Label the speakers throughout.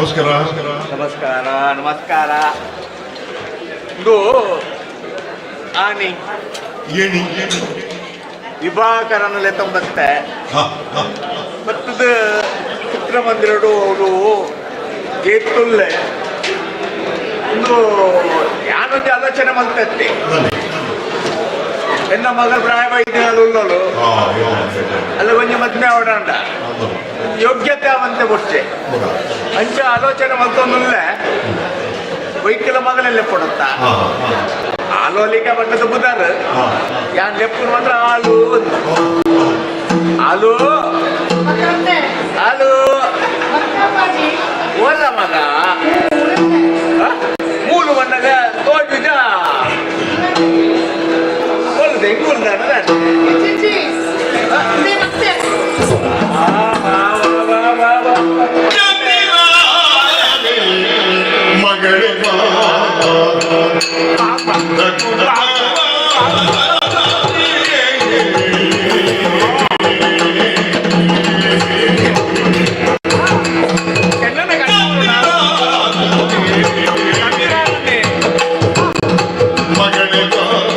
Speaker 1: ನಮಸ್ಕಾರ.
Speaker 2: ನಮಸ್ಕಾರ, ನಮಸ್ಕಾರ. ಇದು ಆನಿ
Speaker 1: ಏಣಿ.
Speaker 2: ವಿಭಾಕರನಲ್ಲೇ ತಂಬತ್ತೆ.
Speaker 1: ಹಾ ಹಾ.
Speaker 2: ಮತ್ತದ ಚಿತ್ರಮಂದಿರಡು ಅವರು ಗೇತುಲ್ಲೆ ಒಂದು ಯಾನೊಂದು ಆಲೋಚನೆ ಮಲ್ತತ್ತಿ.
Speaker 1: ಬನ್ನಿ.
Speaker 2: ಎನ್ನ ಮಗಳ ಪ್ರಾಯ ಉಳ್ಳೋಳು.
Speaker 1: ಹಾ ಯೋ.
Speaker 2: ಅಲ್ಲ, ಒಂಜಿ ಮದ್ಮೆ ಅವಡಂಡ ಯೋಗ್ಯತೆ ಅವಂತೆ ಬೊಡ್ಚೆ.
Speaker 1: ಮಗ.
Speaker 2: ಅಂಚ ಆಲೋಚನೆ ಮಲ್ತೊಂದುಲ್ಲೆ, ವೈಕಲ ಮಗಳೆಲ್ಲ ಕೊಡುತ್ತಾ.
Speaker 1: ಹಾ ಹಾ.
Speaker 2: ಆಲೋಲಿಕ ಬಣ್ಣದ ಬುದಾರ್.
Speaker 1: ಹಾ.
Speaker 2: ಯಾನ್ ಲೆಪ್ಪು ಮಾತ್ರ ಹಾಲು ಹಾಲು ಹಾಲು. ಓಲ್ಲ ಮಗ. ಹ? ಮೂಲು ಬಣ್ಣಗ ತೋಜುಜ ಒಲ್ದೆ ಇಂಗುಲ್ದಾನ.
Speaker 1: ಮಗಳೇ ಬಾ. ಮಗಳೇ ಬಾ. ಮಗಳೇ ಬಾ.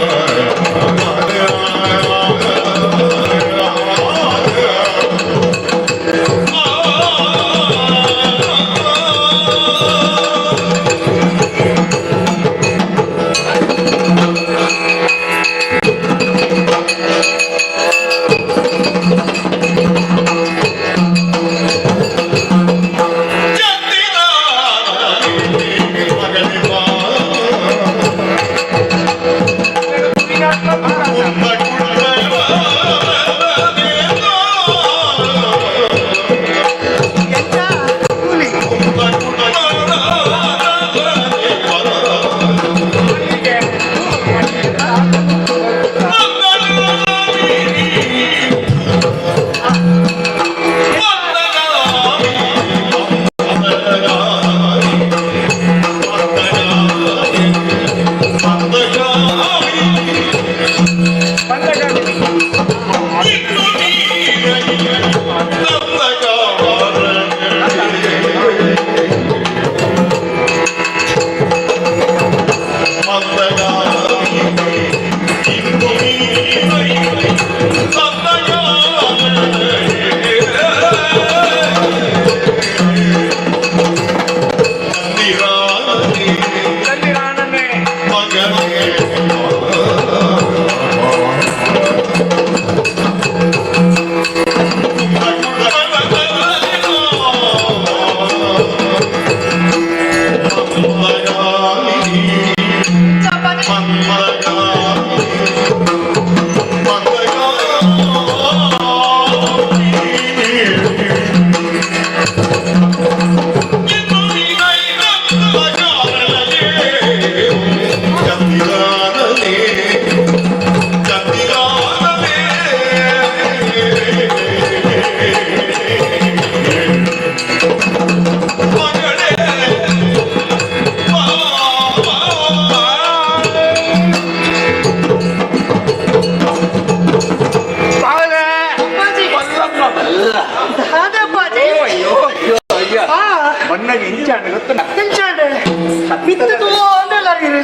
Speaker 2: ಮಣ್ಣಗೆ ಇಂಚಾಂಡ್ ಗೊತ್ತುಂಡ?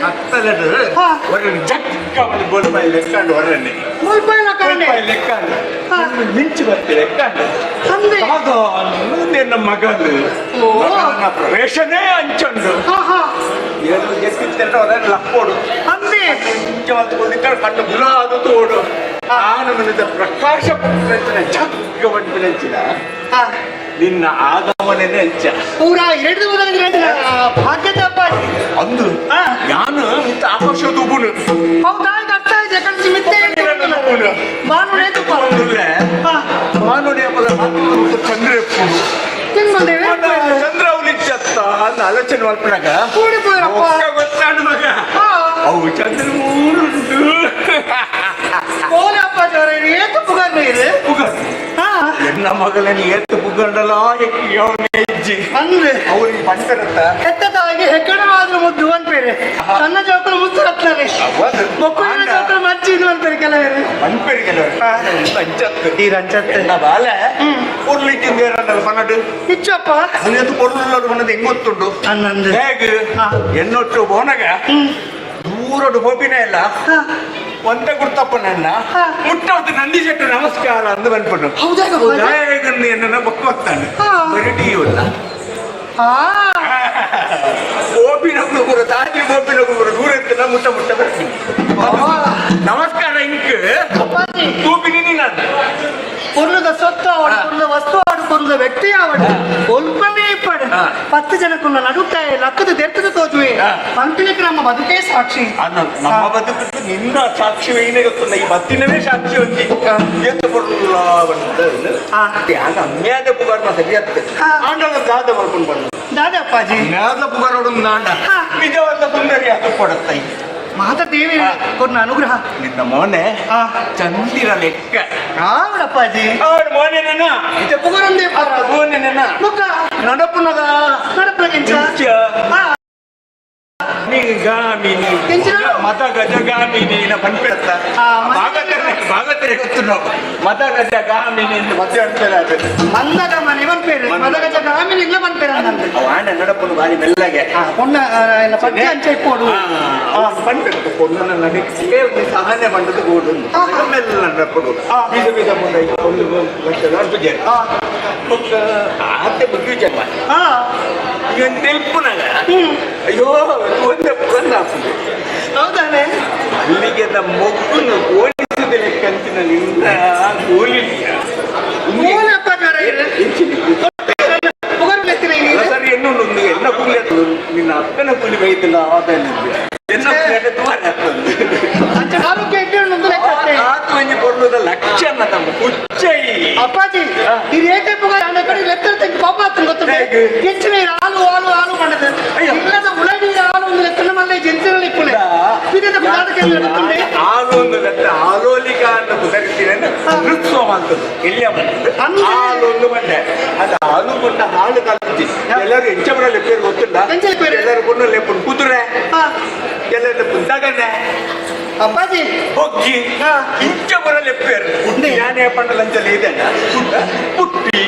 Speaker 2: ಕತ್ತಲೆಡ್ ಹೊರಗೆ ಜಕ್ಕ ಒಂದು ಗೋಲ್ಪಾಯಿ ಲೆಕ್ಕಂಡು ಹೊರನೆ. ಗೋಲ್ಪಾಯಿ ಲೆಕ್ಕಂಡು ಮಿಂಚು ಬರ್ತಿ ಲೆಕ್ಕಂಡು ಆಗ ಮುಂದೆ ನಮ್ಮ ಮಗನು
Speaker 3: ಓ.
Speaker 2: ಮಗನ ಪ್ರವೇಶನೇ ಅಂಚುಂಡು. ಏನು ಎತ್ತಿತ್ತೆರಡು ಹೊರಗೆ ಲಕ್ಕೋಡು ಇಂಚ ಮಲ್ತ್ಕೊಂಡಿದ್ದ ಕಣ್ಣು ಗುಲಾದು ತೋಡು ಆನಂದದ ಪ್ರಕಾಶ ಪುತ್ರನ ಜಗ್ಗ ಬಂಪಿನಂಚಿನ ನಿನ್ನ ಆಗಮನನೇ ಅಂಚ.
Speaker 3: ಪೂರಾ ಎರಡು ಭಾಗ್ಯದ ಅಪ್ಪಾಜಿ.
Speaker 2: ಅಂದು ಯಾನು ಮಿತ್ತ ಆಕಾಶ ತೂಬುನು.
Speaker 3: ಹೌದಾ? ಈಗ ಅರ್ಥ ಆಯ್ತು. ಯಾಕಂದ್ರೆ ಮಿತ್ತೆ ಮಾನುಡೆ ತುಪ್ಪ.
Speaker 2: ಮಾನುಡಿಯ ಬಲ ಚಂದ್ರ ಎಪ್ಪುಡು.
Speaker 3: ತಿನ್ಬಂದೇವೆ.
Speaker 2: ಚಂದ್ರ ಅವಲಿಚ್ಚತ್ತ ಅಂದ ಆಲೋಚನೆ ಮಲ್ಪನಾಗ
Speaker 3: ಕೂಡಿ ಪೋಯರಪ್ಪ.
Speaker 2: ಗೊತ್ತಾಡು ಮಗ.
Speaker 3: ಹಾ.
Speaker 2: ಅವು ಚಂದ್ರ ಮೂರುಂಟು.
Speaker 3: ಕೋಲೆ ಅಪ್ಪಾಜಿ ಅವರೇ, ಏತು ಪುಗರ್ನ ಇದು? ಹಾ.
Speaker 2: ಎನ್ನ ಮಗಳನ್ನ ಏತು ಪುಗಂಡಲ ಹೆಜ್ಜಿ.
Speaker 3: ಅಂದ್ರೆ
Speaker 2: ಅವ್ರಿಗೆ ಬಂದಿರತ್ತ.
Speaker 3: ಹೆತ್ತ ತಾಯಿಗೆ ಹೆಕ್ಕಡವಾದ್ರೂ ಮುದ್ದು ಅನ್ಪೇರೆ, ಸಣ್ಣ ಜೋಕರು ಮುದ್ದು ರತ್ನನೆ, ಮಕ್ಕಳಿನ ಜೋಕರು ಮಜ್ಜಿ ಇದು ಅನ್ಪೇರೆ ಕೆಲವರು.
Speaker 2: ಪನ್ಪೆರ್ ಕೆಲವರು. ಅಂಚತ್ತು.
Speaker 3: ಈ ರಂಚತ್ತೆ.
Speaker 2: ಎನ್ನ ಬಾಲೆ ಪೊರ್ಲಿಕ್ಕಿಂದ ಏರಂಡಲ್ಲ ಪನ್ನಡು.
Speaker 3: ಇಚ್ಚಪ್ಪ.
Speaker 2: ಅದು ಪೊರ್ಲುಳ್ಳದು ಪನ್ನದು ಹೆಂಗ್ ಗೊತ್ತುಂಟು?
Speaker 3: ಅನ್ನಂದು.
Speaker 2: ಹೇಗೆ? ಎನ್ನೊಟ್ಟು ಬೋನಗ ದೂರಡು ಪೋಪಿನ ಇಲ್ಲ. ಒಂದೇ ಗುರ್ತಪ್ಪ ನನ್ನ ಮುಟ್ಟವತ್ತು ನಂದಿ ಶೆಟ್ಟು ನಮಸ್ಕಾರ ಅಂದು ಬಂದ್ಕೊಂಡು.
Speaker 3: ಹೌದಾ?
Speaker 2: ಎನ್ನ ಬೊಕ್ಕ ಹೋಗ್ತಾನೆ. ಬರೀ ಟೀ ಇಲ್ಲ. ಗೋಪಿನ ಗುರು ತಾಜಿ ಗೋಪಿನ ಗುರು ದೂರ ಎತ್ತಿನ ಮುಟ್ಟ ಮುಟ್ಟ ಬರ್ತೀನಿ. ನಮಸ್ಕಾರ ಇಂಕ್.
Speaker 3: ಅಪ್ಪಾಜಿ.
Speaker 2: ತೂಪಿನಿ ನೀನು.
Speaker 3: ಪೊರ್ಲುದ ಸೊತ್ತು ಆವಡು, ಪೊರ್ಲುದ ವಸ್ತು ಆಡು, ಪೊರ್ಲುದ ವ್ಯಕ್ತಿ ಆವಡು, ಒಲ್ಪನೇ ಇಪ್ಪಡು, 10 ಜನಕ್ಕುನ್ನ ನಡುತ್ತ ಲಕ್ಕದ ದೆರ್ತದ ತೋಜುವೆ ಪಂಪಿನಕ್ಕೆ ನಮ್ಮ ಬದುಕೇ ಸಾಕ್ಷಿ.
Speaker 2: ನಮ್ಮ ಬದುಕು ನಿನ್ನ ಸಾಕ್ಷಿ ಏನೇ ಗೊತ್ತಲ್ಲ, ಈ ಬತ್ತಿನವೇ ಸಾಕ್ಷಿ ಒಂಜಿ ಎತ್ತು ಪೊರ್ಲ ಬಂದ. ಆಗ ಅಮ್ಯಾದ ಪುಗಾರ್ನ ಸರಿಯತ್ತೆ. ಆಂಡಲ ದಾದ ಮಾಡ್ಕೊಂಡು ಬಂದ.
Speaker 3: ದಾದ ಅಪ್ಪಾಜಿ?
Speaker 2: ಅಮ್ಯಾದ ಪುಗಾರೋಡು ನಾಂಡ ನಿಜವಾದ ಸುಂದರಿ ಅದು ಕೊಡತ್ತ.
Speaker 3: ಮಾತ ದೇವಿ ಕೊರ್ನ ಅನುಗ್ರಹ.
Speaker 2: ನಿನ್ನ ಮೋನೆ ಚಂದಿರ ಲೆಕ್ಕ.
Speaker 3: ಆವಡಪ್ಪಾಜಿ.
Speaker 2: ಅವಳು ಮೋನೆನ.
Speaker 3: ಇತ್ತೆ ಪುಗರಂದೇ.
Speaker 2: ಮೋನೆನ.
Speaker 3: ಮುಖ.
Speaker 2: ನಡಪುನಗ.
Speaker 3: ನಡಪುನಗಿಂಚ.
Speaker 2: ಗಾಮಿನಿ.
Speaker 3: ಎಂಚಿನ?
Speaker 2: ಮತ ಗಜಗಾಮಿನಿ ನ ಪನ್ಪೆತ್ತ. ಭಾಗತರೆ ಭಾಗತರೆ ಗೊತ್ತು ನಾವು ಮತ ಗಜ ಗಾಮಿನಿ ಅಂತ ಮತ್ತೆ ಅಂತಾರೆ ಅದು.
Speaker 3: ಮಂದಗ ಮನೆ ಪನ್ಪೇರು, ಮದಗಜ ಗಾಮಿನಿ ಇಲ್ಲ ಪನ್ಪೇರು ಅನ್ನಂದು.
Speaker 2: ಅವ ಆಂಡ ನಡಪುನು ಬಾರಿ ಮೆಲ್ಲಗೆ.
Speaker 3: ಪೊಣ್ಣ ಎಲ್ಲ ಪಟ್ಟಿ ಅಂಚೆ ಇಪ್ಪೋಡು.
Speaker 2: ಪನ್ಪೆತ್ತು ಪೊಣ್ಣನ ನಡಿಕೆ ಒಂದು ಸಹನೆ ಬಂಡದು ಗೋಡು ಮೆಲ್ಲ ನಡಪಡು ಬೀಜ ಬೀಜ ಮುಂದೆ ಒಂದು ಲಕ್ಷ ಅರ್ಪಿಗೆ ಆತೆ ಬುದ್ಧಿ ಜನ್ಮ. ಈಗ ತೆಲ್ಪುನಗ ಅಯ್ಯೋ ಒಂದೇ ಬಂದ.
Speaker 3: ಹೌದಾನೆ?
Speaker 2: ಅಲ್ಲಿಗೆ ಮೊಗ್ಗುನು ಹೋಲಿಸಿದ ಲೆಕ್ಕಂತಿನ ನಿನ್ನ ಕೂಲಿ.
Speaker 3: ಮೂಲಪ್ಪ ಜ್ವರ
Speaker 2: ಸರಿ ಎನ್ನು ಎನ್ನ ಕೂಲಿ ಅದು ನಿನ್ನ ಅಪ್ಪನ ಕೂಲಿ ಬೈತಿಲ್ಲ ಆತ ಎನ್ನ ಕೂಲಿ ತುಮಾರ
Speaker 3: ಅಂಚೆ ಆರೋಗ್ಯ ಇಟ್ಟು ಲೆಕ್ಕ.
Speaker 2: ಆತು ಒಂಜಿ ಪೊರ್ಲುದ ಲಕ್ಷಣ ತಮ್ಮ ಕುಚ್ಚೈ.
Speaker 3: ಅಪ್ಪಾಜಿ, ಇದು ಏಕೆ ಪುಗಾರ ಅಂಡ ಕಡೆ ಲೆಕ್ಕ ತೆಗ್ದು ಪಾಪ ಆತನ ಗೊತ್ತುಂಟು.
Speaker 2: ಹೇಗೆ?
Speaker 3: ಹೆಚ್ಚಿನ ಹಾಲು ಹಾಲು ಹಾಲು ಮಾಡದು ಇಲ್ಲದ ಉಳಡಿ ಹಾಲು ಒಂದು ಲೆಕ್ಕನ ಮಲ್ಲೆ ಜಂತಿನಲ್ಲಿ ಇಪ್ಪುಲೆ ಇದನ್ನ ಪದಾರ್ಥ ಗೊತ್ತುಂಟೆ.
Speaker 2: ಹಾಲು ಒಂದು ಲೆಕ್ಕ ಆಲೋಲಿಕ ಅಂತ ಪುಸರಿಸ್ತೀನಿ ಹೃತ್ಸವ ಅಂತದ್ದು ಎಲ್ಲಿಯ ಬಂದದ್ದು?
Speaker 3: ಅಂದ್ರೆ?
Speaker 2: ಹಾಲು ಒಂದು ಬಂಡೆ ಅದು ಹಾಲು ಕೊಟ್ಟ ಹಾಲು ಕಲ್ಪಿಸಿ ಎಲ್ಲರೂ ಎಂಚಬರ ಲೆಪ್ಪೇರು ಗೊತ್ತಿಲ್ಲ.
Speaker 3: ಎಂಚ ಲೆಪ್ಪೇರು?
Speaker 2: ಎಲ್ಲರೂ ಕೊಂಡು ಲೆಪ್ಪು ಕುದುರೆ, ಎಲ್ಲರೂ ದಗನೆ.
Speaker 3: ಅಪ್ಪಾಜಿ.
Speaker 2: ಬೊಗ್ಗಿ ಇಂಚಬರ ಲೆಪ್ಪೇರು. ಯಾನೇ ಪಂಡ ಲಂಚಲ್ಲಿ ಇದೆ ಪುಟ್ಟಿ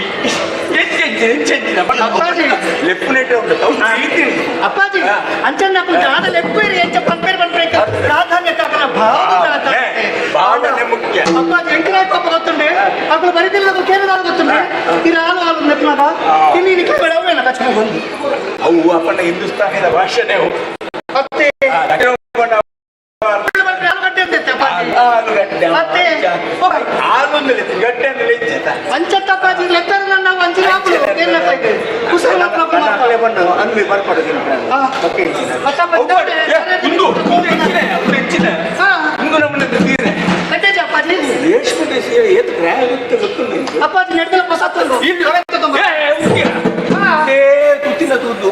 Speaker 2: ಎಂಚೆಂಚಿನ ಎಂಚೆಂಚಿನ
Speaker 3: ಅಪ್ಪಾಜಿ.
Speaker 2: ಲೆಪ್ಪು ನೆಟ್ಟೆ ಉಂಟು ಪ್ರೀತಿ ಉಂಟು.
Speaker 3: ಅಪ್ಪಾಜಿ, ಅಂಚನ್ನ ಜಾದ ಲೆಪ್ಪೇರು ಎಂಚ ಪನ್ಪೇರು ಪನ್ಪೇರು ಪ್ರಾಧಾನ್ಯತೆ ಅಕನ ಭಾವ.
Speaker 2: ಭಾವನೆ ಮುಖ್ಯ.
Speaker 3: ಅಪ್ಪಾಜಿ, ವೆಂಕಟರಾಯ ಪಾಪ ಗೊತ್ತುಂಡೆ ಅಕಲು ಬರಿದಿಲ್ಲ ಕೇಳಿದಾರ ಗೊತ್ತುಂಡೆ. ಇದು ಹಾಲು ಹಾಲು ನೆಪ್ಪನದ ಇನ್ನು ಇದಕ್ಕೆ ಬೆಳವೇನ ಕಚ್ಕೊಂಡು ಬಂದು.
Speaker 2: ಅವು ಅಪ್ಪನ ಹಿಂದೂಸ್ತಾನಿನ ಭಾಷೆನೇ ಅವು.
Speaker 3: ಮತ್ತೆ ಆಲೂಗಡ್ಡೆ ಅಂತಿತ್ತೆ ಅಪ್ಪಾಜಿ.
Speaker 2: ಆಲೂಗಡ್ಡೆ.
Speaker 3: ಮತ್ತೆ
Speaker 2: ಹಾಲೊಂದು ಲೆಕ್ಕ ಗಡ್ಡೆ ಅಂದ್ರೆ ಲೆಚ್ಚ.
Speaker 3: ಅಂಚತ್ತ ಅಪ್ಪಾಜಿ ಲೆಕ್ಕರ ನನ್ನ ಅಂಚಿನ ಹಾಕುದು ಏನಪ್ಪ ಇದು ಕುಸಲ್.
Speaker 2: ಬಂದು ಅನ್ವಿ ಬರ್ಪಡು. ಇಂದು ಹೆಚ್ಚಿನ ಹೆಚ್ಚಿನ ಇಂದು ನಮ್ಮನ್ನ ತೀರೆ.
Speaker 3: ಕಟ್ಟೇಜ ಅಪ್ಪಾಜಿ.
Speaker 2: ರೇಷ್ಮೆ ದೇಶೀಯ ಏತ್ ಕ್ರಾಗುತ್ತೆ ಗೊತ್ತುಂಟು ನಿಂಗೆ?
Speaker 3: ಅಪ್ಪಾಜಿ ನಡೆದಲ್ಲ ಹೊಸ
Speaker 2: ಇಲ್ಲಿ ಏ, ಉಕ್ಕಿನ. ಏ, ತುತ್ತಿನ ತುದ್ದು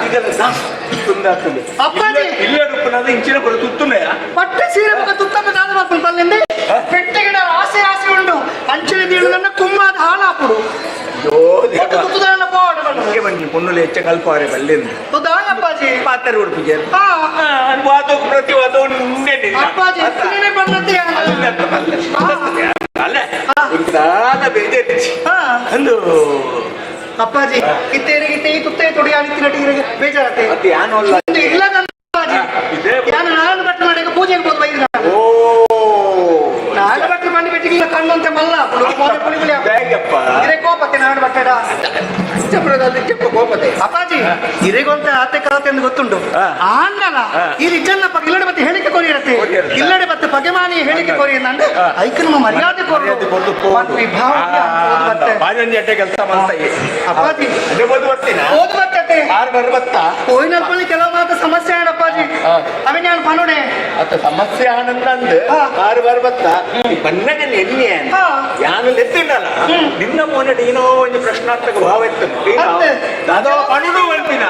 Speaker 2: ಇದೆಲ್ಲ ಜಾಸ್ತಿ ತುಂದ ಆಗ್ತದೆ.
Speaker 3: ಅಪ್ಪಾಜಿ.
Speaker 2: ಇಲ್ಲ ರೂಪನಾದ ಇಂಚಿನ ಕೊಡ ತುತ್ತುನೆಯ.
Speaker 3: ಪಟ್ಟೆ ಸೀರೆ ಮುಖ ತುತ್ತಮ್ಮ ದಾದ ಮಾಡ್ಕೊಂಡು ಬಲ್ಲಿಂದ ಪೆಟ್ಟೆ ಗಿಡ ಆಸೆ ಆಸೆ ಉಂಡು ಅಂಚಿನ ಬೀಳುದನ್ನ ಕುಮ್ಮಾದ ಹಾಳಾಪುಡು ಒಟ್ಟು ತುತ್ತುದನ್ನ ಪೋಡು.
Speaker 2: ನಮಗೆ ಬನ್ನಿ ಪೊನ್ನುಲೆ ಹೆಚ್ಚ ಕಲ್ಪವರೆ ಬಲ್ಲಿಂದ.
Speaker 3: ದಾಯ ಅಪ್ಪಾಜಿ.
Speaker 2: ಪಾತ್ರ ಉಡುಪಿಗೆ ವಾದವು ಪ್ರತಿವಾದವು ನಿನ್ನೆ ನಿನ್ನ.
Speaker 3: ಅಪ್ಪಾಜಿ
Speaker 2: ಅತ್ತ.
Speaker 3: ಎತ್ತಿನೇ ಬಂದದ್ದೇ.
Speaker 2: ಅಲ್ಲ ಅತ್ತ ಬಲ್ಲ. ಅಲ್ಲ ದಾದ ಬೇಜಾರಿಚ್ಚಿ ಅಂದು.
Speaker 3: ಅಪ್ಪಾಜಿ, ಕಿತ್ತೇರಿಗೆ ಇತ್ತೆ ಈ ತುತ್ತೆ ತೊಡಿ ಆಡಿತ್ತಿ ನಟಿಗೆ ಬೇಜಾರತ್ತೆ.
Speaker 2: ಅದು ಯಾನು ಅಲ್ಲ.
Speaker 3: ಒಂದು ಇಲ್ಲ ನನ್ನ ಅಪ್ಪಾಜಿ.
Speaker 2: ಇದೇ.
Speaker 3: ಯಾನು ನಾನು ಬಟ್ಟೆ ಮಾಡಿ ಪೂಜೆಗೆ ಹೋದ್ ಬೈದ.
Speaker 2: ಓ.
Speaker 3: ನಾನು ಬಟ್ಟೆ ಮಂಡಿ ಬೆಟ್ಟಿಗೆ ಕಣ್ಣಂತೆ ಮಲ್ಲ ಪುಳಿ ಪುಳಿ ಪುಳಿ.
Speaker 2: ಹೇಗಪ್ಪ?
Speaker 3: ಇದೇ ಕೋಪತ್ತೆ ನಾನು ಬಟ್ಟೆಡ.
Speaker 2: ಕೆಪ್ಪ ಕೋಪತೆ.
Speaker 3: ಅಪ್ಪಾಜಿ, ಇರಿಗೊಂತ ಆತೆ ಕಾತೆ ಎಂದು ಗೊತ್ತುಂಟು. ಆಂಡಲ ಈ ರಿಜನ್ನ ಇಲ್ಲಡೆ ಮತ್ತೆ ಹೇಳಿಕೆ ಕೊರಿ ಇರತ್ತೆ.
Speaker 2: ಕೊರಿ ಇರತ್ತೆ.
Speaker 3: ಇಲ್ಲಡೆ ಮತ್ತೆ ಪಗೆಮಾನಿ ಹೇಳಿಕೆ ಕೊರಿ ನಂದು ಐಕ್ ನಮ್ಮ ಮರ್ಯಾದೆ ಕೊರು.
Speaker 2: ಮರ್ಯಾದೆ ಕೊರ್ದು ಪೋದು.
Speaker 3: ಮತ್ತೆ
Speaker 2: ಬಾಜೊಂಜಿ ಅಡ್ಡೆ ಕೆಲಸ ಮಾಡ್ತಾ
Speaker 3: ಅಪ್ಪಾಜಿ.
Speaker 2: ಅದೇ ಬೋದು ಬರ್ತೀನ.
Speaker 3: ಓದು ಬರ್ತತೆ.
Speaker 2: ಆರು ಬರ್ ಬತ್ತ.
Speaker 3: ಹೋಯ್ನಲ್ಪಲ್ಲಿ ಕೆಲವು ಮಾತ್ರ ಸಮಸ್ಯೆ ಆಡ ಅಪ್ಪಾಜಿ. ಅವೇ ನಾನು ಪನುಡೆ.
Speaker 2: ಅತ್ತ ಸಮಸ್ಯೆ ಆನಂದ ಅಂದ್. ಆರು ಬಾರ್ ಬತ್ತ ಬನ್ನಗಲ್ಲಿ ಎಣ್ಣೆ. ಯಾನು ಲೆತ್ತಿಲ್ಲಲ್ಲ ನಿನ್ನ ಮೋನಡಿ ಏನೋ ಒಂದು ಪ್ರಶ್ನಾರ್ಥಕ ಭಾವ ಇತ್ತು.
Speaker 3: ಅತ್ತೆ.
Speaker 2: ದಾದಾ ಪನುಡು ಅಂತಿನ.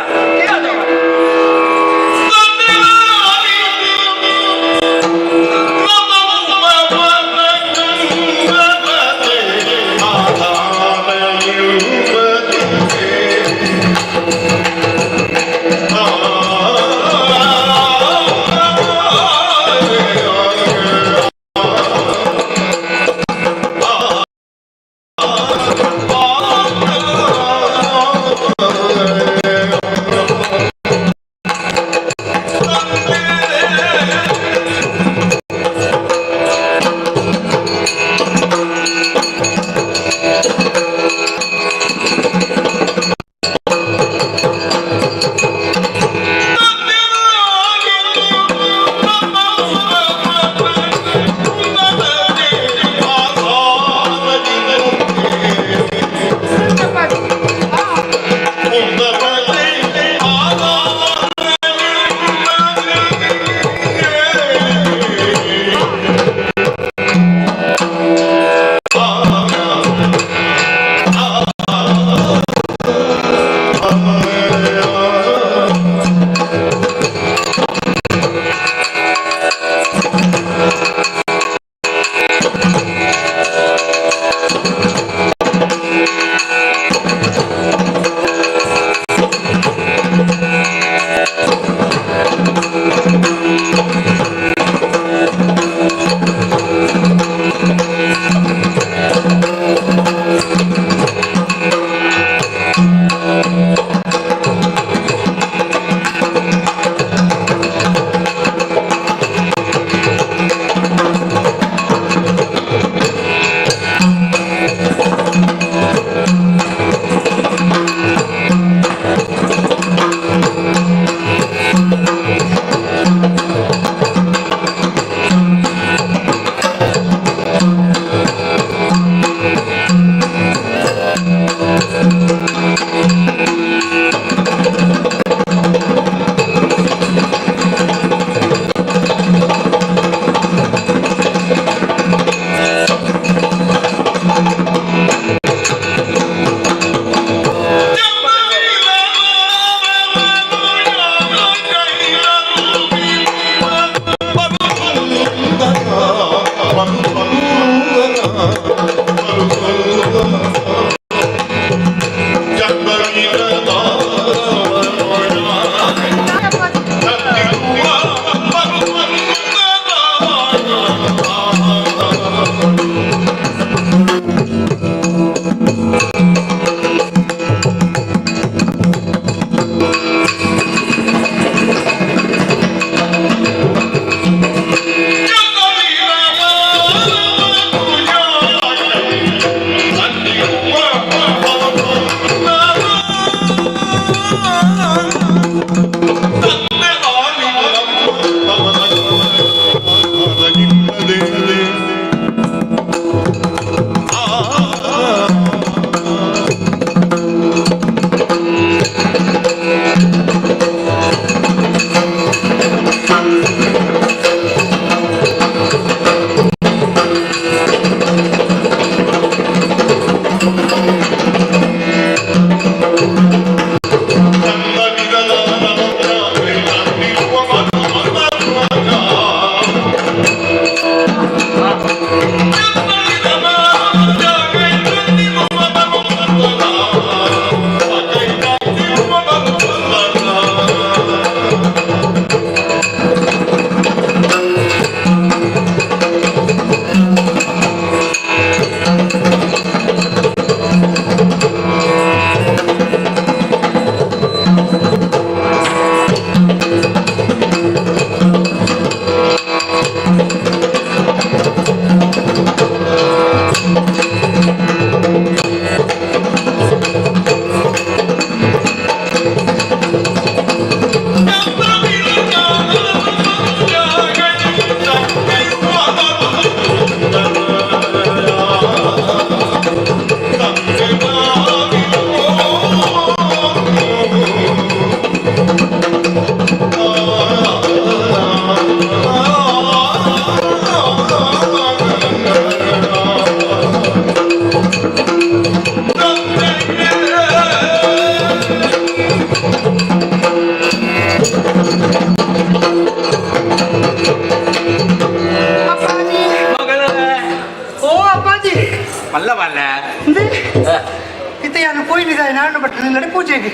Speaker 3: Narayana ಭಟ್ರ ನಡೆ ಪೂಜೆಗೆ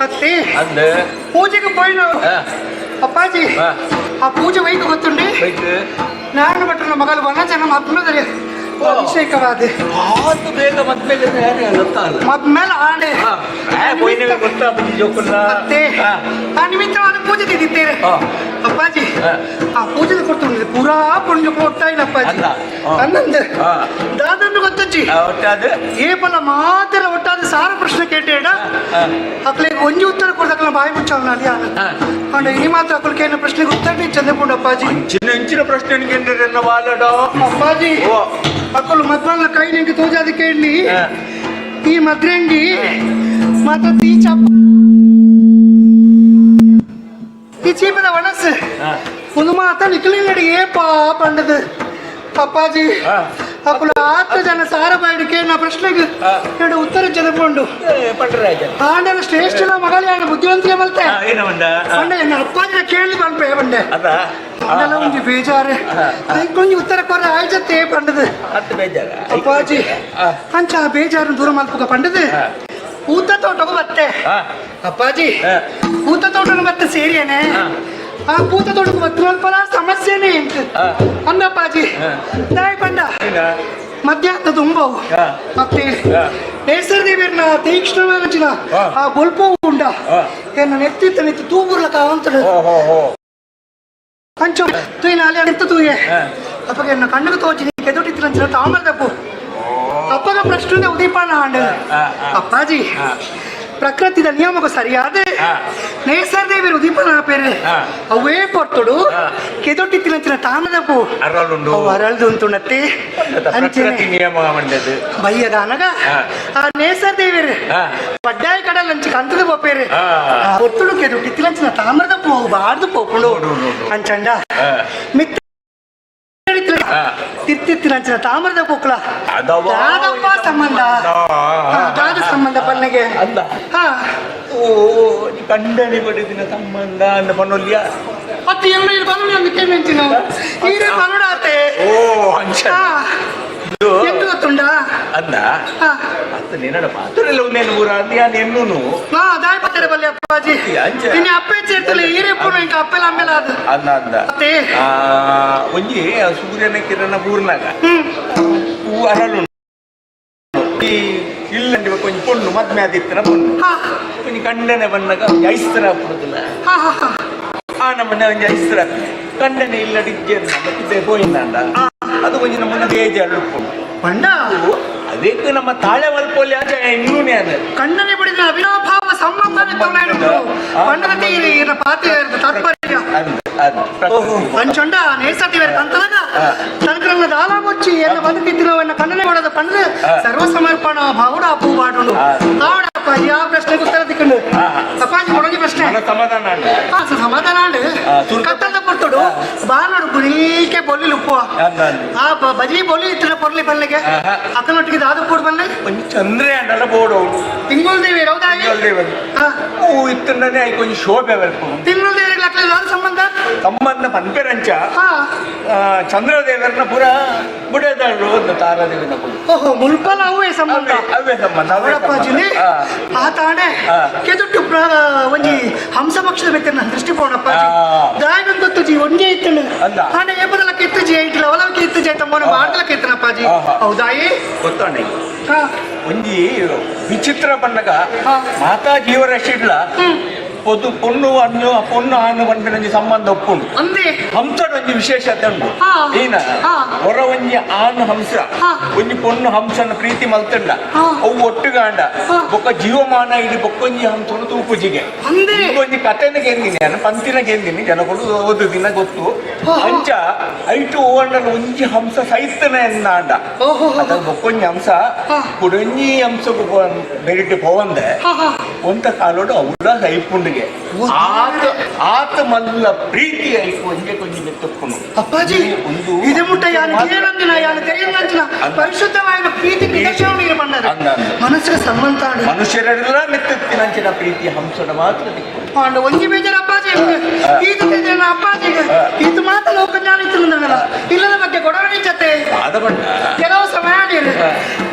Speaker 3: ಅತ್ತೆ
Speaker 2: ಅಂದ್
Speaker 3: ಪೂಜೆಗೆ ಪೋಯಿನವು ಅಪ್ಪಾಜಿ ಆ ಪೂಜೆ ವೈಕ್ ಗೊತ್ತುಂಡೆ ನಾರಾಯಣ ಭಟ್ರನ ಮಗಲು ವನಜನ ಮದ್ಮದರೆ ಅಭಿಷೇಕವಾದ
Speaker 2: ಆತು ಬೇಗ ಮದ್ಮೇಲೆ ಗೊತ್ತಲ್ಲ
Speaker 3: ಮದ್ಮೇಲೆ ಆಂಡೆ
Speaker 2: ಗೊತ್ತಾಪುಜಿ ಜೋಕುಲ್ಲ
Speaker 3: ಅತ್ತೆ ಆ ನಿಮಿತ್ತವಾದ ಪೂಜೆ ತಿದ್ದಿತ್ತೇನೆ ಅಪ್ಪಾಜಿ ಆ ಪೂಜೆ ಕೊಡ್ತುಂಡೆ ಪೂರಾ ಪುಣ್ಯ ಕೊಡ್ತಾ ಇಲ್ಲ ಅಪ್ಪಾಜಿ
Speaker 2: ಅಲ್ಲ.
Speaker 3: ಅನ್ನಂದು ದಾದನ್ನು ಗೊತ್ತಜ್ಜಿ
Speaker 2: ಒಟ್ಟಾದ
Speaker 3: ಏಪಲ ಮಾತ್ರ ಒಟ್ಟಾದ ಸಾರ ಪ್ರಶ್ನೆ ಕೇಟೇಡ ಅಕ್ಲಿಗೆ ಒಂಜಿ ಉತ್ತರ ಕೊಡ್ದಕ್ಲ ಬಾಯಿ ಮುಚ್ಚವನ ಅಲ್ಲಿ ಅಂಡ ಇನಿ ಮಾತ್ರ ಅಕ್ಲಿಗೆ ಪ್ರಶ್ನೆಗೆ ಉತ್ತರ ಚಂದ್ರಪುಂಡ ಅಪ್ಪಾಜಿ
Speaker 2: ಚಿನ್ನ ಇಂಚಿನ ಪ್ರಶ್ನೆ ಎನ್ನ ವಾಲಡೋ
Speaker 3: ಅಪ್ಪಾಜಿ ಅಕ್ಕಲು ಮದ್ಮಲ್ಲ ಕೈ ನಿಂಗೆ ತೋಜಾದ ಕೇಳಿ ಈ ಮದ್ರಂಗಿ ಮಾತ್ರ ತೀ ಚಪ್ಪ ಈ ಚೀಪದ ಒಣಸು ಒಂದು ಮಾತ ನಿಖಲಿನಡಿ ಏಪಾ ಪಂಡದು ಅಪ್ಪಾಜಿ ಅಕ್ಕಲು ಆತ ಜನ ಸಾರ ಬಾಯಿಡಿಕೆ ನಾ ಪ್ರಶ್ನೆಗೆ ಎರಡು ಉತ್ತರ ಚಂದ್ರಪುಂಡು
Speaker 2: ಪಂಡರಾಜ
Speaker 3: ಆಂಡನ ಶ್ರೇಷ್ಠನ ಮಗಳ ಬುದ್ಧಿವಂತಿಕೆ ಮಲ್ತೆ
Speaker 2: ಏನ ಬಂಡ
Speaker 3: ಪಂಡ ಎನ್ನ ಅಪ್ಪಾಜಿನ ಕೇಳಿ ಪನ್ಪೆ ಬಂಡೆ
Speaker 2: ಅದ
Speaker 3: ಅಂಡಲ ಒಂಜಿ ಬೇಜಾರು ಐಕೊಂಜಿ ಉತ್ತರ ಕೊರ ಆಯ್ಜತ್ತೆ ಪಂಡದು
Speaker 2: ಅತ್ತು ಬೇಜಾರ
Speaker 3: ಅಪ್ಪಾಜಿ ಅಂಚ ಆ ಬೇಜಾರು ದೂರ ಮಲ್ಪುಗ ಪಂಡದು ಊತ ತೋಟకు ಬತ್ತೆ ಅಪ್ಪಾಜಿ ಊತ ತೋಟನು ಮತ್ತೆ ಸೇರಿಯೇನೆ ಆ ಪೂತ ತೋಟకు ಬತ್ತಿನಲ್ಪಲ ಸಮಸ್ಯೆನೇ ಇಂತ ಅಂದ ಅಪ್ಪಾಜಿ ತಾಯಿ ಪಂಡ ಮಧ್ಯಾಹ್ನ ತುಂಬವು ಮತ್ತೆ ನೇಸರ್ದೇವಿಯರ್ನ ತೀಕ್ಷ್ಣವಾದ ಆ ಬೊಲ್ಪು ಉಂಡ ಎನ್ನ ನೆತ್ತಿತ್ತ ನೆತ್ತಿ ತೂಬುರ್ಲ ಕಾವಂತಡು ಅಂಚು ತೂಯಿನ ಅಲ್ಲಿ ಎತ್ತ ತೂಯೆ ಅಪ್ಪಗೆ ಎನ್ನ ಕಣ್ಣುಗೆ ತೋಚಿ ಕೆದೊಟ್ಟಿತ್ತಿನ ತಾಮರದಪ್ಪು ಅಪ್ಪಗ ಪ್ರಶ್ನೆ ಉದೀಪಾನ ಹಾಂಡ ಅಪ್ಪಾಜಿ ಪ್ರಕೃತಿದ ನಿಯಮಕ್ಕೂ ಸರಿಯಾದ ನೇಸರ್ದೇವಿಯರು ಉದೀಪನ ಪೇರು ಅವೇ ಪೊರ್ತುಡು ಕೆದೊಟ್ಟಿತ್ತಿನ ತಾಮರದಪ್ಪು
Speaker 2: ಅರಳುಂಡು
Speaker 3: ಅವು ಅರಳ್ದು ಉಂಟುನತ್ತೆ
Speaker 2: ಪ್ರಕೃತಿ ನಿಯಮ ಮಂಡದು
Speaker 3: ಬಯ್ಯದ ಅನಗ ಆ ನೇಸರ್ ದೇವಿರು ಪಡ್ಡಾಯ ಕಡಲ್ ಅಂಚಿ ಕಂತದ ಪೋಪೇರು ಆ ಒತ್ತುಡು ಕೆದು ಟಿತ್ತಿಲಂಚಿನ ತಾಮ್ರದ ಪೋವು ಬಾರ್ದು ಪೋಪುಂಡು ಅಂಚಂಡ ಮಿತ್ತ ತಿರ್ತಿತ್ತಿನಂಚಿನ ತಾಮ್ರದ ಪೋಕ್ಲ
Speaker 2: ಅದವ
Speaker 3: ದಾದಪ್ಪ ಸಂಬಂಧ ದಾದ ಸಂಬಂಧ ಪನ್ನೆಗೆ
Speaker 2: ಅಲ್ಲ
Speaker 3: ಹಾ
Speaker 2: ಓ ಕಂಡನಿ ಪಡೆದಿನ ಸಂಬಂಧ ಅಂದ ಪನ್ನೊಲ್ಯ
Speaker 3: ಮತ್ತೆ ಎಲ್ಲ ಇಲ್ಲಿ ಬಂದು ಒಂದು ಕೇಳಿಂಚಿನ ಈರೇ ಬಂದುಡಾತೆ
Speaker 2: ಓ ಅಂಚ
Speaker 3: ಹಾ ಎಂಟು ಗೊತ್ತುಂಡಾ
Speaker 2: ಅಂದ
Speaker 3: ಹಾ
Speaker 2: ಅತ್ತ ನಿನ್ನ ಪಾತ್ರೆಲ್ಲ ಒಂದೇನು ಊರ ಅಂದ ಯಾನ್ ಎನ್ನುನು
Speaker 3: ಹಾ ದಾಯ ಪತ್ತರ ಬಲ್ಲೆ ಅಪ್ಪಾಜಿ
Speaker 2: ಅಂಚ.
Speaker 3: ಇನ್ನು ಅಪ್ಪೆ ചേರ್ತಲೆ ಈರೆಪ್ಪುನು ಇಂಕ ಅಪ್ಪೆಲ ಅಮ್ಮೆಲ ಅದು
Speaker 2: ಅಂದ ಅಂದ
Speaker 3: ಅತ್ತೆ
Speaker 2: ಆ, ಒಂಜಿ ಆ ಸೂರ್ಯನ ಕಿರಣ ಬೂರ್ನಾಗ ಹೂ ಅರಳು ಈ ಇಲ್ಲಂಡಿ ಒಂಜಿ ಪೊಣ್ಣು ಮದ್ಮೆ ಆದಿತ್ತಿನ ಪೊಣ್ಣು
Speaker 3: ಹಾ
Speaker 2: ಒಂಜಿ ಕಂಡನೆ ಬನ್ನಾಗ ಒಂಜಿ ಐಸ್ತರ ಹಾಕುದಿಲ್ಲ
Speaker 3: ಹಾ ಹಾ ಹಾ
Speaker 2: ಆ ನಮ್ಮನೆ ಒಂಜಿ ಐಸ್ತರ ಕಂಡನೆ ಇಲ್ಲಡಿಜ್ಜೆ ನಮ್ಮ ಪೋಯಿಂದಾಂಡ ಅದು ಒಂಜಿ ನಮ್ಮನ್ನ ಬೇಜ ಅಳ್ಳುಪ್ಪುಂಡು
Speaker 3: ಪಂಡ
Speaker 2: ಅದಕ್ಕೆ ನಮ್ಮ ತಾಳೆ ಮಲ್ಪೊಲಿ ಆಚೆ ಇನ್ನೂನೇ ಅದು
Speaker 3: ಕಣ್ಣನೆ ಬಿಡಿದ ಅವಿನಾಭಾವ ಸಂಬಂಧ ಪಂಡದ ತೀರಿ ಇರ ಪಾತೆ ತಾತ್ಪರ್ಯ
Speaker 2: ಅಂದ್ ಅಂದ್ ಪ್ರಕೃತಿ.
Speaker 3: ಅಂಚೊಂಡ ನೇಸತಿ ಬೇರೆ ಕಂತದಾಗ ತನಕರಂಗ ದಾಲ ಮುಚ್ಚಿ ಎಲ್ಲ ಬದುಕಿತ್ತಿನವನ್ನ ಕಣ್ಣನೆ ಕೊಡದ ಪಂಡದ ಸರ್ವ ಸಮರ್ಪಣ ಭಾವಡ ಅಪ್ಪು ಬಾಡುಂಡು ಆವಡ ಅಪ್ಪಾಜಿ ಆ ಪ್ರಶ್ನೆಗೆ ಉತ್ತರ ತಿಕ್ಕೊಂಡು ಅಪ್ಪಾಜಿ ಕೊಡೋಜಿ ಪ್ರಶ್ನೆ
Speaker 2: మన ಸಮಾಧಾನ ಅಂಡ
Speaker 3: ಆ, ಸಮಾಧಾನ ಅಂಡು ಕತ್ತಲ್ದ ಪೊರ್ತುಡು ಬಾನೋಡು ಗುರೀಕೆ ಬೊಲ್ಲಿ ಉಪ್ಪುವ
Speaker 2: ಅಂದ್ ಅಂದ್
Speaker 3: ಆ ಬಜಿ ಬೊಲ್ಲಿ ಇತ್ತಿನ ಪೊರ್ಲಿ ಬಲ್ಲೆಗೆ ಅಕ್ಕನೊಟ್ಟಿಗೆ ದಾದ ಪೂಡ್ ಬಲ್ಲೆ
Speaker 2: ಒಂಜಿ ಚಂದ್ರೆ ಅಂಡಲ ಬೋಡು
Speaker 3: ತಿಂಗುಲ್ ದೇವಿ ಹೌದಾ
Speaker 2: ತಿಂಗುಲ್ ದೇವರು. ಹೂ ಇತ್ತಂಡನೆ ಐಕ್ ಒಂಜಿ ಶೋಭೆ ಬರ್ಪುಂಡು
Speaker 3: ತಿಂಗುಲ್ ದೇವರಿಗೆ ಅಕ್ಲೆ ದಾದ ಸಂಬಂಧ
Speaker 2: ಸಂಬಂಧ ಪನ್ಪೆರಂಚ
Speaker 3: ಹಾ
Speaker 2: ಚಂದ್ರದೇವರನ್ನ ಪುರ ಬುಡದಾಳು ಒಂದು ತಾರಾದೇವಿನ ಕುಲು
Speaker 3: ಓಹೋ ಮುಲ್ಪಲ ಅವೇ ಸಂಬಂಧ
Speaker 2: ಅವೇ ಅವೇ ಸಂಬಂಧ ಅವೇ
Speaker 3: ಅವಳಪ್ಪಾಜಿನಿ
Speaker 2: ಸಂಬಂಧ. ಆ.
Speaker 3: ಆ ತಾಣೆ
Speaker 2: ಆ.
Speaker 3: ಕೆದುಟ್ಟು ಒಂಜಿ ಹಂಸ ಪಕ್ಷದ ಬೆತ್ತನ ದೃಷ್ಟಿಕೋನಪ್ಪಾಜಿ
Speaker 2: ಆ.
Speaker 3: ದಾಯಗೊಂದು ಗೊತ್ತು ಜಿ ಒಂಜೇ ಇತ್ತಳು
Speaker 2: ಅಂದ.
Speaker 3: ಆಂಡ ಏಪದಲಕ್ಕೆ ಇತ್ತು ಜಿ ಐಟ್ಲ ಅವಲಕ್ಕೆ ಇತ್ತು ಜೈ ತಮ್ಮನ ಮಾಡ್ದಲಕ್ಕೆ ಇತ್ತನಪ್ಪಾಜಿ
Speaker 2: ಆಹಾ.
Speaker 3: ಹೌದಾಯಿ
Speaker 2: ಗೊತ್ತಾಣೆ
Speaker 3: ಹಾ
Speaker 2: ಒಂಜಿ ವಿಚಿತ್ರ ಬಣ್ಣಗ
Speaker 3: ಹಾ.
Speaker 2: ಮಾತಾ ಜೀವರಾಶಿಡ್ಲ ಪೊದು ಪೊಣ್ಣು ಅನ್ನು ಪೊಣ್ಣು ಆನು ಪನ್ಪಿನ ಸಂಬಂಧ ಒಪ್ಪುಂಡು
Speaker 3: ಅಂದೇ
Speaker 2: ಹಂಸದ ಒಂಜಿ ವಿಶೇಷತೆ ಉಂಡು
Speaker 3: ಹಾ.
Speaker 2: ಏನ
Speaker 3: ಹಾ.
Speaker 2: ಹೊರ ಒಂಜಿ ಆನು ಹಂಸ
Speaker 3: ಹಾ.
Speaker 2: ಒಂಜಿ ಪೊಣ್ಣು ಹಂಸನ ಪ್ರೀತಿ ಮಲ್ತಂಡ
Speaker 3: ಹಾ.
Speaker 2: ಅವು ಒಟ್ಟುಗಾಂಡ
Speaker 3: ಹಾ.
Speaker 2: ಬೊಕ್ಕ ಜೀವಮಾನ ಇಡಿ ಬೊಕ್ಕೊಂಜಿ ಹಂಸನ ತೂಪುಜಿಗೆ
Speaker 3: ಅಂದೇ
Speaker 2: ಒಂಜಿ ಕಥೆನ ಕೇಂದಿನಿ ನಾನು ಪಂತಿನ ಕೇಂದಿನಿ ಜನಗಳು ಓದು ದಿನ ಗೊತ್ತು
Speaker 3: ಹಾ.
Speaker 2: ಅಂಚ ಐಟು ಓಂಡನ ಒಂಜಿ ಹಂಸ ಸೈತನ ಎಂದಾಂಡ
Speaker 3: ಓಹೋ
Speaker 2: ಅದ ಬೊಕ್ಕೊಂಜಿ ಹಂಸ
Speaker 3: ಹಾ.
Speaker 2: ಕುಡೊಂಜಿ ಹಂಸకు ಬೆರಿಟ್ ಪೋವಂದೆ
Speaker 3: ಹಾ ಹಾ
Speaker 2: ಒಂತ ಕಾಲೋಡು ಅವಳ ಸೈಪುಂಡಿಗೆ
Speaker 3: ಓ,
Speaker 2: ಆತ ಆತ ಮಲ್ಲ ಪ್ರೀತಿ ಐಕು ಒಂಜೆ ಕೊಂಜಿ ಮೆತ್ತಪ್ಪುನು
Speaker 3: ಅಪ್ಪಾಜಿ
Speaker 2: ಒಂದು
Speaker 3: ಇದು ಮುಟ್ಟ ಯಾನು ಕೇಳಂದಿನ ಯಾನು ತೆರೆಯಂದಿನ ಪರಿಶುದ್ಧವಾದ ಪ್ರೀತಿ ನಿದರ್ಶನ ನೀರು ಬಂದದ
Speaker 2: ಅಂದ, ಅಂದ.
Speaker 3: ಮನಸ್ಸಿಗೆ ಸಂಬಂಧ
Speaker 2: ಮನುಷ್ಯರೆಲ್ಲ ಮೆತ್ತತ್ತಿನಂಚಿನ ಪ್ರೀತಿ ಹಂಸನ ಮಾತ್ರ ದಿಕ್ಕು
Speaker 3: ಅಂಡ ಒಂಜಿ ಬೇಜಾರು ಅಪ್ಪಾಜಿ ಈತ ಅಪ್ಪಾಜಿಗೆ ಇದು ಮಾತ್ರ ಲೋಕಜ್ಞಾನ ಇತ್ತು ನಂಗಲ್ಲ ಇಲ್ಲದ ಬಗ್ಗೆ ಕೊಡವಣಿ ಜೊತೆ
Speaker 2: ದಾದ ಬಣ್ಣ
Speaker 3: ಕೆಲವು ಸಮಯ ನೀರು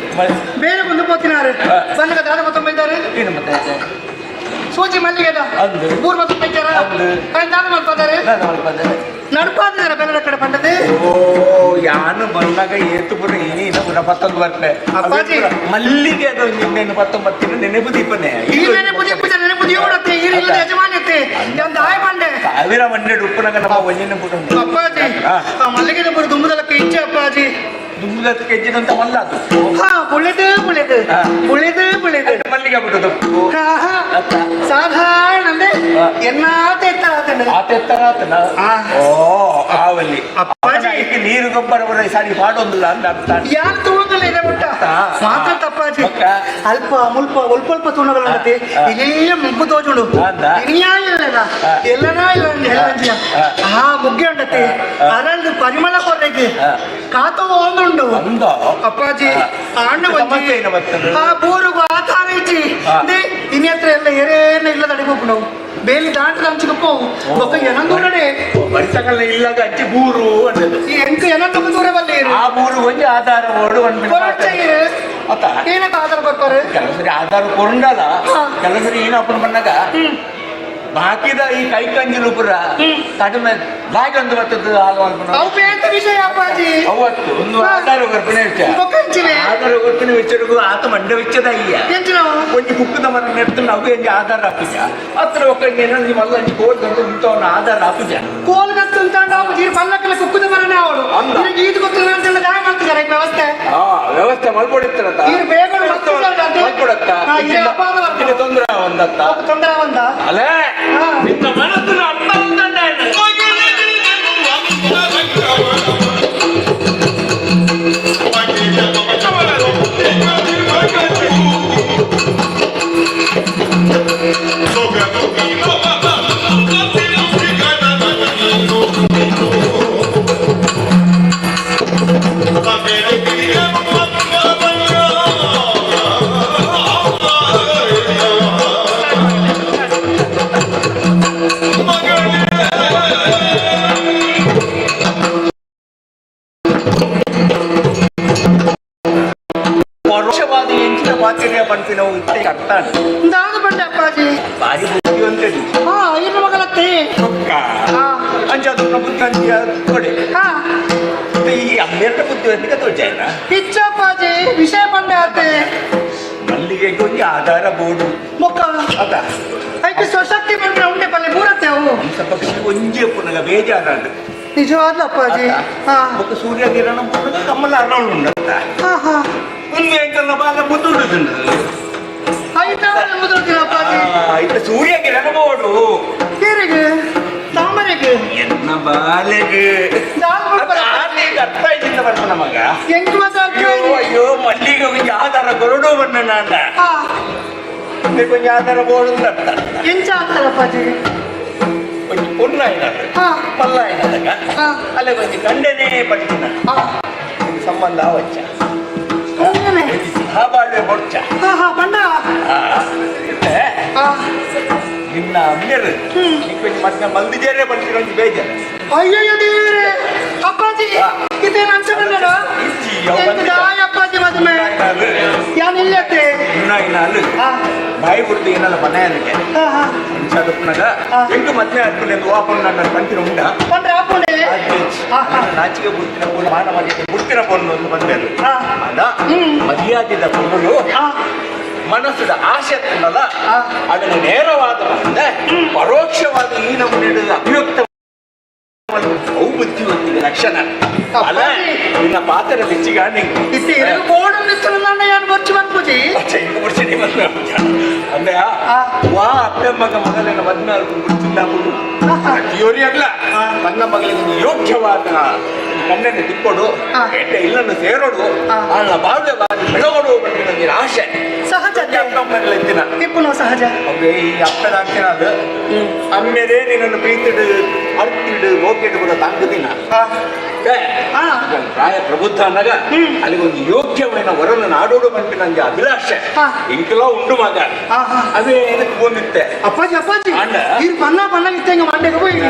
Speaker 3: ಬೇರೆ ಬಂದು ಪೋತಿನಾರು ಬಂದಾಗ ದಾದ ಮತ್ತೊಂಬ ಇದ್ದಾರೆ.
Speaker 2: ಏನು ಮತ್ತೆ?
Speaker 3: ಸೂಜಿ ಮಲ್ಲಿಗೆದ
Speaker 2: ಅಂದು.
Speaker 3: ಮೂರು ಮತ್ತೊಂಬ ಇದ್ದಾರ.
Speaker 2: ಅಂದು.
Speaker 3: ದಾದ ಮಲ್ಪದಾರೆ.
Speaker 2: ದಾದ ಮಲ್ಪದಾರೆ.
Speaker 3: ನಡ್ಪಾದಿದ್ದಾರೆ ಬೆಲ್ಲದ ಕಡೆ ಪಂಡದೆ.
Speaker 2: ಓ, ಯಾನು ಬಂದಾಗ ಏತು ಪುರ ಏನಿಲ್ಲ ಪುರ ಪತ್ತೊಂದು ಬರ್ತೆ.
Speaker 3: ಅಪ್ಪಾಜಿ.
Speaker 2: ಮಲ್ಲಿಗೆ ಅದು ನಿನ್ನೆ ಪತ್ತೊಂಬತ್ತಿನ ನೆನಪು ದೀಪನೆ.
Speaker 3: ಈ ನೆನಪು ದೀಪದ ನೆನಪು ದೀವಡತ್ತೆ ಈ ಇಲ್ಲದ ಯಜಮಾನ್ಯತೆ ಒಂದು ಆಯ್ ಬಂಡೆ.
Speaker 2: ಸಾವಿರ ಮಂಡೆ ಉಪ್ಪುನಗ ನಮ್ಮ ಒಂಜಿನ ಪುಟ.
Speaker 3: ಅಪ್ಪಾಜಿ.
Speaker 2: ಹಾ.
Speaker 3: ಆ ಮಲ್ಲಿಗೆದ ಪುರ ದುಂಬುದಲಕ್ಕೆ ಇಚ್ಛೆ ಅಪ್ಪಾಜಿ.
Speaker 2: ದುಂಬುದಕ್ಕೆ ಹೆಜ್ಜಿನಂತ ಮಲ್ಲ ಅದು.
Speaker 3: ಹಾ, ಬುಳೆದು ಬುಳೆದು.
Speaker 2: ಹಾ.
Speaker 3: ಬುಳೆದು ಬುಳೆದು.
Speaker 2: ಮಲ್ಲಿಗೆ ಬಿಟ್ಟದು.
Speaker 3: ಹಾ, ಹಾ.
Speaker 2: ಅತ್ತ.
Speaker 3: ಸಾಧಾರಣ ಅಂದ್ರೆ
Speaker 2: ಹಾ.
Speaker 3: ಎನ್ನಾತ ಎತ್ತರ ಆತಂಡ.
Speaker 2: ಆತೆತ್ತರ ಆತನ.
Speaker 3: ಆ.
Speaker 2: ಓ, ಆವಲ್ಲಿ.
Speaker 3: ಅಪ್ಪಾಜಿ.
Speaker 2: ಅಪ್ಪನ ನೀರು ಗೊಬ್ಬರ ಬರ ಸಾರಿ ಪಾಡೊಂದಿಲ್ಲ ಅಂತ ಅರ್ಥ.
Speaker 3: ಯಾರು ತೂಗಲ್ಲ ಇದೆ ಮುಟ್ಟ.
Speaker 2: ಹಾ.
Speaker 3: ಮಾತ್ರ ತಪ್ಪಾಜಿ.
Speaker 2: ಬೊಕ್ಕ?
Speaker 3: ಅಲ್ಪ ಮುಲ್ಪ ಒಲ್ಪ ಅಲ್ಪ ತೂಣಗಳನ್ನತೆ.
Speaker 2: ಹಾ.
Speaker 3: ಇಲ್ಲೇ ಮುಗ್ಗು ತೋಜುಂಡು.
Speaker 2: ಅಂದ?
Speaker 3: ಇನ್ಯಾ ಇಲ್ಲ.
Speaker 2: ಹಾ.
Speaker 3: ಎಲ್ಲನಾ ಇಲ್ಲ ಎಲ್ಲಂಜಿಯ.
Speaker 2: ಹಾ.
Speaker 3: ಆ ಮುಗ್ಗೆ ಉಂಡತೆ.
Speaker 2: ಹಾ.
Speaker 3: ಅರಳ್ದು ಪರಿಮಳ ಕೊರ್ರೆಗೆ
Speaker 2: ಹಾ.
Speaker 3: ಕಾತೋ ಒಂದುಂಡು.
Speaker 2: ಅಂದ.
Speaker 3: ಅಪ್ಪಾಜಿ.
Speaker 2: ಹಾ.
Speaker 3: ಆ ಅಣ್ಣ ಒಂಜಿ.
Speaker 2: ಸಮಸ್ಯೆ ಏನು ಬರ್ತದೆ?
Speaker 3: ಆ ಬೋರುಗು ಆ ತಾರ ಇಜ್ಜಿ.
Speaker 2: ಹಾ.
Speaker 3: They ಇನಿ ಹತ್ರ ಎಲ್ಲ ಏರೇನ ಇಲ್ಲ ತಡಿಬೋಪು ನಾವು ಬೇಲಿ ದಾಂಟದ ಅಂಚಿಗೆ ಪೋವು ಬೊಕ್ಕ ಏನಂದೂರಡೆ.
Speaker 2: ಬರಿತಕಲ್ಲ ಇಲ್ಲಗ ಅಜ್ಜಿ ಬೂರು ಅಂದದ್ದು.
Speaker 3: ಈ ಎಂಕ್ ಏನಂತ ದೂರ ಬಲ್ಲೆ ಇರು.
Speaker 2: ಆ ಬೂರು ಒಂಜಿ ಆಧಾರ ಓಡು ಒಂದು.
Speaker 3: ಕೊರೊಚ್ಚ ಇರು.
Speaker 2: ಅತ್ತ.
Speaker 3: ಏನಕ್ಕೆ ಆಧಾರ ಕೊಡ್ತಾರೆ?
Speaker 2: ಕೆಲವು ಸರಿ ಆಧಾರ ಕೊರಂಡಲ್ಲ.
Speaker 3: ಹಾ.
Speaker 2: ಕೆಲವು ಸರಿ ಏನಪ್ಪ ಬಂದಾಗ ಬಾಕಿದ ಈ ಕೈ ಕಂಜಿಲು ಪುರ ಕಡಿಮೆ ಲಾಗಿ ಒಂದು ಬರ್ತದೆ ಹಾಲು ಮಲ್ಪುನ.
Speaker 3: ಅವು ಬೇತ ವಿಷಯ ಅಪ್ಪಾಜಿ.
Speaker 2: ಅವತ್ತು ಒಂದು
Speaker 3: ಹಾ.
Speaker 2: ಆಧಾರ ಕೊರ್ಪಿನ ವಿಚಾರ.
Speaker 3: ಬೊಕ್ಕ ಎಂಚಿನೆ?
Speaker 2: ಆಧಾರ ಕೊರ್ಪಿನ ವಿಚಾರಕ್ಕೂ ಆತ ಮಂಡ ವಿಚ್ಚದ ಅಯ್ಯ.
Speaker 3: ಎಂಚಿನ?
Speaker 2: ಒಂಜಿ ಕುಕ್ಕದ ಮರ ನೆಡ್ತು ನಾವು ಎಂಜಿ ಆಧಾರ ಹಾಕುಜ ಅತ್ರ ಒಕ್ಕ ನಿಮ್ಮ ಮಲ್ಲ ಅಂಜಿ ಕೋಲ್ ಗಂಟು ಉಂಟವನ್ನ ಆಧಾರ ಹಾಕುಜ.
Speaker 3: ಕೋಲ್ ಗತ್ತು ಅಂತ ನಾವು ಜೀರ್ ಪಲ್ಲಕ್ಕಲ್ಲ ಕುಕ್ಕುದ ಮರನೇ ಅವಳು.
Speaker 2: ಅಂದ.
Speaker 3: ನಿನಗೆ ಈದು ಗೊತ್ತಿಲ್ಲ ಅಂತ ಹೇಳಿ ದಾಯ ಮಾಡ್ತಿದ್ದಾರೆ ಈ ವ್ಯವಸ್ಥೆ.
Speaker 2: ಆ ವ್ಯವಸ್ಥೆ ಮಲ್ಪಡಿತ್ತರತ್ತ.
Speaker 3: ಇವ್ರು ಬೇಗ ಮಲ್ಪೊಡತ್ತ.
Speaker 2: ಮಲ್ಪೊಡತ್ತ.
Speaker 3: ಹಾ, ಇದು ಅಪಾದ ಬರ್ತದೆ.
Speaker 2: ತೊಂದರೆ ಒಂದತ್ತ.
Speaker 3: ಅವು ತೊಂದರೆ ಒಂದ.
Speaker 2: ಅಲೇ.
Speaker 3: ಹಾ.
Speaker 2: ನಿನ್ನ ಮನಸ್ಸಿನ ಅರ್ಥ ಉಂಟಣ್ಣ. ಪರೋಕ್ಷವಾದ ಎಂಚಿನ ಮಾತಿನ ಪನ್ಪಿನವು ಇತ್ತೆ ಅರ್ಥಾನೆ.
Speaker 3: ದಾದ ಬಂಡೆ ಅಪ್ಪಾಜಿ.
Speaker 2: ಬಾರಿ ಬುದ್ಧಿವಂತಡಿ.
Speaker 3: ಹಾ, ಐದು ಮಗಳತ್ತೆ.
Speaker 2: ಚೊಕ್ಕ.
Speaker 3: ಹಾ.
Speaker 2: ಅಂಚಾದ ಬುದ್ಧಿವಂತಿಯ ಕೊಡೆ.
Speaker 3: ಹಾ.
Speaker 2: ಮತ್ತೆ ಈ ಅಮ್ಮೇರ್ನ ಬುದ್ಧಿವಂತಿಕೆ ತೋಜಾಯ್ನ.
Speaker 3: ಇಚ್ಚ ಅಪ್ಪಾಜಿ, ವಿಷಯ ಬಂಡೆ ಆತೆ.
Speaker 2: ಮಲ್ಲಿಗೆಗೆ ಒಂಜಿ ಆಧಾರ ಬೋರ್ಡು.
Speaker 3: ಮೊಕ್ಕ.
Speaker 2: ಅದ.
Speaker 3: ಐಕೆ ಸ್ವಶಕ್ತಿ ಬಂದ್ರೆ ಉಂಡೆ ಪಲ್ಲೆ ಬೂರತ್ತೆ ಅವು.
Speaker 2: ಪಕ್ಷಿ ಒಂಜಿ ಪುನಗ ಬೇಜಾರಾಂಡ್.
Speaker 3: ನಿಜವಾದ್ಲ ಅಪ್ಪಾಜಿ, ಹಾ.
Speaker 2: ಬೊಕ್ಕ ಸೂರ್ಯ ಕಿರಣ ಪುನಗ ಕಮ್ಮಲ ಅರಳು ಉಂಡತ್ತ.
Speaker 3: ಹಾ ಹಾ.
Speaker 2: ಒಂದು ಎಂಕಲ್ನ ಬಾಲ ಮುದ್ದುಡುದುಂಡು.
Speaker 3: ಐತಾವ ಮುದುಡ್ತೀರ ಅಪ್ಪಾಜಿ.
Speaker 2: ಇತ್ತ ಸೂರ್ಯ ಕಿರಣ ಬೋರ್ಡು.
Speaker 3: ಏರಿಗೆ ತಾಮರೆಗೆ.
Speaker 2: ಎನ್ನ ಬಾಲೆಗೆ.
Speaker 3: ದಾಲ್ ಬಿಡ್ಬಾರ.
Speaker 2: ಈಗ ಅರ್ಥ ಆಯ್ತಿಲ್ಲ ಬರ್ಪ ನಮಗ.
Speaker 3: ಎಂಕ್ ಮಾತ್ರ ಅರ್ಥ
Speaker 2: ಅಯ್ಯೋ.
Speaker 3: ಆಯ್ತು.
Speaker 2: ಅಯ್ಯೋ, ಮಲ್ಲಿಗೆ ಒಂಜಿ ಆಧಾರ ಕೊರಡು ಬಣ್ಣ ನಾಂಡ.
Speaker 3: ಹಾ.
Speaker 2: ಒಂಜಿ ಆಧಾರ ಬೋರ್ಡು ಅಂತ ಅರ್ಥ.
Speaker 3: ಎಂಚ ಆಗ್ತದ ಅಪ್ಪಾಜಿ?
Speaker 2: ಒಂಜಿ ಪೊಣ್ಣು ಆಯ್ನಲ್ಲ.
Speaker 3: ಹಾ.
Speaker 2: ಮಲ್ಲ ಆಯ್ನದಾಗ.
Speaker 3: ಹಾ.
Speaker 2: ಅಲ್ಲ, ಒಂಜಿ ಗಂಡನೇ ಪಡ್ತಿನ.
Speaker 3: ಹಾ.
Speaker 2: ಸಂಬಂಧ ವಚ್ಚ.
Speaker 3: ಹಂಗೇನೆ?
Speaker 2: ಆ ಬಾಳ್ವೆ ಬೊಡ್ಚ.
Speaker 3: ಹಾ ಹಾ, ಬಂಡ.
Speaker 2: ಆ, ಇತ್ತೆ
Speaker 3: ಹಾ.
Speaker 2: ನಿನ್ನ ಅಮ್ಮೆರು ನಿಕ್ಕೊಂಜಿ ಮತ್ತೆ ಮಲ್ದಿಜೇರೆ ಪಡ್ತಿನ ಒಂಜಿ ಬೇಜಾರು.
Speaker 3: ಅಯ್ಯಯ್ಯೋ ದೇವರೇ, ಅಪ್ಪಾಜಿ.
Speaker 2: ಹಾ.
Speaker 3: ಇದೇನು ಅನ್ಸಕಂಡಡ?
Speaker 2: ಇಜ್ಜಿ, ಅವು ಬಂದಿಲ್ಲ.
Speaker 3: ದಾಯ ಅಪ್ಪಾಜಿ ಮದುವೆ ಯಾನ್ ಇಲ್ಲತ್ತೆ.
Speaker 2: ಇನ್ನಾಗಿನಾಲು
Speaker 3: ಹಾ.
Speaker 2: ಬಾಯಿ ಬಿಡ್ದು ಏನಲ್ಲ ಮನೆಯಲ್ಲಿಗೆ.
Speaker 3: ಹಾ ಹಾ.
Speaker 2: ಅಂಚಾದಪ್ಪನಾಗ
Speaker 3: ಹಾ.
Speaker 2: ಎಂಟು ಮದ್ವೆ ಆದ್ಮೇಲೆ ವಾಪನ್ ನನ್ನ ಪಂತಿನ ಉಂಡ.
Speaker 3: ಬಂದ್ರೆ ಹಾಕೊಂಡೆ. ಹಾ ಹಾ.
Speaker 2: ನಾಚಿಕೆ ಬುಡ್ತಿನ ಪೊಣ್ಣು, ಮಾನ ಮರ್ಯಾದೆ ಬುಡ್ತಿನ ಪೊಣ್ಣು ಅಂತ ಬಂದೆನು.
Speaker 3: ಹಾ.
Speaker 2: ಅದ
Speaker 3: ಹ್ಮ್.
Speaker 2: ಮರ್ಯಾದೆದ ಪೊಣ್ಣು
Speaker 3: ಹಾ.
Speaker 2: ಮನಸ್ಸದ ಆಸೆ ಉಂಡಲ್ಲ.
Speaker 3: ಹಾ.
Speaker 2: ಅದನ್ನು ನೇರವಾದ ಅಂದ್ರೆ ಪರೋಕ್ಷವಾದ ಈ ನಮೂನೆ ಅಭಿವ್ಯಕ್ತ ಅವು ಬುದ್ಧಿವಂತಿಗೆ ಲಕ್ಷಣ ಅಲ್ಲ.
Speaker 3: ಅಪ್ಪಾಜಿ.
Speaker 2: ನಿನ್ನ ಪಾತ್ರ ಬೆಚ್ಚಿಗ ನಿಂಗೆ.
Speaker 3: ಇತ್ತೆ ಇರಗ ಬೋರ್ಡ್ ನಿತ್ತನ ಯಾನ್ ಬೊಚ್ಚು ಮನ್ಪುಜಿ.
Speaker 2: ಮುಡ್ಸಿನಿ ಮದ್ವೆ ಅಂದ್ರೆ
Speaker 3: ಆ.
Speaker 2: ವಾ ಅಪ್ಪೆ ಮಗ ಮಗನನ್ನ ಮದ್ವೆ ಚಿನ್ನಾಪುಡು
Speaker 3: ಆಹಾ.
Speaker 2: ಥಿಯೋರಿ ಅಲ್ಲ, ತನ್ನ ಮಗಳಿಗೆ ಒಂದು ಯೋಗ್ಯವಾದ ಕಣ್ಣನ್ನು ತಿಕ್ಕೊಡು.
Speaker 3: ಆ.
Speaker 2: ಎಡ್ಡೆ ಇಲ್ಲನ್ನು ಸೇರೋಡು.
Speaker 3: ಆ.
Speaker 2: ಅವಳ ಬಾಳ್ವೆ ಬಾರಿ ಬೆಳಗೋಡು ಬಂದಿನ ಆಶೆ.
Speaker 3: ಸಹಜ.
Speaker 2: ಅಪ್ಪಮ್ಮನೆಲ್ಲ ಇದ್ದಿನ.
Speaker 3: ಇಪ್ಪುನು ಸಹಜ.
Speaker 2: ಅವ್ರು ಈ ಅಪ್ಪದಾಂತಿನಾದ ಅಮ್ಮೇರೆ ನಿನ್ನನ್ನು ಪ್ರೀತಿಡು ಅರ್ತಿಡು ಮೋಕೆಡು ಕೂಡ ತಾಂಗುದಿನ. ಪ್ರಾಯ ಪ್ರಬುದ್ಧ ಅನ್ನಗ ಅಲ್ಲಿಗೊಂದು ಯೋಗ್ಯమైన ವರನ ನಾಡೋಡು ಬಂಪಿ ನಂಗೆ ಅಭಿಲಾಷೆ ಇಂಕಲ ಉಂಡು ಮಗ ಅದೇ ಏನಕ್ಕೆ ಬಂದಿತ್ತೆ.
Speaker 3: ಅಪ್ಪಾಜಿ ಅಪ್ಪಾಜಿ ಇರು ಬಣ್ಣ ಬಣ್ಣ ಇತ್ತಂಗ ಮಂಡೆಗೆ ಹೋಗಿ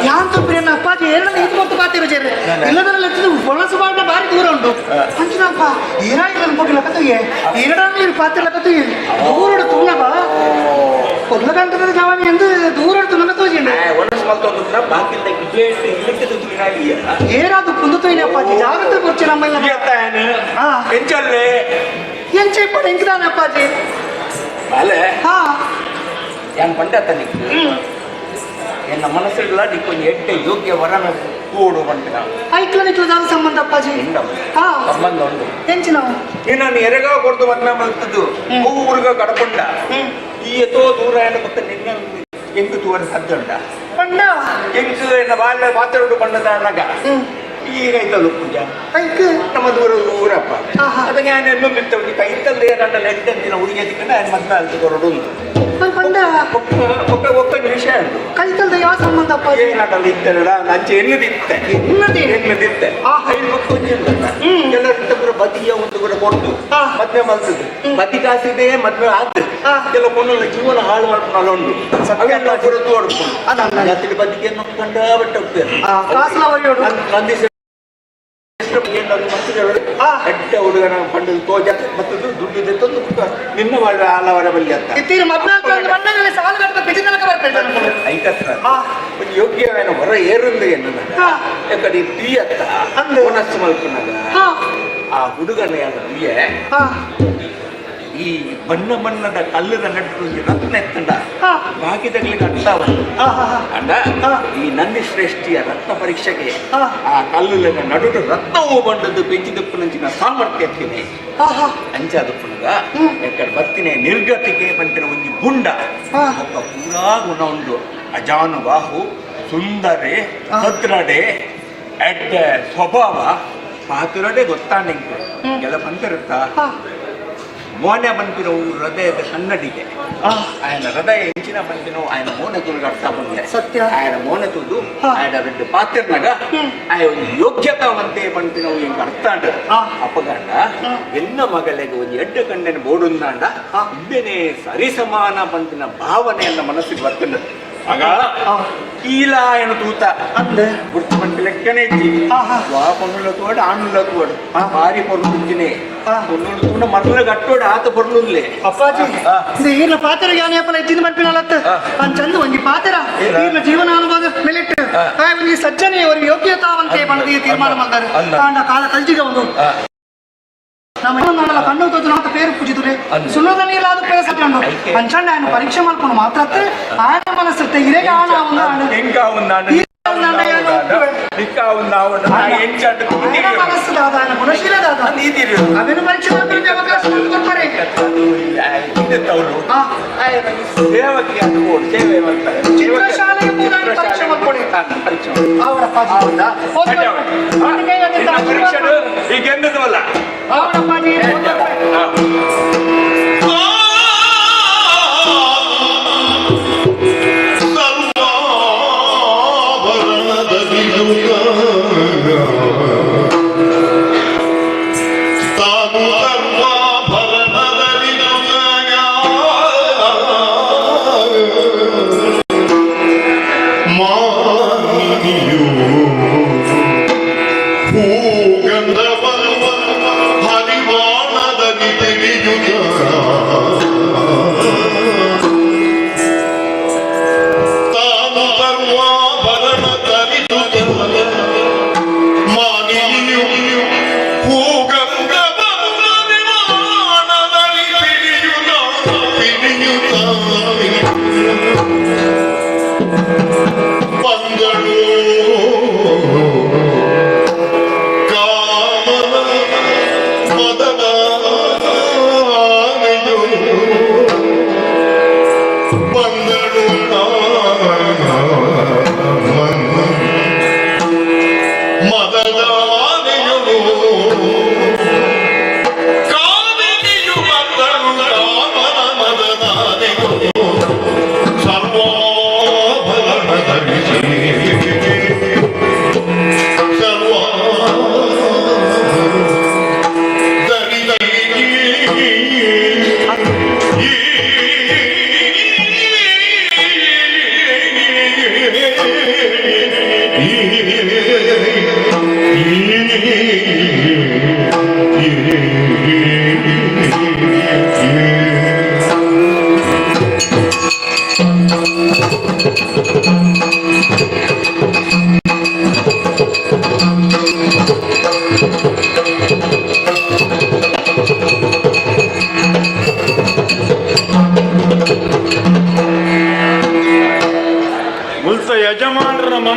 Speaker 3: ಯಾಂತ ಪ್ರಿಯನ ಅಪ್ಪಾಜಿ ಎರಡನೇ ಇದು ಮತ್ತು ಪಾತಿರ ಜೇರೆ ಇಲ್ಲದರಲ್ಲಿ ಎತ್ತಿದ್ದು ಒಣಸು ಬಾಣ ಬಾರಿ ದೂರ ಉಂಟು ಅಂಚಿನಪ್ಪ ಏರಾಯಿಲ್ಲ ಹೋಗಿಲ್ಲ ಕತ್ತುಗೆ ಎರಡನೇ ಇರು ಪಾತಿರ ಕತ್ತುಗೆ ದೂರ ತುಣ್ಣಬ ಕೊಲ್ಲಗಂಟದ ಜವಾನಿ ಎಂದು ದೂರ ತುಣ್ಣಗ ತೋಜಿಂಡ
Speaker 2: ಒಣಸು ಮಲ್ತೊಂದು ಬಾಕಿಲ್ದ
Speaker 3: ಏರಾದು ಕುಂದುತೋಯ್ನೆ ಅಪ್ಪಾಜಿ ಜಾಗ್ರತೆ ಕೊರ್ಚಿ ನಮ್ಮ
Speaker 2: ಎಂಚಲ್ಲೇ
Speaker 3: ಎಂಚೆ ಇಪ್ಪಡು ಎಂಕಿದಾನೆ ಅಪ್ಪಾಜಿ
Speaker 2: ಅಲೆ ಯಾನ್ ಪಂಡತ ನಿಕ್ ಎನ್ನ ಮನಸ್ಸಿಲ್ಲ ನಿಕ್ಕೊಂಜಿ ಎಡ್ಡೆ ಯೋಗ್ಯ ವರನ ಕೂಡು ಪಂಪಿನ.
Speaker 3: ಐಕ್ಲ ನಿಕ್ಲ ದಾದ ಸಂಬಂಧ ಅಪ್ಪಾಜಿ?
Speaker 2: ಸಂಬಂಧ ಉಂಟು.
Speaker 3: ಎಂಚಿನವು?
Speaker 2: ನಿನ್ನನ್ನು ಎರೆಗ ಕೊಡ್ದು ಮದ್ಮೆ ಮಲ್ತದ್ದು ಊರುಗ ಕಡಪುಂಡ ಈ ಎತೋ ದೂರ ಏನ ಪಕ್ಕ ನಿನ್ನ ಎಂಕು ತೂವರ ಸಾಧ್ಯ ಉಂಟ?
Speaker 3: ಪಂಡ
Speaker 2: ಎಂಕು ಎನ್ನ ಬಾಲ್ಯ ಮಾತಾಡು ಪಂಡದ ಅನ್ನಗ ಈಗ ಐತಲ್ಲ ಪೂಜಾ
Speaker 3: ಐಕ್
Speaker 2: ನಮ್ಮ ದೂರ ಊರಪ್ಪ ಅದಕ್ಕೆ ನಾನು ಇನ್ನೊಂದು ಒಂಜಿ ಕೈತಲ್ಲೇ ನನ್ನ ನೆಡ್ಡಂತಿನ ಹುಡುಗಿ ತಿಕ್ಕಂಡ ఆయన ಮದ್ಮೆ ಅಲ್ತು ಕೊರಡು ಉಂಟು.
Speaker 3: ಪಂಡ
Speaker 2: ಒಕ್ಕ ಒಕ್ಕ ವಿಷಯ ಉಂಟು.
Speaker 3: ಕೈತಲ್ದ ಯಾವ ಸಂಬಂಧ ಅಪ್ಪಾಜಿ?
Speaker 2: ಏನಾಟಲ್ಲ ಇತ್ತಲ್ಲ ನಂಚೆ ಎನ್ನದಿತ್ತೆ
Speaker 3: ಎನ್ನದಿ?
Speaker 2: ಎನ್ನದಿತ್ತೆ ಐದು ಬೊಕ್ಕ ಒಂಜಿ ಉಂಟಲ್ಲ ಕೆಲವರಿಂದ ಪೂರ ಬದಿಯ ಒಂದು ಕೂಡ ಕೊಡ್ದು ಮದ್ವೆ ಮಲ್ತದ್ದು ಬದಿ ಕಾಸಿದೆ ಮದ್ವೆ ಆತು ಕೆಲವು ಪೊಣ್ಣುಲ ಜೀವನ ಹಾಳು ಮಾಡ್ಕೊಂಡು ಉಂಟು ಅವೆಲ್ಲ ಪೂರ ತೋಡ್ಕೊಂಡು ಅತ್ತಿನ ಬದಿಗೆ ಕಂಡ ಬಟ್ಟೆ ನಂದಿ ಎಡ್ಡೆ ಹುಡುಗನ ಪಂಡದ ತೋಜ ಮತ್ತು ದುಡ್ಡು ತಂದು ನಿನ್ನ వాళ్ళ ಆಲವರ ಬಲ್ಲಿ ಅಂತ ಐಕತ್ರ ಒಂದು ಯೋಗ್ಯವೇನ ಹೊರ ಏರುಂದು ಎನ್ನುವಾಗ ಯಾಕಡೆ ತೀಯತ್ತ ಮನಸ್ಸು ಮಲ್ಪುನಾಗ ಆ ಹುಡುಗನ ಯಾರ ತೀಯೆ ಈ ಬಣ್ಣ ಬಣ್ಣದ ಕಲ್ಲದ ನಟ್ಟು ಒಂಜಿ ರತ್ನ ಎತ್ತಂಡ ಬಾಕಿದಗಳಿಗೆ ಅಡ್ಡ ಅಂಡ ಈ ನಂದಿ ಶ್ರೇಷ್ಠಿಯ ರತ್ನ ಪರೀಕ್ಷೆಗೆ ಆ ಕಲ್ಲುಲೆನ ನಡುಟು ರತ್ನವು ಬಂಡದ್ದು ಬೆಂಚಿದಪ್ಪನಂಚಿನ ಸಾಮರ್ಥ್ಯ ಎತ್ತಿನಿ ಅಂಚಾದಪ್ಪನಗ ಎಕ್ಕಡೆ ಬತ್ತಿನ ನಿರ್ಗತಿಗೆ ಪಂಪಿನ ಒಂಜಿ ಬುಂಡ ಒಕ್ಕ ಪೂರಾ ಗುಣ ಉಂಡು ಅಜಾನುಬಾಹು ಸುಂದರೆ ಸದ್ರಡೆ ಎಡ್ಡೆ ಸ್ವಭಾವ ಪಾತುರಡೆ ಗೊತ್ತಾಂಡಿಂಗ್ ಕೆಲ ಪಂಪಿರುತ್ತಾ ಮೋನೆ ಬಂಪಿನವು ಹೃದಯದ ಕನ್ನಡಿಗೆ ఆయన ಹೃದಯ ಎಂಚಿನ ಬಂಪಿನವು ఆయన ಮೋನೆ ತುಳುಗು ಅರ್ಥ ಬಂದೆ
Speaker 3: ಸತ್ಯ
Speaker 2: ఆయన ಮೋನೆ ತುದು ఆయన రెండు ಪಾತಿರ್ನಗ ಆಯ ಒಂದು ಯೋಗ್ಯತಾವಂತೆ ಬಂಪಿನವು ಎಂಕ್ ಅರ್ಥ ಅಂಡ ಅಪ್ಪಗಂಡ ಎನ್ನ ಮಗಳಿಗೆ ಒಂದು ಎಡ್ಡ ಕಂಡನ ಬೋಡುಂದಾಂಡ ಇಂಬೆನೆ ಸರಿಸಮಾನ ಬಂಪಿನ ಭಾವನೆಯನ್ನ ಮನಸ್ಸಿಗೆ ಬರ್ತದೆ ಆಗ ಈಲಾಯನ ತೂತ
Speaker 3: ಅಂದೆ
Speaker 2: ಗುರ್ತು ಬಂಪಿ ಲೆಕ್ಕನೆ ಇಜ್ಜಿ ವಾ ಪೊನ್ನುಲ ತೋಡು ಆಣುಲ ತೋಡು ಭಾರಿ ಪೊರ್ಲು ಕುಜ್ಜಿನೆ ಪೊನ್ನುಲು ತೂಂಡ ಮರ್ಲ ಗಟ್ಟೋಡು ಆತ ಪೊರ್ಲುನ್ಲೆ
Speaker 3: ಅಪ್ಪಾಜಿ ಇದು ಈರ್ನ ಪಾತ್ರ ಜ್ಞಾನಿಯಪ್ಪಲ ಹೆಚ್ಚಿನ ಬರ್ಪಿನಲತ್ತ ಚಂದ ಒಂಜಿ ಪಾತ್ರ ಈರ್ನ ಜೀವನ ಅನುಭವ ಮೆಲೆಟ್ ಆ ಒಂಜಿ ಸಜ್ಜನೆ ಒಂದು ಯೋಗ್ಯತಾವಂತೆ ಪಣದಿ ತೀರ್ಮಾನ ಮಾಡ್ತಾರೆ ಆಂಡ ಕಾಲ ಕಲ್ಜಿಗ ಒಂದು ನಮ್ಮ ನಮ್ಮಲ್ಲ ಕಣ್ಣು ತೋಜು ನಾತ ಪೇರು ಪೂಜಿದುರೆ ಸುಣ್ಣದ ನೀರಾದ ಪೇರು ಸತ್ಯಂಡು ಅಂಚಂಡ ఆయన ಪರೀಕ್ಷೆ ಮಾಡ್ಕೊಂಡು ಮಾತ್ರ ఆయన ಮನಸ್ಸತ್ತೆ ಇರೇಗ ಆಣ ಒಂದು
Speaker 2: ಎಂಕ ఉందాంಡ
Speaker 3: ಮನಸ್ಸು ದಾದ ఆయన ಗುಣಶೀಲ ದಾದ ಅವೇನು ಪರೀಕ್ಷೆ ಮಾಡ್ಕೊಂಡು ಅವಕಾಶ ಕೊಡ್ತಾರೆ. ಚಿತ್ರಶಾಲೆಗೆ ಪರೀಕ್ಷೆ ಮಾಡ್ಕೊಡಿ.
Speaker 2: ಈಗ ಎಂದದವಲ್ಲ.
Speaker 3: ಅವರಪ್ಪಾಜಿ.
Speaker 1: ತಾನು ಸರ್ವಾಭರಣದಲ್ಲಿ ಮಾನಿನಿಯು ಹೂಗಂಧವ ಹರಿವಾಣದಲ್ಲಿ ತಿಳಿಯುತ್ತ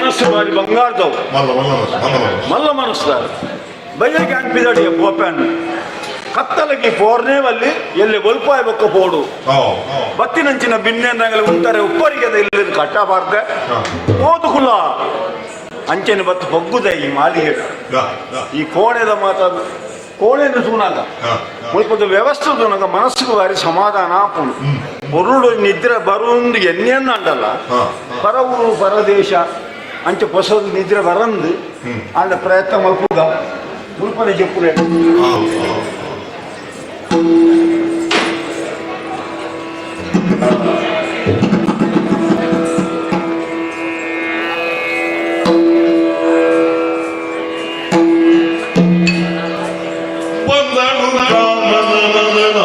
Speaker 4: ಮನಸ್ಸು ಬಾರಿ ಬಂಗಾರದವು.
Speaker 1: ಮಲ್ಲ ಮಲ್ಲ ಮನಸ್ಸು, ಮಲ್ಲ ಮನಸ್ಸು.
Speaker 4: ಮಲ್ಲ ಮನಸ್ಸುದಾರ ಬಯ್ಯಗೆ ಅನ್ಪಿದಡಿಯ ಪೋಪೆನ್ ಕತ್ತಲಗಿ ಪೋರ್ನೇವಲ್ಲಿ ಎಲ್ಲಿ ಬೊಲ್ಪಾಯ ಬೊಕ್ಕ ಪೋಡು. ಬತ್ತಿನಂಚಿನ ಬಿನ್ನೆಂದಂಗಲ ಉಂತಾರೆ ಉಪ್ಪರಿಗೆ ಇಲ್ಲಿ ಕಟ್ಟಬಾರ್ದೆ. ಓದುಕುಲ ಅಂಚನೆ ಬತ್ತು ಬೊಗ್ಗುದ ಈ ಮಾಲಿಗೆ.
Speaker 1: ದಾ, ದಾ.
Speaker 4: ಈ ಕೋಣೆದ ಮಾತ ಕೋಣೆನ ತೂನಾಗ ಮುಲ್ಪದ ವ್ಯವಸ್ಥೆ ತೂನಾಗ ಮನಸ್ಸಿಗೆ ಬಾರಿ ಸಮಾಧಾನ ಆಪುಂಡು. ಬೊರುಡು ನಿದ್ರೆ ಬರುಂದು ಎನ್ನೆನ್ನ ಅಂಡಲ್ಲ. ಪರ ಊರು ಪರದೇಶ ಅಂಚೆ ಪೊಸದು ನಿದ್ರೆ ಬರಂದು ಅಂಡ ಪ್ರಯತ್ನ ಮಲ್ಪುಗ ಮುಲ್ಪದ ಜಪ್ಪುರೆ.
Speaker 1: ಆ, ಆ. ಬಂದನು ರಾಮನ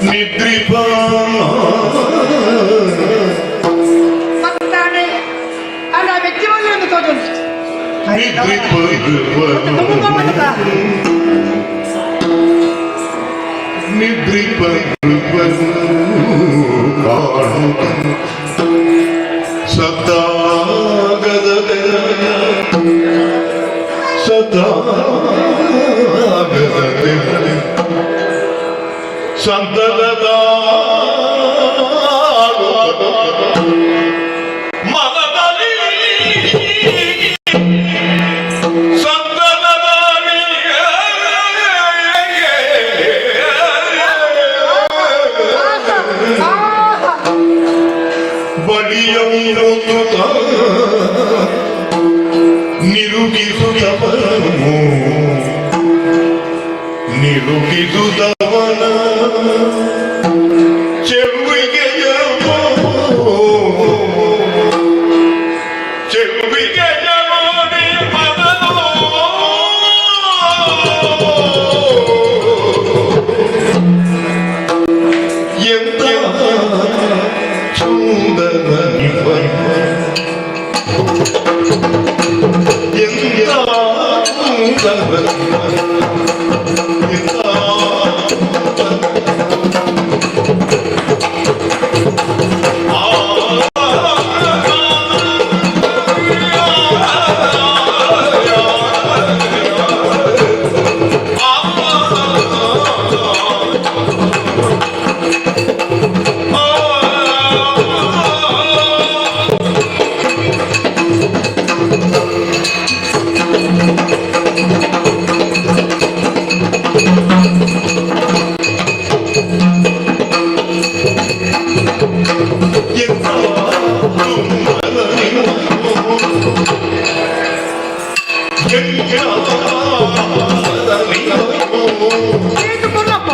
Speaker 1: ನಿದ್ರಿಪ.
Speaker 3: ಮತ್ತಾನೆ ಅಂಡ ಆ ವ್ಯಕ್ತಿ ಒಳ್ಳೆ ಒಂದು ತೋಜೊಂದು.
Speaker 1: ನಿದ್ರಿಪ. ನಿದ್ರಿಪ ಕಾಣು ಸದಾಗದ ಸದಾಗದ ಸಂತದ ಮನದಲ್ಲಿ ಸಂತದ
Speaker 3: ಆಹಾ.
Speaker 1: ಬಳಿಯೊಂದು ನಿರುಗಿಸುತ್ತವನು ನಿರುಗಿಸುತ್ತವನ ಚೆಲುವಿಗೆಯೋ ಚೆಲುವಿಗೆಯೋ ಮನೋ ಎಂತ ಸುಂದರ ನಿವ ಎಂತ ಸುಂದರ ಎಂತ ಎಂತ ಸುಂದರ.
Speaker 3: ಏಟು ಕೊಡ್ಲಪ್ಪ.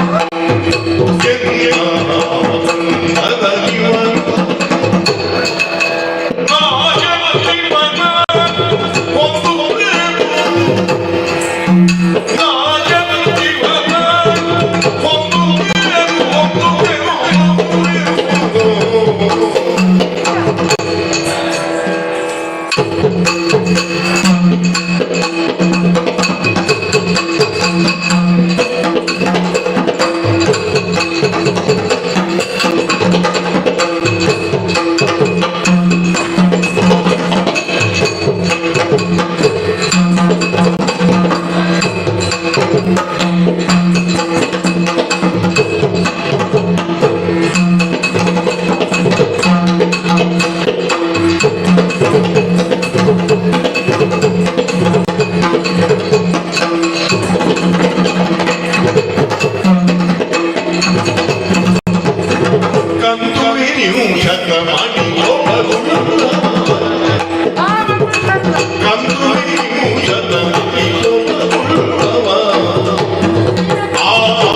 Speaker 3: ಆ, ಮತ್ತೆ.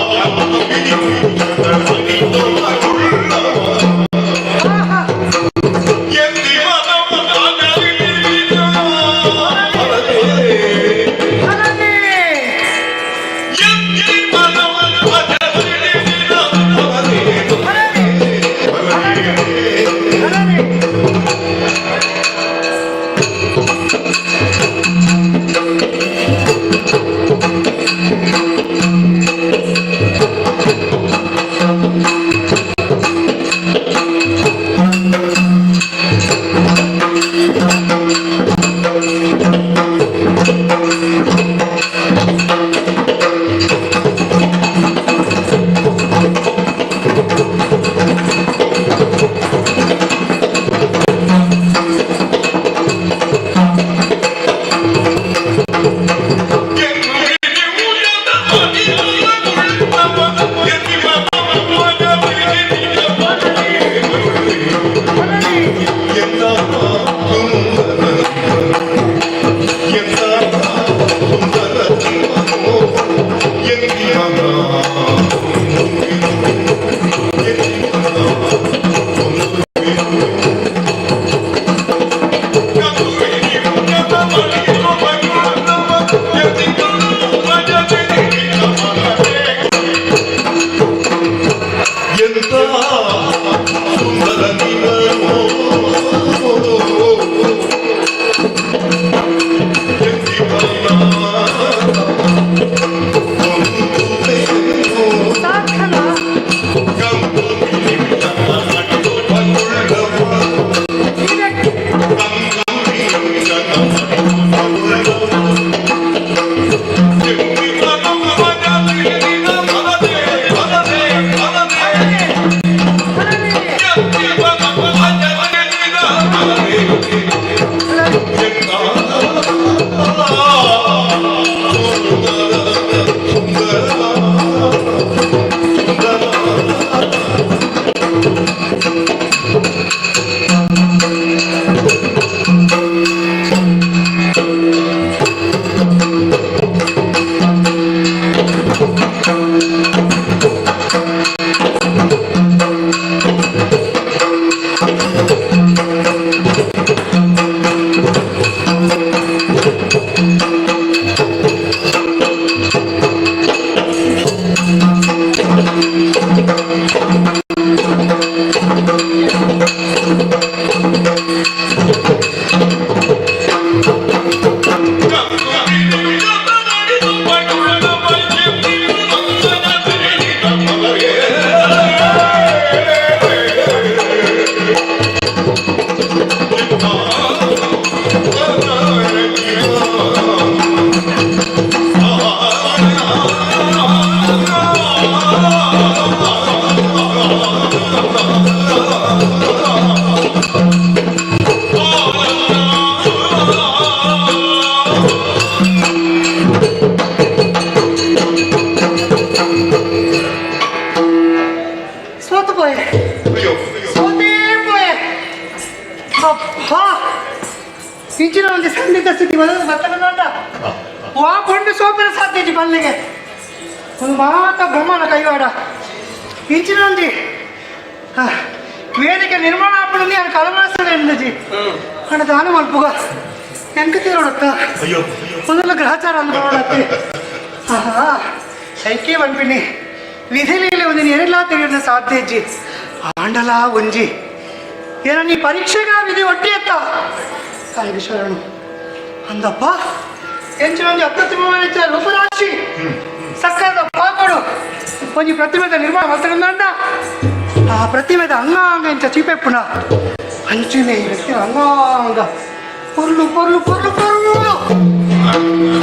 Speaker 1: ಎಂತ ಸುಂದರ ನೀನು
Speaker 3: ಸಾಕಲ್ಲ. ಸೋತು ಪೋಯೆ, ಸೋತೇ ಪೋಯೆ. ಅಪ್ಪಾ, ಇಂಚಿನ ಒಂದು ಸಂದಿಗ್ಧ ಸ್ಥಿತಿ ಬರೋದು ಬರ್ತಕ್ಕಂಥ ವಾ ಕೊಂಡು ಸೋಪಿನ ಸಾಧ್ಯ ಇಜ್ಜಿ ಪಲ್ಲಿಗೆ ಒಂದು ಮಾತ ಬ್ರಹ್ಮನ ಕೈವಾಡ. ಇಂಚಿನ ಒಂಜಿ ವೇದಿಕೆ ನಿರ್ಮಾಣ ಆಪುಂಡು ಯಾರು ಕಲಮಾಸನ ಎಂದಜಿ ಹಣ ದಾನ ಮಲ್ಪುಗ ಎಂಕ ತೀರೋಡತ್ತ ಒಂದೊಂದು ಗ್ರಹಚಾರ ಅಂದ್ಕೊಳ್ಳತ್ತೆ. ಆಹಾ, ಐಕೆ ಪನ್ಪಿನಿ ವಿಧಿಲೀಲೆ ಒಂದು ಏನೆಲ್ಲ ತಿಳಿಯೋಣ ಸಾಧ್ಯ ಇಜ್ಜಿ. ಆಂಡಲ ಒಂಜಿ ಏನ ನೀ ಪರೀಕ್ಷೆಗ ವಿಧಿ ಒಟ್ಟಿ ಎತ್ತ ಕಾಯಿಗೆ ಶರಣು ಅಂದಪ್ಪ. ಎಂಚಿನ ಒಂಜಿ ಅಪ್ರತಿಮವಾದ ರೂಪರಾಶಿ ಸಕ್ಕರದ ಪಾಕಡು ಒಂಜಿ ಪ್ರತಿಮೆದ ನಿರ್ಮಾಣ ಮಲ್ತಂಡ. ಆ ಪ್ರತಿಮೆದ ಅಂಗಾಂಗ ಎಂಚ ಚೀಪೆಪ್ಪುನ ಅಂಚಿನೇ ಈ ವ್ಯಕ್ತಿ ಅಂಗಾಂಗ ಪೊರ್ಲು ಪೊರ್ಲು ಪೊರ್ಲು ಪೊರ್ಲು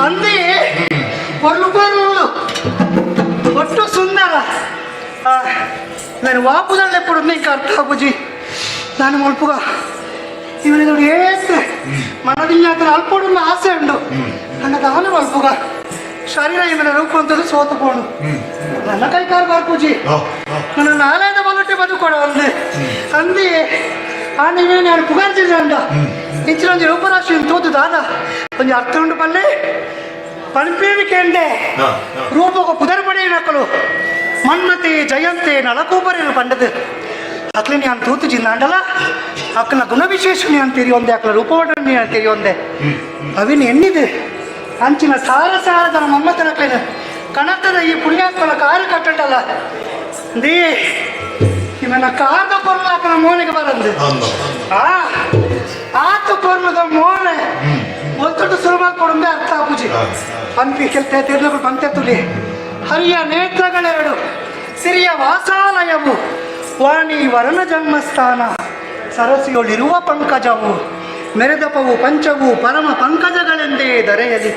Speaker 3: ಅಂದೇ ಪೊರ್ಲು ಪೊರ್ಲು ಒಟ್ಟು ಸುಂದರ. ನಾನು ವಾಪುದಲ್ಲ ಎప్పుడు ఇంకా ಅರ್ಥ ಆಪುಜಿ. ನಾನು ಮಲ್ಪುಗ ಇವನಿಗೆ ಏತ್ ಮನದಿಲ್ಲ ಅಲ್ಪೋಡುಲ್ಲ ಆಸೆ ಉಂಡು ನನ್ನ ದಾನ ಮಲ್ಪುಗ ಶರೀರ ಇವನ ರೂಪ ಅಂತದ್ದು ಸೋತು ಪೋಣು. ನನ್ನ ಕೈ ಕಾಲು ಬಾರ್ಪುಜಿ, ನನ್ನ ನಾಲಾಯದ ಬಲಟೆ ಬದುಕೋಡ ಅಂದೆ ಅಂದೆ. ಆ ನೀವೇ ನಾನು ಪುಗಾರ್ಜಿಲ್ಲ ಇಂಚಿನ ಒಂಜಿ ರೂಪರಾಶಿ ತೋದು ದಾದ ಒಂಜಿ ಅರ್ಥ ಉಂಡು ಪಲ್ಲೆ ಪನ್ಪೇವಿ ಕೇಂಡೆ. ರೂಪಕ ಪುದರ್ ಪಡೆಯಿನಕಲು ಮನ್ಮತೆ ಜಯಂತೆ ನಳಕೂಪರೇನು ಪಂಡದು ಅಕ್ಲೆ ನಾನು ತೂತು ಜಿಂದಾಂಡಲ ಅಕ್ಕನ ಗುಣವಿಶೇಷಣೆ ಅಂತ ತೆರಿಯೊಂದೆ, ಅಕ್ಕನ ರೂಪವರ್ಣನೆ ಅಂತ ತೆರಿಯೊಂದೆ. ಅವಿನ ಎನ್ನಿದೆ ಅಂಚಿನ ಸಾರ ಸಾರದ ಮಮ್ಮತನಕ್ಲೇನ ಕಣತದ ಈ ಪುಣ್ಯಾತ್ಮನ ಕಾರು ಕಟ್ಟಂಡಲ್ಲ they ಇವನ ಕಾರ್ದ ಪೊರ್ಲು ಅಕ್ಕನ ಮೋನೆಗೆ ಬರಂದು ಆ ಆತ ಪೊರ್ಲುದ ಮೋನೆ ಒತ್ತೊಟ್ಟು ಸುಲಭ ಕೊಡುಂದೆ ಅರ್ಥ ಆಪುಜಿ. ಪನ್ಪಿ ಕೆಲ್ತೆ ತಿರ್ಲಗಳು ಬಂತೆ ತುಲಿ. ಹರಿಯ ನೇತ್ರಗಳೆರಡು ಸಿರಿಯ ವಾಸಾಲಯವು, ವಾಣಿ ವರನ ಜನ್ಮಸ್ಥಾನ, ಸರಸಿಯೊಳಿರುವ ಪಂಕಜವು, ಮೆರೆದಪವು ಪಂಚವು ಪರಮ ಪಂಕಜಗಳೆಂದೇ ದರೆಯಲಿ.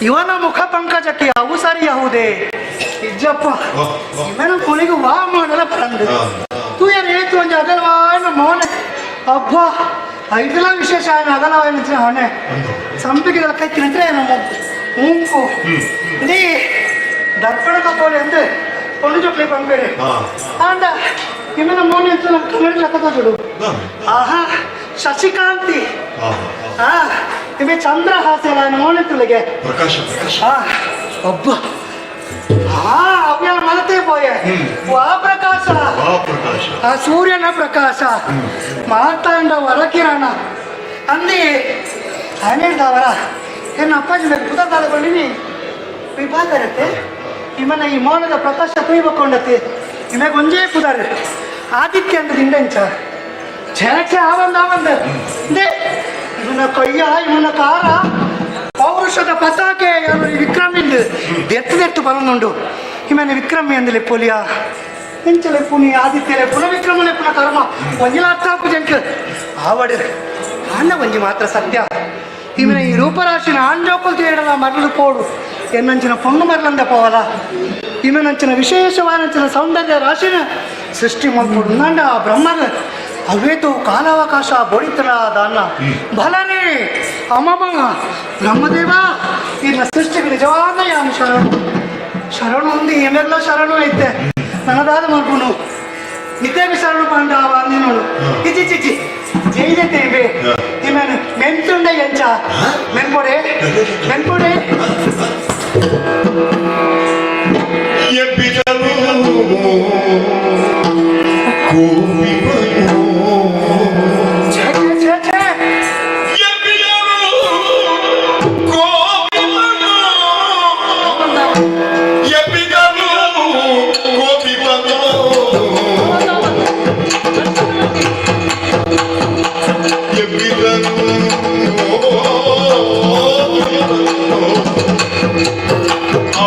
Speaker 3: ಇವನ ಮುಖ ಪಂಕಜಕ್ಕೆ ಅವು ಸರಿಯಹುದೇ ಇಜ್ಜಪ್ಪ. ಇವನ ಕೊಳಿಗು ವಾ ಮಾಡಲ ಬರಂದು ತೂಯರ್ ಏತು ಒಂಜಿ ಅಗಲವಾಯನ ಮೋನೆ. ಅಬ್ಬಾ, ಐದಲ ವಿಶೇಷ ಆಯನ ಅಗಲವಾಯನ ಹೊಣೆ ಸಂಪಿಗೆದ ಕೈ ತಿಂದ್ರೆ ಮೂಂಕು ಇಡೀ ದರ್ಪಣ ಕಪೋಲೆ ಅಂದು ಪೊಣ್ಣು ಜೋಕ್ಲೆ ಪಂಪೇರೆ. ಆಂಡ ಇವನ ಮೋನೆ ಅಂತ ಕನ್ನಡ ಲೆಕ್ಕ. ಆಹಾ, ಶಶಿಕಾಂತಿ. ಆ ಇವೆ ಚಂದ್ರಹಾಸ ಮೋನೆ ತುಳಿಗೆ
Speaker 1: ಪ್ರಕಾಶ ಪ್ರಕಾಶ.
Speaker 3: ಆ ಒಬ್ಬ ಆ ಅವ್ಯಾನ ಮಲತೆ ಪೋಯೆ. ವಾ ಪ್ರಕಾಶ!
Speaker 1: ವಾ ಪ್ರಕಾಶ!
Speaker 3: ಆ ಸೂರ್ಯನ ಪ್ರಕಾಶ, ಮಾರ್ತಾಂಡ ವರಕಿರಣ ಅಂದಿ ಅವರ ಎನ್ನ ಅಪ್ಪಾಜಿ ಬೇಕು ಪುದರ್ ಕೊಂಡಿನಿ ವಿಭಾಗರತೆ. ಇವನ ಈ ಮೌನದ ಪ್ರಕಾಶ ಕುಯ್ಬಕೊಂಡತೆ. ಇಮಗೆ ಒಂಜೇ ಪುದರ್ ಆದಿತ್ಯ ಅಂತ ದಿಂಡಂಚ. ಛೇ ಛೇ, ಆವಂದ ಆವಂದ they. ಇವನ ಕೈಯ, ಇವನ ಕಾರ, ಪೌರುಷದ ಪತಾಕೆ ವಿಕ್ರಮಿಂದು ದೆತ್ತು ದೆತ್ತು ಬರನುಂಡು. ಇಮನ ವಿಕ್ರಮಿ ಅಂದಲೆ ಪೋಲಿಯ ಎಂಚಲೆ ಪುನಿ ಆದಿತ್ಯಲೆ ಪುನ ವಿಕ್ರಮಲೆ ಪುನ ಕರ್ಮ ಒಂಜಿಲ ಅರ್ಥ ಹಾಕು ಜಂಕ್ ಆವಡು. ಆಂಡ ಒಂಜಿ ಮಾತ್ರ ಸತ್ಯ, ಇವನ ಈ ರೂಪರಾಶಿನ ಆಂಜೋಕಲ್ ತೇಡಲ ಮರಳು ಪೋಡು. ಎನ್ನಂಚಿನ ಪೊಣ್ಣು ಮರಳಂದ ಪೋವಲ. ಇವನಂಚಿನ ವಿಶೇಷವಾದಂಚಿನ ಸೌಂದರ್ಯ ರಾಶಿನ ಸೃಷ್ಟಿ ಮಲ್ಪೊಡು ನಂಡ ಆ ಬ್ರಹ್ಮನ ಅವೇತು ಕಾಲಾವಕಾಶ ಬೊಡಿತನ ದಾನ ಬಲನೇ. ಅಮ್ಮಮ್ಮ ಬ್ರಹ್ಮದೇವ, ಇನ್ನ ಸೃಷ್ಟಿಗೆ ನಿಜವಾದ ಯಾನು ಶರಣು ಶರಣು ಒಂದು. ಏನೆಲ್ಲ ಶರಣು ಐತೆ ನನ್ನದಾದ ಮಲ್ಪುನು. ನಿತ್ಯ ಶರಣು ಪಂಡ ನೀನು ಇಚಿ ಚಿಚಿ ಜೈದತೆ ಇವೆ. ಇಮೇನು ಮೆಂತುಂಡ ಎಂಚ ಮೆನ್ಪೊಡೆ ಮೆನ್ಪೊಡೆ.
Speaker 1: ಎಬ್ಬಿದನು ಕೋಪಿಪನು.
Speaker 3: ಛೇ ಛೇ ಛೇ ಛೇ!
Speaker 1: ಎಬ್ಬಿದನು ಕೋಪಿಪನು, ಎಬ್ಬಿದನು ಕೋಪಿಪನು, ಎಬ್ಬಿದನು ಕೋಪಿಪನು. ಆ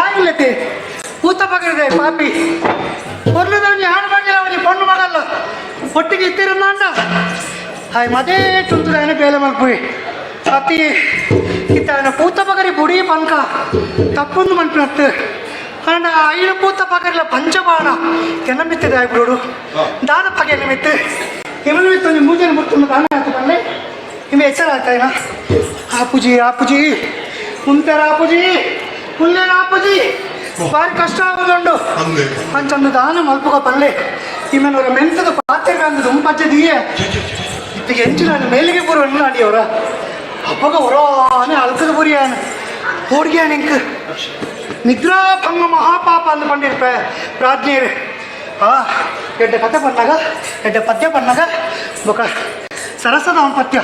Speaker 3: ಆಗಿಲ್ಲತೆ ಊತ ಪಗರಿದೆ ಪಾಪಿ ಒರ್ಲದವನಿ ಹಾಳು ಬಂದಿಲ್ಲ ಅವನಿ ಪೊಣ್ಣು ಮಗಲ್ಲ ಒಟ್ಟಿಗೆ ಇತ್ತಿರಂದ ಹಾಯ್ ಮದೇ ತುಂತುದಾಯನ ಬೇಲೆ ಮಲ್ಪುಯಿ ಅತಿ ಇತ್ತಾಯನ ಪೂತ ಪಗರಿ ಬುಡಿ ಪಂಕ ತಪ್ಪೊಂದು ಮನ್ಪಿನತ್ತು ಅಂಡ ಐನು ಪೂತ ಪಗರಿಲ ಪಂಚಬಾಣ ಕೆನ ಮಿತ್ತಿದೆ ಬಿಡೋಡು ದಾದ ಪಗೆ ನಿಮಿತ್ತು ಇವನು ಮಿತ್ತು ಒಂದು ಮೂಜನ ಮುತ್ತನ್ನು ದಾನ ಆಯ್ತು ಬಲ್ಲೆ ಇವೆ ಎಚ್ಚರ ಆಯ್ತಾಯಿನ ಆಪುಜಿ ಆಪುಜಿ ಉಂತರ ಆಪುಜಿ ಉಲ್ಲೇನ ಆಪುಜಿ ಭಾರಿ ಕಷ್ಟ ಆಗೋದುಂಡು
Speaker 1: ಅಂದೆ
Speaker 3: ಅಂಚಂದು ದಾನ ಮಲ್ಪುಗ ಪಲ್ಲೆ ಇಮೆನವರ ಮೆಂತದ ಪಾತ್ರೆ ಅಂದದು ಉಂಪಚ್ಚದಿಯೇ ಇತ್ತಿಗೆ ಎಂಚು ನಾನು ಮೇಲಿಗೆ ಪೂರ ಅಡಿಯವರ ಅಪ್ಪಗ ಹೊರಾನೆ ಅಲ್ಕದ ಪುರಿಯಾನ ಓಡಿಯಾನ ಇಂಕ್ ನಿದ್ರಾ ಭಂಗ ಮಹಾಪಾಪ ಅಂದು ಪಂಡಿರ್ಪೆ ಪ್ರಾಜ್ಞೇರು ಆ ಎಡ್ಡೆ ಕತೆ ಪಣ್ಣಾಗ ಎಡ್ಡೆ ಪದ್ಯ ಪಣ್ಣಾಗ ಬೊಕ ಸರಸದ ಅವನ ಪದ್ಯ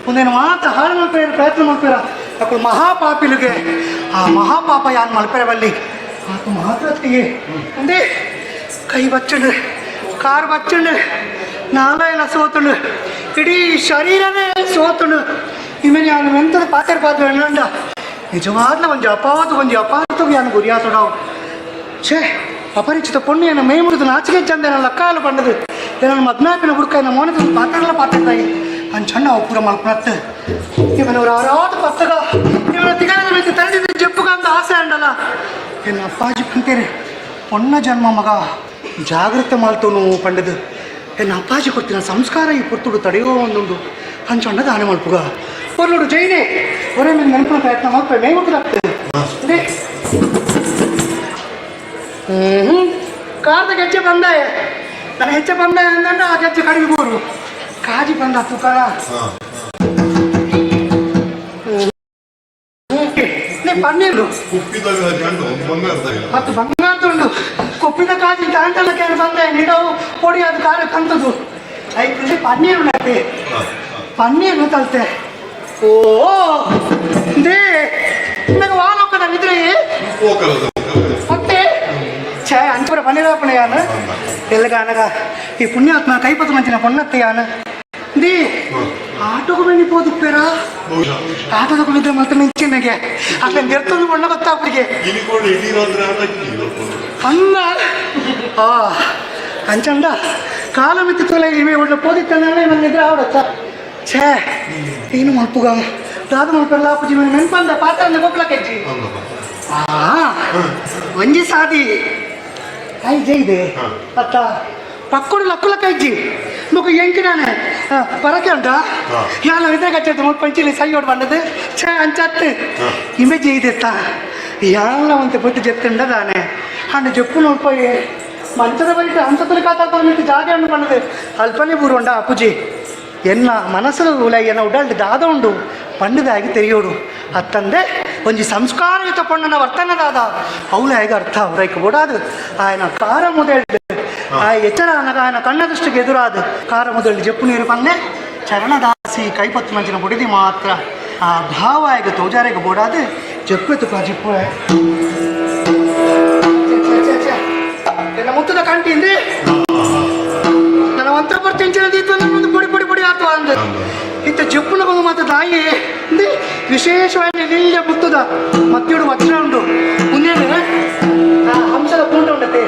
Speaker 3: ಒಂದೇನು ಮಾತ್ರ ಹಾಳು ಮಲ್ಪೇರ ಪ್ರಯತ್ನ ಮಲ್ಪೇರ ಅప్పుడు ಮಹಾಪಾಪಿಲಿಗೆ ಆ ಮಹಾಪಾಪ ಯಾನ್ ಮಲ್ಪೆರ ಬಲ್ಲಿ ಆತ ಮಾತ್ರತ್ತಿಗೆ ಅಂದೇ ಕೈ ಬಚ್ಚಂಡು ಕಾರು ಬಚ್ಚಂಡು ನಾಲಾಯನ ಸೋತುಂಡು ಇಡೀ ಶರೀರನೇ ಸೋತುಂಡು ಇಮೇಲೆ ಯಾನು ಎಂತದ ಪಾತ್ರ ಪಾತ್ರ ಎಣ್ಣಂಡ ನಿಜವಾದ್ಲ ಒಂಜಿ ಅಪಾವತು ಒಂಜಿ ಅಪಾತವು ಯಾನು ಗುರಿಯಾತುಡಾವು. ಛೇ, ಅಪರಿಚಿತ ಪೊಣ್ಣು ಏನ ಮೈ ಮುರಿದು ನಾಚಿಕೆ ಚಂದ ಏನ ಲಕ್ಕಾಲು ಪಂಡದು ಏನನ್ನು ಮದ್ನಾಪಿನ ಹುಡುಕ ಏನ ಮೋನದ ಪಾತ್ರಗಳ ಪಾತ್ರದಾಯಿ ಅಂಚಣ್ಣ ಅವು ಪೂರ ಮಲ್ಪನತ್ತು ಇವನವರು ಆರಾದ ಪತ್ತಗ ಇವನ ತಿಗಣದ ಮಿತಿ ತರಡಿದ ಜಪ್ಪುಗ ಅಂತ ಆಸೆ ಅಂಡಲ್ಲ. ಎನ್ನ ಅಪ್ಪಾಜಿ ಪಂತೇನೆ ಪೊಣ್ಣ ಜನ್ಮ ಮಗ ಜಾಗೃತೆ ಮಾಲ್ತೋನು ಪಂಡದು ಎನ್ನ ಅಪ್ಪಾಜಿ ಕೊಡ್ತಿನ ಸಂಸ್ಕಾರ ಈ ಪುರ್ತುಡು ತಡೆಯೋ ಒಂದುಂಡು ಅಂಚಣ್ಣ ದಾನ ಮಲ್ಪುಗ ಒರ್ಲುಡು ಜೈನೆ ಒರೆ ಮೇಲೆ ನೆನಪಿನ ಪ್ರಯತ್ನ ಮಲ್ಪೆ ಮೇ ಮುಟ್ಟದಾಗ್ತದೆ. ಹ್ಞೂ ಕಾರ್ದ ಗೆಜ್ಜೆ ಬಂದಾಯ ನಾನು ಹೆಚ್ಚ ಬಂದ ಅಂದಂಡ ಆ ಗೆಜ್ಜೆ ಕಡಿಮೆ ಬೋರು ಕಾಜಿ ಬಂದ ತುಕಾರ ನೀ ಪನ್ನೀರು
Speaker 1: ಕುಪ್ಪಿದ ಕಾಜಿ ಉಂಟು ಬಂಗಾರದ ಇಲ್ಲ.
Speaker 3: ಮತ್ತು ಬಂಗಾರದುಂಡು ಕೊಪ್ಪಿದ ಕಾಜಿ ತಾಂಟಲ ಕೇಳಿ ಬಂದೆ ನಿಡವು ಪೊಡಿ ಅದು ಕಾರ ಕಂತದು ಐಕ್ರಲ್ಲಿ ಪನ್ನೀರು ನತ್ತೆ ಪನ್ನೀರು ತಲ್ತೆ ಓ they ನನಗೆ ವಾಲೋಕದ ನಿದ್ರೆ.
Speaker 1: ಹೋಗಲ್ಲ.
Speaker 3: ಮತ್ತೆ ಛೇ ಅಂಚುರ ಪನ್ನೀರಾಪಣೆ ಯಾನು ಎಲ್ಲಗಾನಗ ಈ ಪುಣ್ಯಾತ್ಮ ಕೈಪತ್ತು ಮಂಚಿನ ಪೊನ್ನತ್ತೆ ಯಾನು the ಆಟೋకు ಬೆಣ್ಣಿ ಪೋದುಪ್ಪೇರಾ.
Speaker 1: ಬಹುಶಃ.
Speaker 3: ಆಟೋದಕ್ಕೆ ಬಿದ್ದರೆ ಮತ್ತೆ ಮಿಂಚಿನಗೆ ಅట్లా ನಿರ್ತೊಂದು ಬಣ್ಣ ಗೊತ್ತಾಗ್ಬಿಡಿಗೆ.
Speaker 1: ಇನಿಕೋಡು ಇಡೀ ರಾತ್ರಿ ಆಟಕ್ಕೆ
Speaker 3: ಅನ್ನ ಆ ಅಂಚಂಡ ಕಾಲ ಮಿತ್ತಿ ತೊಲೆ ಇವೆ ಒಳ್ಳೆ ಪೋದಿತ್ತಂದ್ರೆ ನನ್ನ ನಿದ್ರೆ ಆವಡತ್ತ. ಛೇ ಏನು ಮಲ್ಪುಗ ದಾದ ಮಲ್ಪೆಲ್ಲ ಅಪ್ಪುಜಿ ಮನೆ ನೆನ್ಪಂದ ಪಾತ್ರ ಗೊಪ್ಪಲ ಕೆಜ್ಜಿ. ಆ ಒಂಜಿ ಸಾದಿ I ಜೈದೆ ಅತ್ತ ಪಕ್ಕಡು ಲಕ್ಕುಲ ಕೈಜಿ ಮುಖ ಎಂಕಿನಾನೆ ಪರಕೆ ಉಂಟಾ ಯಾಲ ಇದ್ರೆ ಕಚ್ಚತ್ತು ಮುಲ್ಪ ಪಂಚಿಲಿ ಸೈ ಓಡ್ ಬಂದದ್ದು. ಛೇ ಅಂಚತ್ತು ಇಮೆ ಜೈದೆತ್ತ ಯಾಲ ಒಂತೆ ಪೊತ್ತು ಜೆತ್ತುಂಡ ದಾನೆ ಅಂಡ ಜಪ್ಪು ನೋಡ್ಪೋಯಿ ಮಂಚದ ಬೈಟ್ ಹಂಸತುಲಿ ಕಾತಾತ ಜಾಗ ಉಂಡು ಬಂದದ್ದು ಅಲ್ಪನೆ ಬೂರುಂಡ ಅಪ್ಪುಜಿ ಎನ್ನ ಮನಸ್ಸು ಉಲ ಎನ್ನ ಉಡಲ್ಡ್ ದಾದ ಉಂಡು ಪಂಡದಾಗಿ ತೆರೆಯೋಡು ಅತ್ತಂದೆ ಒಂಜಿ ಸಂಸ್ಕಾರಯುತ ಪೊಣ್ಣನ ವರ್ತನದಾದ ಅವಳ ಹೇಗೆ ಅರ್ಥ ಅವರೈಕ್ ಬೋಡಾದು ఆయన ಕಾರ ಮೊದಲು ಆ ಎಚ್ಚರ అనగా ఆయన కన్న దృష్టికి ఎదురాదు ಕಾರ ಮೊದಲು ಜಪ್ಪು ನೀರು ಪನ್ನೆ ಚರಣದಾಸಿ ಕೈಪತ್ತು ಮಂಚಿನ ಬುಡಿದಿ ಮಾತ್ರ ಆ ಭಾವ ಈಗ ತೋಜಾರಿಗೆ ಬೋಡಾದು ಜಪ್ಪು ತುಪ್ಪ ಜಿಪ್ಪು ಎಲ್ಲ ಮುತ್ತದ ಕಂಟಿಂది ನನ್ನ ಒಂತ್ರ ಪರ್ತಿಂಚಿನ ಒಂದು ಪೊಡಿ ಪೊಡಿ ಪೊಡಿ ಆತು ಅಂದ ಇತ್ತ ಜಪ್ಪುನ ಬಂದು ಮಾತ್ರ ತಾಯಿ ಅಂದೆ ವಿಶೇಷವಾಗಿ ನಿಲ್ಯ ಮುತ್ತದ ಮತ್ತಿಡು ವಜ್ರ ಉಂಡು ಮುಂದೇನು ಆ ಹಂಸದ ಪೂಂಟ ಉಂಡತೆ.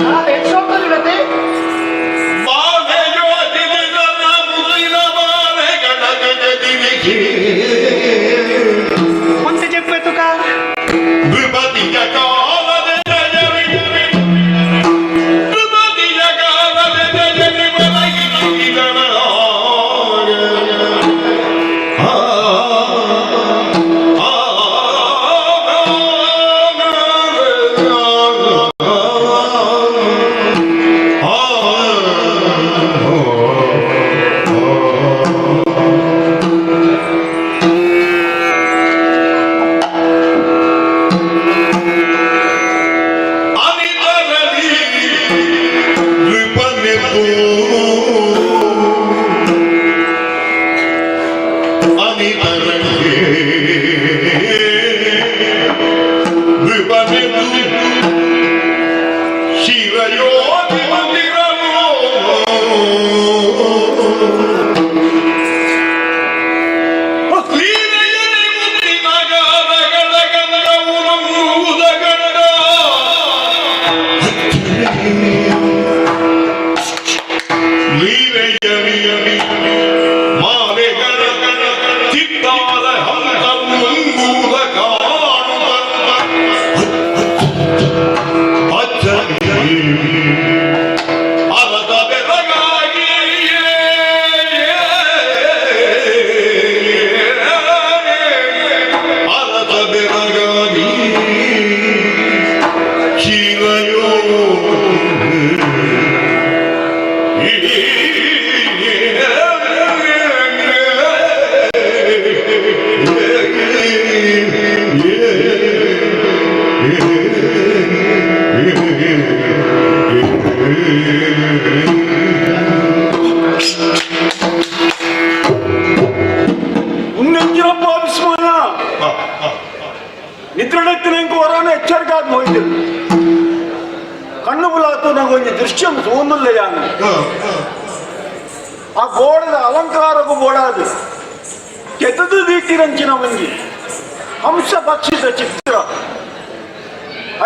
Speaker 3: ಆ ಎಟ್ ಶೋಕದ ಉಂಡತೆ. ಒಂತೆ ಜಪ್ಪು ತುಕ.
Speaker 1: ಶಿವಯೋಗಿ ಮಂದಿರ. ಚಿತ್ತಾರ ಹಂಸವು ಕಾಣುತ್ತ ಅಚ್ಚರಿ ಅರಸ ಬೆರಗಾಗಿ ಅರಸ ಬೆರಗಾಗಿ ಶಿಲೆಯೋ.
Speaker 4: ಉನ್ನೆಂಚಿನಪ್ಪ ವಿಸ್ಮಯ. ನಿದ್ರಡತ್ತಿನ ಹೊರಾನ ಎಚ್ಚರಿಕೆ ಆದ್ ಹೋಯ್ತು. ಕಣ್ಣು ಬುಲಾತು ನಂಗೊಂಜಿ ದೃಶ್ಯ ತೋಂದುಲ್ಲ ಯಾನು. ಆ ಗೋಡದ ಅಲಂಕಾರಕ್ಕೂ ಬೋಡಾದು ಕೆತ್ತದು ದೀಟಿರಂಚಿನ ಒಂಜಿ ಹಂಸ ಪಕ್ಷಿದ ಚಿತ್ರ.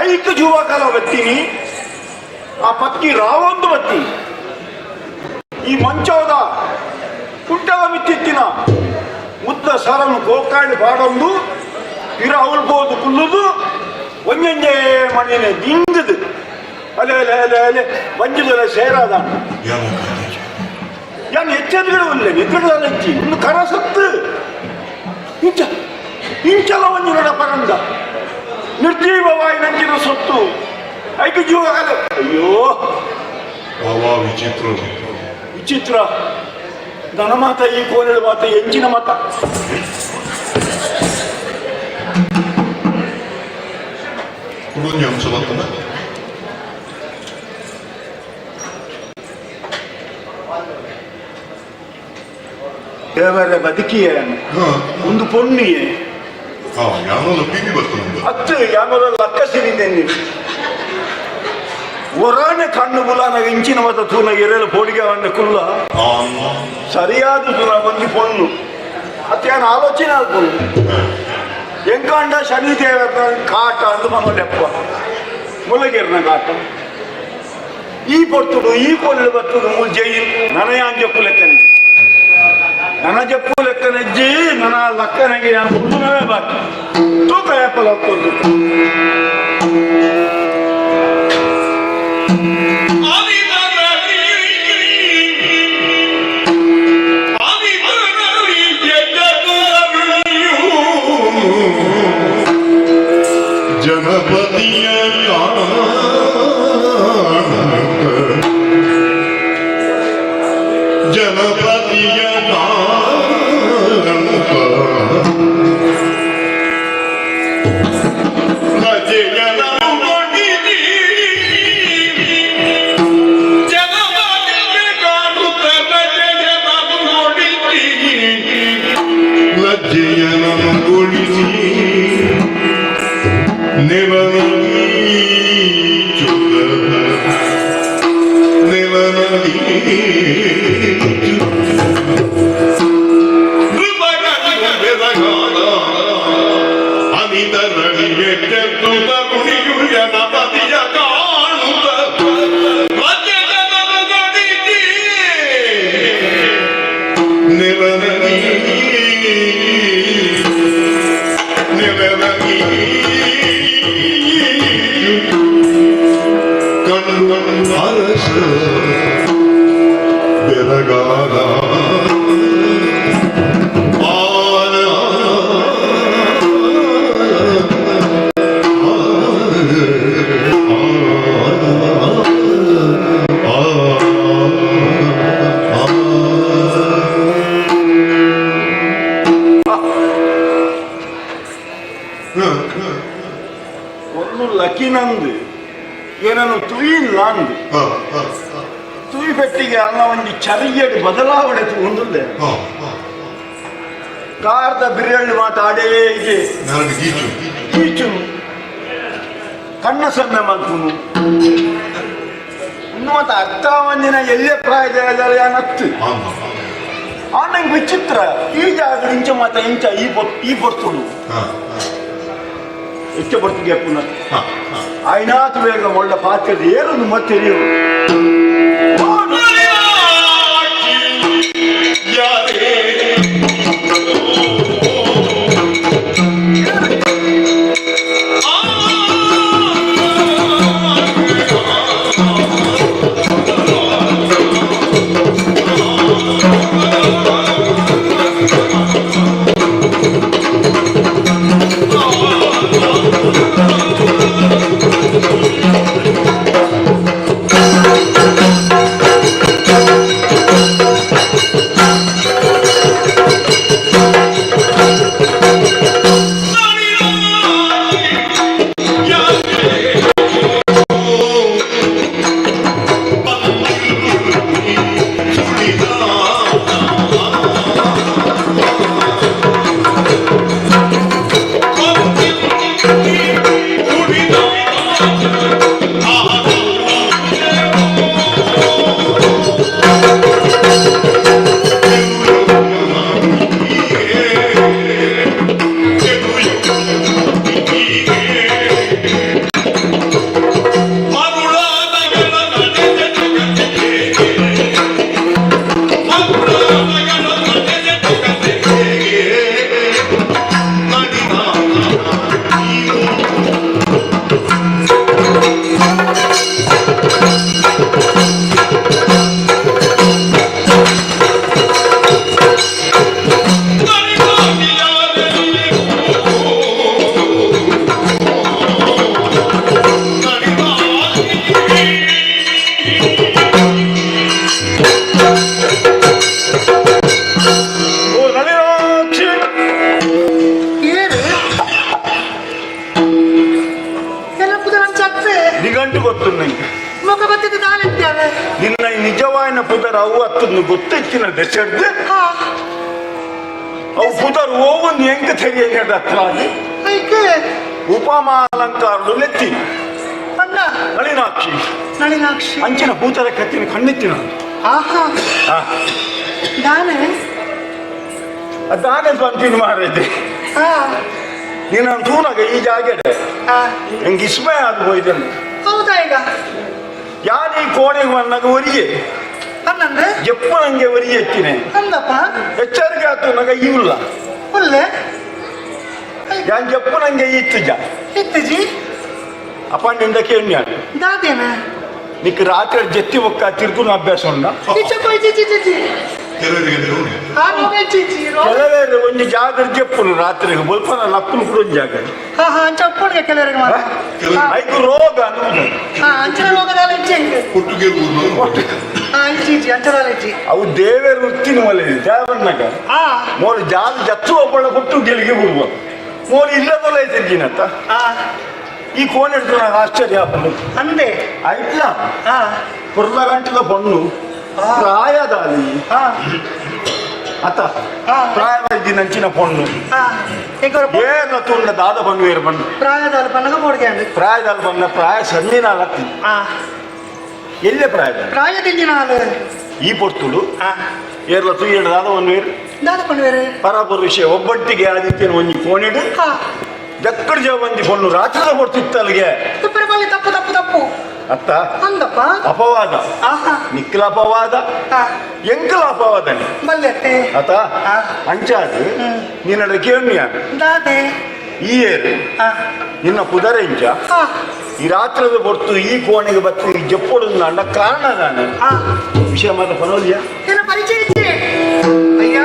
Speaker 4: ಐಕ ಜೀವಕಾಲ ಬತ್ತೀನಿ, ಆ ಪಕ್ಕಿ ರಾವೊಂದು ಬತ್ತೀನಿ. ಈ ಮಂಚೋದ ಕುಂಟದ ಮಿತ್ತಿತ್ತಿನ ಮುದ್ದ ಸರನು ಗೋಕಾಳಿ ಪಾಡೊಂದು ಪಿರ ಅವಲ್ಬೋದು ಕುಲ್ಲುದು ಒಂಜೊಂಜೇ ಮಣಿನೆ ದಿಂಗದು ಅಲೆ ಅಲೆ ಅಲೆ ಅಲೆ ಬಂಜಿದಲೆ ಸೇರಾದ. ಯಾನ್ ಎಚ್ಚರಿಕೆ ಉಲ್ಲೆ ನಿದ್ರಡಲಜ್ಜಿ ಒಂದು ಕರ ಸತ್ತು ಇಂಚ ಇಂಚಲ ಒಂಜಿ ನಡ ಪರಂದ ನಿರ್ಜೀವವಾಯಿ ನಂಚಿನ ಸೊತ್ತು ಐಕು ಜೀವ. ಅಯ್ಯೋ!
Speaker 1: ವಾ, ವಿಚಿತ್ರ!
Speaker 4: ವಿಚಿತ್ರ. ನನ್ನ ಮಾತ ಈ ಕೋಲಿನ ಮಾತ ಎಂಚಿನ ಮಾತ.
Speaker 1: ಕುಡೊಂಜಿ ಅಂಶ ಬರ್ತದ.
Speaker 4: ದೇವರ ಬದುಕಿಯೇ ಒಂದು ಪೊಣ್ಣಿಯೇ.
Speaker 1: ಹಾ, ಯಾವಲ್ಲ ಪಿಪಿ ಬರ್ತದೆ.
Speaker 4: ಅತ್ತು ಯಾಮಲ ಲಕ್ಕ ಸಿರಿದ್ದೇನೆ. ಒರಾನೆ ಕಣ್ಣು ಬುಲಾನ ಇಂಚಿನ ಮತ ತೂನ ಎರೆಲು ಪೋಡಿಗೆ ಅವನ್ನ ಕುಲ್ಲ ಸರಿಯಾದ ತೂನ ಒಂಜಿ ಪೊಣ್ಣು ಅತ್ಯಾನ ಆಲೋಚನೆ ಆಲ್ಪೊಂಡು ಎಂಕಾಂಡ ಶನಿ ದೇವರ ಕಾಟ ಅಂದು ಮನಲೆಪ್ಪ ಮುಲಗಿರ್ನ ಕಾಟ. ಈ ಪೊರ್ತುಡು ಈ ಕೋಲು ಬರ್ತುಡು ಮೂಲ್ ಜೈ ನನಯಾನ್ ಜಪ್ಪು ಲೆಕ್ಕನೆ, ನನ್ನ ಜಪ್ಪು ಲೆಕ್ಕನೆಜ್ಜಿ, ನನ್ನ ಲಕ್ಕನೆಗೆ ನಾನು ಕುಂದುನವೇ ಬಾಕಿ ತೂಕ ಏಪಲ ಹೊಕ್ಕೊಂದು.
Speaker 1: ಜನಪದಿಯ ಕಾಣುತ್ತ, ಜನಪದಿಯ ಕಾಣುತ್ತ, ಲಜ್ಜೆಯನನು ಕೊಂಡಿದಿ. ಜನಪದಿಯ ಕಾಣುತ್ತ ಲಜ್ಜೆಯನನು ಕೊಂಡಿದಿ. ಲಜ್ಜೆಯನನು ಗೊಳಿಸಿ ನೆಲನೀಚುತ ನೆಲನೀಚುತ ನೃಪಗನು ಬೆರಗಾದ ಅನಿತರಳಿಗೆಟ್ಟೆದ್ದು ತರುಣಿಯು ಜನಪದಿಯ ಕಾಣುತ್ತ ಲಜ್ಜೆಯನನು ಗೊಳಿಸಿ ನೆಲನೀ ನೆಲನೀ ಕಂಡು ಅರಸ ಬೆರಗಾದ ಆನ
Speaker 4: ಒಂದು ಲಕಿನಂದು ಏನನ್ನು ತುಯಿಲ್ಲ ಅಂದು ತುಯಿ ಪೆಟ್ಟಿಗೆ ಅಲ್ಲ ಒಂಜಿ ಚರಿಯಡ್ ಬದಲಾವಣೆ ಒಂದುಲ್ಲೆ. ಕಾರ್ದ ಬಿರಿಯಳ್ಳಿ ಮಾತಾಡೇ ಇದೆ.
Speaker 1: ನನಗೆ ಗೀಚು.
Speaker 4: ಕೀಚು ಕಣ್ಣ ಸನ್ನೆ ಮಲ್ಪುನು ಇನ್ನು ಮತ್ತೆ ಅರ್ಥ ಒಂದಿನ ಎಲ್ಲೇ ಪ್ರಾಯದ ಏನತ್ತು. ಆನಂಗೆ ವಿಚಿತ್ರ, ಈ ಜಾಗ ಇಂಚ ಮಾತ ಇಂಚ ಈ ಈ ಬರ್ತುಡು ಹೆಚ್ಚು ಬರ್ತುಗೆ ಪುನಃ ಐನಾತು ಬೇಗ ಒಳ್ಳೆ ಪಾತ್ರೆ ಏರೊಂದು ಮತ್ತೆ ನೀವು
Speaker 1: ಯಾರೇ.
Speaker 4: ಬೊಡೆದಿನ ಪುದರ್ ಅವು ಅತ್ತನ್ನು ಗೊತ್ತಿತ್ತಿನ ದೆಸೆಡ್ದು
Speaker 3: ಹಾ.
Speaker 4: ಅವು ಪುದರ್ ಓವನ್ ಎಂಕ ತೆರಿಯ ಹತ್ರ
Speaker 3: ಐಕ್
Speaker 4: ಉಪಮಾಲಂಕಾರದು ನೆತ್ತಿ
Speaker 3: ಪಂಡ
Speaker 4: ನಳಿನಾಕ್ಷಿ.
Speaker 3: ನಳಿನಾಕ್ಷಿ.
Speaker 4: ಅಂಚಿನ ಭೂತರ ಕತ್ತಿನ ಕಣ್ಣೆತ್ತಿನ.
Speaker 3: ಆಹಾ. ದಾನೆ?
Speaker 4: ಅದಾನೆ ಬಂತೀನಿ ಮಾರಿದ್ದೆ.
Speaker 3: ಹಾ.
Speaker 4: ನೀನು ತೂನಾಗ ಈ ಜಾಗೆಡೆ
Speaker 3: ಹಾ.
Speaker 4: ಎಂಗೆ ಇಸ್ಮಯ ಅದು ಹೋಯ್ದನು.
Speaker 3: ಹೌದಾ ಈಗ?
Speaker 4: ಯಾನ್ ಈ ಕೋಣೆಗೆ ಬಂದಾಗ ಒರಿಗೆ
Speaker 3: ಅನ್ನಂದ್ರೆ
Speaker 4: ಜಪ್ಪ ನಂಗೆ ಒರಿಗೆ ಎತ್ತಿನೆ.
Speaker 3: ಅಂದಪ್ಪ.
Speaker 4: ಎಚ್ಚರಿಕೆ ಆತು ನಗ ಇಲ್ಲ.
Speaker 3: ಒಲ್ಲೆ.
Speaker 4: ಯಾನ್ ಜಪ್ಪ ನಂಗೆ ಇತ್ತು ಜ.
Speaker 3: ಇತ್ತಿಜಿ.
Speaker 4: ಅಪ್ಪಣ್ಣಿಂದ ಕೇಣ್ಯಾನು.
Speaker 3: ದಾದೇನ?
Speaker 4: ನಿಕ್ ರಾತ್ರಿ ಜತ್ತಿ ಒಕ್ಕ ತಿರ್ಗುನ ಅಭ್ಯಾಸ ಉಂಡ.
Speaker 3: ಇಚ್ಚ ಕೊಯ್ ಜಿ ಜಿ ಜಿ.
Speaker 1: ಕೆಲವರಿಗೆ ನೀವು
Speaker 3: ಆ ರೋಗ ಇಜ್ಜಿ ರೋಗ.
Speaker 4: ಕೆಲವೇರು ಒಂಜಿ ಜಾಗರ ಜಪ್ಪುನು ರಾತ್ರಿಗೆ ಬೊಲ್ಪನ ಲಕ್ಕುನು ಕೂಡ ಒಂಜಿ ಜಾಗ.
Speaker 3: ಹಾ ಹಾ, ಅಂಚ ಒಪ್ಪುಣ್ಗೆ ಕೆಲವರಿಗೆ ಮಾತ್ರ.
Speaker 1: ಕೆಲವರು
Speaker 4: ಐಕು ರೋಗ ಅನ್ನುವುದು.
Speaker 3: ಹಾ, ಅಂಚಿನ ರೋಗದಾಲ ಇಜ್ಜಿ ಎಂಕ್.
Speaker 1: ಕೊಟ್ಟುಗೆ ಊರ್ನವರು.
Speaker 3: ಹಾ, ಇಜ್ಜಿ ಇಜ್ಜಿ, ಅಂಚದಾಲ ಇಜ್ಜಿ.
Speaker 4: ಅವು ದೇವೇರು ವೃತ್ತಿನ ಮಲೆ ದೇವಣ್ಣಗ. ಮೋಲು ಜಾಲ ಜತ್ತು ಒಬ್ಬಳ ಕೊಟ್ಟು ಗೆಲಿಗೆ ಬಿಡುವ ಮೋಲು ಇಲ್ಲದಲ್ಲ ತಿರ್ಗಿನತ್ತ. ಈ ಕೋಣೆ ಹಿಡ್ದು ನಂಗೆ ಆಶ್ಚರ್ಯ ಆಪುಂಡು.
Speaker 3: ಅಂದೆ.
Speaker 4: ಐಟ್ಲ ಕುರ್ಲ ಗಂಟದ ಪೊಣ್ಣು ಪ್ರಾಯದಾಲಿ ಅತ್ತ ಪ್ರಾಯದ ನಂಚಿನ ಪೊಣ್ಣು.
Speaker 3: ಹಾ, ಈಗ
Speaker 4: ಏನ ತುಂಡ ದಾದ ಬಂದು ಬಣ್ಣು.
Speaker 3: ಪ್ರಾಯದಾಲ ಪನ್ನಗ ಬೋಡ್ಗೆ ಅಂದೆ.
Speaker 4: ಪ್ರಾಯದಲ್ಲಿ ಬಂದ ಪ್ರಾಯ ಸಂದಿನ ಅಲತ್ತಿ. ಎಲ್ಲೇ ಪ್ರಾಯದ?
Speaker 3: ಪ್ರಾಯದಿಂಜಿನ ಹಾಲು.
Speaker 4: ಈ ಪೊರ್ತುಡು ಏರ್ಲ ತುಯ್ಯಡ ದಾದ ಒಂದು ವೇರು.
Speaker 3: ದಾದ ಪಣ್ಣುವೇರು?
Speaker 4: ಪರಾಪರ ವಿಷಯ ಒಬ್ಬಟ್ಟಿಗೆ ಆದಿತ್ಯನ ಒಂಜಿ ಕೋಣೆಡು ಜಕ್ಕಡ ಜ ಒಂಜಿ ಪೊಣ್ಣು ರಾತ್ರಿದ ಕೊಡ್ತಿತ್ತಲ್ಗೆ.
Speaker 3: ತುಪ್ಪರ ಬಲ್ಲಿ ತಪ್ಪು ತಪ್ಪು ತಪ್ಪು.
Speaker 4: ಅತ್ತ.
Speaker 3: ಅಂದಪ್ಪ.
Speaker 4: ಅಪವಾದ. ನಿಕ್ಕಲ ಅಪವಾದ. ಎಂಕಲ ಅಪವಾದನೆ.
Speaker 3: ಬಲ್ಲೆತ್ತೆ.
Speaker 4: ಅತ ಅಂಚಾದು ನಿನ್ನಡ ಕೇಣ್ಯ.
Speaker 3: ದಾದೆ?
Speaker 4: ಈ ಏರು ನಿನ್ನ ಕುದರೆಂಚ ಈ ರಾತ್ರದ ಹೊರ್ತು ಈ ಕೋಣೆಗೆ ಬತ್ತು ಈ ಜಪ್ಪೊಡು ಅಂಡ ಕಾರಣ ದಾನೆ ವಿಷಯ ಮಾತ್ರ ಪನೋಲಿಯ.
Speaker 3: ನಿನ್ನ ಪರಿಚಯ ಇಜ್ಜಿ ಅಯ್ಯ.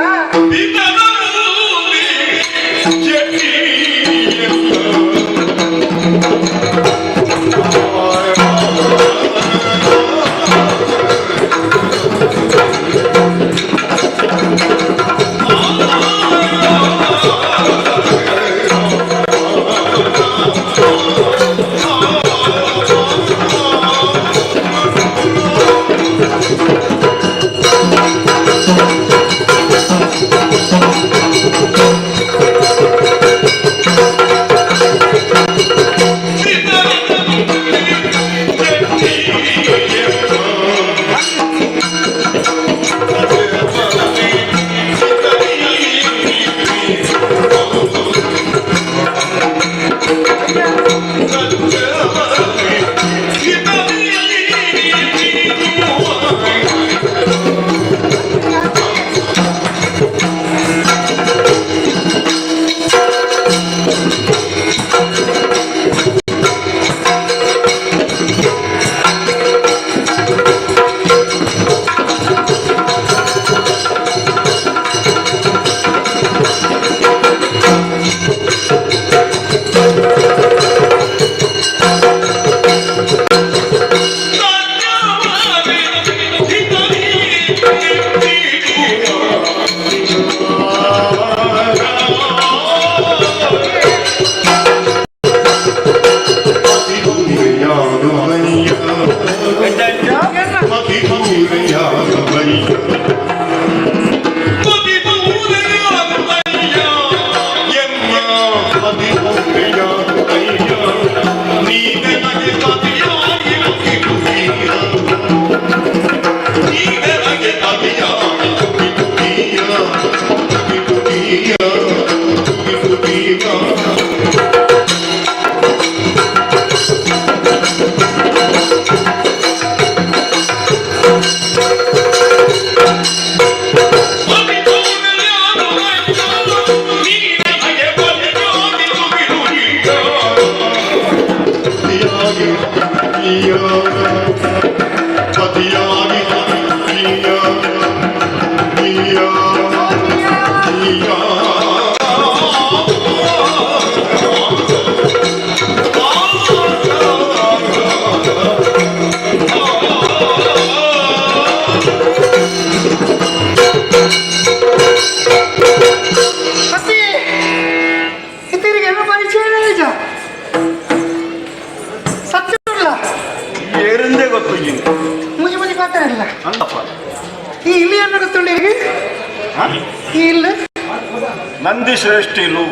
Speaker 4: Nandi ಶ್ರೇಷ್ಠಿಲು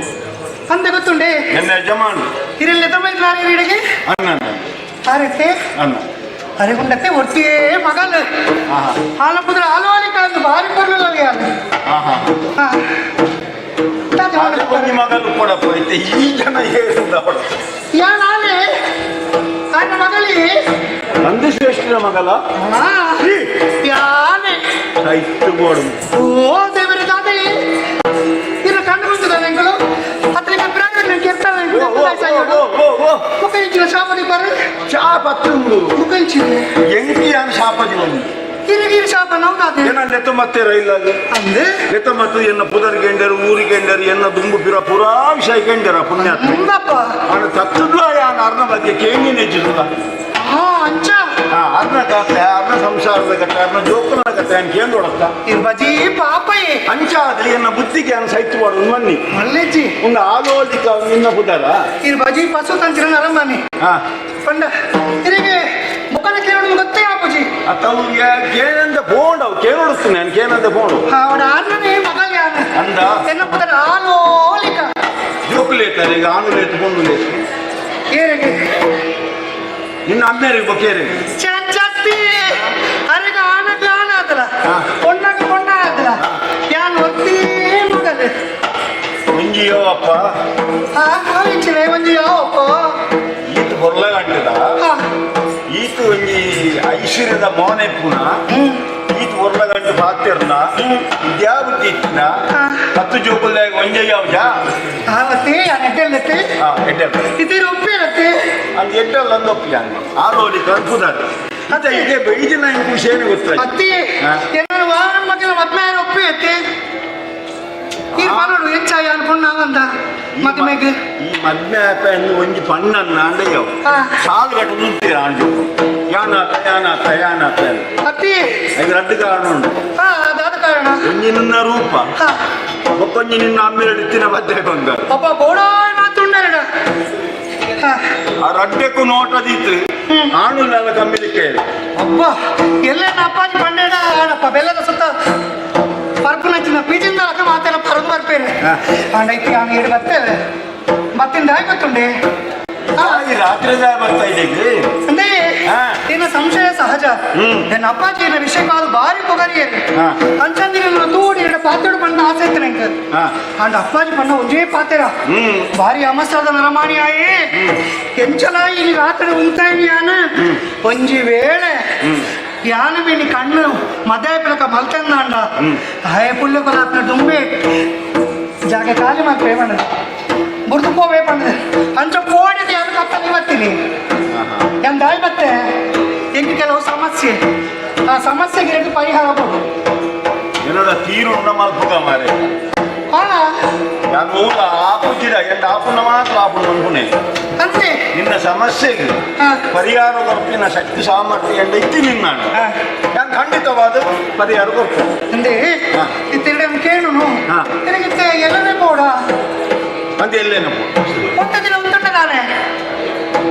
Speaker 3: ಅಂದೆ ಗೊತ್ತುಂಡೆ.
Speaker 4: ನನ್ನ ಯಜಮಾನ.
Speaker 3: ಇರಲ್ಲ ತಮ್ಮ ಇಡಗೆ.
Speaker 4: ಅಣ್ಣ.
Speaker 3: ಆರೈತೆ.
Speaker 4: ಅಣ್ಣ.
Speaker 3: ಅರೆ ಗುಂಡತ್ತೆ ಒಟ್ಟಿಯೇ ಮಗಲ್.
Speaker 4: ಆಹಾ.
Speaker 3: ಹಾಲ ಪುದ್ರ ಹಾಲು ಕಾಂದು ಭಾರಿ ಪರ್ಲಿಲ್ಲ ಯಾರು.
Speaker 4: ಆಹಾ.
Speaker 3: ಹಾ. ತಾತೆ.
Speaker 4: ಆದ್ರೆ ಒಂಜಿ ಮಗಲು ಕೊಡಪ್ಪ ಐತೆ ಈ ಜನ ಹೇಳಿದ.
Speaker 3: ಯಾ ನಾನೇ ನನ್ನ ಮಗಳಿ.
Speaker 4: ನಂದಿ ಶ್ರೇಷ್ಠನ ಮಗಲ.
Speaker 3: ಹಾ, ಯಾನೆ.
Speaker 4: ಸೈತು ಬೋಡು.
Speaker 3: ಓ ದೇವರೇ, ತಾತೆ, ಇನ್ನು ಕಂಡು ಬಂದಿದೆ ಎಂಗಳು ಅತ್ರ ಪ್ರಾಯ ಕೆರ್ತಾರೆ.
Speaker 4: ಓ, ಓ, ಓ, ಓ, ಓ.
Speaker 3: ಮುಖ ಇಂಚಿನ ಶಾಪದಿ ಬರ.
Speaker 4: ಶಾಪ ತುಂಡು.
Speaker 3: ಮುಖ ಇಂಚಿನ.
Speaker 4: ಎಂಕಿ ಯಾನ್ ಶಾಪದಿ ಒಂದು.
Speaker 3: ಕಿರಿಗಿರಿ ಶಾಪ ನಾವು ತಾತೆ.
Speaker 4: ಏನ ನೆತ್ತ ಮತ್ತೆ ರೈಲಾಗ.
Speaker 3: ಅಂದೆ.
Speaker 4: ನೆತ್ತ ಮತ್ತು ಎನ್ನ ಪುದರ್ ಗೆಂಡರು ಊರಿ ಗೆಂಡರು ಎನ್ನ ದುಂಬು ಪಿರ ಪುರಾ ವಿಷಯ ಕೆಂಡರ ಪುಣ್ಯಾತ್ಮ.
Speaker 3: ಹಂಗಪ್ಪ.
Speaker 4: ಅವನು ತತ್ತದ್ಲ ಯಾನ್ ಅರ್ನ ಬಗ್ಗೆ ಕೇಂಗಿ ನೆಚ್ಚಿಸುದ.
Speaker 3: ಹಾ, ಅಂಚ.
Speaker 4: ಹಾ, ಅರ್ನ ಕತೆ, ಅರ್ನ ಸಂಸಾರದ ಕತೆ, ಅರ್ನ ಜೋಕುನ ಕತೆ ಅಂತ ಕೇಂದೊಡತ್ತ.
Speaker 3: ಇರ್ ಬಜಿ ಪಾಪಯೇ.
Speaker 4: ಅಂಚಾದ ಎನ್ನ ಬುದ್ಧಿಗೆ ಅನ್ ಸೈತು ಮಾಡು ಮನ್ನಿ.
Speaker 3: ಮಲ್ಲೆಜ್ಜಿ.
Speaker 4: ಒಂದು ಆಲೋಚಿಕ ನಿನ್ನ ಪುದರ.
Speaker 3: ಇರ್ ಬಜಿ ಪಸು ತಂಚಿನ ಅರಮಾನಿ.
Speaker 4: ಹಾ.
Speaker 3: ಪಂಡ ಇರಿಗೆ ಮುಖದ ಕೇಳೋದು ಗೊತ್ತೇ ಆಪುಜಿ.
Speaker 4: ಅತ್ತವು ಕೇನಂದ ಫೋನ್ ಅವು ಕೇನೊಡುತ್ತೇನೆ ನಾನು ಕೇನಂದ ಫೋನ್.
Speaker 3: ಅವನ ಆರ್ನನೇ ಮಗಲ್ ಯಾನ.
Speaker 4: ಅಂದ.
Speaker 3: ಎನ್ನ ಪುದರ ಆಲೋಲಿಕ.
Speaker 4: ಜೋಕುಲೇತಾರೆ ಈಗ ಆನುಲೇತು ಲೇತು.
Speaker 3: ಏರಿಗೆ?
Speaker 4: ನಿನ್ನ ಅಮ್ಮೇರಿಗೆ ಬೊಕ್ಕೇರಿಗೆ.
Speaker 3: ಚಚ್ಚತ್ತಿ, ಅರೆಗ ಆನಗ ಆನ ಆದಲ.
Speaker 4: ಹಾ.
Speaker 3: ಪೊಣ್ಣಗ ಪೊಣ್ಣ ಆದಲ. ಯಾನ್ ಒತ್ತಿ ಮಗಲ್.
Speaker 4: ಒಂಜಿಯೋ ಅಪ್ಪ.
Speaker 3: ಹಾ, ಇಂಚಿನ ಒಂಜಿ ಯಾವಪ್ಪ?
Speaker 4: ಈತ ಬೊರ್ಲ ಗಂಟದ.
Speaker 3: ಹಾ.
Speaker 4: ಈತ ಒಂಜಿ ಐಶ್ವರ್ಯದ ಮೋನೆಪ್ಪುನ. ಈತ ಬೊರ್ಲ ಗಂಟು ಪಾತಿರ್ನ ವಿದ್ಯಾ ಬುದ್ಧಿ ಇತ್ತಿನ.
Speaker 3: ಹಾ.
Speaker 4: 10 ಜೋಕುಲ್ದಾಗ ಒಂಜೆ ಯಾವ್ಜಾ?
Speaker 3: ಆವತ್ತೆ ಯಾನ್ ಎಡ್ಡೆಲ್ಲತ್ತೆ.
Speaker 4: ಹಾ, ಎಡ್ಡೆ.
Speaker 3: ಇದ್ದೀರ ಒಪ್ಪಿರತ್ತೆ.
Speaker 4: ಅಂದ್ ಎಡ್ಡಲ್ಲ ಅಂದೊಪ್ಪಿ ಆಲೋಲಿ ಕರ್ಪುದಾರೆ ಅದೇ ಇದೇ ಬೈದಿನ ವಿಷಯನೇ ಗೊತ್ತಾಯ್ತು.
Speaker 3: ಅತ್ತಿ.
Speaker 4: ಹಾ.
Speaker 3: ಏನಾರು ವಾರ ಮಗನ ಮದ್ಮೆ ಒಪ್ಪಿ ಅತ್ತಿ. ಈ ಮನೋಡು ಹೆಚ್ಚ ಯಾನ್ ಪೊಣ್ಣ ಅಂದ ಮದ್ಮೆಗ್.
Speaker 4: ಈ ಮದ್ಮೆ ಆಪ ಎಂದು ಒಂಜಿ ಪಣ್ಣನ್ನ ಅಂಡಯ್ಯವ್.
Speaker 3: ಹಾ.
Speaker 4: ಸಾಲು ಗಟ್ಟು ನಿಂತೀರ ಅಂಜು ಯಾನಾತ ಯಾನಾತ ಯಾನಾತ ಅಂತ.
Speaker 3: ಅತ್ತಿ.
Speaker 4: ಐದು ರಡ್ಡು ಕಾರಣ ಉಂಟು.
Speaker 3: ಹಾ, ಅದಾದ ಕಾರಣ.
Speaker 4: ಒಂಜಿ ನಿನ್ನ ರೂಪ.
Speaker 3: ಹಾ.
Speaker 4: ಒಕ್ಕೊಂಜಿ ನಿನ್ನ ಅಮ್ಮಿರಡು ಇತ್ತಿನ ಬದ್ದೆ ಬಂದರು.
Speaker 3: ಒಬ್ಬ ಬೋಡಾಯ್ ಮಾತುಂಡರಡ. ಹಾ.
Speaker 4: ಆ ರಡ್ಡಕ್ಕೂ ನೋಟದಿತ್ತು ಆಣು ನೆಲ ಕಮ್ಮಿಲಿಕ್ಕೆ.
Speaker 3: ಅಬ್ಬ, ಎಲ್ಲ ಅಪ್ಪಾಜಿ ಪಂಡೇಡ ಆಡಪ್ಪ ಬೆಲ್ಲದ ಸುತ್ತ ಪರ್ಪುನಂಚಿನ ಬೀಜಿಂದ ಅಕ್ಕ ಮಾತೆಲ್ಲ ಪರದು ಬರ್ಪೇನೆ.
Speaker 4: ಹಾ.
Speaker 3: ಅಂಡೈತಿ ಅವನು ಏಡು ಬರ್ತೇವೆ ಮತ್ತಿಂದ ಆಯ್ ಗೊತ್ತುಂಡೆ. ಹಾ.
Speaker 4: ಈ ರಾತ್ರಿ ಬರ್ತಾ ಇದ್ದೀವಿ.
Speaker 3: ಅಂದ್ರೆ
Speaker 4: ಹಾ.
Speaker 3: ಇನ್ನು ಸಂಶಯ ಸಹಜ. ನನ್ನ ಅಪ್ಪಾಜಿನ ವಿಷಯ ಕಾಲು ಭಾರಿ ಪೊಗರಿಯರು.
Speaker 4: ಹಾ.
Speaker 3: ಅಂಚಂದಿನ ತೂಡಿ ಎರಡು ಪಾತ್ರೆಡು ಬಣ್ಣ ಆಸೆ ಇತ್ತು ನಂಗೆ. ಅಂಡ್ ಅಪ್ಪಾಜಿ ಬಣ್ಣ ಒಂದೇ ಪಾತೆರ. ಭಾರಿ ಅಮಸದ ನರಮಾಣಿ ಆಯೇ ಎಂಚಲ ಇಲ್ಲಿ ರಾತ್ರಿ ಉಂತಾಯಿ ಯಾನ ಒಂಜಿ ವೇಳೆ ಯಾನ ಮೇನಿ ಕಣ್ಣು ಮದಾಯ ಪಿಲಕ ಮಲ್ತಂದಾಂಡ ಆಯ ಪುಲ್ಲೆ ಕೊಲಾತ್ನ ಡುಂಬೆ ಜಾಗ ಖಾಲಿ ಮಾಡ್ಪೇ ಪಂಡದು ಬುರ್ದು ಪೋವೇ ಪಂಡದು ಅಂಚ ಕೋಡಿದ ಯಾರು ಕತ್ತಲ್ಲಿ ಬರ್ತೀನಿ ಎಂದಾಯ್ ಮತ್ತೆ ಎಂಗೆ ಕೆಲವು ಸಮಸ್ಯೆ, ಆ ಸಮಸ್ಯೆಗೆ ಎರಡು ಪರಿಹಾರ ಕೊಡು.
Speaker 4: ಏನೋಡ ತೀರು ಉಂಡ ಮಲ್ಪುಗ ಮಾರೆ.
Speaker 3: ಹಾ.
Speaker 4: ನಾನು ಊರ ಆಪುಜಿಡ ಎಂದ ಆಪುನ ಮಾತ್ರ ಆಪುನ ಮನ್ಪುನೆ.
Speaker 3: ಅಂತೆ.
Speaker 4: ನಿನ್ನ ಸಮಸ್ಯೆಗೆ
Speaker 3: ಹಾ.
Speaker 4: ಪರಿಹಾರ ಕೊರ್ಪಿನ ಶಕ್ತಿ ಸಾಮರ್ಥ್ಯ ಎಂದ ಇತ್ತಿ ನಿನ್ನ.
Speaker 3: ಹಾ.
Speaker 4: ನಾನು ಖಂಡಿತವಾದ ಪರಿಹಾರ ಕೊಡ್ತೇನೆ.
Speaker 3: ಅಂದೆ.
Speaker 4: ಹಾ.
Speaker 3: ಇತ್ತೆರಡು ಕೇಳುನು.
Speaker 4: ಹಾ.
Speaker 3: ನಿನಗಿತ್ತೆ ಎಲ್ಲನೇ ಬೋಡ.
Speaker 4: ಅಂತ ಎಲ್ಲೇನಪ್ಪ?
Speaker 3: ಒಂದ ದಿನ ಉಂಟುಂಟ ನಾನೇ.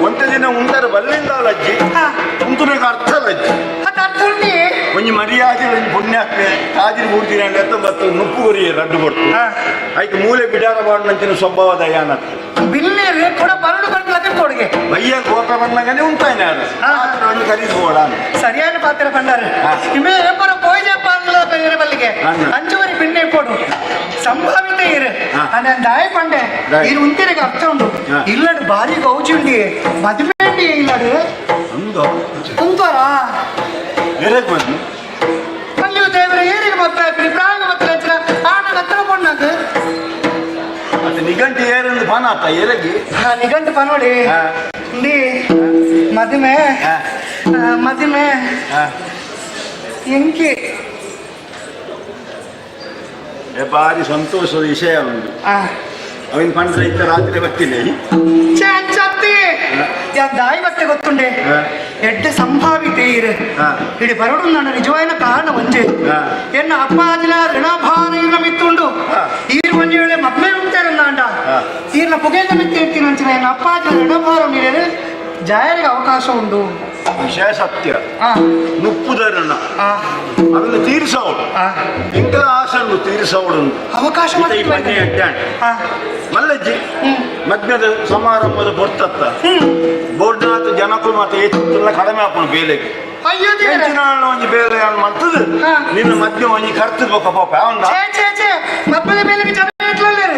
Speaker 4: ಒಂತ ದಿನ ಉಂಟರ ಬಲ್ಲಿಂದ ಲಜ್ಜಿ.
Speaker 3: ಹಾ.
Speaker 4: ಉಂಟುನಗ ಅರ್ಥ ಲಜ್ಜಿ.
Speaker 3: ಅದು ಅರ್ಥ ಉಂಟಿ.
Speaker 4: ಒಂಜಿ ಮರ್ಯಾದೆ ಒಂಜಿ ಪುಣ್ಯಾತ್ಮೆ ತಾಜಿನ ಮೂರ್ತಿ ಎತ್ತೊಂಬತ್ತು ನುಪ್ಪು ಕೊರಿಯ ರಡ್ಡು ಕೊಡ್ತು.
Speaker 3: ಹಾ.
Speaker 4: ಐಕ್ ಮೂಲೆ ಬಿಡಾರ ಬಾಡಿನಂಚಿನ ಸ್ವಭಾವದ ಯಾನತ್ತು.
Speaker 3: ಬಿಲ್ಲೇರು ಕೊಡ ಬರಡು ಗಂಟಲಕ್ಕೆ ಕೊಡುಗೆ.
Speaker 4: ಬಯ್ಯ ಕೋಪ ಬಂದಾಗನೇ ಉಂಟಾಯ್ನ ಅದು.
Speaker 3: ಹಾ.
Speaker 4: ಒಂದು ಕರೀದು ಹೋಡ.
Speaker 3: ಸರಿಯಾದ ಪಾತ್ರ ಪಂಡಾರೆ.
Speaker 4: ಹಾ.
Speaker 3: ಇಮೆ ಏಪರ ಪೋಯ್ಜಪ್ಪ ಅಂದ್ಲ ಬೇರೆ ಬಲ್ಲಿಗೆ.
Speaker 4: ಹಾ.
Speaker 3: ಅಂಚುವರಿ ಪಿನ್ನೆ ಪೋಡು ಸಂಭಾವಿತ ಇರು.
Speaker 4: ಹಾ.
Speaker 3: ಅಂದ್ರೆ ದಾಯ ಪಂಡೆ.
Speaker 4: ದಾಯ್.
Speaker 3: ಇರು ಉಂತಿರಿಗೆ ಅರ್ಥ ಉಂಡು.
Speaker 4: ಹಾ.
Speaker 3: ಇಲ್ಲಡು ಭಾರಿ ಗೌಜಿ ಉಂಡಿ ಮದುವೆ ಉಂಡಿ ಇಲ್ಲಡು.
Speaker 4: ಅಂದು.
Speaker 3: ಕುಂತೋರ.
Speaker 4: ಎರೆಗ್ ಬಂದು.
Speaker 3: ಅಲ್ಲಿ ದೇವರ ಏರಿಗೆ ಮತ್ತ ಪ್ರಾಯ ಮತ್ತ ಆನ ಹತ್ರ ಪೊಣ್ಣಾಗ.
Speaker 4: ಅದು ನಿಘಂಟು ಏರಂದು ಪಾನಾತ ಎರೆಗಿ.
Speaker 3: ಹಾ, ನಿಘಂಟು ಪನೋಡಿ.
Speaker 4: ಹಾ.
Speaker 3: ಉಂಡಿ ಮದುವೆ.
Speaker 4: ಹಾ.
Speaker 3: ಮದುವೆ.
Speaker 4: ಹಾ.
Speaker 3: ಎಂಕಿ.
Speaker 4: ಏ ಭಾರಿ ಸಂತೋಷದ ವಿಷಯ ಉಂಟು.
Speaker 3: ಆ.
Speaker 4: ಅವಿನ ಪಂಡ್ರೆ ಇತ್ತ ರಾತ್ರಿ ಬರ್ತೀನಿ.
Speaker 3: ಚತ್ತಿ ದಾಯಿ ಬತ್ತೆ ಗೊತ್ತುಂಡೆ.
Speaker 4: ಹಾ.
Speaker 3: ಎಡ್ಡೆ ಸಂಭಾವಿತೆ ಇರು.
Speaker 4: ಹಾ.
Speaker 3: ಇಡಿ ಬರಡು ನನ್ನ ನಿಜವಾದ ಕಾರಣ ಒಂಜೆ.
Speaker 4: ಹಾ.
Speaker 3: ಎನ್ನ ಅಪ್ಪಾಜಿನ ಋಣಭಾರ ಇರ್ನ ಮಿತ್ತುಂಡು.
Speaker 4: ಹಾ.
Speaker 3: ಈರು ಒಂಜಿ ವೇಳೆ ಮದ್ಮೆ ಉಂಟಾರನ್ನಾಂಡ.
Speaker 4: ಹಾ.
Speaker 3: ಈರ್ನ ಪುಗೆದ ಮಿತ್ತು ಇರ್ತೀನಿ ಅಂಚಿನ ಎನ್ನ ಅಪ್ಪಾಜಿನ ಋಣಭಾರ ನೀಡಲು ಜಾಯರಿಗೆ ಅವಕಾಶ ಉಂಡು.
Speaker 4: ವಿಷಯ ಸತ್ಯ.
Speaker 3: ಆ.
Speaker 4: ನುಪ್ಪುದರಣ
Speaker 3: ಆ.
Speaker 4: ಅದನ್ನು ತೀರಿಸೋರು.
Speaker 3: ಆ.
Speaker 4: ಎಂಕಲ ಆಸೆ. ಹವ್ಯಾಸನ್ನು ತೀರಿಸವಳು
Speaker 3: ಅವಕಾಶ
Speaker 4: ಮಲ್ಲಜ್ಜಿ ಮದ್ಯದ ಸಮಾರಂಭದ ಬರ್ತತ್ತ ಬೋರ್ಡ್ನಾಥ ಜನಕ್ಕೂ ಮಾತ್ರ ಹೆಚ್ಚು ಕಡಿಮೆ ಆಪಣ ಬೇಲೆಗೆ
Speaker 3: ಅಯ್ಯೋ ದೇವ್ರೆ.
Speaker 4: ಹೆಚ್ಚಿನ ಒಂಜಿ ಬೇಲೆ ಮಾಡ್ತದ
Speaker 3: ಹಾ.
Speaker 4: ನಿನ್ನ ಮದ್ಯ ಒಂಜಿ ಕರ್ತದ ಬೊಕ್ಕ ಪಾಪ ಅವನ
Speaker 3: ಛೇ ಛೇ ಛೇ ಮದ್ಮದ ಮೇಲೆ ಜನ ಇಟ್ಲಲ್ಲೇರು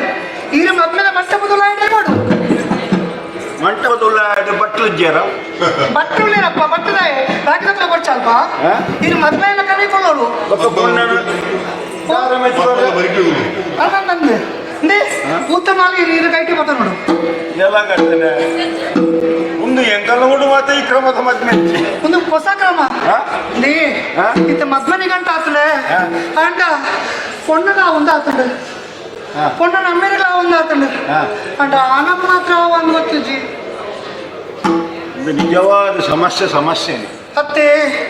Speaker 3: ಈರ ಮದ್ಮದ ಮಂಟಪದ ನೋಡು
Speaker 4: ಮಂಟಪದ ಬಟ್ಲು
Speaker 3: ಬಟ್ಟುಳ್ಳೇರಪ್ಪ ಬಟ್ಟದಾಯ ಬಾಕಿದತ್ರ ಕೊಡ್ಚಲ್ಪ
Speaker 4: ಹಾ?
Speaker 3: ಇದು ಮದ್ವೆ ಎಲ್ಲ ಕರೆಕೊಳ್ಳೋಳು
Speaker 4: ಬೊಕ್ಕ ಪೊಣ್ಣನ ದಾರ ಮೆಚ್ಚುವರೆ.
Speaker 3: ಅಲ್ಲ ನಂದು ಅಂದೆ ಪೂತ ಮಾಲೆ ಇರು ಕೈಟಿ ಬರ್ತಾರ ನೋಡು
Speaker 4: ಎಲ್ಲ ಕರ್ತನೆ ಒಂದು ಎಂಕಲ್ಲ ಉಂಡು ಮಾತ ಈ ಕ್ರಮದ ಮದ್ಮೆ
Speaker 3: ಒಂದು ಹೊಸ ಕ್ರಮ
Speaker 4: ಹಾ?
Speaker 3: ಅಂದೆ
Speaker 4: ಹಾ?
Speaker 3: ಇತ್ತ ಮದ್ಮನಿ ಗಂಟ ಆತಲೆ
Speaker 4: ಹಾ.
Speaker 3: ಅಂಡ ಪೊಣ್ಣನ ಒಂದು ಆತಂಡು
Speaker 4: ಹಾ.
Speaker 3: ಪೊಣ್ಣನ ಅಮ್ಮೇರಿಗಳ ಒಂದು ಆತಂಡು
Speaker 4: ಹಾ.
Speaker 3: ಅಂಡ ಆನಂದ್ ಮಾತ್ರ ಒಂದು ಗೊತ್ತಿಜ್ಜಿ
Speaker 4: ಇದು ನಿಜವಾದ ಸಮಸ್ಯೆ ಸಮಸ್ಯೆನೆ
Speaker 3: ಅತ್ತೆ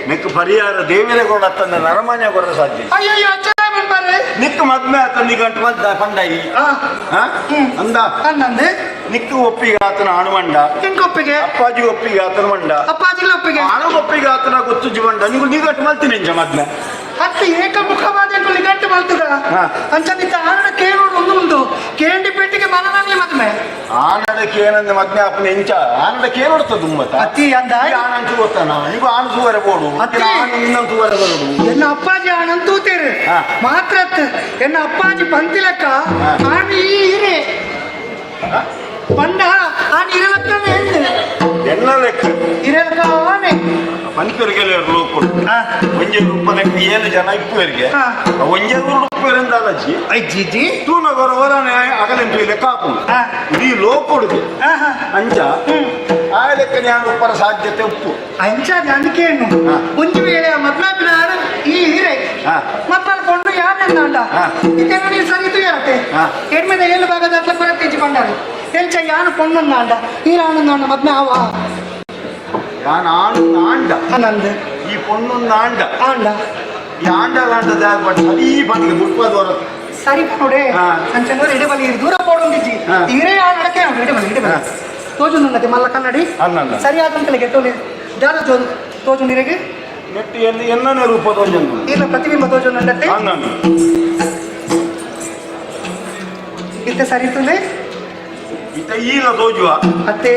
Speaker 4: ನಿಕ್ ಪರಿಹಾರ ದೇವಿನ ಕೊಡ ತಂದ ನರಮಾನ್ಯ ಕೊಡ ಸಾಧ್ಯ
Speaker 3: ಅಯ್ಯಯ್ಯೋ ಅಚ್ಚ ಬಂದ್ಬಾರೆ
Speaker 4: ನಿಕ್ ಮದ್ಮೆ ಆತ ನಿಗಂಟು ಮದ್ದ ಪಂಡಾಯಿ
Speaker 3: ಆ
Speaker 4: ಹಾ?
Speaker 3: ಹ್ಮ್.
Speaker 4: ಅಂದ
Speaker 3: ಅನ್ನಂದೆ
Speaker 4: ನಿಕ್ಕು ಒಪ್ಪಿಗೆ ಆತನ ಆಣುಮಂಡ
Speaker 3: ನಿನ್ಗೊಪ್ಪಿಗೆ
Speaker 4: ಅಪ್ಪಾಜಿ ಒಪ್ಪಿಗೆ ಆತನ ಮಂಡ
Speaker 3: ಅಪ್ಪಾಜಿಗಳ ಒಪ್ಪಿಗೆ
Speaker 4: ಆಣ ಒಪ್ಪಿಗೆ ಆತನ ಗೊತ್ತು ಜೀವಂಡ ನೀವು ನಿಗಂಟು ಮಲ್ತೀನಿ ಇಂಚ ಮದ್ಮೆ
Speaker 3: ಅತ್ತೆ ಏಕಮುಖವಾದ ಗಂಟು ಮಾಡ್ತದ
Speaker 4: ಹಾ.
Speaker 3: ಅಂಚನಿತ್ತ ಆನಡ ಕೇಳೋಡು ಒಂದು ಉಂಟು ಕೇಂಡಿ ಪೆಟ್ಟಿಗೆ ಮನನಾಗ್ಲಿ ಮದ್ಮೆ
Speaker 4: ಆನಡಕ್ಕೆ ಏನಂದ ಮದ್ಮೆ ಅಪ್ಪನ ಎಂಚ ಆನಡಕ್ಕೆ ಏನು ಹೊಡ್ತದ ತುಂಬತ್ತ
Speaker 3: ಅತ್ತಿ ಅಂದ
Speaker 4: ಆನಂತು ಗೊತ್ತಾನ ನೀವು ಆಣ ತೂವರೆ ಬೋಡು
Speaker 3: ಅತ್ತಿ.
Speaker 4: ಆಣ ಇನ್ನೊಂದು ತೂವರೆ ಬರೋಡು
Speaker 3: ಎನ್ನ ಅಪ್ಪಾಜಿ ಆನಂದ್ ತೂತೇರು
Speaker 4: ಹಾ.
Speaker 3: ಮಾತ್ರ ಅತ್ ಎನ್ನ ಅಪ್ಪಾಜಿ ಪಂತಿಲಕ್ಕ
Speaker 4: ಹಾ.
Speaker 3: ಆಣ ಈ ಹಿರೆ ಪಂಡ ಆಣ ಇರಲಕ್ಕನೆ
Speaker 4: ಎಲ್ಲ ಲೆಕ್ಕ
Speaker 3: ಇರಲಕ್ಕ ಆನೆ
Speaker 4: ಪಂಚರಿಗೆ ಲೋಕುಡು
Speaker 3: ಹಾ.
Speaker 4: ಒಂಜೆ ರೂಪದಕ್ಕೆ ಏಳು ಜನ ಇಪ್ಪುವರಿಗೆ
Speaker 3: ಹಾ.
Speaker 4: ಒಂಜೆ ರೂಪರಿಂದ ಅಲಜಿ
Speaker 3: ಅಜ್ಜಿಜಿ
Speaker 4: ತೂನ ಬರೋವರನೆ ಅಗಲೆಂಟು ಇಲ್ಲ ಕಾಪು
Speaker 3: ಹಾ.
Speaker 4: ಇಡೀ ಲೋಕೊಡುಗೆ
Speaker 3: ಆಹಾ.
Speaker 4: ಅಂಚ ಆ ಲೆಕ್ಕ ನಾನು ಉಪ್ಪರ ಸಾಧ್ಯತೆ ಉಪ್ಪು
Speaker 3: ಅಂಚ ಅಂಕೇನು
Speaker 4: ಹಾ.
Speaker 3: ಒಂಜಿ ವೇಳೆ ಮದ್ನಾಪಿನ ಆಡು ಈ ಹಿರೆ
Speaker 4: ಹಾ.
Speaker 3: ಮತ್ತಲ್ಲಿ ಕೊಂಡು ಯಾರೆಂದಾಂಡ
Speaker 4: ಹಾ.
Speaker 3: ಇದನ್ನು ನೀನು ಸರಿ ತುಯರತೆ
Speaker 4: ಹಾ.
Speaker 3: ಎಡ್ಮೆದ ಏಳು ಭಾಗದ ಅತ್ಲ ಕೊರತೆ ಕೊಂಡಾರು ಎಂಚ ಯಾನು ಪೊಣ್ಣಂದಾಂಡ ಈರಾನಂದಾಂಡ ಮದ್ಮೆ ಆವ
Speaker 4: ನಾನು ಆಣು ಆಂಡ
Speaker 3: ಆನಂದ್
Speaker 4: ಈ ಪೊಣ್ಣೊಂದು ಆಂಡ
Speaker 3: ಆಂಡ
Speaker 4: ಈ ಆಂಡ ಆಂಡದ ಬಟ್ ಸರಿ ಬಂದಿಗೆ ಬುಡ್ಪದವರ
Speaker 3: ಸರಿ ನೋಡೆ
Speaker 4: ಹಾ.
Speaker 3: ಅಂಚನೂರು ಎಡೆ ಬಲಿ ದೂರ ಪೋಡೊಂದಿಜ್ಜಿ
Speaker 4: ಹಾ.
Speaker 3: ಹಿರೇ ಆ ನಡಕೆ ಎಡೆ ಬಲಿ ಎಡೆ ಬಲಿ
Speaker 4: ಹಾ.
Speaker 3: ತೋಜುಂದುನ್ನತೆ ಮಲ್ಲ ಕನ್ನಡಿ
Speaker 4: ಅಲ್ಲಲ್ಲ.
Speaker 3: ಸರಿಯಾದಂತಲೇ ಗೆಟ್ಟೋಲಿ ದಾದ ಜೋದು ತೋಜು ನೀರಿಗೆ
Speaker 4: ನೆಟ್ಟು ಎಲ್ಲಿ ಎನ್ನನೇ ರೂಪದ ಒಂಜೊಂದು
Speaker 3: ಇಲ್ಲ ಪ್ರತಿಬಿಂಬ ತೋಜುಂದುಂಡತೆ
Speaker 4: ಅನ್ನನ್ನು
Speaker 3: ಇತ್ತೆ ಸರಿ ತುಲೆ
Speaker 4: ಇತ ಈಲ ತೋಜುವ
Speaker 3: ಅತ್ತೆ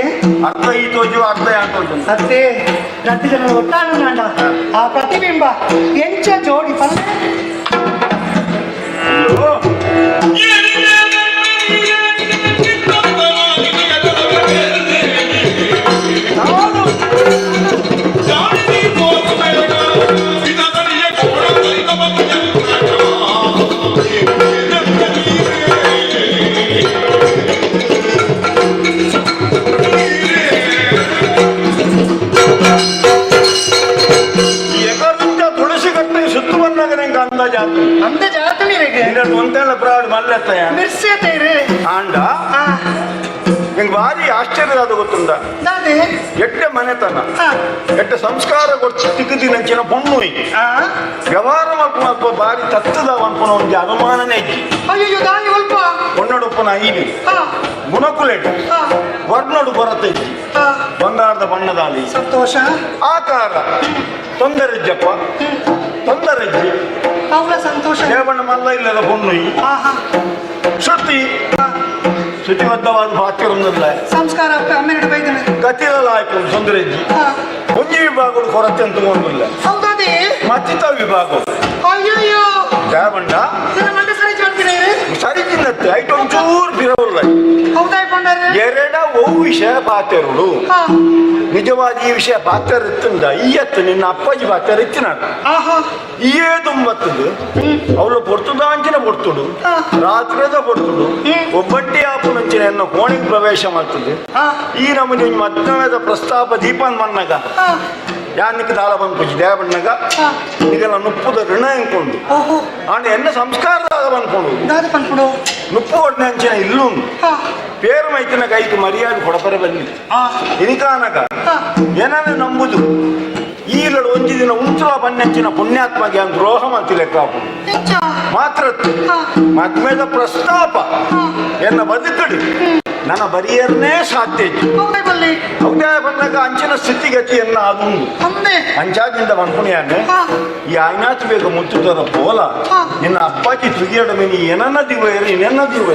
Speaker 4: ಅರ್ಧ ಈ ತೋಜುವ ಅರ್ಧ ಯಾ ತೋಜು
Speaker 3: ಅತ್ತೆ ರಟ್ಟು ಜನ ಒಟ್ಟಾನುಂಡ ಆ ಪ್ರತಿಬಿಂಬ ಎಂಚ ಜೋಡಿ ಪಲ್ಲೆ
Speaker 4: ಅಯ್ಯೋ. ಈ ಎಕರ್ದ ತುಳಸಿ ಕಟ್ಟೆ ಸುತ್ತು ಬಂದಾಗ ನಂಗೆ ಅಂದಾಜಾತು
Speaker 3: ಅಂದ ಜಾತನಿರಿಗೆ
Speaker 4: ನಿನ್ನ ಒಂತೆಲ್ಲ ಪ್ರಾಡ್ ಮಲ್ಲೆತ್ತಯ್ಯ
Speaker 3: ಮಿರ್ಸೆ ತೇರು
Speaker 4: ಆಂಡ
Speaker 3: ಆ
Speaker 4: ನಿಂಗೆ ಭಾರಿ ಆಶ್ಚರ್ಯ ಅದು ಗೊತ್ತುಂಡ
Speaker 3: ದಾದೆ
Speaker 4: ಎಟ್ಟೆ ಮನೆತನ
Speaker 3: ಆ
Speaker 4: ಎಟ್ಟೆ ಸಂಸ್ಕಾರ ಕೊಟ್ಟು ತಿಕ್ಕುದಿನಂಚಿನ ಪೊಣ್ಣು ಈ.
Speaker 3: ಆ
Speaker 4: ವ್ಯವಹಾರ ಮಲ್ಪುನ ಅಲ್ಪ ಭಾರಿ ತತ್ತದ ಅನ್ಪುನ ಒಂಜಿ ಅನುಮಾನನೇ ಇಜ್ಜಿ
Speaker 3: ಅಯ್ಯೋ ದಾನಿ ಒಲ್ಪ
Speaker 4: ಪೊಣ್ಣಡುಪ್ಪನ ಐದು
Speaker 3: ಆ
Speaker 4: ಗುಣಕುಲೆಟ್
Speaker 3: ಆ
Speaker 4: ವರ್ಣಡು ಕೊರತೆ ಇಜ್ಜಿ
Speaker 3: ಆ
Speaker 4: ಬಂಗಾರದ ಬಣ್ಣದಾಲಿ
Speaker 3: ಸಂತೋಷ
Speaker 4: ಆಕಾರ ತೊಂದರೆಜ್ಜಪ್ಪ ತೊಂದರೆಜ್ಜಿ
Speaker 3: ಅವಳ ಸಂತೋಷ
Speaker 4: ದೇವಣ್ಣ ಮಲ್ಲ ಇಲ್ಲದ ಪೊಣ್ಣು ಈ.
Speaker 3: ಆಹಾ
Speaker 4: ಶ್ರುತಿ
Speaker 3: ಆ,
Speaker 4: ಶುಚಿಬದ್ಧವಾದ ಪಾತ್ರರೊಂದಿಲ್ಲ
Speaker 3: ಸಂಸ್ಕಾರ ಅಪ್ಪ ಅಮ್ಮೆರಡು ಬೈದನೆ
Speaker 4: ಗತಿಲಲಾಯ್ತು ತೊಂದರೆಜ್ಜಿ
Speaker 3: ಆ
Speaker 4: ಒಂಜಿ ವಿಭಾಗಗಳು ಕೊರತೆ ಅಂತ ತಗೊಂಡಿಲ್ಲ
Speaker 3: ಹೌದಾದಿ
Speaker 4: ಮತ್ತಿತ ವಿಭಾಗ
Speaker 3: ಅಯ್ಯಯ್ಯೋ
Speaker 4: ದೇವಣ್ಣ
Speaker 3: ನನ್ನ ಮಂಡ ಸರಿ ಮಾಡ್ತೀನಿ
Speaker 4: ಸರಿ ತಿನ್ನತ್ತೆ ಐಟ್ ಒಂಚೂರು ಬಿರವಲ್ಲ
Speaker 3: ಹೌದಾ ಪಂಡಾರೆ
Speaker 4: ಎರಡ ಒವು ವಿಷಯ ಪಾತೆರುಳು
Speaker 3: ಹಾ
Speaker 4: ನಿಜವಾದ ಈ ವಿಷಯ ಪಾತ್ರ ಇತ್ತಂದ ಈಯತ್ತು ನಿನ್ನ ಅಪ್ಪಾಜಿ ಪಾತ್ರ ಇತ್ತಿನ
Speaker 3: ಆಹಾ
Speaker 4: ಈಯೇ ತುಂಬತ್ತದು ಅವಳು ಪೊರ್ತುದಾಂಚಿನ ಪೊರ್ತುಡು
Speaker 3: ಹಾ.
Speaker 4: ರಾತ್ರಿದ ಪೊರ್ತುಡು
Speaker 3: ಹ್ಮ್.
Speaker 4: ಒಬ್ಬಟ್ಟಿ ಆಪುನಂಚಿನ ಎನ್ನ ಕೋಣಿಗೆ ಪ್ರವೇಶ ಮಾಡ್ತದೆ
Speaker 3: ಹಾ
Speaker 4: ಈ ನಮ್ಮನೆ ಮದ್ದನದ ಪ್ರಸ್ತಾಪ ದೀಪನ್ ಮನ್ನಗ
Speaker 3: ಹಾ
Speaker 4: ಯಾನಿಕ್ ದಾಳ ಬಂದ್ಪುಜಿ ದೇವಣ್ಣಗ
Speaker 3: ಹಾ.
Speaker 4: ನಿಗಲ ನುಪ್ಪುದ ಋಣ ಎಂಕೊಂಡು
Speaker 3: ಓಹೋ
Speaker 4: ಆಂಡ ಎನ್ನ ಸಂಸ್ಕಾರದಾಗ ಬಂದ್ಕೊಂಡು
Speaker 3: ದಾದ ಪನ್ಪುಡು
Speaker 4: ನುಪ್ಪು ಒಡ್ನೆ ಅಂಚಿನ ಇಲ್ಲುಂಡು
Speaker 3: ಹಾ
Speaker 4: ಪೇರು ಮೈತಿನ ಕೈಗೆ ಮರ್ಯಾದೆ ಕೊಡಪರೆ ಬನ್ನಿ
Speaker 3: ಆ
Speaker 4: ಇನಿಕಾನಗ
Speaker 3: ಹಾ
Speaker 4: ಏನನ್ನ ನಂಬುದು ಈಲಡು ಒಂಜಿ ದಿನ ಉಂಚುಲ ಬಣ್ಣಂಚಿನ ಪುಣ್ಯಾತ್ಮಗೆ ಅಂತ ದ್ರೋಹ ಮಂತಿ ಲೆಕ್ಕ ಹಾಪುದು.
Speaker 3: ಎಂಚ
Speaker 4: ಮಾತ್ರ
Speaker 3: ಹಾ.
Speaker 4: ಮದ್ಮೆದ ಪ್ರಸ್ತಾಪ
Speaker 3: ಹಾ.
Speaker 4: ಎನ್ನ ಬದುಕಡಿ ನನ್ನ ಬರಿಯರ್ನೇ ಸಾಧ್ಯ ಇತ್ತು. ಹೌದಾ ಬಂದಾಗ ಅಂಚಿನ ಸ್ಥಿತಿಗತಿಯನ್ನ ಅದು ಅಂಚಾದಿಂದ ಮನ್ಪುಣಿಯಾನೆ ಈ ಆಯ್ನಾತ್ ಬೇಗ ಮುತ್ತುತ್ತರ ಪೋಲ ನಿನ್ನ ಅಪ್ಪಾಜಿ ತುಗಿಯಡ ನೀ ಏನನ್ನ ದಿವೇರಿ ನಿನ್ನ ದಿವೆ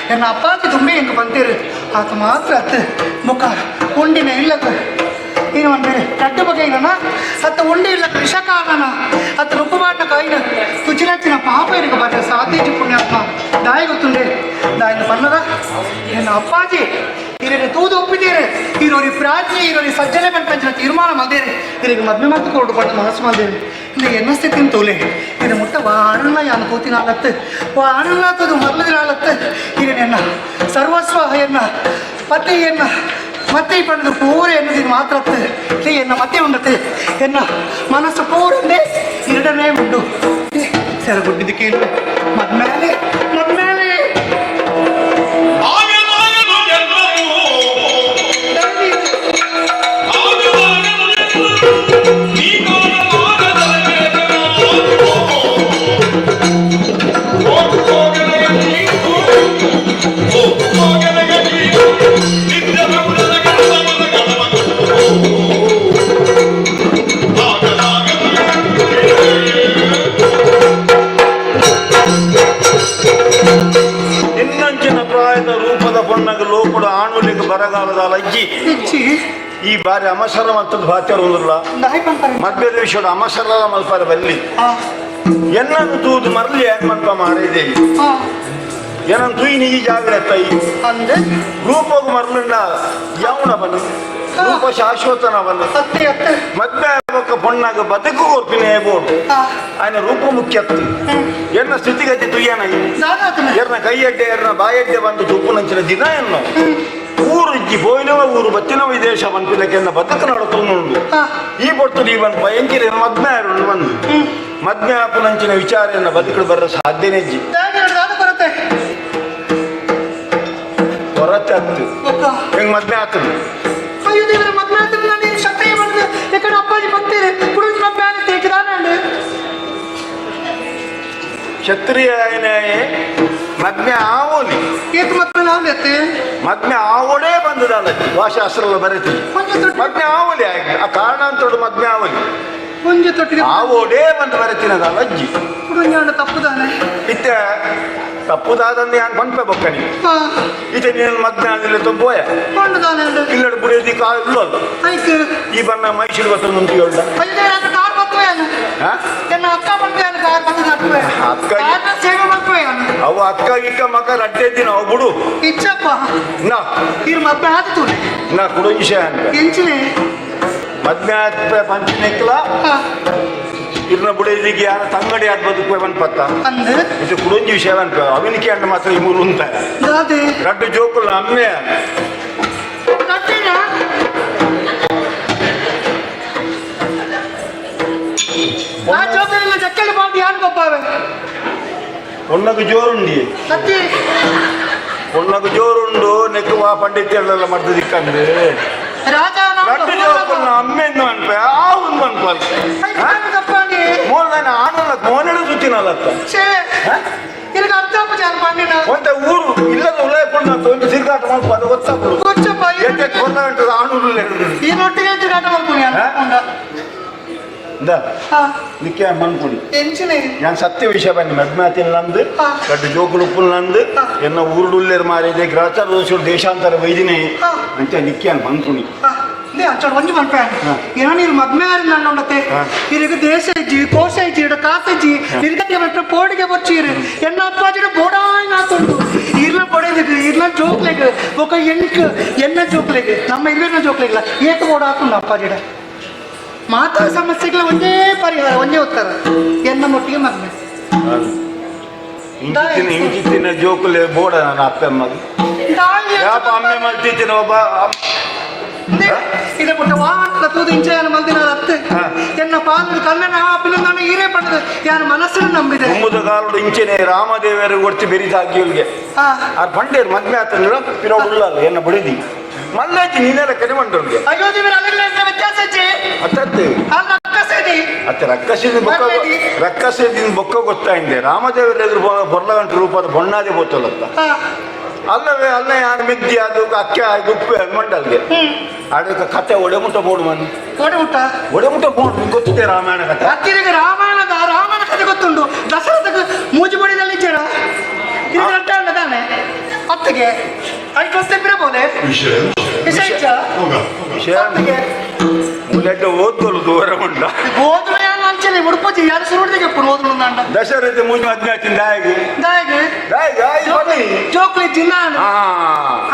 Speaker 3: ಎನ್ನ ಅಪ್ಪಾಜಿ ತುಂಬೆ ಎಂಕ್ ಬಂತೀರು ಆತ ಮಾತ್ರ ಅತ್ತು ಮುಖ ಉಂಡಿನ ಇಲ್ಲಕ ಏನು ಅಂತೀರಿ ಕಡ್ಡು ಬಗೆಯಿನ ಅತ್ತ ಉಂಡಿ ಇಲ್ಲ ವಿಷಕಾರಣ ಅತ್ತ ರುಬ್ಬು ಮಾಟ ಕಾಯಿನ ತುಚಿನಚ್ಚಿನ ಪಾಪ ಇರಕ ಬರ್ರೆ ಸಾತೇಜಿ ಪುಣ್ಯಾತ್ಮ ದಾಯ ಗೊತ್ತುಂಡೆ ದಾಯಿನ ಬನ್ನದ ಎನ್ನ ಅಪ್ಪಾಜಿ ಇರಗೆ ತೂದು ಒಪ್ಪಿದ್ದೀರಿ ಇರೋರಿ ಪ್ರಾಜ್ಞೆ ಇರೋರಿ ಸಜ್ಜನೆ ಪಂಚಿನ ತೀರ್ಮಾನ ಮಲ್ದೇರಿ ಇರಿಗೆ ಮದ್ವೆ ಮಾತು ಕೊಡು ಪಂಡ ಮನಸ್ಸು ಮಲ್ದೇರಿ இந்த என்ன ಸ್ಥಿತಿನ ತೋಲೆ ಇದು ಮುಟ್ಟ ವಾರಲ್ಲ ಯಾನು ಕೂತಿನಾಲತ್ತು ವಾರಲ್ಲ ತದು ಮರ್ಲದಿನಾಲತ್ತು ಇರನೆನ್ನ ಸರ್ವಸ್ವ ಎನ್ನ ಪತಿ ಎನ್ನ ಮತ್ತೆ ಪಡೆದು ಪೂರ ಎನ್ನದಿನ ಮಾತ್ರತ್ತು ಎನ್ನ ಮತ್ತೆ ಉಂಡತ್ತು ಎನ್ನ ಮನಸ್ಸು ಪೂರಂದೇ ಎರಡನೇ ಉಂಡು ಸರ ಗುಡ್ಡಿದ್ದಕ್ಕೆ ಮದ್ಮೇಲೆ ಮದ್ಮೇಲೆ
Speaker 4: ಬರಗಾಲದ ಅಜ್ಜಿ ಈ ಬಾರಿ ಅಮಸರ ಮತ್ತದ ಭಾತ್ಯರು ಉಂದ್ರಲ್ಲ ಮಧ್ಯ ವಿಷಯದ ಅಮಸರ ಮಲ್ಪಾರ ಬಲ್ಲಿ ಎನ್ನನ್ನು ತೂದು ಮರಲಿ ಯಾಕೆ ಮಲ್ಪ ಮಾಡಿದೆ ಏನನ್ ತೂಯಿ ನೀ ಜಾಗ್ರತೆ ರೂಪಗೂ ಮರಲಿಂಡ ಯಾವನ ಬನ್ನು ರೂಪ ಶಾಶ್ವತನ ಬನ್ನು ಮದ್ವೆ ಬೊಕ್ಕ ಪೊಣ್ಣಾಗ ಬದುಕು ಕೊರ್ಪಿನ ಬೋಡು ఆయన ರೂಪ ಮುಖ್ಯತ್ತು ಎನ್ನ ಸ್ಥಿತಿಗತಿ ತುಯ್ಯನ ಎರ್ನ ಕೈಯಡ್ಡೆ ಎರ್ನ ಬಾಯಡ್ಡೆ ಬಂದು ತುಪ್ಪು ನಂಚಿನ ದಿನ ಎನ್ನೋ ಊರು ಇಜ್ಜಿ ಪೋಯಿನವ ಊರು ಬತ್ತಿನವ ವಿದೇಶ ಪನ್ಪಿನಕ್ಕೆನ್ನ ಬದುಕು ನಡತೊಂದುಂಡು ಈ ಪೊರ್ತು ನೀ ಬಂದು ಭಯಂಕರ ಮದ್ಮೆ ಆರುಂಡು ಬಂದು ಮದ್ಮೆ ಆಪುನಂಚಿನ ವಿಚಾರ ಎನ್ನ ಬದುಕು ಬರ ಸಾಧ್ಯನೇ ಇಜ್ಜಿ ಕೊರತೆ ಅತ್ತು ಹೆಂಗ್ ಮದ್ಮೆ ಆಗ್ತದೆ
Speaker 3: ಅಯ್ಯೋ ದೇವರೇ ಮದ್ವೆ ಆದ್ರೆ ನಾನು ಶಕ್ತಿ ಬಂದು ಯಾಕಂದ್ರೆ ಅಪ್ಪಾಜಿ ಬಂತೀರಿ ಕುಡಿದು ಮದ್ವೆ ಆಗುತ್ತೆ ಏಕದಾನ
Speaker 4: ಕ್ಷತ್ರಿಯ ಮದ್ಮೆ ಆವೋಲಿ
Speaker 3: ಏತ್ ಮದ್ವೆ ಆವಲೆತ್ತೆ
Speaker 4: ಮದ್ಮೆ ಆವೋಡೇ ಬಂದದಲ್ಲ ಭಾಷಾಸ್ತ್ರ ಬರೀತಿ ಮದ್ಮೆ ಆವಲಿ ಆ ಕಾರಣ ಅಂತೋಡು ಮದ್ಮೆ ಆವಲಿ
Speaker 3: ಒಂಜಿ ತೊಟ್ಟಿಗೆ
Speaker 4: ಆವೋಡೇ ಬಂದು ಬರೀತಿನದಲ್ಲ ಅಜ್ಜಿ
Speaker 3: ಕುಡುಂಜಾಂಡ ತಪ್ಪುದಾನೆ
Speaker 4: ಇತ್ತೆ ತಪ್ಪುದಾದಂದು ಯಾನ್ ಪನ್ಪೆ ಬೊಕ್ಕನಿ ಇತ್ತೆ ನೀನು ಮದ್ಮೆ ಆಗಿಲ್ಲ ತೊಂಬೋಯ ಇಲ್ಲಡು ಬುಡಿಯೋದಿ ಕಾಲು ಇಲ್ಲಲ್ಲ ಈ ಬಣ್ಣ ಮೈಸೂರು ಬತ್ತ ಮುಂದೆ ಹೇಳ್ದ
Speaker 3: ಕಾರ್ ಅಕ್ಕ
Speaker 4: ಅಕ್ಕ ಅವು ಅಕ್ಕ ಗಿಕ್ಕ ಮಗ ರಡ್ಡೆ ದಿನ ಅವು ಬಿಡು
Speaker 3: ಇಚ್ಚಪ್ಪ
Speaker 4: ನಾ
Speaker 3: ಇರು ಮದ್ವೆ ಆದಿತು
Speaker 4: ನಾ ಕುಡು ವಿಷಯ ಅಂತ
Speaker 3: ಎಂಚಿನೆ
Speaker 4: ಮದ್ವೆ ಆತ್ಪ ಪಂಚನೆಕ್ಲ ಇರ್ನ ಬುಡೇದಿಗೆ ಯಾರ ತಂಗಡಿ ಆದ್ ಬದುಕುವೆ ಪತ್ತ ಇದು ಕುಡೊಂಜಿ ವಿಷಯ ಅನ್ಪ ಅವಿನಿಕೆ ಅಂಡ ಮಾತ್ರ ಈ ಮೂರು ಅಂತ ರಡ್ಡು ಜೋಕುಲ್ ಅಮ್ಮೆ ಒನ್ನಗ ಜೋರುಂಡಿ ಪೊಣ್ಣಗ ಜೋರುಂಡು ನೆಕ್ಕು ವಾ ಪಂಡಿತ್ಯಲ್ಲ ಮದ್ದು ದಿಕ್ಕಂದು.
Speaker 3: ರಾಜ.
Speaker 4: ರಡ್ಡು ಜೋಕುಲ್ನ ಅಮ್ಮೆಂದು ಅನ್ಪೆ ಆ ಒಂದು ಅನ್ಪಲ್.
Speaker 3: ತಪ್ಪಾಗಿ.
Speaker 4: ಮೋಲ್ದಾನ ಆನಲ್ಲ ಮೋನೆಡು ಸುತ್ತಿನಲ್ಲತ್ತ.
Speaker 3: ಛೇ, ಇದಕ್ಕೆ ಅರ್ಥ ಆಪುಜಿ ಪಾಂಡಿನ.
Speaker 4: ಒಂತೆ ಊರು ಇಲ್ಲದ ಉಳಾಯ ಪೊಣ್ಣ ಒಂದು ತಿರುಗಾಟ ಮಲ್ಪ ಅದು ಗೊತ್ತಾಗ್ಲು.
Speaker 3: ಕೂರ್ಚಪ್ಪ.
Speaker 4: ಎತ್ತೆ ಕೊರ್ನ ಗಂಟದ ಆಣೂರು.
Speaker 3: ಈ ನೊಟ್ಟಿಗೆ ತಿರುಗಾಟ ಮಲ್ಪುನಿ ಅನ್ಕೊಂಡ.
Speaker 4: ಇಂದ.
Speaker 3: ಹಾ.
Speaker 4: ನಿಕ್ಕೆ ಮನ್ಪುಡಿ.
Speaker 3: ಎಂಚಿನ?
Speaker 4: ഞാൻ ಸತ್ಯ ವಿಷಯ ಬನ್ನಿ ಮೆದ್ಮಾತಿಲ್ ನಂದು. ಗಡ್ಡು ಜೋಕುಲು ಉಪ್ಪುಲ್ ನಂದು. ಎನ್ನ ಊರುಡುಲ್ಲೇರು ಮಾರಿದೆ ಗ್ರಾಚಾರ ದೋಷರು ದೇಶಾಂತರ ವೈದಿನೇ. ಅಂಚ ನಿಕ್ಕೆ ಮನ್ಪುಣಿ.
Speaker 3: ಅಂಚ ಒಂಜಿ ಮನ್ಪೆ. ಏನೋ ನೀರು ಮದ್ಮೆ ಆರಿಂದ ಉಂಡತೆ. ಇರಿಗೆ ದೇಶ ಇಜ್ಜಿ, ಕೋಶ ಇಜ್ಜಿ, ಇಡ ಕಾಸು ಇಜ್ಜಿ, ನಿರ್ಗತಿಗೆ ಮಟ್ಟ ಪೋಡಿಗೆ ಬೊಚ್ಚೀರು. ಎನ್ನ ಅಪ್ಪಾಜಿಡ ಬೋಡಾಯ್ ನಾತುಂಡು. ಇರ್ಲ ಪೊಡೆದಿಗ್ ಇರ್ಲ ಜೋಕ್ಲೆಗ್ ಬೊಕ ಎಂಕ್ ಎನ್ನ ಜೋಕ್ಲೆಗ್ ನಮ್ಮ ಇರ್ವೇನ ಜೋಕ್ಲೆಗ್ಲ ಏತ್ ಬೋಡಾತುಂಡು ಅಪ್ಪಾಜಿಡ. ಮಾತಾ ಸಮಸ್ಯೆಗಳ ಒಂದೇ ಪರಿಹಾರ, ಒಂದೇ ಉತ್ತರ, ಎನ್ನ ಮೊಟ್ಟಿಗೆ ಮದ್ಮೆ.
Speaker 4: ಇಂಚಿತ್ತಿನ ಇಂಚಿತ್ತಿನ ಜೋಕುಲೆ ಬೋಡ ನನ್ನ ಅಪ್ಪಮ್ಮದು.
Speaker 3: ತಾಯಿ.
Speaker 4: ಯಾಪ ಅಮ್ಮೆ ಮಲ್ತಿತ್ತಿನ ಒಬ್ಬ
Speaker 3: ಇದೆ ಪುಟ್ಟ ವಾಹನ ತೂದು ಇಂಚ ಯಾನ ಮಲ್ದಿನ ಅತ್ತೆ. ಎನ್ನ ಪಾಲು ಕಣ್ಣನ ಆಪಿನ ಈರೇ ಪಡೆದು ಯಾನ ಮನಸ್ಸನ್ನು ನಂಬಿದೆ.
Speaker 4: ಕುಂಬುದ ಕಾಲುಡು ಇಂಚೆನೆ ರಾಮದೇವರು ಒರ್ತಿ ಬೆರಿದಾಗಿಲ್ಗೆ. ಆ ಬಂಡೇರು ಮದ್ಮೆ ಆತಂದ್ರ ಪಿರೋ ಉಳ್ಳಲ್ಲ ಎನ್ನ ಬಡಿದಿ ಮಲ್ಲಾಚಿ ನೀನೆಲ್ಲ ಕಡೆ ಮಂಡೋಳ್ಗೆ.
Speaker 3: ಅಯ್ಯೋ ದೇವರ, ಅಲ್ಲಿಲ್ಲ ವ್ಯತ್ಯಾಸ ಇಜ್ಜಿ.
Speaker 4: ಅತ್ತತ್ತೆ.
Speaker 3: ಅಲ್ಲ ರಕ್ಕಸೇದಿ.
Speaker 4: ಅತ್ತೆ ರಕ್ಕಸಿದ ಬೊಕ್ಕ.
Speaker 3: ಮಲ್ಲೇದಿ.
Speaker 4: ರಕ್ಕಸದಿಂದ ಬೊಕ್ಕ ಗೊತ್ತಾಯಿಂದೆ ರಾಮದೇವರ ಎದುರು ಬೊರ್ಲಗಂಟು ರೂಪದ ಬೊಣ್ಣಾದೆ ಬೋತಲತ್ತ. ಅಲ್ಲವೇ ಅಲ್ಲ ಯಾರು ಮೆದ್ದಿ ಅದು ಅಕ್ಕೆ ಆಗಿ ಉಪ್ಪೆ ಮಂಡಲ್ಗೆ. ಅದಕ್ಕೆ ಕತೆ ಒಡೆ ಮುಟ್ಟ ಬೋಡು ಮನ್.
Speaker 3: ಒಡೆ ಊಟ.
Speaker 4: ಒಡೆ ಮುಟ್ಟ ಬೋಡು ಗೊತ್ತಿದೆ ರಾಮಾಯಣ ಕತೆ.
Speaker 3: ಅತ್ತಿರಿಗೆ ರಾಮಾಯಣದ ರಾಮನ ಕಥೆ ಗೊತ್ತುಂಟು. ದಶರಥಕ್ಕೆ ಮೂಜು ಬಡಿದಲ್ಲಿ ಇಜ್ಜರ ಇದು ಅಟ್ಟ ತಾನೆ ಅತ್ತಿಗೆ ಐದು ಬೋಲೆ.
Speaker 1: ವಿಷಯ.
Speaker 3: ವಿಷಯ ಇಜ್ಜ?
Speaker 1: ಹೋಗ.
Speaker 4: ವಿಷಯ.
Speaker 3: ಅತ್ತಿಗೆ.
Speaker 4: ಮುಲೆಡ್ಡ ಓದ್ದೋಲು ದೂರ ಉಂಡ.
Speaker 3: ಓದುವ ಯಾರು ಅಂಚನೆ ಉಡುಪಜಿ ಯಾರು ಸುರುಡಿಗೆ ಪುಡು ಓದುವ ಅಂಡ.
Speaker 4: ದಶರಥ ಮೂಜು ಮದ್ವೆ ಆಯ್ತಿಂದ ದಾಯಿಗೆ.
Speaker 3: ದಾಯಗೆ.
Speaker 4: ದಾಯಿಗೆ ಆಯ್ತು ಬನ್ನಿ.
Speaker 3: ಜೋಕ್ಲಿ ಚಿನ್ನ.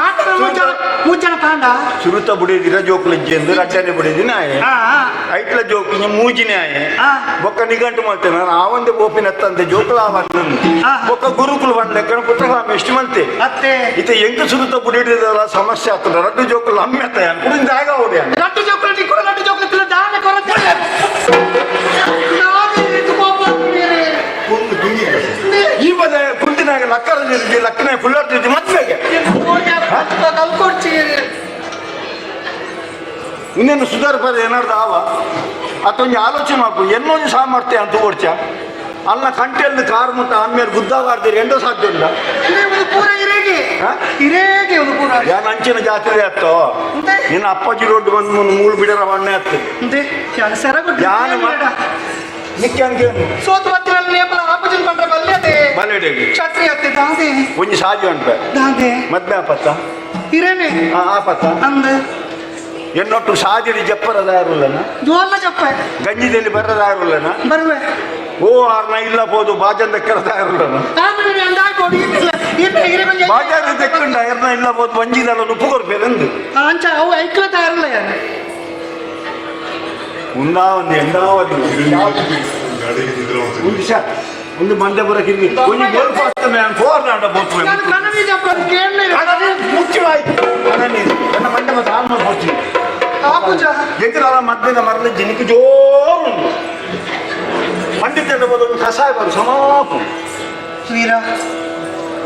Speaker 3: ಆಟದ ಮೂಜನ ಮೂಜನ ಕಾಂಡ.
Speaker 4: ಸುರುತ ಬುಡಿದಿರ ಜೋಕುಲಜ್ಜಿ ಎಂದು ರಡ್ಡನೆ ಬುಡಿದಿ ನಾಯೆ.
Speaker 3: ಹಾ ಹಾ.
Speaker 4: ಐಟ್ಲ ಜೋಕು ಮೂಜಿನೇ ಆಯೆ. ಬೊಕ್ಕ ನಿಘಂಟು ಮಾಡ್ತೇನೆ ನಾನು ಆವಂದೆ ಬೋಪಿನತ್ತಂತೆ ಜೋಕುಲ ಆವಂದು. ಬೊಕ್ಕ ಗುರುಕುಲು ಬಂದ ಲೆಕ್ಕನ ಪುತ್ರ ಎಷ್ಟು ಮಂತೆ.
Speaker 3: ಅತ್ತೆ.
Speaker 4: ಇತ ಎಂಕ ಸುರುತ ಬುಡಿಡಿದಲ್ಲ ಸಮಸ್ಯೆ ಆಗ್ತದೆ. ರಡ್ಡು ಜೋಕುಲು ಅಮ್ಮೆತ್ತ ಕುಡಿದ ಆಗ ಓಡಿ.
Speaker 3: ಲಡ್ಡು ಜೋಕ್ಲಿ ಕೂಡ ಲಡ್ಡು ಜೋಕ್ಲಿ ತಿನ್ನ ದಾನ ಕೊರತೆ ನಾನು ಇದು ಕೋಪ ಆಗ್ತೀರಿ.
Speaker 1: ಒಂದು ಗುಂಗಿ.
Speaker 4: ಈ ಬದ ಕುಂತಿನಾಗ ಲಕ್ಕರ ಲಕ್ಕನ ಫುಲ್ಲಾಡ್ತಿದ್ದಿ ಮದ್ವೆಗೆ.
Speaker 3: ಕಲ್ಕೊಡ್ತೀರಿ.
Speaker 4: ಇನ್ನೇನು ಸುಧಾರ ಪದ ಏನಾರ್ದು ಆವ ಅತ್ತೊಂದು ಆಲೋಚನೆ ಮಾಡ್ಕೊ ಎನ್ನೊಂದು ಸಾಮರ್ಥ್ಯ ಅಂತ ಓಡ್ಚ ಅಲ್ಲ ಕಂಟೆಲ್ದು ಕಾರ್ ಮುಟ್ಟ ಆಮೇಲೆ ಗುದ್ದಾವಾರ್ದಿರಿ ಎಂಡೋ ಸಾಧ್ಯ ಇಲ್ಲ.
Speaker 3: ಒಂದು ಪೂರ ಇರೇಗೆ.
Speaker 4: ಹಾ?
Speaker 3: ಇರೇಗೆ ಒಂದು ಪೂರ.
Speaker 4: ಯಾನ್ ಅಂಚಿನ ಜಾತ್ರೆ ಆತ್ತೋ.
Speaker 3: ಅಂತೆ.
Speaker 4: ನಿನ್ನ ಅಪ್ಪಾಜಿ ರೋಡ್ ಬಂದು ಮುಂದೆ ಮೂಳು ಬಿಡರ ಬಣ್ಣ ಆತ್ತು.
Speaker 3: ಅಂತೆ ಯಾನ್ ಸೆರಗು.
Speaker 4: ಯಾನ್ ನಿಕ್ಕಂಗೆ.
Speaker 3: ಸೋತು ಬತ್ತಿನಲ್ಲಿ ನೇಪಲ ಆಪೋಜಿಟ್ ಪಂಡ್ರೆ ಬಲ್ಯತೆ.
Speaker 4: ಬಲ್ಲೆಡೆ.
Speaker 3: ಕ್ಷತ್ರಿಯ ಅತ್ತೆ ದಾದೆ.
Speaker 4: ಒಂಜಿ ಸಾಜು ಅನ್ಪೆ.
Speaker 3: ದಾದೆ.
Speaker 4: ಮದ್ವೆ ಆಪತ್ತ.
Speaker 3: ಇರೇನೆ.
Speaker 4: ಆಪತ್ತ.
Speaker 3: ಅಂದ್.
Speaker 4: ಎನ್ನೊಟ್ಟು ಸಾಜಿಡಿ ಜಪ್ಪರದಾರುಲ್ಲನ.
Speaker 3: ಜೋರ್ಲ ಜಪ್ಪ.
Speaker 4: ಗಂಜಿದಲ್ಲಿ ಬರದಾರುಲ್ಲನ.
Speaker 3: ಬರುವೆ.
Speaker 4: ಓ ಆರ್ನ ಇಲ್ಲ ಪೋದು ಬಾಜನ್ ದಕ್ಕರದಾರುಲ್ಲನ.
Speaker 3: ಆಮೇಲೆ ಅಂದಾಯ್ ಇಲ್ಲ ಇಲ್ಲ ಇರೆ ಬಂಜೆ.
Speaker 4: ಬಾಜಾರ್ ದಕ್ಕಂಡ ಎರ್ನ ಇಲ್ಲ ಪೋದು ಬಂಜಿದಲ್ಲ ಉಪ್ಪು ಕೊರ್ಪೇರಂದು.
Speaker 3: ಅಂಚ ಅವು ಐಕ್ಲ ತಯಾರಲ್ಲ ಯಾರು.
Speaker 4: ಉಂಡಾ ಒಂದು ಎಂಡಾವದು.
Speaker 1: ಗಾಡಿಗೆ ನಿದ್ರೆ ಹೋಗ್ತೀನಿ.
Speaker 4: ಒಂದು ಶಾ ಒಂದು ಮಂಡೆ ಬರಕ್ಕೆ ಒಂದು ಗೋಲ್ ಪಾಸ್ತ ಮ್ಯಾನ್ ಫೋರ್ ನಾಡ ಬೋತು.
Speaker 3: ನಾನು ಕನ್ನಡಿ ಜಪ್ಪ ಕೇಳಲಿಲ್ಲ.
Speaker 4: ಮುಖ್ಯವಾಯ್ತು ನನ್ನ ಮಂಡೆ ಮತ್ತೆ ಆಲ್ಮ ಪೋಚಿ.
Speaker 3: ಆಪುಜ.
Speaker 4: ಎದುರಾಲ ಮದ್ದಿನ ಮರಳ ಜಿನಿಕ್ ಜೋರು ಪಂಡಿತ ಬದಲು ಕಸಾಯ ಬರು ಸಮಾಪು.
Speaker 3: ವೀರ.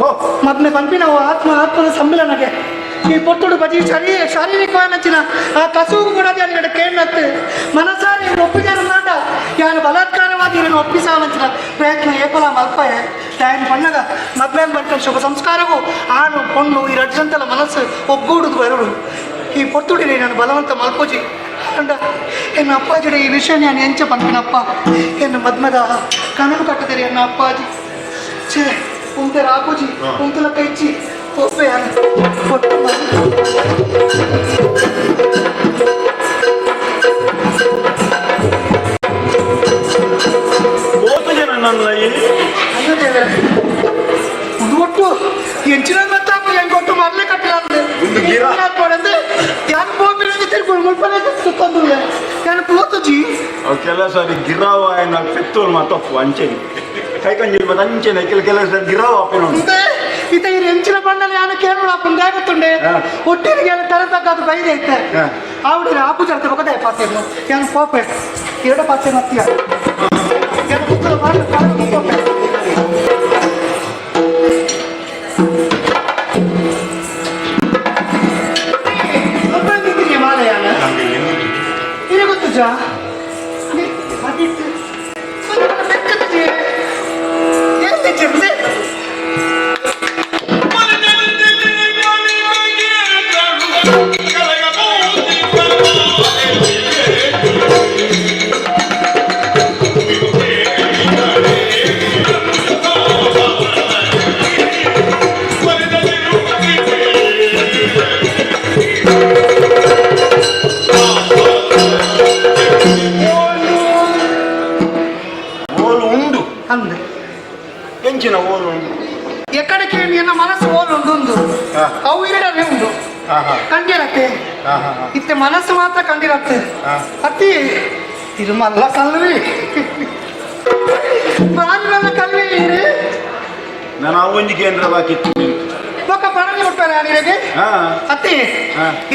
Speaker 4: ಹೋ.
Speaker 3: ಮೊದಲೇ ಪನ್ಪಿನವು ಆತ್ಮ ಆತ್ಮದ ಸಮ್ಮಿಲನಗೆ ಈ ಪೊತ್ತುಡು ಬಜಿ ಶರೀರ ಶಾರೀರಿಕವಾದ ಆ ಕಸುವು ಕೂಡ ಅಲ್ಲಿಗಡೆ ಕೇಳತ್ತೆ ಮನಸಾರಿ ಒಪ್ಪಿಗೆ ನಾಡ ಯಾನು ಬಲಾತ್ಕಾರವಾಗಿ ಇದನ್ನು ಒಪ್ಪಿಸಾವಂಚಿನ ಪ್ರಯತ್ನ ಏಪಲ ಮಲ್ಪಯ ತಾಯಿನ ಪಣ್ಣಗ ಮದ್ಮೇಲೆ ಬರ್ಕೊಂಡು ಶುಭ ಸಂಸ್ಕಾರವು ಆನು ಪೊಣ್ಣು ಈ ರಡ್ಜಂತಲ ಮನಸ್ಸು ಒಗ್ಗೂಡುದು ಬರುಡು. ಈ ಪೊತ್ತುಡಿನಿ ನಾನು ಬಲವಂತ ಮಲ್ಪೋಜಿ ಅಂಡ ಎನ್ನ ಅಪ್ಪಾಜಿಡ ಈ ವಿಷಯ ನಾನು ಎಂಚ ಪನ್ಪಿನಪ್ಪ. ಎನ್ನ ಮದ್ಮದ ಕನವು ಕಟ್ಟದಿರಿ ಎನ್ನ ಅಪ್ಪಾಜಿ. ಛೇ, ಉಂತೆ ರಾಪುಜಿ. ಉಂತುಲ ಕೈಚಿ ಒಪ್ಪೆ ಯಾನು ಕೊಟ್ಟು.
Speaker 4: ಬೋತು ಜನ ನನ್ನ ಈ
Speaker 3: ಅಯ್ಯೋ ದೇವರೇ, ಒಂದು ಒಟ್ಟು ಎಂಚಿನ ಮತ್ತಾಪ ಹೆಂಗ್ ಕೊಟ್ಟು ಮರಲೇ ಕಟ್ಟಿಲ್ಲ.
Speaker 4: ಒಂದು ಗಿರ.
Speaker 3: ಯಾರು ಪೋಪಿನ ತಿರ್ಕೊಂಡು ಮುಲ್ಪನೆ ಸುತ್ತೊಂದುಲ್ಲ ಯಾನು ಪೋತುಜಿ.
Speaker 4: ಅವು ಕೆಲವು ಸಾರಿ ಗಿರಾವ ಏನ ಪೆತ್ತೋಲ್ ಮಾತಪ್ಪು ಅಂಚೆನೆ ಕೈಕಂಜಿ ಮತ್ತೆ ಅಂಚೆನೆ ಕೆಲ ಕೆಲವು ಸಾರಿ ಗಿರಾವ ಅಪ್ಪೇನು.
Speaker 3: ಅಂತೆ ಇತ ಈ ಎಂಚಿನ ಬಂಡಲ ಯಾನು ಕೇರಳ ಅಪ್ಪನ ದಾಗತ್ತುಂಡೆ. ಒಟ್ಟಿಗೆ ಯಾನು ತರ ತಗ್ಗಾದು ಬೈದೆ ಐತೆ. ಆವಿಡ ಆಪು ಜರ್ತೆ ಬೊಕದೆ ಪಾಸೇನು ಯಾನು ಪೋಪೆ ಎರಡು ಪಾಸೆ ಮತ್ತೀಯ ಯಾನು ಪುತ್ತಲ ಮಾಡಿ ಪೋಪೆ. ನಿಜ
Speaker 4: ಓಲು ಉಂಡು.
Speaker 3: ಅಂದೆ.
Speaker 4: ಎಂಚಿನ ಓಲು ಉಂಡು?
Speaker 3: ಎಕಡೆ ಕೇಳಿ ಎನ್ನ ಮನಸ್ಸು ಓಲು ಉಂಡು ಉಂದು. ಅವು ಇರಡನೆ ಉಂಡು. ಕಂಡಿರತ್ತೆ. ಇತ್ತೆ ಮನಸ್ಸು ಮಾತ್ರ ಕಂಡಿರತ್ತೆ. ಅತಿ ತಿರುಮಲ್ಲ ಕಲ್ವಿ, ಬಾರಿ ಕಲ್ವಿ ಇರಿ.
Speaker 4: ನಾನು ಒಂಜಿ ಕೇಂದ್ರ ಬಾಕಿತ್ತು.
Speaker 3: ಬೊಕ್ಕ ಪಣನಿ ಮುಟ್ಟಾರೆ ಇರೆಗೆ. ಅತ್ತೆ.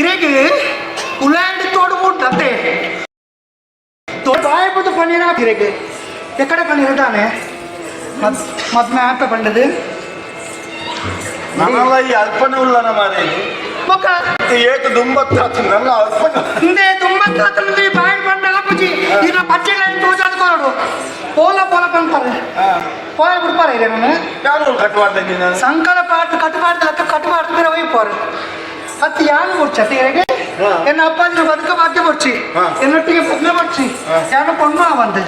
Speaker 3: ಇರೆಗೆ ಉಲಾಂಡ್ ತೋಡು ಉಂಟು ಅತ್ತೆ. ಬಾಯಪದು ಪನ್ನೀರ ಇರೆಗೆ ಎಕಡೆ ಪನ್ನೀರ ತಾನೆ ಮದ್ ಮದ್ಮೆ ಆಪ ಪಂಡದು.
Speaker 4: ನನಲ್ಲ ಈ ಅಲ್ಪನೆ ಉಲ್ಲನ ಮಾರೇ.
Speaker 3: ಬೊಕ್ಕ
Speaker 4: ಏತು ದುಂಬತ್ತಾತು ನನ್ನ ಅಲ್ಪನೆ.
Speaker 3: ಹಿಂದೆ ದುಂಬತ್ತಾತಂದ್ರೆ ಬಾಯಿ ಪಂಡ ಆಪುಜಿ. ಇನ್ನ ಪಚ್ಚೆ ಲೈನ್ ತೋಜಾದ ಕೊರಡು ಪೋಲ ಪೋಲ ಪಂತಾರೆ. ಪೋಯ ಬಿಡ್ಪಾರೆ ಇದೆ ನಾನು.
Speaker 4: ಯಾರು ಕಟ್ಟುವಾಡ್ದೆ ನಾನು?
Speaker 3: ಸಂಕಲ ಪಾಟ್ ಕಟ್ಟುಪಾಡ್ದ ಲೆಕ್ಕ ಕಟ್ಟುಪಾಡ್ದ ಬೇರೆ ಒಯ್ಪೋರು ಅತ್ತು ಯಾನು ಮುಡ್ಚಿ ಅತ್ತೆ ಇರೆಗೆ. ಎನ್ನ ಅಪ್ಪಾಜಿನ ಬದುಕ ಭಾಗ್ಯ ಮುಡ್ಚಿ. ಎನ್ನೊಟ್ಟಿಗೆ ಪದ್ಮ ಮುಡ್ಚಿ. ಯಾನು ಪೊಣ್ಣು ಆವಂದೆ.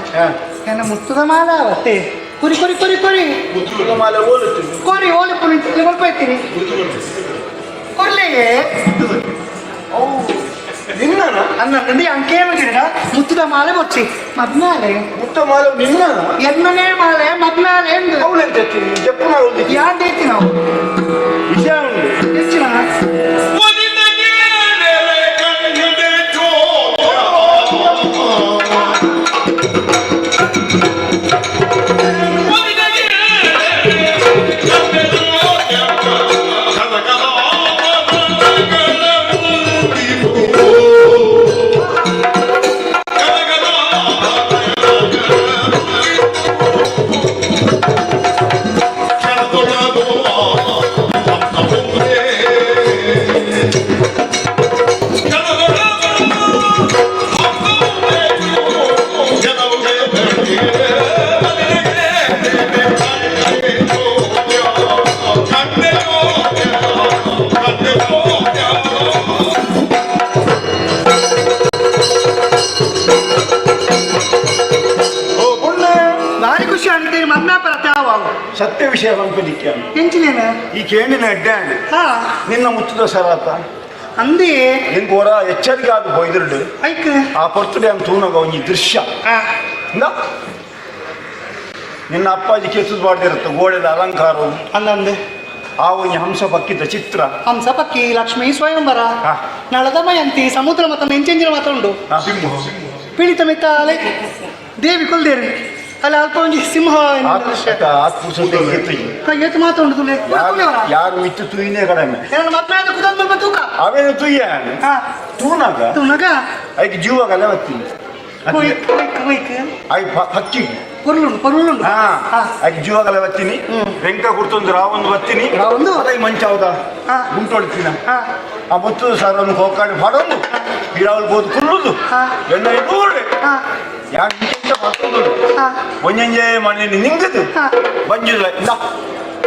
Speaker 3: ಎನ್ನ ಮುತ್ತುದ ಮಾಲ ಅವತ್ತೆ ಕುರಿ ಕುರಿ ಕುರಿ ಕುರಿ.
Speaker 4: ಮುತ್ತುದ ಮಾಲೆ ಓಲುತ್ತು.
Speaker 3: ಕೋರಿ ಓಲಿ ಪುನಿ ಕೊಲ್ಪ ಇತ್ತೀನಿ ಕೊರ್ಲೆಗೆ.
Speaker 4: ನಿನ್ನನ?
Speaker 3: ಅನ್ನ ನಂದಿ ಅಂಕೇನು ಗಿಡ ಮುತ್ತುದ ಮಾಲೆ ಮುಡ್ಚಿ ಮದ್ಮಾಲೆ.
Speaker 4: ಮುತ್ತ ಮಾಲೆ ನಿನ್ನನ?
Speaker 3: ಎನ್ನನೇ ಮಾಲೆ ಮದ್ಮಾಲೆ ಎಂದು.
Speaker 4: ಅವಳೆಂತ ಜಪ್ಪುನ?
Speaker 3: ಯಾನ್ ನಾವು
Speaker 4: ವಿಷಯ ಉಂಟು.
Speaker 3: ಹೆಚ್ಚಿನ ಭಾರಿ ಖುಷಿ ಆಗಿದೆ ಮದ್ಮಾಪರ ತ್ಯಾವ.
Speaker 4: ಸತ್ಯ ವಿಷಯ ಪಂಪಲಿಕ್ಕೆ.
Speaker 3: ಎಂಚಿನೇನ?
Speaker 4: ಈ ಕೇಣಿನ ಅಡ್ಡೆ ಅಂಡ್. ನಿನ್ನ ಮುತ್ತುದ ಸರಾತ.
Speaker 3: ಅಂದಿ.
Speaker 4: ನಿಂಗೆ ಹೊರ ಎಚ್ಚರಿಕೆ ಆದ ಬೈದಿರ್ಡು.
Speaker 3: ಐಕ್.
Speaker 4: ಆ ಪೊರ್ತುಡೆ ಅಂತ ತೂನಗ ಒಂಜಿ ದೃಶ್ಯ. ಇಂದ ನಿನ್ನ ಅಪ್ಪಾಜಿ ಕೆತ್ತದ ಬಾಡ್ದಿರುತ್ತೆ ಗೋಡೆದ ಅಲಂಕಾರ.
Speaker 3: ಅಂದಂದೆ.
Speaker 4: ಆ ಒಂಜಿ ಹಂಸ ಪಕ್ಕಿದ ಚಿತ್ರ.
Speaker 3: ಹಂಸ ಪಕ್ಕಿ, ಲಕ್ಷ್ಮೀ ಸ್ವಯಂವರ, ನಳದಮಯಂತಿ, ಸಮುದ್ರ ಮತ ಎಂಚೆಂಜಿನ ಮಾತ್ರ ಉಂಡು.
Speaker 1: ಸಿಂಹ.
Speaker 3: ಪೀಡಿತ ಮಿತ್ತಾಲೆ ದೇವಿ ಕೊಲ್ದೇರಿ ಅಲ್ಲ ಅಲ್ಪ ಒಂಜಿ ಸಿಂಹ ಎನ್ನುವ ದೃಶ್ಯ. ಏತು ಮಾತ್ರ ಉಂಡು ತುಲೆ.
Speaker 4: ಯಾರು ಮಿತ್ತು ತೂಯಿನೇ ಕಡಿಮೆ.
Speaker 3: ಮಕ್ಕಳ ಕುದಲ್ ಸ್ವಲ್ಪ ತೂಕ.
Speaker 4: ಅವೇನು ತೂಯ. ತೂನಾಗ.
Speaker 3: ತೂನಾಗ.
Speaker 4: ಐಕ್ ಜೀವಗಲ್ಲ ಬತ್ತೀನಿ.
Speaker 3: ಕೊಯ್ಕ್ ಕೊಯ್ಕ್ ಕೊಯ್ಕ್.
Speaker 4: I ಪಕ್ಕಿ.
Speaker 3: ಪೊರ್ಲುಂಡು ಪೊರ್ಲುಂಡು.
Speaker 4: ಐಕ್ ಜೀವಗಲ ಬತ್ತೀನಿ, ವೆಂಕ ಕುರ್ತೊಂದು ರಾವೊಂದು ಬತ್ತೀನಿ.
Speaker 3: ರಾವೊಂದು?
Speaker 4: ಅದೇ ಮಂಚಾವದ ಗುಂಟೊಡ್ತೀನ. ಆ ಮುತ್ತು ಸಾರನ್ನು ಕೋಕಾಡಿ ಪಾಡೊಂದು ಗಿಡಾವಲ್ ಬೋದು ಕುಲ್ಲುದು. ಎಣ್ಣೆ ದೂರ. ಯಾರು ಇಂಚ ಬರ್ತೊಂದು. ಒಂಜೊಂಜೆ ಮನೆ ನಿಂಗದು. ಬಂಜಿಲ್ಲ ಇಲ್ಲ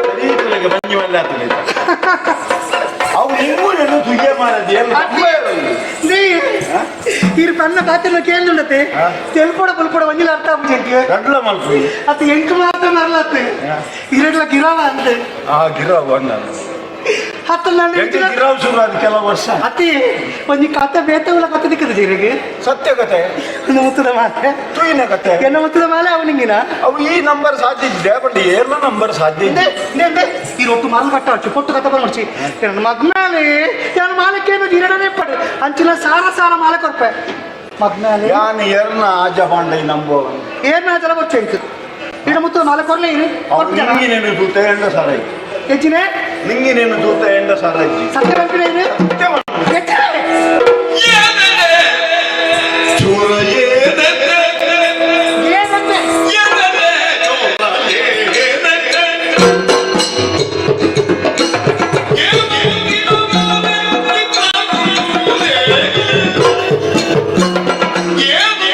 Speaker 4: ಸರಿ ತುಲೆಗೆ ಬಂಜಿ ಮಲ್ಲ ಆತಲೆ ಅವು ನಿಂಗೂರೇನು ತುಯ್ಯ ಮಾಡದು ಏನು?
Speaker 3: ಇರು ಪನ್ನ ಪಾತಿರ್ನ ಕೇಂದ್ರತೆ. ತೆಲ್ಪೊಡ ಪುಲ್ಪೊಡ ಒಂಜಿಲ ಅರ್ಥ ಆಪುಜಿ.
Speaker 4: ರಡ್ಲ ಮಲ್ಪು.
Speaker 3: ಅತ್ತ ಎಂಕ್ ಮಾತ್ರ ಮರಲತ್ತೆ ಇರಡ್ಲ ಗಿರಾವ ಅಂತ.
Speaker 4: ಆ ಗಿರಾವ್ ಅಣ್ಣ.
Speaker 3: ಹತ್ತ ನಾನು.
Speaker 4: ಎಂಕ್ ಗಿರಾವ್ ಶುರು ಆದ ಕೆಲವು ವರ್ಷ.
Speaker 3: ಅತಿ ಒಂಜಿ ಕತೆ ಬೇತೆ ಉള്ള ಕತೆ ದಿಕ್ಕದ ಜೀರಿಗೆ.
Speaker 4: ಸತ್ಯ ಕತೆ.
Speaker 3: ಒಂದು ಮುತ್ತದ ಮಾಲೆ.
Speaker 4: ತುಯಿನ ಕತೆ.
Speaker 3: ಎನ್ನ ಮುತ್ತದ ಮಾಲೆ ಅವನಿಂಗಿನ.
Speaker 4: ಅವು ಈ ನಂಬರ್ ಸಾಧ್ಯ ಇದ್ದೆ ಬಟ್ ಏರ್ಲ ನಂಬರ್ ಸಾಧ್ಯ
Speaker 3: ಇಂದೆ
Speaker 4: ಇದ್ದೆ.
Speaker 3: ಇಂದೆ ಈ ರೊಟ್ಟು ಮಾಲ್ ಕಟ್ಟ ಪೊಟ್ಟು ಕತೆ ಬಂದ್ಬಿಡ್ಚಿ ನನ್ನ ಮಗ್ನಾಲೆ ಯಾನು ಮಾಲಕ್ಕೇನು ಇರಡನೆ ಪಡೆ ಅಂಚಿನ ಸಾರ ಸಾರ ಮಾಲೆ ಕೊರ್ಪೆ ಮಗ್ನಾಲೆ.
Speaker 4: ಯಾನ್ ಎರ್ನ ಆಜ ಪಾಂಡೈ ನಂಬುವ.
Speaker 3: ಏರ್ನ ಜಲ ಬೊಚ್ಚೆ ಇಂಕು ಇಡ ಮುತ್ತದ ಮಾಲೆ ಕೊರ್ಲೆ ಇರು.
Speaker 4: ಅವು ನಿಂಗಿನೇನು ತೂತ ಎಂಡ ಸಾರ.
Speaker 3: ಹೆಚ್ಚಿನೇ.
Speaker 4: ನಿಂಗಿನೇನು ತೂತ ಎಂಡ ಸಾರ.
Speaker 3: ಸತ್ಯ ಬಂಪಿನ ಇರು. ಏನಂತೆ?
Speaker 1: Yeah.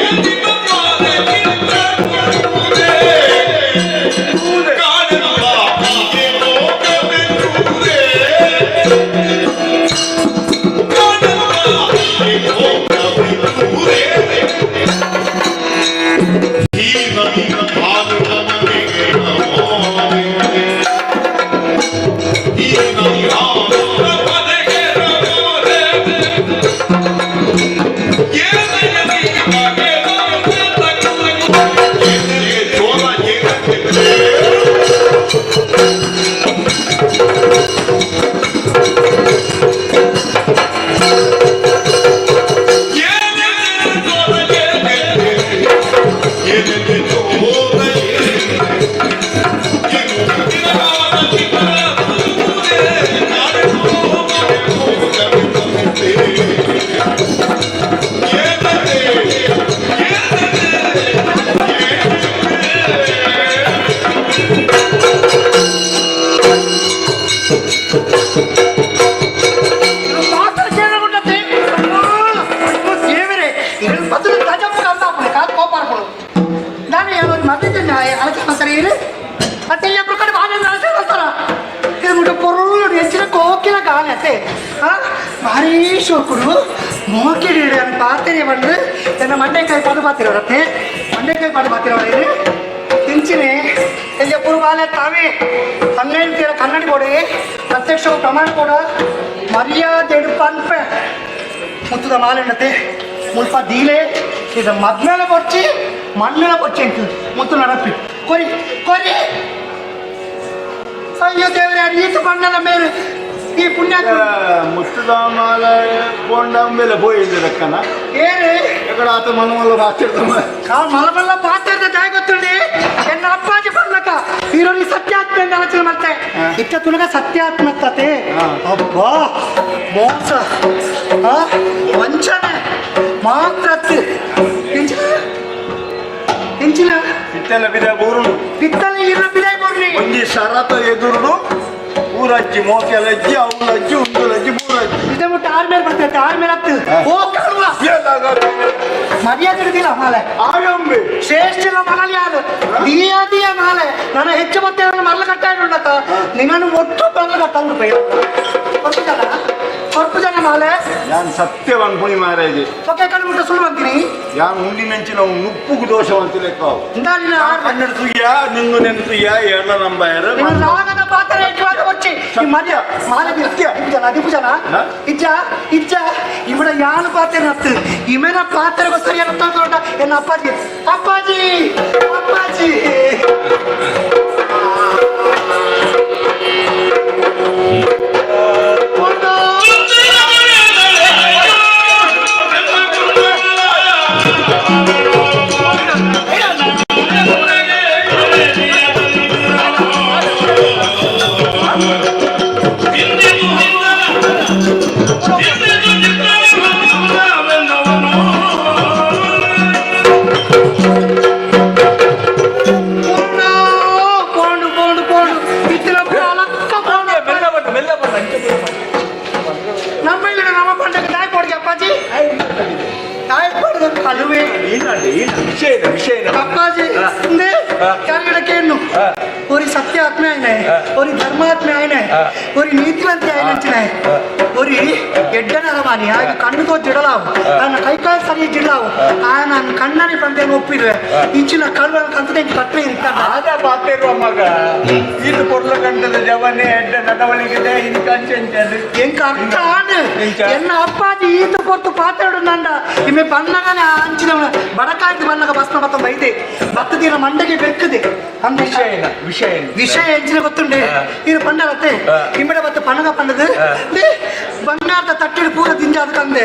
Speaker 3: ಅತ್ತೆ ಭಾರೀ ಶೋಕುಡು ಮೋಕಿಡಿ ಪಾತೆರೆ ಬಂದು ಎನ್ನ ಮಂಡೆಕಾಯಿ ಪದು ಪಾತಿರವರತ್ತೆ ಮಂಡೆಕಾಯಿ ಪದು ಪಾತಿರವರ ಇಂಚಿನೆ ಎಲ್ಲಿ ಪುರು ಬಾಲೆ ತಾವೇ ಹಂಗೇನು ತೀರ ಕನ್ನಡಿ ಕೊಡಿ ಪ್ರತ್ಯಕ್ಷ ಪ್ರಮಾಣ ಕೊಡ ಮರ್ಯಾದೆ ಪನ್ಪೆ ಮುತ್ತುದ ಮಾಲೆಣ್ಣತೆ ಮುಲ್ಪ ದೀಲೆ ಇದು ಮದ್ಮೇಲೆ ಬೊಚ್ಚಿ ಮಣ್ಣೆಲ್ಲ ಬೊಚ್ಚಿ ಅಂತು ಮುತ್ತು ನಡಪಿ ಕೊರಿ ಕೊರಿ. ಅಯ್ಯೋ ದೇವರೇ, ಈತ ಬಣ್ಣದ ಮೇಲೆ ಈ ಪುಣ್ಯ.
Speaker 4: ಮುತ್ತುದ ಮಾಲೆ ಪೋಂಡ ಮೇಲೆ ಪೋಯಿದ್ದಕ್ಕನ.
Speaker 3: ಏರು?
Speaker 4: ಎಕಡ ಆತ ಮನಮಲ್ಲ ಬಾತಿರ್ತಮ್ಮ.
Speaker 3: ಮಲಮಲ್ಲ ಪಾತ್ರದ ಜಾಯ್ ಗೊತ್ತುಂಡಿ ಎನ್ನ ಅಪ್ಪಾಜಿ ಪಣ್ಣಕ ಹೀರೋನಿ ಸತ್ಯಾತ್ಮ ಎಂದು ಆಲೋಚನೆ ಮಾಡ್ತೆ. ಇತ್ತ ತುನಗ ಸತ್ಯಾತ್ಮತ್ತತೆ. ಅಬ್ಬಾ, ಮೋಸ, ವಂಚನೆ ಮಾತ್ರ. ಎಂಚಿನ ಎಂಚಿನ?
Speaker 4: ಇತ್ತೆಲ್ಲ ಬಿದ ಊರುಡು.
Speaker 3: ಪಿತ್ತಲೆ ಇರ ಬಿದಾಯ್ ಬೋರ್ನಿ.
Speaker 4: ಒಂಜಿ ಸರತ ಎದುರುಡು ಊರಜ್ಜಿ ಮೋಕೆಲಜ್ಜಿ ಅವಲಜ್ಜಿ ಉಂದುಲಜ್ಜಿ ಬೂರಜ್ಜಿ.
Speaker 3: ಇದೆ ಮುಟ್ಟ ಆರ್ ಮೇಲೆ ಬರ್ತೈತೆ, ಆರ್ ಮೇಲೆ ಆಗ್ತದೆ. ಓ ಕಳುವ, ಮರ್ಯಾದೆ ಹಿಡಿದಿಲ್ಲ ಮಾಲೆ.
Speaker 4: ಆಯಂಬೆ.
Speaker 3: ಶ್ರೇಷ್ಠ ಮಗಲಿ ಯಾರು ದಿಯ ದಿಯ ಮಾಲೆ. ನಾನು ಹೆಚ್ಚು ಮತ್ತೆ ಮರಳು ಕಟ್ಟ ಉಂಡತ್ತ ನಿನ್ನನ್ನು ಒಟ್ಟು ಬಂಗ್ಲ ಕಟ್ಟಂದು ಬೈ ಕೊರ್ಪು ಜನ, ಕೊರ್ಪು ಜನ ಮಾಲೆ.
Speaker 4: ಯಾನ್ ಸತ್ಯ ಪನ್ಪುಣಿ ಮಾರಾಜಿ.
Speaker 3: ಒಕೆ ಕಣ್ಣು ಮುಟ್ಟ ಸುಳ್ಳು ಬಂತೀನಿ.
Speaker 4: ಯಾನ್ ಉಂಡಿನಂಚಿನ ನುಪ್ಪುಗು ದೋಷವಂತ ಲೆಕ್ಕ.
Speaker 3: ಇಂದ ನಿನ್ನ
Speaker 4: ಕನ್ನಡ ತುಯ್ಯ ನಿಂಗು ನೆನ್ ತುಯ್ಯ ಏರ್ಲ ನಂಬಾಯರು.
Speaker 3: ನಿನ್ನ ರಾಗದ ಪಾತ್ರ ಹೆಚ್ಚು ಬಚ್ಚಿ ಈ ಮರ್ಯ ಮಾಲೆ ದಿಪ್ಪು ಜನ, ದಿಪ್ಪು ಜನ. ಇಜ್ಜ ಇಜ್ಜ ಇವಳ ಯಾನು ಪಾತ್ರ ನತ್ತು ಇಮೆನ ಪಾತ್ರ ಸರಿಯಾದ ತಗೊಂಡ ಎನ್ನ ಅಪ್ಪಾಜಿ ಅಪ್ಪಾಜಿ ಅಪ್ಪಾಜಿ. ಒಂದು ಪೋಂಡು ಪೋಂಡು ಪೋಂಡು ಪೋಂಡು ಇತ್ತಿನ ಅಲಕ್ಕ ಪೋಂಡು.
Speaker 2: ಮೆಲ್ಲ ಬಣ್ಣ, ಮೆಲ್ಲ ಬಣ್ಣ ಅಂಚೆ.
Speaker 3: ನಮ್ಮ ಇಲ್ಲಿ ನಮ್ಮ ಪಂಡಕ್ಕೆ ತಾಯಿ ಕೊಡ್ಗೆ ಅಪ್ಪಾಜಿ, ತಾಯಿ ಕೊಡದು ಕಳುವೆ.
Speaker 2: ಈನಂడి ಈನ ವಿಷಯ ಇದೆ, ವಿಷಯ ಇದೆ.
Speaker 3: ಅಪ್ಪಾಜಿ ಇಂದೆ ಕ್ಯಾಲ್ಗಡಕೇನು ಒರಿ ಸತ್ಯಾತ್ಮೆ ಆಯ್ನೆ, ಒರಿ ಧರ್ಮಾತ್ಮೆ ಆಯ್ನೆ, ಒರಿ ನೀತಿವಂತೆ ಆಯ್ನಂಚಿನ ಒರಿ ಎಡ್ಡನ ಅರಮಾನಿ ಆಗ ಕಣ್ಣು ತೋ ಜಿಡಲಾವು, ನನ್ನ ಕೈಕಾಲು ಸರಿ ಜಿಡಲಾವು. ಆ ನನ್ನ ಕಣ್ಣನಿ ಪಂದೇನು ಒಪ್ಪಿರುವೆ ಇಂಚಿನ ಕಳುವ ಕಂತದೆ ಕಟ್ಟೆ ಇರ್ತಾನೆ.
Speaker 2: ಆದ ಪಾತೆರುವ ಮಗ ಇದು ಪೊರ್ಲ ಗಂಟದ ಜವನೆ ಎಡ್ಡ ನಡವಳಿಕೆ ಇನ್ಕ ಅಂಚೆ.
Speaker 3: ಎಂಕ ಅರ್ಥ ಆಂಡ್.
Speaker 2: ಎಂಚ?
Speaker 3: ಎನ್ನ ಅಪ್ಪಾಜಿ ಈತ ಕೊರ್ತು ಪಾತಾಡು ನಂಡ ಇಮ್ಮೆ ಬನ್ನಗನೆ ಅಂಚಿನ ಬಡಕಾಯ್ತು ಬನ್ನಗ ಬಸ್ನ ಬತ್ತ ಬೈದೆ ಬತ್ತದಿನ ಮಂಡೆಗೆ ಬೆಕ್ಕದೆ ಅಂದ.
Speaker 2: ವಿಷಯ ಏನ, ವಿಷಯ ಏನು?
Speaker 3: ವಿಷಯ ಎಂಚಿನ ಗೊತ್ತುಂಡೆ? ಇದು ಪಂಡಲತ್ತೆ. ಇಮ್ಮಡ ಬತ್ತ ಪಣಗ ಪಂಡದು ಬಂಗಾರದ ತಟ್ಟಿಡು ಪೂರ ದಿಂಜಾದ ಕಂದೆ.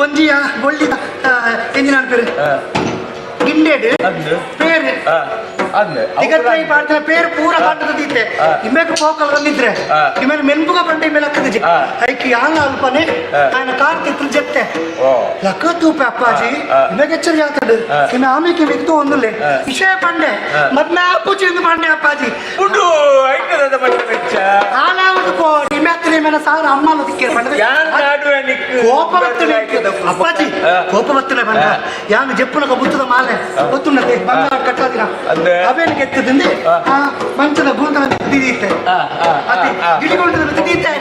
Speaker 3: ಒಂಜಿಯ ಬೊಳ್ಳಿ ಎಂಜಿನ ಪೇರು ಗಿಂಡೇಡು.
Speaker 2: ಅಂದು.
Speaker 3: ಪೇರು.
Speaker 2: ಅಂದೆ.
Speaker 3: ತಿಗತ್ರೈ ಪಾಡ್ತಿನ ಪೇರು ಪೂರ ಕಾಂಡದ ದೀತೆ. ಇಮ್ಮೆಗ್ ಪೋಕಲ್ ಬಂದಿದ್ರೆ ಇಮೇಲೆ ಮೆನ್ಪುಗ ಬಂಡೆ ಇಮೇಲೆ ಅಕ್ಕದಿಜಿ. ಐಕ್ ಯಾನ್ ಅಲ್ಪನೆ ఆయన ಕಾರ್ ತಿತ್ರ ಜೆತ್ತೆ.
Speaker 2: ಓ.
Speaker 3: ಲಕ್ಕ ತೂಪೆ ಅಪ್ಪಾಜಿ. ಇಮ್ಮೆಗೆ ಎಚ್ಚರಿಕೆ ಆತಡು ಇನ್ನು ಆಮೇಲೆ ಮಿಕ್ತು ಒಂದುಲ್ಲೆ ವಿಷಯ ಪಂಡೆ ಮದ್ನ ಆಪುಜಿ ಎಂದು ಪಂಡೆ ಅಪ್ಪಾಜಿ.
Speaker 2: ಉಂಡು ಐತದ ಮಟ್ಟ ವೆಚ್ಚ.
Speaker 3: ಆಲಾವದು ಪೋ ಇಮೆ ಹತ್ತಿರ ಇಮೇಲೆ ಸಾವಿರ ಅಮ್ಮ ತಿಕ್ಕೆ ಪಂಡದ.
Speaker 2: ಯಾನ್ ನಾಡುವೆ ನಿಕ್.
Speaker 3: ಕೋಪ ಬರ್ತದೆ ಅಪ್ಪಾಜಿ, ಕೋಪ ಬರ್ತದೆ ಬಂದ ಯಾನು ಜಪ್ಪುನಕ ಬುತ್ತದ ಮಾಲೆ ಗೊತ್ತುಂಡತೆ ಬಂಗಾರ ಕಟ್ಟಾದಿನ.
Speaker 2: ಅಂದೆ.
Speaker 3: ಅವೇನು ಕೆತ್ತದಿಂದೆ ಆ ಮಂಚದ ಗುಂಡನ ದಿದೀತೆ ಅತಿ ಗಿಡಿಗೊಂಡದ ದಿದೀತೆ.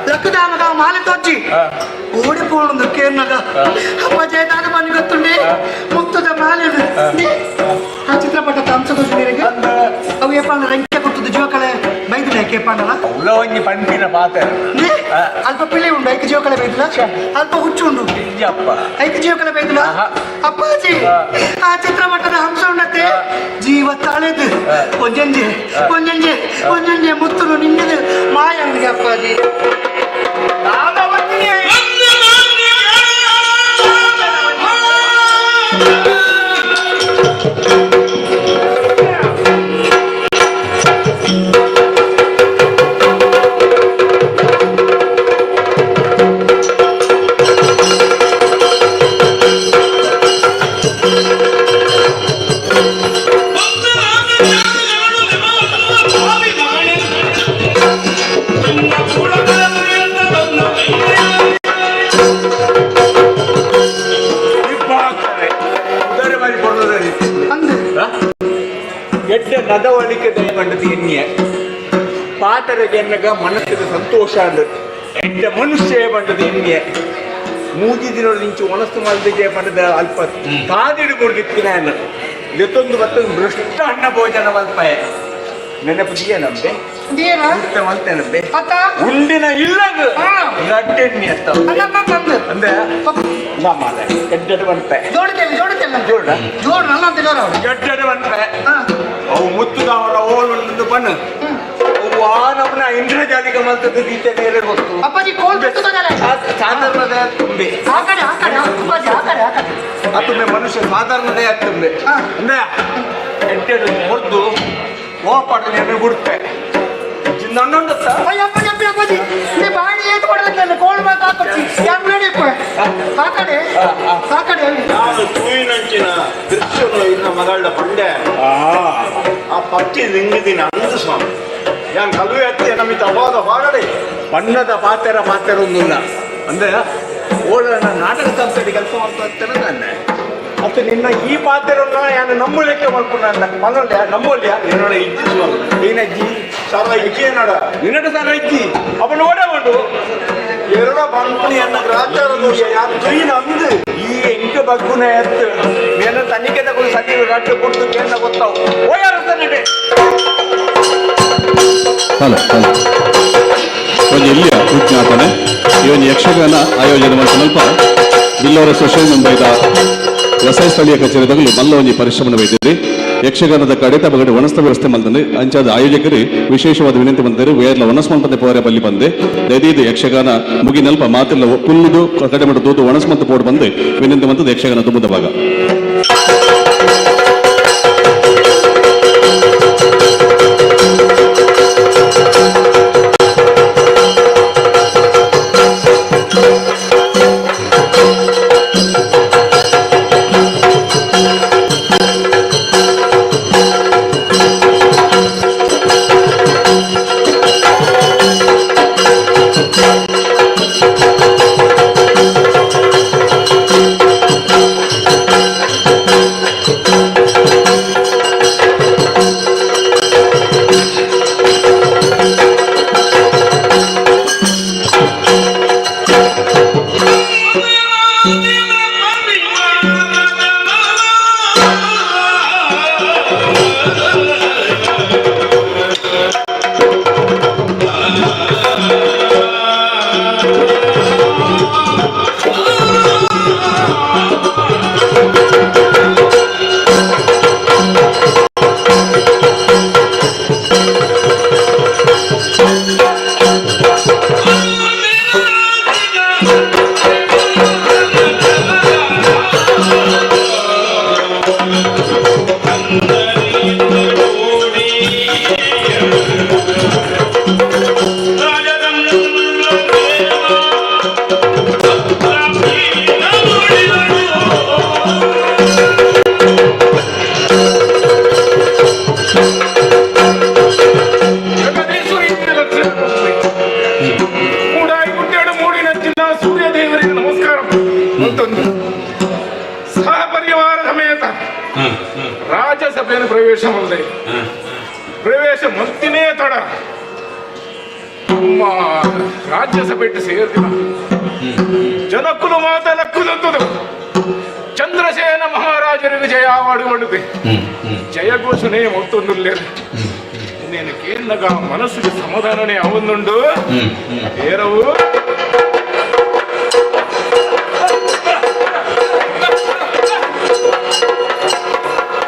Speaker 3: ಲಕ್ಕದಾಮಗ ಮಾಲೆ ತೋಚಿ ಓಡಿ ಪೋಣಂದು ಕೇರ್ನಗ ಅಪ್ಪಾಜಿ ದಾದ ಬನ್ನಿ ಗೊತ್ತುಂಡೆ ಮುತ್ತದ ಮಾಲೆ. ಆ ಚಿತ್ರಪಟ ಅಂಶ ನೀರಿಗೆ ಅವು ಏಪಾಂಡ ರಂಕೆ ಕೊಟ್ಟದ್ದು ಜೀವಕಳೆ ಬೈದಿಲ್ಲ ಕೇಪಾಂಡಲ.
Speaker 2: ಉಲ್ಲ ಒಂಜಿ ಪಂಪಿನ ಪಾತೆ.
Speaker 3: ಅಲ್ಪ ಪಿಳ್ಳೆ ಉಂಡು, ಐಕ ಜೀವಕಳೆ ಬೈದಿಲ್ಲ. ಅಲ್ಪ ಹುಚ್ಚು ಉಂಡು.
Speaker 2: ಇಜ್ಜಪ್ಪ.
Speaker 3: ಐಕ ಜೀವಕಳೆ ಬೈದಿಲ್ಲ. ಅಪ್ಪಾಜಿ, ಆ ಚಿತ್ರಪಟದ ಹಂಸ ಉಂಡತೆ ಜೀವ ತಾಳೆದು ಒಂಜೊಂಜೆ ಒಂಜೊಂಜೆ ಒಂಜೊಂಜೆ ಮುತ್ತುನು ನಿನ್ನದು ಮಾಯ ಅಪ್ಪಾಜಿ. ಅಂದು.
Speaker 2: ಎಡ್ಡೆ ನಡವಳಿಕೆ ದಯಮಂಡದ ಎಣ್ಣೆ ಪಾತರಗೆ ಎನ್ನಗ ಮನಸ್ಸಿಗೆ ಸಂತೋಷ ಅಂದ. ಎಡ್ಡೆ ಮನುಷ್ಯ ಬಂಡದ ಎಣ್ಣೆ ಮೂಜಿ ದಿನ ನಿಂಚು ಒಣಸು ಮಲ್ದಿಗೆ ಪಂಡದ ಅಲ್ಪ ತಾದಿಡು ಕೊಡ್ದಿತ್ತಿನ ಲೆತ್ತೊಂದು ಬತ್ತೊಂದು ಭ್ರಷ್ಟ ಅನ್ನ ಭೋಜನ ಮಲ್ಪಾಯ ನೆನಪು ದಿಯ ನಂಬೆ
Speaker 3: ದೇನ
Speaker 2: ಮಲ್ತೆ ನಂಬೆ
Speaker 3: ಅತ್ತ
Speaker 2: ಉಂಡಿನ ಇಲ್ಲಗ
Speaker 3: ಹಾ.
Speaker 2: ರಡ್ಡೆಣ್ಣೆ ಅತ್ತ
Speaker 3: ಅಲ್ಲಪ್ಪ ಬಂದು
Speaker 2: ಅಂದ್ರೆ ಮಾಲೆ ಎಡ್ಡೆಡ್ ಬಂತೆ
Speaker 3: ಜೋಡಿತೆಲ್ಲ ಜೋಡಿತೆಲ್ಲ
Speaker 2: ಜೋಡ
Speaker 3: ಜೋಡ್ ನಲ್ಲ ಅಂತ ಜೋರ ಅವ್ರು
Speaker 2: ಎಡ್ಡೆಡ್ ಬಂತೆ
Speaker 3: ಹಾ
Speaker 2: ಅವು ಮುತ್ತುದವರ ಓಲ್ ಬಣ್ಣ ಅವು ಆ ನಮ್ಮನ್ನ ಇಂದ್ರಜಾಲಿಕ ಮಲ್ತದ್ದು ಗೀತೆ ಬೇರೆ ಗೊತ್ತು
Speaker 3: ಅಪ್ಪಾಜಿ ಕೋಲ್ ಬಿಟ್ಟು ತಗಲೆ
Speaker 2: ಸಾಧಾರಣದ ತುಂಬೆ
Speaker 3: ಆ ಕಡೆ ಆ ಕಡೆ ಅಪ್ಪಾಜಿ ಆ ಕಡೆ ಆ ಕಡೆ
Speaker 2: ಅತ್ತುಂಬೆ ಮನುಷ್ಯ ಸಾಧಾರಣದೇ ಅತ್ತುಂಬೆ
Speaker 3: ಹಾ.
Speaker 2: ಅಂದ್ರೆ ಎಡ್ಡೆಡ್ ಹೊರದು ಓಪಾಟ ನೆನೆ ಬಿಡುತ್ತೆ ನನ್ನೊಂದತ್ತ
Speaker 3: ಅಯ್ಯ ಅಪ್ಪಾಜಿ ಅಪ್ಪಿ ಅಪ್ಪಾಜಿ ನೀ ಬಾಡಿ ಏತ್ ಕೊಡೋದಕ್ಕೆ ಕೋಲ್ ಮಾತು ಹಾಕೊಚ್ಚಿ ಯಾರು ನಡಿಯಪ್ಪ ಆ ಕಡೆ ಆ ಕಡೆ
Speaker 4: ನಾನು ತೂಯಿನಂಚಿನ ದೃಶ್ಯನು ಇನ್ನ ಮಗಳ ಪಂಡೆ ಆ ಪಕ್ಕಿ ಲಿಂಗದಿನ ಅಂದು ಸ್ವಾಮಿ ಯಾನ್ ಕಲುವೆ ಅತ್ತೆ ನಮಿತ ಅವಾದ ಹಾಡಡೆ
Speaker 2: ಬಣ್ಣದ ಪಾತೆರ ಪಾತೆರ ಒಂದಿಲ್ಲ ಅಂದ್ರೆ ಓಡೋಣ ನಾಟಕ ಸಂಸ್ಥೆ ಕೆಲಸ ಮಾಡ್ತಾ ಇರ್ತೇನೆ ನಾನೆ ಮತ್ತು ನಿನ್ನ ಈ ಪಾತೆರನ್ನ ನಾನು ನಂಬಲಿಕ್ಕೆ ಮಾಡ್ಕೊಂಡ ಮನೋಲ್ಯ ನಂಬೋಲ್ಯ
Speaker 4: என்னோட இಜ್ಜಿ ಸ್ವಾಮಿ
Speaker 2: ಏನಜ್ಜಿ
Speaker 4: ಸರ ಇಜ್ಜಿ ನಡ
Speaker 2: ನಿನ್ನಡ ಸರ್ ಅಜ್ಜಿ ಅವನು ಓಡ ಉಂಟು
Speaker 4: ಎರಡ ಬಂಪಣಿ ಎನ್ನ ಗ್ರಾಚಾರ ದೋಷ ಯಾನ್ ತೂಯಿನ ಅಂದು
Speaker 2: ಈ ಎಂಕ ಬಗ್ಗುನ ಎತ್ತು ನೀನು ತನಿಖೆ ತಗೊಂಡು ಸತಿ ರಟ್ಟು ಕೊಟ್ಟು ಕೇಂದ್ರ ಗೊತ್ತಾವು ಓಯಾರ ತನ್ನಿಡೆ
Speaker 5: ಹಲೋ ಹಲೋ ಒಂಜಿ ಎಲ್ಲಿಯ ವಿಜ್ಞಾಪನೆ ಈ ಒಂದು ಯಕ್ಷಗಾನ ಆಯೋಜನೆ ಮಲ್ಪ ಬಿಲ್ಲವರ ಸೋಷಿಯಲ್ ಮುಂಬೈದ ವ್ಯವಸಾಯ ಸ್ಥಳೀಯ ಕಚೇರಿದಾಗಲೂ ಮಲ್ಲ ಒಂಜಿ ಪರಿಶ್ರಮ ವೈದ್ಯರಿ ಯಕ್ಷಗಾನದ ಕಡಿತ ಬಗಡೆ ವನಸ್ಥ ವ್ಯವಸ್ಥೆ ಮಲ್ತಂದೆ ಅಂಚಾದ ಆಯೋಜಕರು ವಿಶೇಷವಾದ ವಿನಂತಿ ಬಂದರೆ ವೇರ್ಲ ವನಸ್ ಮಲ್ಪಂದೆ ಪೋರೆ ಬಲ್ಲಿ ಬಂದೆ ದಯದೀದು ಯಕ್ಷಗಾನ ಮುಗಿನಲ್ಪ ಮಾತಿಲ್ಲ ಪುಲ್ಲುದು ಕಡೆ ಮಟ್ಟ ದೂದು ಒಣಸ್ ಮಂತ ಪೋಡ್ ಬಂದು ವಿನಂತಿ ಮಂತದ ಯಕ್ಷಗಾನ ತುಂಬದ ಭಾಗ.
Speaker 6: ಸೂರ್ಯದೇವರಿಗೆ ನಮಸ್ಕಾರ ಮತ್ತೊಂದು ಸಹಪರಿವಾರ ಸಮೇತ ರಾಜ್ಯಸಭೆಯನ್ನು ಪ್ರವೇಶ ಮಾಡಿದೆ. ಪ್ರವೇಶ ಮಂತಿನೇ ತಡ ನಮ್ಮ ರಾಜ್ಯಸಭೆ ಸೇರ್ದಿನ ಜನಕ್ಕುಲು ಮಾತ ಲಕ್ಕುದಂತದು ಚಂದ್ರಸೇನ ಮಹಾರಾಜರಿಗೆ ಜಯ ಮಾಡಿಕೊಂಡಿದೆ. ಜಯ ಘೋಷಣೆ ಮತ್ತೊಂದು ಇನ್ನೇನು ಕೇಂದ್ರಗ ಮನಸ್ಸಿಗೆ ಸಮಾಧಾನನೇ ಅವನ್ನುಂಡು ಏರವು.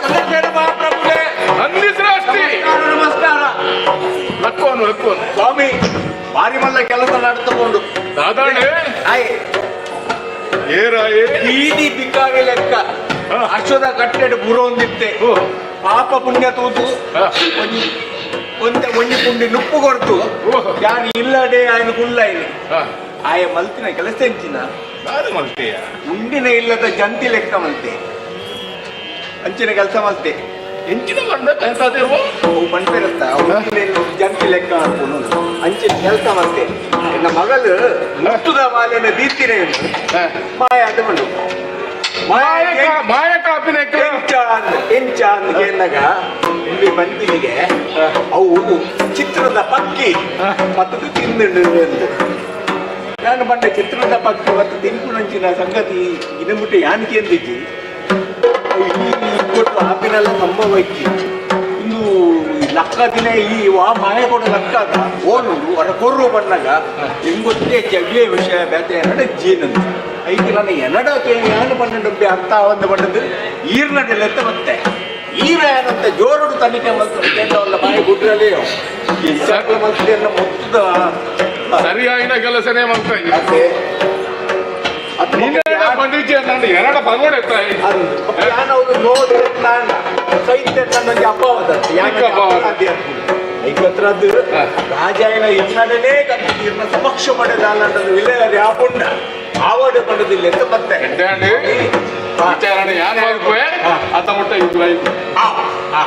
Speaker 2: ಚಂದ್ರಶೇಖರ ಮಹಾಪ್ರಭುಗಳೇ,
Speaker 6: ನಂದಿಸ್ರಾಷ್ಟ್ರಿ
Speaker 2: ನಮಸ್ಕಾರ.
Speaker 6: ಲಕ್ಕುವನು ಲಕ್ಕುವನು.
Speaker 2: ಸ್ವಾಮಿ, ಬಾರಿ ಮಲ್ಲ ಕೆಲಸ ನಡೆದುಕೊಂಡು
Speaker 6: ದಾದಾಣೆ
Speaker 2: ಆಯ್
Speaker 6: ಏರಾಯೇ
Speaker 2: ಬೀದಿ ಬಿಕ್ಕಾಗಿ ಲೆಕ್ಕ ಅಶ್ವದ ಕಟ್ಟೆಡ್ ಬುರೋ ಒಂದಿತ್ತೆ.
Speaker 6: ಓ.
Speaker 2: ಪಾಪ ಪುಣ್ಯ ತೂತು ಒಂಜಿ ಒಂತೆ ಒಂಜಿ ಪುಂಡಿ ನುಪ್ಪು ಕೊರ್ತು.
Speaker 6: ಓಹೋ.
Speaker 2: ಯಾನ್ ಇಲ್ಲಡೆ ಆಯ್ನ ಕುಲ್ಲ ಇಲ್ಲಿ
Speaker 6: ಹಾ.
Speaker 2: ಆಯ ಮಲ್ತಿನ ಕೆಲಸ ಎಂಚಿನ
Speaker 6: ದಾದ ಮಲ್ತೆಯ
Speaker 2: ಉಂಡಿನ ಇಲ್ಲದ ಜಂತಿ ಲೆಕ್ಕ ಮಲ್ತೆ, ಅಂಚಿನ ಕೆಲಸ ಮಲ್ತೆ.
Speaker 6: ಎಂಚಿನ ಬಂದ ಕಂತಾದಿರುವ
Speaker 2: ಅವು ಪಣ್ಪೆರತ್ತ ಉಂಡಿನ ಇಲ್ಲದ ಜಂತಿ ಲೆಕ್ಕ ಅನ್ಕೊಂಡು ಅಂಚಿನ ಕೆಲಸ ಮಲ್ತೆ. ಎನ್ನ ಮಗಳು ಮುತ್ತುದ ಮಾಲೆನ ದೀತಿನ ಮಾಯ ಅಂತ ಬಂಡು
Speaker 6: ಮಾಯಕ ಮಾಯಕ ಅಭಿನಯಕ್ಕೆ
Speaker 2: ಎಂಚ ಅಂದ್ ಎಂಚ ಅಂದ್ ಕೇಂದಾಗ ಇಲ್ಲಿ ಬಂದಿನಿಗೆ ಅವು ಚಿತ್ರದ ಪಕ್ಕಿ ಮತ್ತದು ತಿಂದುಂಡು ಅಂತ. ಯಾನು ಬಂಡ ಚಿತ್ರದ ಪಕ್ಕ ಮತ್ತು ತಿನ್ಪುನಂಚಿನ ಸಂಗತಿ ಇನ್ನು ಯಾನ್ ಕೇಂದಿಜ್ಜಿ ಕೊಟ್ಟು ಆಪಿನೆಲ್ಲ ಸಂಭವ ಇಜ್ಜಿ ಇಂದು ಲಕ್ಕ ದಿನ ಈ ವಾ ಮಾಯ ಕೊಡ ಲಕ್ಕದ ಓನು ಹೊರ ಕೊರ್ರು ಬಣ್ಣಗ ಎಂಗೊತ್ತೇ ಚವ್ಯ ವಿಷಯ ಬೇತೆ ಎನ್ನಡ ಜೀನಂದು ಐದು ನನ್ನ ಎನ್ನಡ ಯಾನು ಪನ್ನೊಂದು ಅರ್ಥ ಒಂದು ಬಣ್ಣದು ಈರ್ನಡೆಲೆತ್ತ ಮತ್ತೆ ಈರ ಏನಂತ ಜೋರುಡು ತನಿಖೆ ಮಲ್ತು ಬಾಯಿ ಗುಡ್ರಲ್ಲಿಯೋ ಮತ್ತೆ ಮೊತ್ತದ
Speaker 6: ಸರಿಯಾಗಿನ ಕೆಲಸನೇ ಮಾಡ್ತಾ
Speaker 2: ಅದೇ
Speaker 6: ಪಂಡಿಜಿ ಅಂತ ಎರಡ ಪಗೋಡ ಎತ್ತಾಯಿ
Speaker 2: ಯಾನವರು ನೋಡು ಸೈತ್ಯ ತನ್ನೊಂದು ಅಪವಾದ
Speaker 6: ಯಾಕೆ ಅಪವಾದ?
Speaker 2: ಐಕತ್ರದ್ದು ರಾಜಾಯನ ಇನ್ನಡನೇ ಕತ್ತಿರ್ನ ಸಮಕ್ಷ ಪಡೆದ ಅಲ್ಲಂಟದು ವಿಲಯ ಆಪುಂಡ ಆವಾಡ ಪಡೆದಿಲ್ಲ ಅಂತ ಮತ್ತೆ
Speaker 6: ಎಡ್ಡೆ ವಿಚಾರಣೆ ಯಾರು ಮಾಡ್ಕುವೆ ಆತ ಮುಟ್ಟ ಇದ್ದು
Speaker 2: ಆ, ಆ.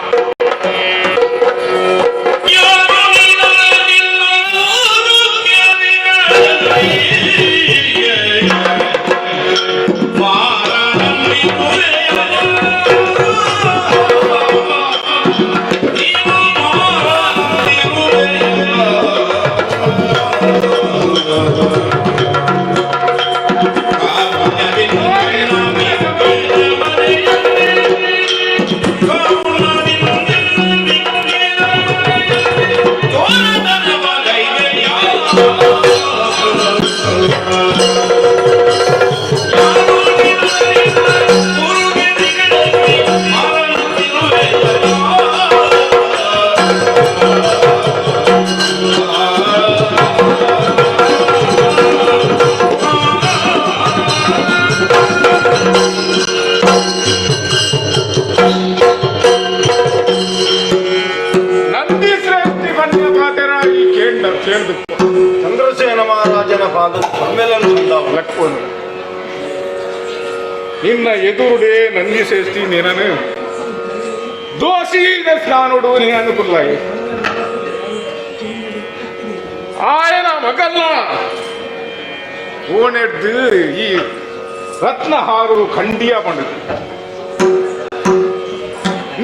Speaker 6: ನಂದಿ ಶ್ರೇಷ್ಠಿ ಬಣ್ಣ ಪಾತೆರ ಈ ಕೇಂದ್ರ ಕೇಳ್ದು
Speaker 4: ಚಂದ್ರಸೇನ ಮಹಾರಾಜನ ಪಾದ ಸಮ್ಮೇಳನ ಸಂದಾವ
Speaker 6: ಲಕ್ಷ್ಮಣ ನಿನ್ನ ಎದುರುಡೆ ನಂದಿ ಶ್ರೇಷ್ಠಿ ನೀನನು ದೋಷಿ ಸ್ನಾನುಡು ನೀನು ಕುಲ್ಲಾಗಿ ಆಯನ ಮಗಲ್ಲ ಓಣೆಡ್ದು ಈ ರತ್ನಹಾರು ಖಂಡಿಯ ಪಂಡದು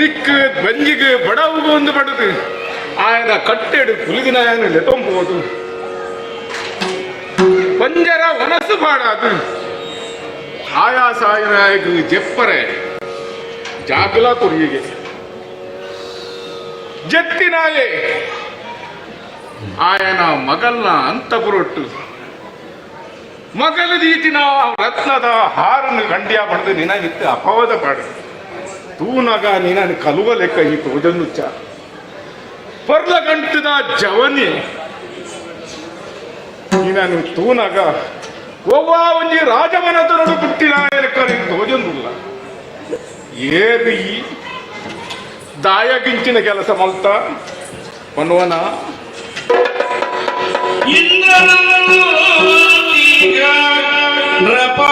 Speaker 6: ನಿಕ್ಕು ಬಂಜಿಗೆ ಬಡವು ಒಂದು ಪಡದು ಆಯನ ಕಟ್ಟೆಡು ಕುಲಿದಿನಾಯನ ಲೆತೊಂಬೋದು ಪಂಜರ ವನಸ್ಸು ಪಾಡಾದು ಆಯಾಸಾಯನಾಯಕ ಜೆಪ್ಪರೆ ಜಾಗಲ ಕುರಿಗೆ ಜತ್ತಿನಾಯೆ ಆಯನ ಮಗಲ್ನ ಅಂತಪುರೊಟ್ಟು ಮಗಲ ದೀತಿನ ರತ್ನದ ಹಾರನ್ನು ಗಂಡಿಯ ಪಡೆದು ನಿನಗಿತ್ತು ಅಪವಾದ ಪಾಡು ತೂನಗ ನಿನ್ನ ಕಲುವ ಲೆಕ್ಕ ಈ ತೋಜನುಚ್ಚ ಪರ್ಲ ಗಂಟದ ಜವನಿ ನೀನು ತೂನಗ ಒವ್ವ ಒಂಜಿ ರಾಜಮನತನಡು ಪುಟ್ಟಿನ ಲೆಕ್ಕ ನೀನು ತೋಜಂದುಲ್ಲ ಏರು ಈ ದಾಯಗಿಂಚಿನ ಕೆಲಸ ಮಲ್ತ ಪನ್ವನ
Speaker 7: ಆ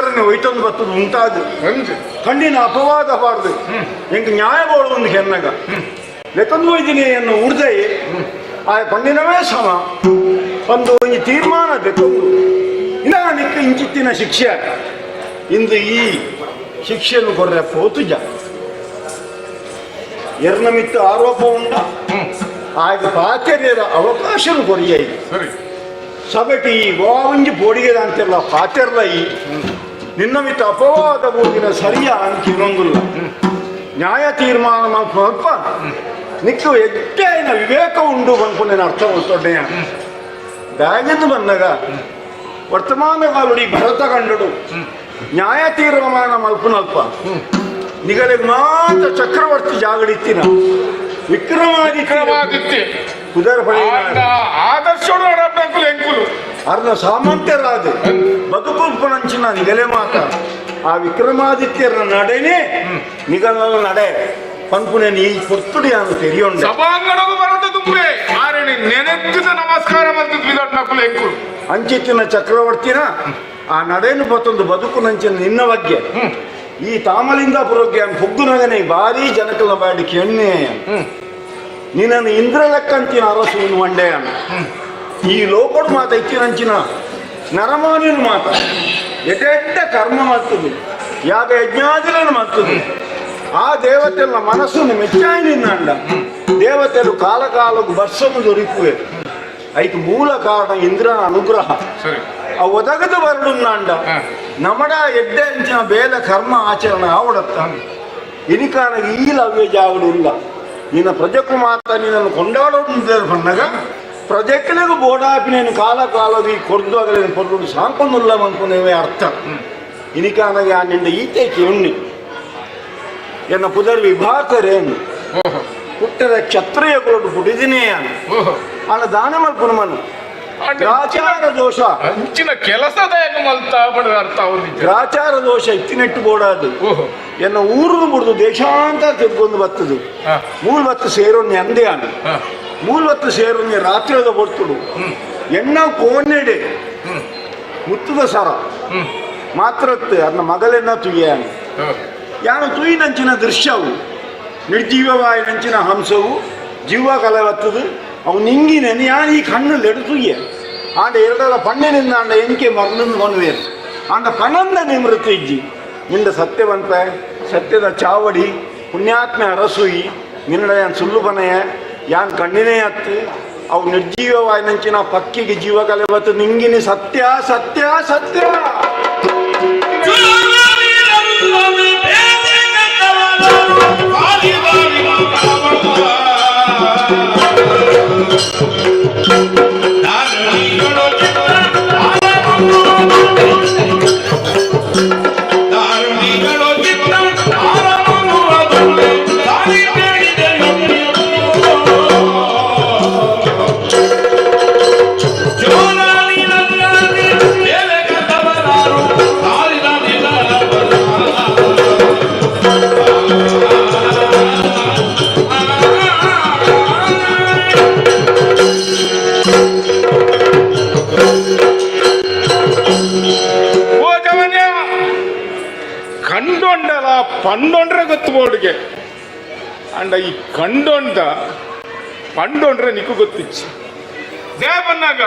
Speaker 4: ಪ್ರಕರಣ ಒಯ್ತೊಂದು ಬರ್ತದೆ ಉಂಟಾದು ಕಣ್ಣಿನ ಅಪವಾದ ಬಾರ್ದು ಎಂಕ್ ನ್ಯಾಯ ಬೋಡು ಹೆನ್ನಗ ಲೆತ್ತೊಂದು ಹೋಯ್ತೀನಿ ಎನ್ನು ಉಡ್ದೈ ಆ ಪಣ್ಣಿನವೇ ಸಮ ಒಂದು ಒಂಜಿ ತೀರ್ಮಾನ ದೆತ್ತೊಂದು ಇನ್ನ ನಿಕ್ಕ ಇಂಚಿತ್ತಿನ ಶಿಕ್ಷೆ ಇಂದು ಈ ಶಿಕ್ಷೆಯನ್ನು ಕೊರ್ರೆ ಪೋತುಜ ಎರ್ನ ಮಿತ್ತ ಆರೋಪ ಉಂಡ ಆಗ ಪಾಚರ್ಯರ ಅವಕಾಶನು ಕೊರಿಯ
Speaker 6: ಸರಿ
Speaker 4: ಸಭೆಟಿ ವಾವಂಜಿ ಪೋಡಿಗೆದ ಅಂತೆಲ್ಲ ಪಾಚರ್ಲ ಈ ನಿನ್ನ ಮಿತ್ತ ಅಪವಾದ ಮೂಗಿನ ಸರಿಯ ಅಂತ ಇನ್ನೊಂದಿಲ್ಲ ನ್ಯಾಯ ತೀರ್ಮಾನ ಮಲ್ಪ ನಿಕ್ಕು ಎಟ್ಟೆನ ವಿವೇಕ ಉಂಡು ಬಂದ್ಕೊಂಡು ಅರ್ಥ ಮಾಡ್ತೊಡ್ಡೆಯ ಬ್ಯಾಗಿಂದು ಬಂದಾಗ ವರ್ತಮಾನ ಕಾಲುಡಿ ಭರತ ಕಂಡಡು ನ್ಯಾಯ ತೀರ್ಮಾನ ಮಲ್ಪನಲ್ಪ ನಿಗಲಿಗೆ ಮಾತ್ರ ಚಕ್ರವರ್ತಿ ಜಾಗಡಿತ್ತಿನ ವಿಕ್ರಮಾದಿತ್ಯ
Speaker 6: ವಿಕ್ರಮಾದಿತ್ಯ
Speaker 4: ಕುದರ
Speaker 6: ಆಂಡ ಆದರ್ಶೋಡು ನಡಪಂಕುಲು ಎಂಕುಲು
Speaker 4: ಅರ್ನ ಸಾಮಂತ್ಯರಾದ ಬದುಕುಲ್ಪನಂಚಿನ ನಿಗಲೆ ಮಾತ ಆ ವಿಕ್ರಮಾದಿತ್ಯರ ನಡೆನೇ ನಿಗಲ ನಡೆ ಪನ್ಪುನೆ ನೀ ಪೊರ್ತುಡಿ ಅನ್ನು ತೆರಿಯೊಂಡೆ
Speaker 6: ಸಭಾಂಗಣವು ಬರದ ತುಂಬೆ ಆರಣಿ ನೆನೆತ್ತಿದ ನಮಸ್ಕಾರ ಮಲ್ತಿದ್ವಿ ದೊಡ್ಡನಕುಲು ಎಂಕುಲು
Speaker 4: ಅಂಚಿತ್ತಿನ ಚಕ್ರವರ್ತಿನ ಆ ನಡೆನು ಬತ್ತೊಂದು ಬದುಕುನಂಚಿನ ನಿನ್ನ ಬಗ್ಗೆ ಈ ತಾಮಲಿಂದ ಪುರೋಗ್ಯ ಪೊಗ್ಗುನಗನೆ ಭಾರಿ ಜನಕಲ ಬಾಡಿಕೆ ಎಣ್ಣೆ ನಿನ್ನನ್ನು ಇಂದ್ರ ಲೆಕ್ಕಂತಿನ ಅರಸು ವಂಡೆಯನು ಈ ಲೋಕಡು ಮಾತ ಇತ್ತಿನಂಚಿನ ನರಮಾನ್ಯನ ಮಾತ ಎಟೆಟ್ಟ ಕರ್ಮ ಮಾಡ್ತದೆ ಯಾಗ ಯಜ್ಞಾದಿలను ಮಾಡ್ತದೆ ಆ ದೇವತೆಲ್ಲ ಮನಸ್ಸನ್ನು ಮೆಚ್ಚಾಯಿ ನಿನ್ನಂಡ ದೇವತೆಲು ಕಾಲ ಕಾಲಕ್ಕೂ ಬರ್ಸನ್ನು ದೊರಿಕುವೆ ಐಕ್ ಮೂಲ ಕಾರಣ ಇಂದ್ರನ ಅನುಗ್ರಹ
Speaker 6: ಸರಿ
Speaker 4: ಆ ಒದಗದು ಬರಡುನ್ನಾಂಡ ನಮಡ ಎಡ್ಡೆ ಅಂಚಿನ ಬೇಲ ಕರ್ಮ ಆಚರಣೆ ಆವಡತ್ತ ಇನಿಕಾನ ಈ ಲವ್ಯ ಜಾಗಡು ಇಲ್ಲ ನಿನ್ನ ಪ್ರಜೆಕು ಮಾತ ನಿನ್ನನ್ನು ಕೊಂಡಾಡೋದು ಪಣ್ಣಗ ಪ್ರಜೆಕ್ಕಲಿಗೂ ಬೋಡಾಪಿ నేను ಕಾಲ ಕಾಲದ ಈ ಕೊರ್ದು ಆಗಲೇನು ಕೊರ್ದು ಸಾಂಕೊಂದುಲ್ಲ ಅನ್ಕೊಂಡೇವೆ ಅರ್ಥ ಇನಿಕಾನಗೆ ಆ ನಿಂಡ ಈತೇಕೆ ಉಣ್ಣಿ ಎನ್ನ ಪುದರ್ ವಿಭಾಕರೇನು ಪುಟ್ಟದ ಕ್ಷತ್ರಿಯ ಕೊರಡು ಪುಟಿದಿನೇ ಅಲ್ಲ ದಾನ ಮಲ್ಪುನಮನು ಗ್ರಾಚಾರ ದೋಷ
Speaker 6: ಅಂಚಿನ ಕೆಲಸದ ಮಲ್ತ ಬಡ ಅರ್ಥ ಆവുದಿಜ್ಜ.
Speaker 4: ಗ್ರಾಚಾರ ದೋಷ ಇತ್ತಿನೆಟ್ಟು ಬೋಡಾದು
Speaker 6: ಓಹೋ
Speaker 4: ಎನ್ನ ಊರು ಬುಡ್ದು ದೇಶಾಂತ ತಿರ್ಗೊಂದು ಬತ್ತದು ಮೂಲ್ ಬತ್ತು ಸೇರೊನ್ನೆ ಅಂದೆ ಅನು ಮೂಲ್ ಬತ್ತು ಸೇರೊನ್ನೆ ರಾತ್ರಿದ ಬರ್ತುಡು ಎಣ್ಣ ಕೋನೆಡೆ ಮುತ್ತುದ ಸರ ಮಾತ್ರತ್ತು ಅನ್ನ ಮಗಲೆನ್ನ ತುಯ್ಯಾನು ಯಾನು ತುಯ್ಯಿನಂಚಿನ ದೃಶ್ಯವು ನಿರ್ಜೀವವಾಯಿನಂಚಿನ ಹಂಸವು ಜೀವ ಕಲವತ್ತದು ಅವು ನಿಂಗಿನ ಯಾನ್ ಈ ಕಣ್ಣು ಲೆಡು ತುಯ್ಯ ಆಂಡ ಎರಡರ ಪಣ್ಣಿನಿಂದ ಆಂಡ ಎಂಕೆ ಮರಳನ್ನು ಕೊನ್ವೇರು ಆಂಡ ಪಣಂದ ನಿಮೃತಿ ಇಜ್ಜಿ ನಿಂದ ಸತ್ಯವಂತ ಸತ್ಯದ ಚಾವಡಿ ಪುಣ್ಯಾತ್ಮ ಅರಸುಯಿ ನಿನ್ನಡ ಯಾನ್ ಸುಳ್ಳು ಬನಯ ಯಾನ್ ಕಣ್ಣಿನೇ ಅತ್ತು ಅವು ನಿರ್ಜೀವವಾಯಿನಂಚಿನ ಪಕ್ಕಿಗೆ ಜೀವ ಕಲೆವತ್ತು ನಿಂಗಿನಿ ಸತ್ಯ ಸತ್ಯ ಸತ್ಯ.
Speaker 6: ಓ ಜವನ್ಯ ಕಂಡೊಂಡಲ ಪಂಡೊಂಡ್ರೆ ಗೊತ್ತು ಬೋರ್ಡ್ಗೆ ಅಂಡ ಈ ಕಂಡೊಂಡ ಪಂಡೊಂಡ್ರೆ ನಿಕ್ಕು ಗೊತ್ತಿಚ್ಚಿ ದೇವನ್ನಾಗ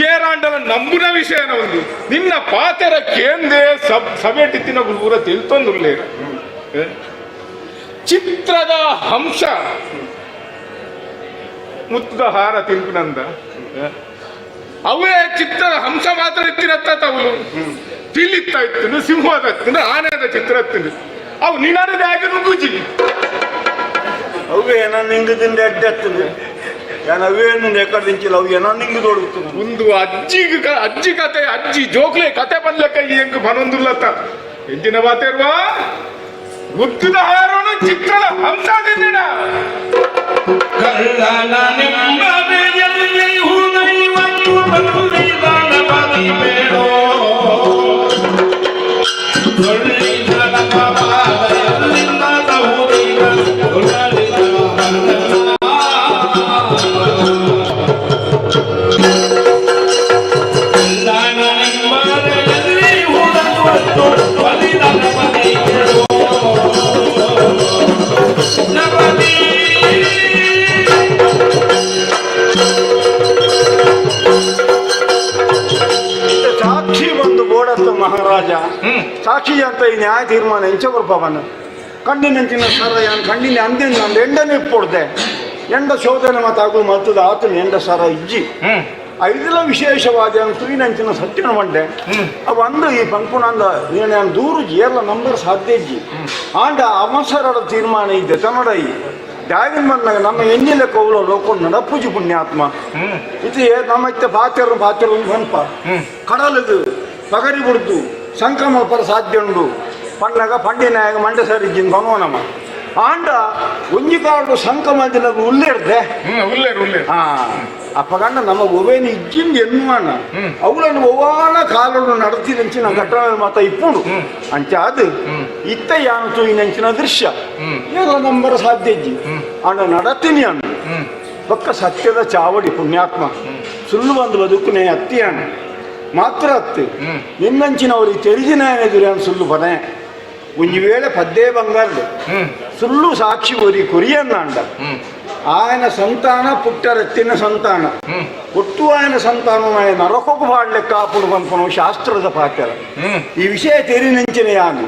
Speaker 6: ಏರಾಂಡಲ ನಂಬುನ ವಿಷಯನ ಒಂದು ನಿನ್ನ ಪಾತೆರ ಕೇಂದೇ ಸಬ್ ಸಭೆಟಿತ್ತಿನ ಪೂರ ತಿಳ್ತೊಂದುಲ್ಲೇರ ಚಿತ್ರದ ಹಂಸ ಮುತ್ತದ ಹಾರ ತಿನ್ಪುನಂದ ಅವೇ ಚಿತ್ರದ ಹಂಸ ಮಾತ್ರ ಇತ್ತಿರತ್ತ ತವಲು ಪಿಲಿತ್ತ ಇತ್ತು ಸಿಂಹದ ಇತ್ತು ಆನೆದ ಚಿತ್ರ ಇತ್ತು ಅವು ನಿನದ ಆಗಿ ನುಗ್ಗುಜಿ
Speaker 4: ಅವು ಏನೋ ನಿಂಗದಿಂದ ಅಡ್ಡೆತ್ತದೆ ಯಾನ್ ಅವೇನು ಎಕ್ಕಡ ದಿಂಚಿಲ್ಲ ಅವು ಏನೋ ನಿಂಗು ದೊಡುತ್ತದೆ
Speaker 6: ಒಂದು ಅಜ್ಜಿಗೆ ಅಜ್ಜಿ ಕತೆ ಅಜ್ಜಿ ಜೋಕ್ಲೆ ಕತೆ ಬನ್ಲಕ್ಕ ಈ ಎಂಕ್ ಬನೊಂದುಲ್ಲತ್ತ ಎಂಜಿನ ಬಾತೇರ್ವಾ ಮುತ್ತದ ಹಾರೋಣ ಚಿತ್ರದ ಹಂಸ ತಿಂದಿಡ
Speaker 7: ಕಳ್ಳನ ನಿಮ್ಮನೆಯಲ್ಲಿ ಹುನೈವನ್ನು ಬಂದಿದಾನಪತಿ ಬೇಡೋ ಸೊಳ್ಳಿದನ ಕಪಾಲಯಲ್ಲಿಂದ ತಹುದಿನ ಉಳ್ಳಲಿದ ಕಳ್ಳನ ನಿಮ್ಮನೆಯಲ್ಲಿ ಹುನೈವನ್ನು
Speaker 4: ಸಾಕ್ಷಿ ಅಂತ ಈ ನ್ಯಾಯ ತೀರ್ಮಾನ ಎಂಚ ಕೊರ್ಪವನ ಕಣ್ಣಿನಂಚಿನ ಸರ ಯಾನ್ ಕಣ್ಣಿನ ಅಂದಿನ ನಂದು ಎಂಡನೆ ಇಪ್ಪೊಡ್ದೆ ಎಂಡ ಶೋಧನೆ ಮಾತಾಗು ಮತ್ತದ ಆತನ ಎಂಡ ಸರ ಇಜ್ಜಿ ಐದಲ ವಿಶೇಷವಾದ ತುಯಿನಂಚಿನ ಸತ್ಯನ ಮಂಡೆ ಅವ ಅಂದು ಈ ಪಂಪುನಂದ ನೀನು ದೂರು ಏರ್ಲ ನಂಬರ್ ಸಾಧ್ಯ ಇಜ್ಜಿ ಆಂಡ ಅವಸರದ ತೀರ್ಮಾನ ಇದ್ದೆ ತನ್ನಡ ಈ ದಾಗಿನ ಬಂದಾಗ ನಮ್ಮ ಎಣ್ಣಿಲೆ ಕೌಲ ಲೋಕ ನಡಪುಜಿ ಪುಣ್ಯಾತ್ಮ ಇದು ನಮ್ಮ ಇತ್ತ ಪಾತ್ರರು ಪಾತ್ರರು ಪನ್ಪ ಕಡಲದು ಪಗರಿ ಬುಡ್ದು ಸಂಕ್ರಮ ಪರ ಸಾಧ್ಯ ಉಂಡು ಪಣ್ಣಗ ಪಂಡಿನಾಯಗ ಮಂಡೆ ಸರಿಜಿನ ಭಗವನಮ್ಮ ಆಂಡ ಒಂಜಿ ಕಾಡು ಸಂಕಮದಿನ ಉಲ್ಲೇರ್ದೆ
Speaker 6: ಉಲ್ಲೇರು ಉಲ್ಲೇರು
Speaker 4: ಹಾ ಅಪ್ಪಗಂಡ ನಮ್ಮ ಒವೇನು ಇಜ್ಜಿಂದ ಎನ್ನುವನ ಅವುಗಳನ್ನು ಒವಾನ ಕಾಲನ್ನು ನಡತಿದಂಚಿನ ಘಟನೆ ಮಾತ ಇಪ್ಪುಡು ಅಂಚ ಅದು ಇತ್ತ ಯಾನು ತೂಯಿನಂಚಿನ ದೃಶ್ಯ ಎಲ್ಲ ನಂಬರ ಸಾಧ್ಯ ಇಜ್ಜಿ ಆಂಡ ನಡತೀನಿ ಅಂದು ಪಕ್ಕ ಸತ್ಯದ ಚಾವಡಿ ಪುಣ್ಯಾತ್ಮ ಸುಳ್ಳು ಬಂದು ಬದುಕುನೇ ಅತ್ತಿಯಾಣ ಮಾತ್ರ ಅತ್ತಿ ನಿನ್ನಂಚಿನವರಿಗೆ ತೆರಿಜಿನ ಎದುರು ಸುಳ್ಳು ಬನೆ ಒಂಜಿ ವೇಳೆ ಪದ್ದೇ ಬಂಗಾರದು ಸುಳ್ಳು ಸಾಕ್ಷಿ ಒರಿ ಕೊರಿಯನ್ನಾಂಡ ఆయన సంతాన పుట్టరెత్తిన ಸಂತಾನ ಒಟ್ಟು ఆయన ಸಂತಾನ ನರಕೊಗು ಬಾಡ್ಲೆಕ್ಕ ಆಪುಡು ಪನ್ಪುನು ಶಾಸ್ತ್ರದ ಪಾತ್ರ ಈ ವಿಷಯ ತೆರಿನಂಚಿನ ಯಾನು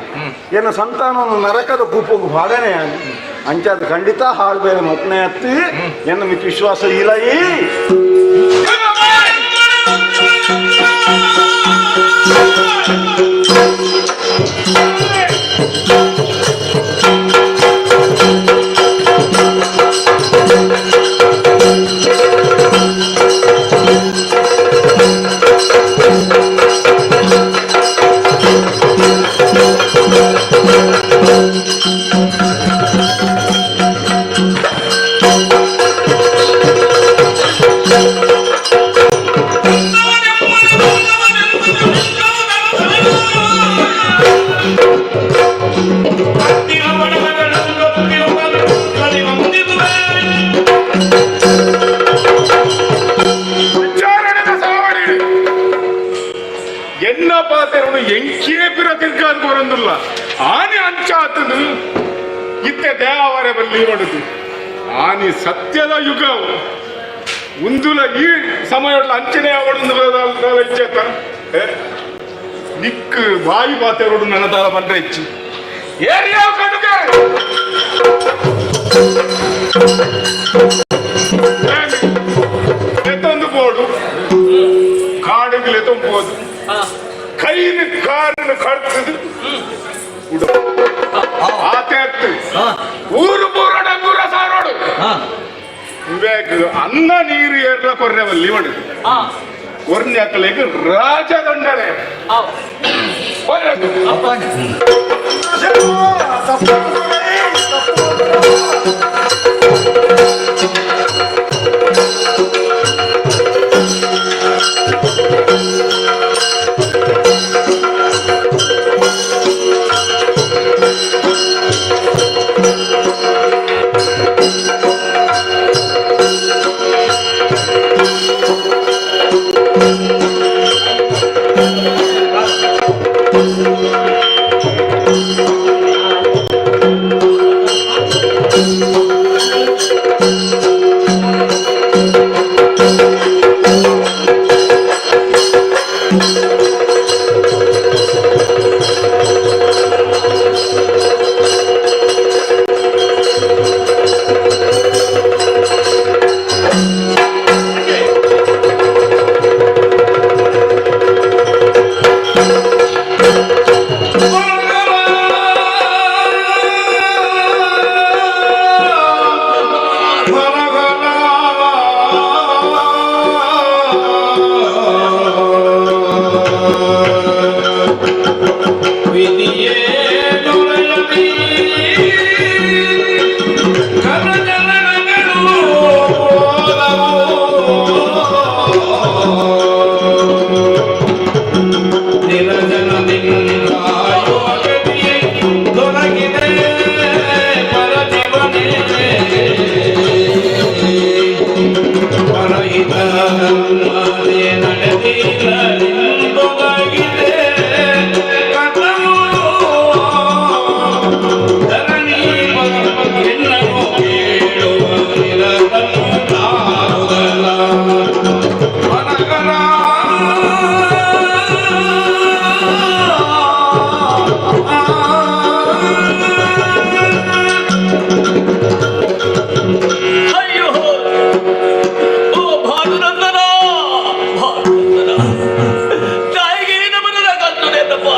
Speaker 4: ಎನ್ನ ಸಂತಾನವನ್ನು ನರಕದ ಕೂಪೊಗು ಬಾಡನೆ ಯಾನು ಅಂಚಾದ ಖಂಡಿತ ಹಾಳು ಬೇರೆ ಮೊತ್ತನೇ ಅತ್ತಿ ಎನ್ನ ಮಿತ್ ವಿಶ್ವಾಸ ಇಲ್ಲ ಈ
Speaker 6: ವಿಚಾರಣೆದ ಸಾವಡಿ ಎನ್ನ ಪಾತೆರನು ಎಂಕೇ ಪಿರ ತಿರ್ಗಾದ್ ಬರಂದಿಲ್ಲ ಆನೆ ಅಂಚಾತದು ಇತ್ತೆ ದೇವರ ಬಲ್ಲಿ ಹೊಡೆದು ಆನಿ ಸತ್ಯದ ಯುಗ ಉಂದುಲ ಈ ಸಮಯೊಡ್ಲ ಅಂಚನೆ ಅವಡೊಂದು ಇಚ್ಚೇತ ನಿಕ್ ಬಾಯಿ ಪಾತೆರೊಡು ನನ್ನ ದಾಲ ಬಂದ್ರೆ ಇಚ್ಚು ಏರಿಯಾ ಕಡುಗೆ ಎತ್ತೊಂದು ಬೋಡು ಕಾಡುಗಳು ಎತ್ತೊಂಬೋದು ಕೈನ ಕಾರನ್ನು ಕಡ್ತದು ಆತೆ ಊರು ಪೂರ ಡಂಗೂರ ಸಾರೋಡು ಇವೇಗ ಅನ್ನ ನೀರು ಏರ್ಲ ಕೊರ್ರೆವಲ್ಲಿ ಹೊಡೆದು ಕೊರ್ನೆ ಹಾಕಲಿಕ್ಕೆ ರಾಜದಂಡನೆ ಕೊರ್ರೆದು.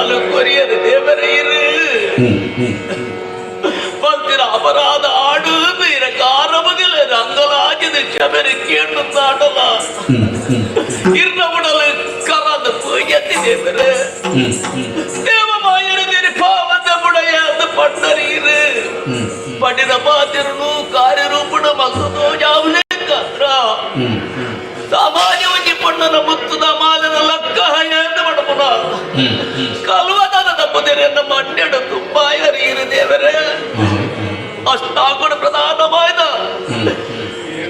Speaker 7: ಪಾಲು ಕೊರಿಯದ ದೇವರೇ ಪಂತಿನ ಅಪರಾಧ ಆಡು ಇರ ಕಾರಮದಿಲ್ಲ ರಂಗಲಾಜದ ಕ್ಷಮೆರೆ ಕೇಳುತ್ತಾಡಲ ಇರ್ನ ಉಡಲು ಕರದ ಪೂಜತಿ ದೇವರೇ ದೇವಮಾಯರು ಪಾವದ ಮುಡೆಯಾದ ಪಟ್ಟರೀರು ಪಡಿದ ಪಾತಿರುನು ಕಾರ್ಯರೂಪಣ ಮಸದೋ ಜಾವಲೇ ಕಾತ್ರ ಸಮಾಜವಾಗಿ ಪಣ್ಣನ ಮುತ್ತುದ ಮಾಲನ ಲಕ್ಕ ಹಯಂದ ಮಡಪುನ ಕಲ್ವದನ ತಪ್ಪುದಿರನ್ನ ಮಂಡ್ಯಡ ತುಂಬಾಯರೀರು ದೇವರೇ ಅಷ್ಟಾಗುಣ ಪ್ರಧಾನವಾದ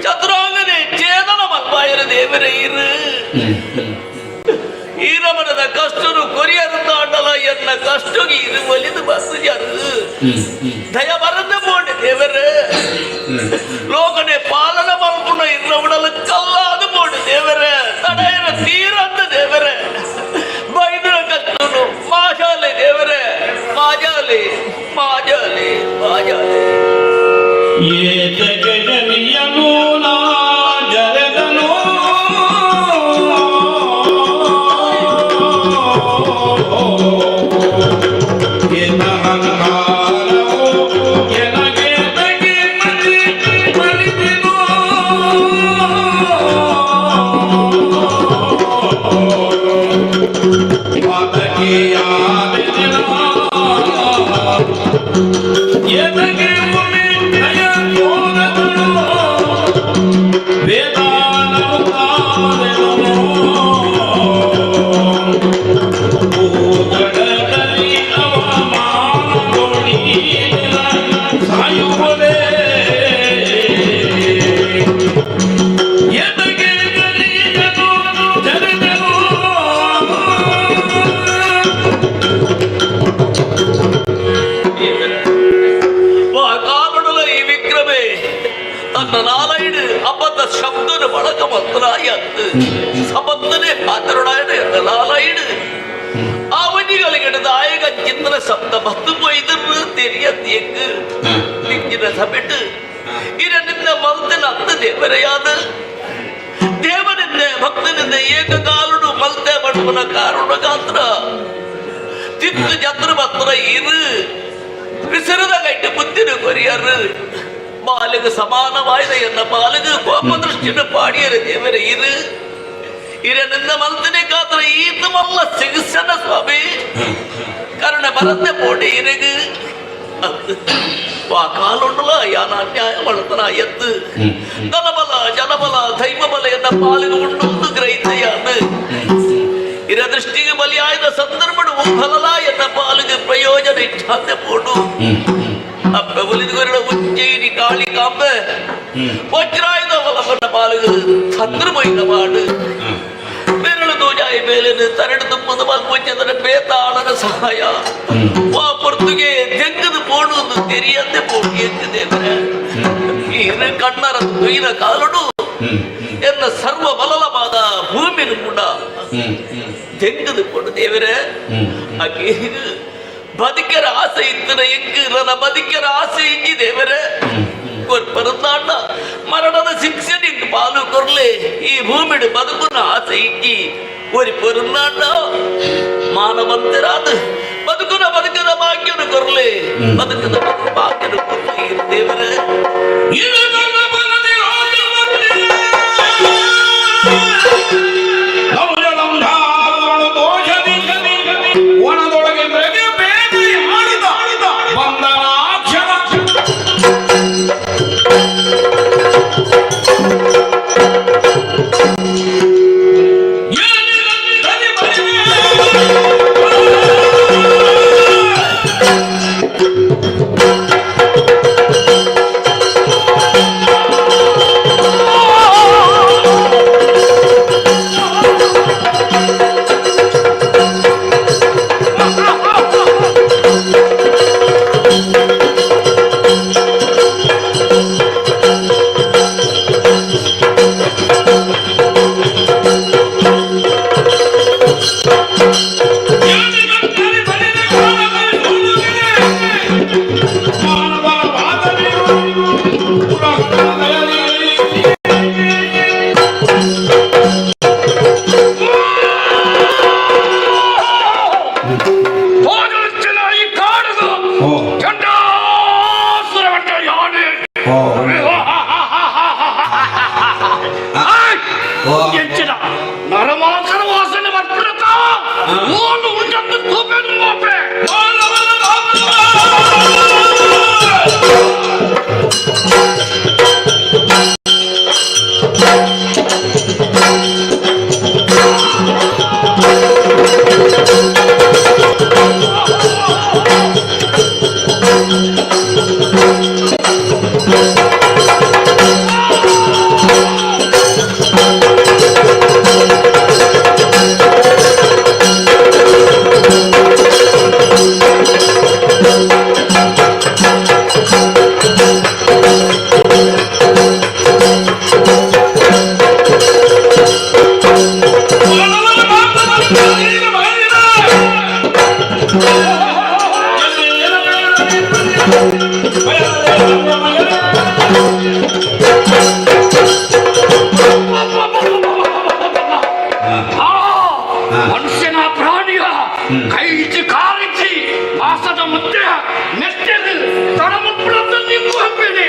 Speaker 7: ಚತುರಾಂಗನೆ ಚೇತನ ಮಲ್ಪಾಯರು ದೇವರೇ ಇರು ಈರಮನದ ಕಷ್ಟನು ಕೊರಿಯರು ತಾಂಡಲ ಎನ್ನ ಕಷ್ಟಗೆ ಇರು ಒಲಿದು ಬಸ್ಸು ಜರು ದಯ ಬರದ போண்டு ದೇವರೇ ಲೋಕನೆ ಪಾಲನ ಮಲ್ಪುನ ಇರ್ನ ಉಡಲು ಕಲ್ಲಾದು போண்டு ದೇವರೇ ತಡೆಯರ ತೀರಂತ ದೇವರೇ ಬೈದ್ರ ಕಷ್ಟನು ಮಾಜಾಲೆ ದೇವರೇ ಮಾಜಾಲೆ ಮಾಜಾಲೆ ಮಾಜಾಲೆ.
Speaker 8: ಜರದನು
Speaker 7: ಸಬತ್ತನೆ ಪಾತ್ರನಾಯನ ಎನ್ನ ನಾಲಾಯಿಡು ಅವನಿಗಳಿಗೆ ನಾಯಕ ಚಿತ್ರ ಶಬ್ದ ಬತ್ತು ಪೊಯ್ದು ತೆರಿಯത്തേക്ക് ನಿಂಗಿನ ಸಬೆಟ್ಟು ಇರನಿಂದ ಮಲ್ತನ ಅತ್ತ ದೇವರೆಯಾದ ದೇವನಿಂದ ಭಕ್ತನಿಂದ ಏಕಕಾಲುಡು ಮಲ್ತೆ ಮಡುವನ ಕಾರುಣ ಗಾತ್ರ ತಿತ್ತು ಜತ್ರ ಬತ್ರ ಇರು ವಿಸರದ ಕೈட்டு ಬುದ್ಧಿನ ಕೊರಿಯರು ಬಾಲಿಗೆ ಸಮಾನವಾಯ್ದ ಎನ್ನ ಬಾಲಿಗೆ ಕೋಪ ದೃಷ್ಟಿನ ಪಾಡಿಯರ ದೇವರ ಇರು ಇರನಿಂದ ಮಲ್ತನೆ ಕಾತ್ರ ಈತ ಮಲ್ಲ ಸಿಗಿಸನ ಸ್ವಾಮಿ ಕರುಣ ಬರತ್ತೆ போட்டு ಇರಗು வா காலொண்டுல யான் அந்நியாயம் வளர்த்தனா எத்து தனபல ಜನಬಲ ದೈವಬಲ ಎನ್ನ ಪಾಲಿಗೆ ಉಂಡು ಗ್ರಹಿತೆಯಾದ ಇರ ದೃಷ್ಟಿಗೆ ಬಲಿಯಾದ ಸಂದರ್ಭಡು ಫಲಲ ಎನ್ನ ಪಾಲಿಗೆ ಪ್ರಯೋಜನ ಇಚ್ಛಾತೆ போಡು ಅಪ್ಪ ಒಲಿದುಗೊರಳ ಉಜ್ಜಯಿನಿ ಕಾಳಿ ಕಾಂಬೆ ವಜ್ರಾಯುಧ ಬಲವನ್ನ ಪಾಲಿಗೆ ಚಂದ್ರಮೈನ ಮಾಡು ಬೆರಳು ದೋಜಾಯಿ ಮೇಲಿನ ತರಡು ತುಂಬದ ಮಲ್ಪುಂಚದನ ಬೇತಾಳನ ಸಹಾಯ ವಾ ಪೊರ್ತುಗೆ ದೆಂಗದು ಪೋಡು ತೆರಿಯಂತೆ ಪೋಡು ಎಂಕು ದೇವರೇ ಇರು ಕಣ್ಣರ ತುಯಿನ ಕಾಲುಡು ಎನ್ನ ಸರ್ವ ಬಲಲವಾದ ಭೂಮಿನು ಕೂಡ ದೆಂಗದು ಪೋಡು ದೇವರೇ. ಅಕೇ ಬದುಕರ ಆಸೆ ಇತ್ತಿನ ಎಂಕು ನನ್ನ ಬದುಕರ ಆಸೆ ಇಜ್ಜಿ ದೇವರೇ. ಪರದಾಂಡ ಮರಣದ ಶಿಕ್ಷೆ ನಿಂಗೆ ಪಾಲು ಕೊರ್ಲೆ ಈ ಭೂಮಿಡು ಬದುಕುನ ಆಸೆ ಇಜ್ಜಿ ஒரு பெருநாண்ட ಮಾನವಂತರಾದ ಬದುಕುನ ಬದುಕದ ಭಾಗ್ಯನು ಕೊರ್ಲೆ ಬದುಕದ ಬದುಕು ಭಾಗ್ಯನು ಕೊರ್ಲೆ ದೇವರೇ.
Speaker 8: ವನದೊಳಗೆ ಮೃಗ ಬೇಟೆ ಆಡಿದ ಬಂದನಾಕ್ಷರ. ಹೋದೊಂಚಿನ ಈ ಕಾಡುಗು ಚಂಡಾಸುರ ಬಂಟ ಯಾನೆ. ಆಯ್! ಎಂಚಿನ ನರಮಾಂಸರ ವಾಸನೆ ಬರ್ಪುಣತ ಓಲು ಉಂಟಂದು ತೂಪೆನು ಮೋಪೆ. ಆ, ಮನುಷ್ಯನ ಪ್ರಾಣಿಯ ಕೈ ಇಚ್ಚಿ ಕಾಲಿಚ್ಚಿ ಮಾಸದ ಮುದ್ದೆ ನೆಟ್ಟೆದು ತಡಮುಪ್ಪಳಂತ ನಿಂಗು ಹಂಪಿದೆ.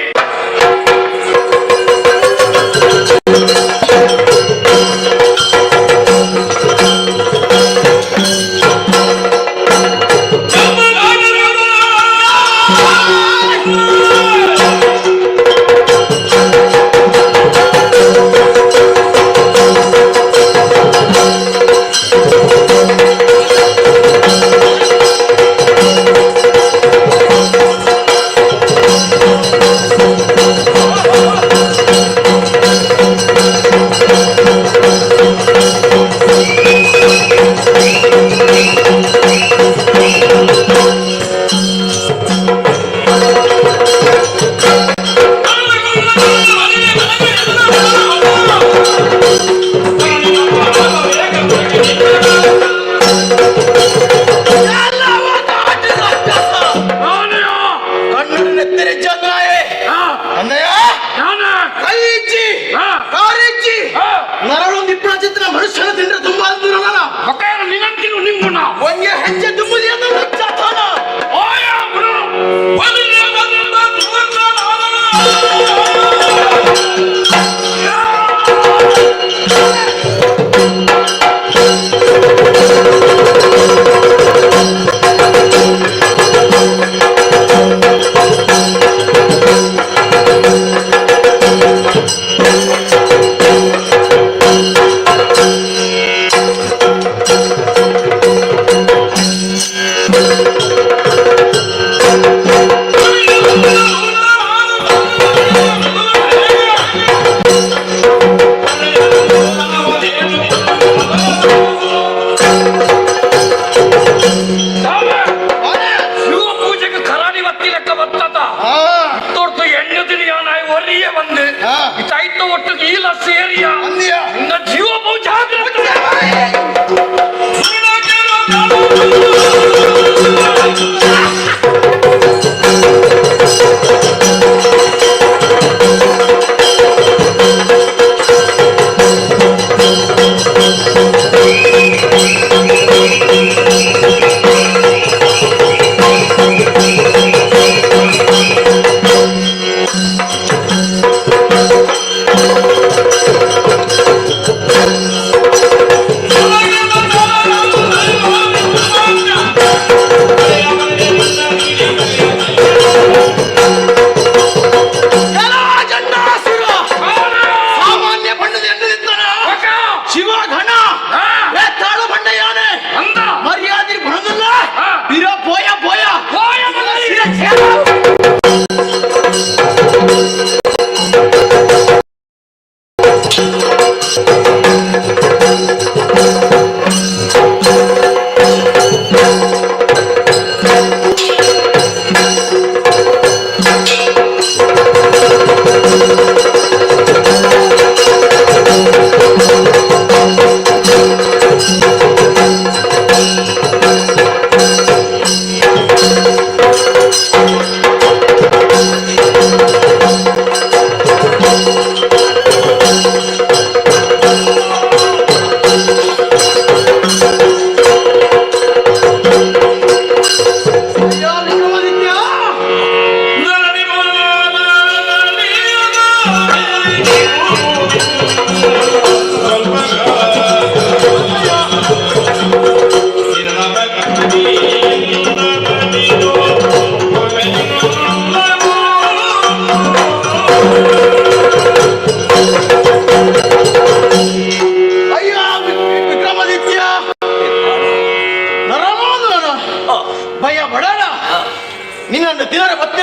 Speaker 9: ನಿನ್ನನ್ನು ದಿನರ ಪತ್ನಿ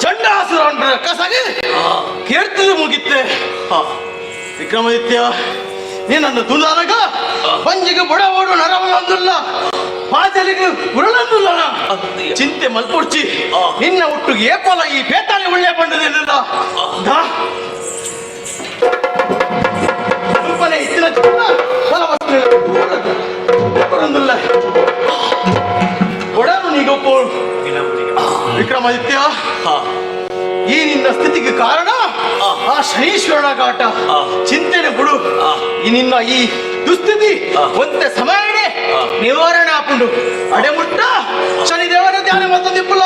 Speaker 9: ಚಂಡಾಸುರ ಕಸಗೆ ಕೇರ್ತದೆ ಮುಗಿತ್ತೆ. ವಿಕ್ರಮಾದಿತ್ಯ, ನಿನ್ನನ್ನು ತುಲಾನಗ ಪಂಜಿಗೆ ಬಡ ಓಡು ನರವನೊಂದುಲ್ಲ, ಪಾಜಲಿಗೆ ಉರಳಂದುಲ್ಲ. ಚಿಂತೆ ಮಲ್ಪುಡ್ಚಿ, ನಿನ್ನ ಹುಟ್ಟುಗೆ ಏಪಲ ಈ ಪೇತಾಳಿ ಒಳ್ಳೆ ಬಂಡದಿಲ್ಲ. ಇತ್ತಿನ ಬರೊಂದುಲ್ಲ ಒಡನು ನೀಗೊಪ್ಪು. ವಿಕ್ರಮಾದಿತ್ಯ, ಈ ನಿನ್ನ ಸ್ಥಿತಿಗೆ ಕಾರಣ ಆ ಶನೀಶ್ವರನ ಕಾಟ. ಚಿಂತೆನೆ ಬಿಡು, ಈ ನಿನ್ನ ಈ ದುಸ್ಥಿತಿ ಒಂತೆ ಸಮಯನೇ ನಿವಾರಣೆ ಆಪುಂಡು. ಅಡೆಮುಟ್ಟ ಶನಿದೇವರ ಧ್ಯಾನ ಮತ್ತು ದಿಪ್ಪುಲ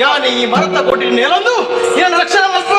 Speaker 9: ಯಾನೆ ಈ ಮರತ ಕೊಟ್ಟಿ ನೆಲೊಂದು ನಿನ್ನ ರಕ್ಷಣೆ ಮಲ್ಪ.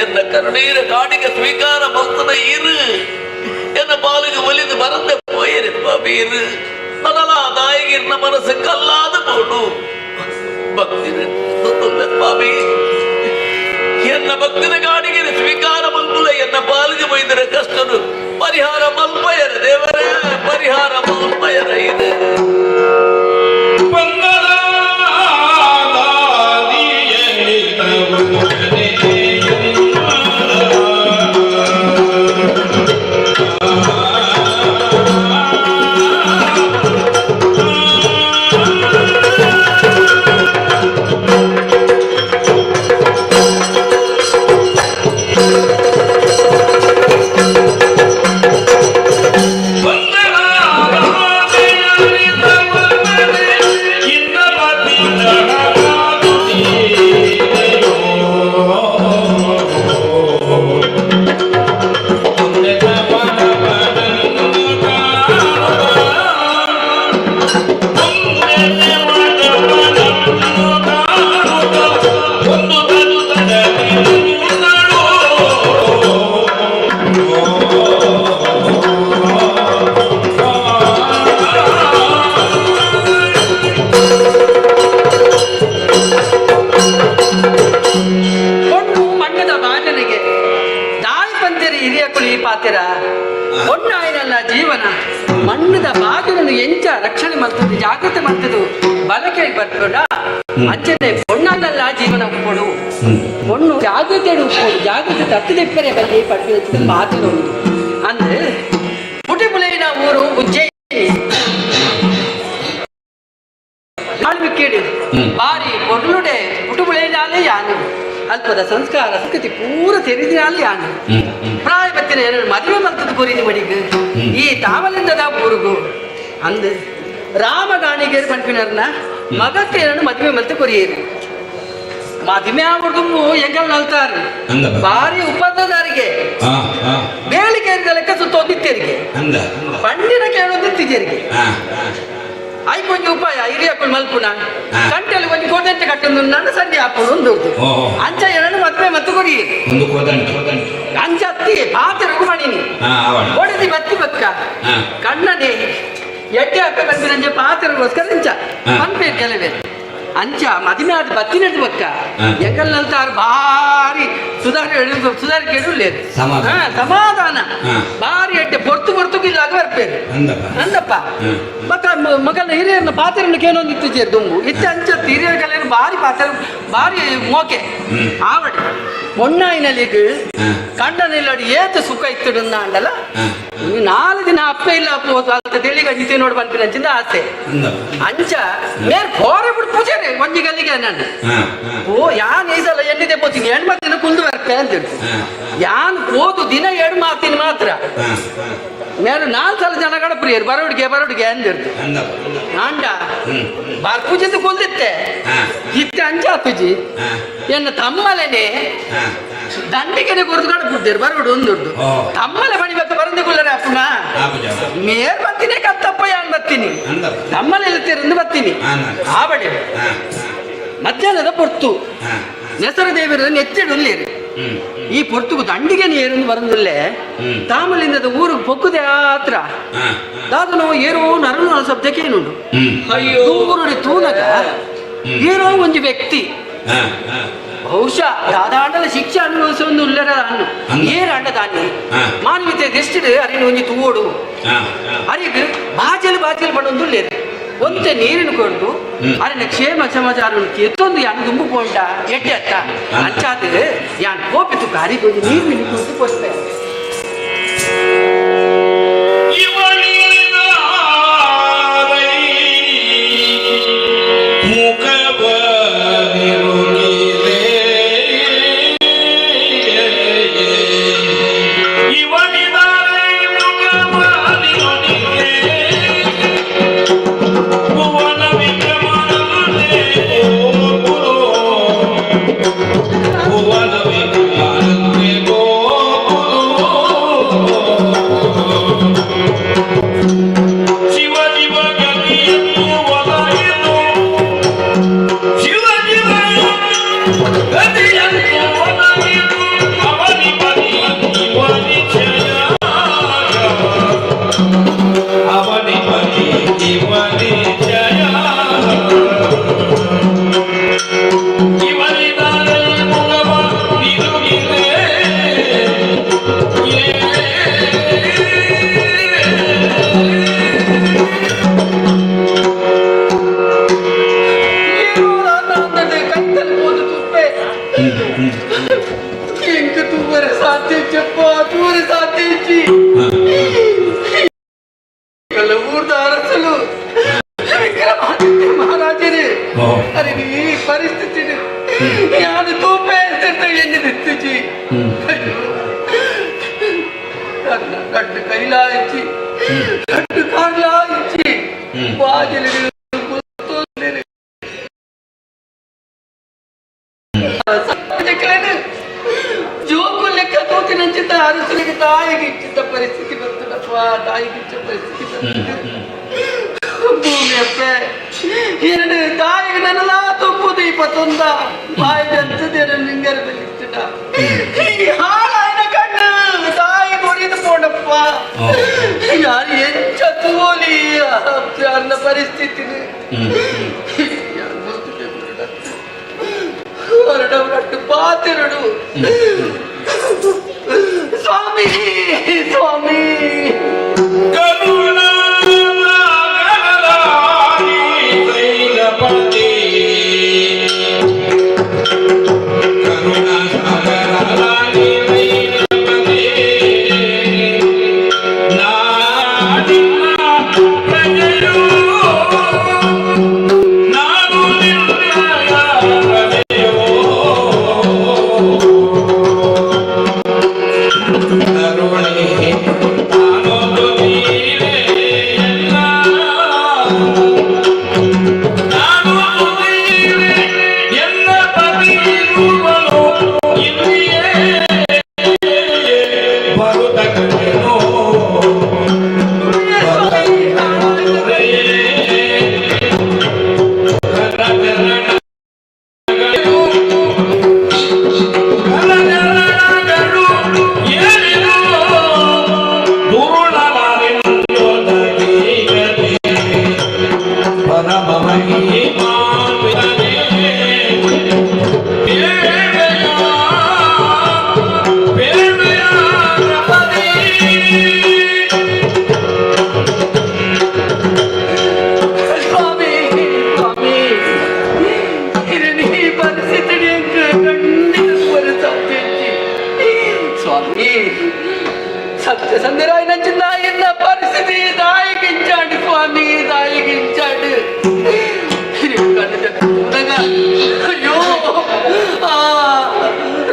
Speaker 7: ಎನ್ನ ಕರುಣೀರ ಕಾಡಿಗೆ ಸ್ವೀಕಾರ ಭಕ್ತನ ಇರು, ಎನ್ನ ಪಾಲಿಗೆ ಒಲಿದು ಮರಂದೆ ಪೋಯರಿ ಬೀರು ನನಲ ನಾಯಗಿರ್ನ ಮನಸ್ಸು ಕಲ್ಲಾದ ಬೋಡು ಭಕ್ತಿ ಸ್ವಾಮಿ. ಎನ್ನ ಭಕ್ತಿನ ಕಾಡಿಗೆ ಸ್ವೀಕಾರ ಮಲ್ಪುಲ, ಎನ್ನ ಪಾಲಿಗೆ ಬೈದರ ಕಷ್ಟನು ಪರಿಹಾರ ಮಲ್ಪಯರ ದೇವರೇ, ಪರಿಹಾರ ಮಲ್ಪಯರ ಇದು.
Speaker 10: ಮಣ್ಣದ ಬಾಗಿಲನ್ನು ಎಂಚ ರಕ್ಷಣೆ ಮಾಡ್ತದೆ, ಜಾಗೃತಿ ಮಾಡ್ತದೆ, ಬಳಕೆ ಬರ್ಬೇಡ. ಅಂಚನೆ ಪೊಣ್ಣಲ್ಲ ಜೀವನ ಉಪ್ಪೊಡು, ಪೊಣ್ಣು ಜಾಗೃತಿ ಉಪ್ಪೋಡು, ಜಾಗೃತಿ ತತ್ತದಿಪ್ಪರೆ ಬಲ್ಲಿ ಪಡ್ಪಿನ ಪಾತ್ರ ಉಂಟು. ಅಂದ್ರೆ ಪುಟಿಪುಲೈನ ಊರು ಉಜ್ಜಯಿನಿ ಆಳ್ವಿಕೇಡಿ ಬಾರಿ ಪೊರ್ಲುಡೆ ಪುಟುಬುಳೈನಾಲೆ ಯಾನು ಅಲ್ಪದ ಸಂಸ್ಕಾರ ಸಂಸ್ಕೃತಿ ಪೂರ ತೆರಿದಿನಾಲೆ ಯಾನು ಪ್ರಾಯ ಬತ್ತಿನ ಎರಡು ಮದುವೆ ಮಲ್ತದ ಕೊರಿದಿ ಮಡಿಗ್ ಈ ತಾವಲಿಂದದ ಊರುಗು ಅಂದ್ ರಾಮಗಾಣಿಗೇರು ಪನ್ಪಿನರ್ನ ಮಗಕ್ಕೆ ಎರಡು ಮದುವೆ ಮಲ್ತ ಕೊರಿಯೇರು. ಮದುವೆ ಆವಡ್ದು ಎಂಗಲ್ ನಲ್ತಾರು ಬಾರಿ ಉಪದ್ರದಾರಿಗೆ ಬೇಳಿಗೆ ಲೆಕ್ಕ ಸುತ್ತೊಂದಿತ್ತೇರಿಗೆ ಪಂಡಿನ ಕೇಳೊಂದಿತ್ತಿಜೇರಿಗೆ. ಐಕ್ ಒಂಜಿ ಉಪಾಯ ಹಿರಿಯಕ್ಕುಲ್ ಮಲ್ಪುನ ಕಂಟೆಲ್ ಒಂಜಿ ಕೋದಂಟೆ ಕಟ್ಟೊಂದು ನನ್ನ ಸಂಡೆ ಆಪುಡು ಒಂದು ಅಂಚ ಎರಡು ಮದುವೆ ಮತ್ತು ಕೊರಿ ಅಂಚ ಅತ್ತಿ ಪಾತೆರಗು ಮಣಿನಿ ಒಡೆದಿ ಬತ್ತಿ ಬಕ್ಕ ಕಣ್ಣನೆ ಎಡ್ಡೆ ಅಪ್ಪೆ ಬಂದಿರಂಜೆ ಪಾತೆರಗೋಸ್ಕರ ಇಂಚ ಪನ್ಪೇರ್ ಕೆಲವೇ ಅಂಚ ಮದಿಮೆ ಆದ ಬತ್ತಿ ನಡೆದು ಬಕ್ಕ ಎಂಗಲ್ ನಲ್ತಾರು ಭಾರಿ ಸುಧಾರ ಸುಧಾರ ಕೇಳುಲ್ಲೇರು ಸಮಾಧಾನ ಭಾರಿ ಎಡ್ಡೆ ಪೊರ್ತು ಪೊರ್ತುಗು ಇಲ್ಲಾಗ ಬರ್ಪೇರು ಅಂದಪ್ಪ. ಮಕ್ಕ ಮಗನ ಹಿರಿಯರನ್ನ ಪಾತ್ರನ ಕೇಳೊಂದು ಇತ್ತು ದುಂಬು ಇತ್ತೆ ಅಂಚತ್ತು ಹಿರಿಯರ ಕಲೆಯನ್ನು ಭಾರಿ ಪಾತ್ರ ಭಾರಿ ಮೋಕೆ ಆವಡೆ. ಪೊಣ್ಣಾಯಿನಲಿಗ್ ಕಂಡನಿಲ್ಲಡಿ ಏತು ಸುಖ ಇತ್ತಿಡುಂದ ಅಂಡಲ ಇನ್ನು 4 ದಿನ ಅಪ್ಪ ಇಲ್ಲ ಅಪ್ಪ ಅಲ್ತ ತಿಳಿಗ ಜಿತಿ ನೋಡು ಪನ್ಪಿನಂಚಿಂದ ಆಸೆ ಅಂಚ ಮೇರ್ ಪೋರೆ ಬಿಡು ಪೂಜೆ ಒಂಜಿ ಗಲ್ಲಿಗೆ ನಾನು ಓ ಯಾನ್ ಈ ಸಲ ಎಣ್ಣಿದೆ ಪೋತೀನಿ ಹೆಣ್ಮತ್ತಿನ ಕುಂದು ಬರ್ಪೆ ಅಂತ ಯಾನ್ ಹೋದು ದಿನ ಎಡ್ ಮಾತೀನಿ ಮಾತ್ರ ಮೇರು 4 ಸಲ ಜನ ಕಡಪ್ರಿಯರು ಬರೋಡಿಗೆ ಬರೋಡಿಗೆ ಅಂದಿರ್ದು ಅಂಡ ಬರ್ಪೂಜೆದು ಕುಂದಿತ್ತೆ ಇತ್ತೆ ಅಂಚಾಪುಜಿ ಎನ್ನ ತಮ್ಮಲೇನೆ ದಂಡಿಗೆನೆ ಕೊರ್ದು ಕಡಪುಡ್ತೇರು ಬರೋಡು ಒಂದುಡ್ಡು ತಮ್ಮಲೆ ಬಣಿಬೇಕು ಬರಂದು ಕುಲ್ಲರೆ ಅಪ್ಪನ ಮೇರ್ ಬರ್ತೀನಿ ಕತ್ತಪ್ಪ ಯಾನ್ ಬರ್ತೀನಿ ತಮ್ಮಲೆ ಇಲ್ತೀರಂದು ಬರ್ತೀನಿ ಆ ಬಡಿ ಮಧ್ಯಾಹ್ನದ ಪೊರ್ತು ನೆಸರ ದೇವರ ನೆಚ್ಚಿಡುಲ್ಲೇರು ಈ ಪೊರ್ತುಗು ದಂಡಿಗೆ ನೀರನ್ನು ಬರಂದಿಲ್ಲೆ ತಾಮಲಿಂದದ ಊರಿಗೆ ಪೊಕ್ಕುದೆ ಆತ್ರ ದಾದನು ಏರೋ ನರನು ಶಬ್ದಕ್ಕೆ ಏನುಂಡು ದೂರುಡಿ ತೂನಗ ಏರೋ ಒಂದು ವ್ಯಕ್ತಿ ಬಹುಶಃ ದಾದಾಂಡಲ ಶಿಕ್ಷೆ ಅನುಭವಿಸುವ ಉಲ್ಲರ ಅನ್ನು ಏರಾಂಡ ದಾನಿ ಮಾನವೀಯತೆ ದೃಷ್ಟಿಡು ಅರಿನ ಒಂಜಿ ತೂವೋಡು ಅರಿಗ್ ಬಾಜಲು ಬಾಜಲು ಪಣ್ಣೊಂದುಲ್ಲೇರು ಒಂತೆ ನೀರಿನ ಕೊಟ್ಟು ಅರಿನ ಕ್ಷೇಮ ಸಮಾಚಾರ ಎತ್ತೊಂದು ಯಾನ್ ದುಂಬು ಪೋಂಡ ಎಡ್ಡೆ ಅತ್ತ ಅಂಚಾದ ಯಾನ್ ಕೋಪಿತು ಅರಿಗೊಂದು ನೀರು ಮಿನಿ ಕೊಟ್ಟು ಪೋಸ್ತೆ ತಾಯಿಗೆ ಪರಿಸ್ಥಿತಿ ಬರ್ತದಪ್ಪ, ತಾಯಿಗಿಚ್ಚ ಪರಿಸ್ಥಿತಿ ಬರ್ತದೆ. ಭೂಮಿ ಅಪ್ಪೆ ಎರಡು ತಾಯಿಗೆ ನನ್ನಲ್ಲ ತುಂಬುದು ಇಪ್ಪತ್ತೊಂದ ಬಾಯಿ ಅಂತದೆ ನಿಂಗರ ಬೆಲ್ಲಿತ್ತಡ ಈ ಹಾಳಾಯಿನ ಕಣ್ಣು ತಾಯಿ ಕೊಡಿದು ಪೋಣಪ್ಪ. ಯಾರು ಎಂಚ ತೋಲಿ ಅನ್ನ ಪರಿಸ್ಥಿತಿ ಹೊರಡವ್ರಟ್ಟು ಪಾತಿರಡು. ಸ್ವಾಮಿ ಸ್ವಾಮಿ
Speaker 11: ಕರುಣ
Speaker 10: ಸ್ವಾಮಿ ಸತ್ಯ ಸಂಧಿರಾಯನ ಚಿನ್ನ ಪರಿಸ್ಥಿತಿ ದಾಯಿಗಿಂಚಾಡು ಸ್ವಾಮಿ ದಾಯಿಗಿಂಚಾಡು. ಅಯ್ಯೋ ಆ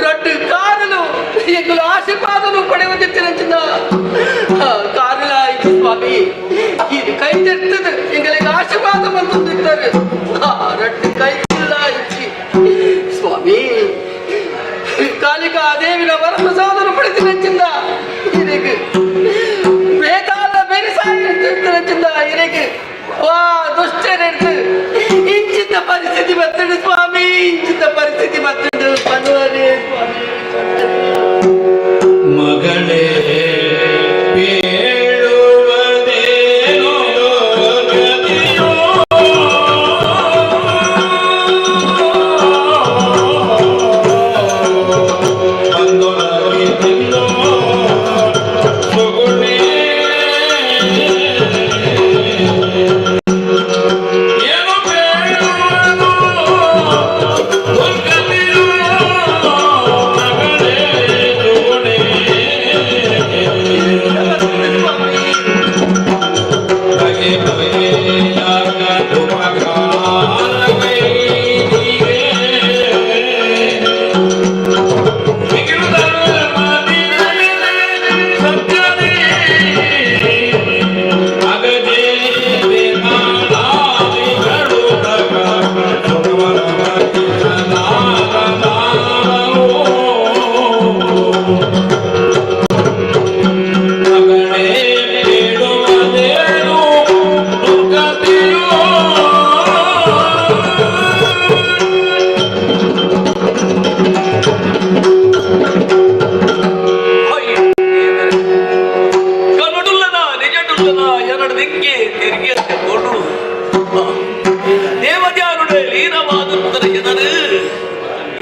Speaker 10: ರೊಟ್ಟು ಕಾರಲು ಎಂಗುಲ ಆಶೀರ್ವಾದನು ಪಡೆಯುವುದಿತ್ತಿನ ಕಾರಲಾಯಿತು ಸ್ವಾಮಿ. ಇದು ಕೈ ತೆರ್ತದೆ ಎಂಗಳಿಗೆ ಆಶೀರ್ವಾದ ಬಂದಿದ್ದಾರೆ. ರೊಟ್ಟು ಕೈ ಕಿಲ್ಲಾಯಿತು ಸ್ವಾಮಿ. ಕಾಲಿಕಾ ದೇವಿನ ವರಪ್ರಸಾದನು ಪಡೆದಿನ ಇರಗೆ ಬೇತಾಳ ಬೆರಿಸಾಯಿನ ಇರಗೆ ವಾ ದುಷ್ಟರೆಡ್ದು ಇಂಚಿತ ಪರಿಸ್ಥಿತಿ ಬರ್ತದೆ ಸ್ವಾಮಿ, ಇಂಚಿತ ಪರಿಸ್ಥಿತಿ ಬರ್ತದೆ ಪನುವರೇ ಸ್ವಾಮಿ.
Speaker 11: ಮಗಳೇ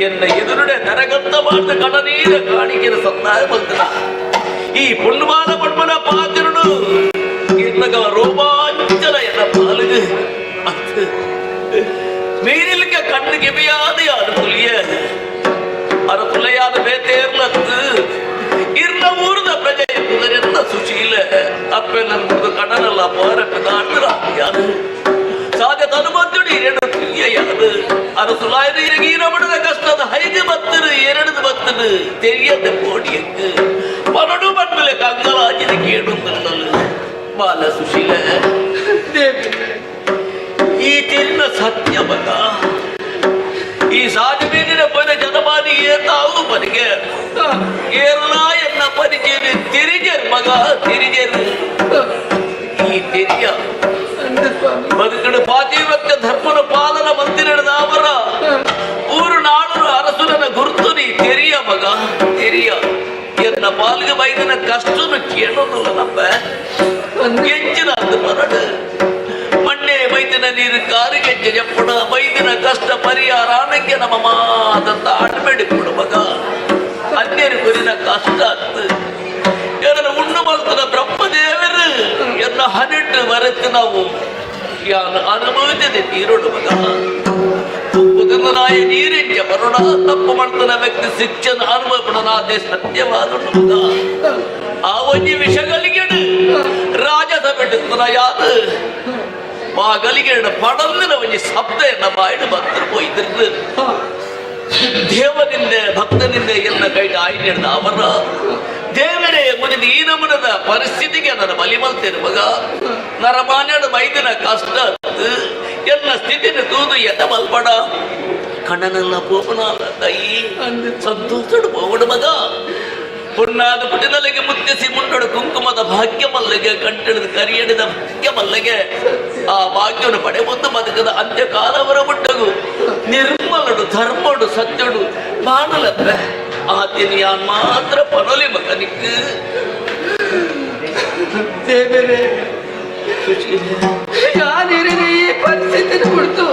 Speaker 7: ಎನ್ನ ಎದುರುಡೆ ನರಗಂತ ಮಾಡ್ದ ಕಡನೀರ ಕಾಣಿಕೆನ ಸಂದಾಯ ಬಂದನ ಈ ಪುಣ್ಯಮಾನ ಪಡ್ಮನ ಪಾತಿರುಡು ಎನ್ನಗ ರೋಮಾಂಚನ ಎನ್ನ ಪಾಲುಗು ಅದು ನೀರಿಲ್ಕ ಕಣ್ಣು ಗೆಬಿಯಾದ ಯಾರು ಪುಲಿಯ ಅರ ಪುಲೆಯಾದ ಬೇತೇರ್ಲತ್ತು ಇರ್ನ ಊರದ ಪ್ರಜೆಯ ಕುದರೆನ್ನ ಸುಶೀಲ ಅಪ್ಪೆ ನನ್ಗುದು ಕಡನಲ್ಲ ಪಾರಪ್ಪೆ ದಾಂಡ್ರ ಯಾರು ಸಾಧ್ಯ ತನುಮದ್ದುಡಿ ಎರಡು ತುಯ್ಯ ಯಾರು ಅರಸುಲಾಯದ ಇರಗೀನ ಬಡದ ಕಷ್ಟದ ಹೈದು ಬತ್ತರು ಎರಡು ಬತ್ತರು తెలియದ ಕೋಡಿಯಂಗ್ ಪನಡು ಬಣ್ಮಲೆ ಕಂಗಲಾಜಿದ ಕೇಡುಂದಲ್ಲಲು ಬಾಲ ಸುಶೀಲ ಈ ತಿನ್ನ ಸತ್ಯ ಮಗ ಈ ಸಾಧು ಬೀದಿನ ಪೊನೆ ಜನಮಾನಿಗೆ ತಾವು ಪನಿಗೆ ಏರಲ ಎನ್ನ ಪರಿಚಯ ತಿರಿಜರ್ ಮಗ ತಿರಿಜರ್ ಈ ತೆರಿಯ ಬದುಕಡು ಪಾತಿವ್ರತ್ಯ ಧರ್ಮನ ಪಾಲನ ಮಂತಿನದಾವರ ಊರು ನಾಡು ಅರಸುರನ ಗುರುತು ನೀ ತೆರಿಯ ಮಗ ತೆರಿಯ ಎನ್ನ ಪಾಲಿಗೆ ಬೈದಿನ ಕಷ್ಟನು ಕೇಳೋದಿಲ್ಲ ನಮ್ಮ ಎಂಚಿನ ಅದು ಮರಡು ಮಣ್ಣೆ ಮೈದಿನ ನೀರು ಕಾರಿಗೆ ಜಪ್ಪಣ ಮೈದಿನ ಕಷ್ಟ ಪರಿಹಾರ ಆನಂಗೆ ನಮ್ಮ ಮಾತಂತ ಆಡ್ಬೇಡಿ ಕೊಡು ಮಗ ಅನ್ಯರು ಗುರಿನ ಕಷ್ಟ ಅತ್ತು ಏನನ್ನು ಉಣ್ಣು ಮಲ್ತದ ಬ್ರಹ್ಮದೇವರು ಎನ್ನ ಹನಿಟ್ಟು ಬರೆತು ನಾವು ಯಾನು ಅನುಭವಿಸಿದೆ ತೀರೋಡು ಮಗ ಉಪ್ಪು ನಾಯ ನೀರೆಂಜ ಬರೋಣ ತಪ್ಪು ಮಾಡ್ತಾನ ವ್ಯಕ್ತಿ ಶಿಕ್ಷಣ ಅನುಭವನಾದೆ ಸತ್ಯವಾದ ಮಗ ಆ ಒಂಜಿ ವಿಷಗಳಿಗೆಡು ರಾಜಸ ಬಿಡುತ್ತನ ಯಾರು ಆ ಪಡಂದಿನ ಒಂಜಿ ಶಬ್ದ ಎನ್ನ ಬಾಯಿಡು ಬಂದರು ಪೋಯ್ತಿರ್ದು ದೇವನಿಂದ ಭಕ್ತನಿಂದ ಎಲ್ಲ ಕೈಟ ಆಯ್ನಿಡ್ದ ಅವರ ದೇವರೇ ಮುನಿದ ಈ ನಮನದ ಪರಿಸ್ಥಿತಿಗೆ ನನ್ನ ಬಲಿ ಮಲ್ತೇನೆ ಮಗ. ನರಮಾನ್ಯದ ಮೈದಿನ ಕಷ್ಟ ಎಲ್ಲ ಸ್ಥಿತಿನ ತೂದು ಎದ ಮಲ್ಪಡ. ಕಣ್ಣನೆಲ್ಲ ಪೋಪನಾದ ದೈ ಸಂತೋಷಡು ಪೋವಡು ಮಗ. ಪುಣ್ಣಾದ ಪುಟಿನಲ್ಲಿಗೆ ಮುತ್ತಿಸಿ ಮುಂಡಡು ಕುಂಕುಮದ ಭಾಗ್ಯ ಮಲ್ಲಿಗೆ ಕಂಟಿಡಿದ ಕರಿಯಡಿದ ಭಾಗ್ಯ ಮಲ್ಲಿಗೆ ಆ ಭಾಗ್ಯವನ್ನು ಪಡೆಯುವುದು ಬದುಕದ ಅಂತ್ಯಕಾಲವರ ಮುಟ್ಟಗು ನಿರ್ಮಲಡು ಧರ್ಮಡು ಸತ್ಯಡು ಬಾಣಲಪ್ಪೆ ಆತಿನ ಯಾನ್ ಮಾತ್ರ ಪನೊಲಿ ಮಗನಿಕ್
Speaker 10: ದೇವರೇ ಯಾನಿರಲಿ ಈ ಪರಿಸ್ಥಿತಿ ಬಿಡ್ತು.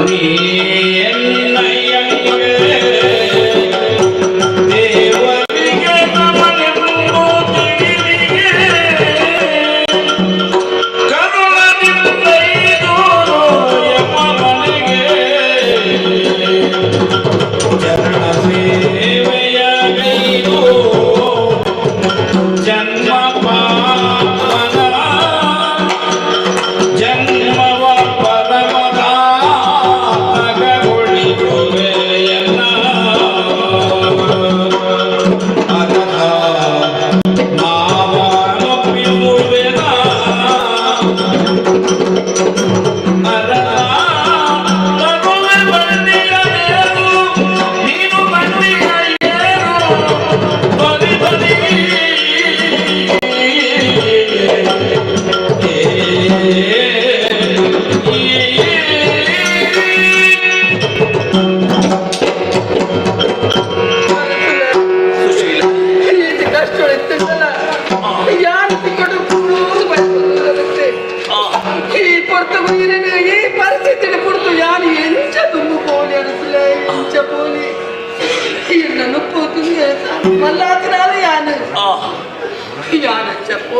Speaker 11: ನೀ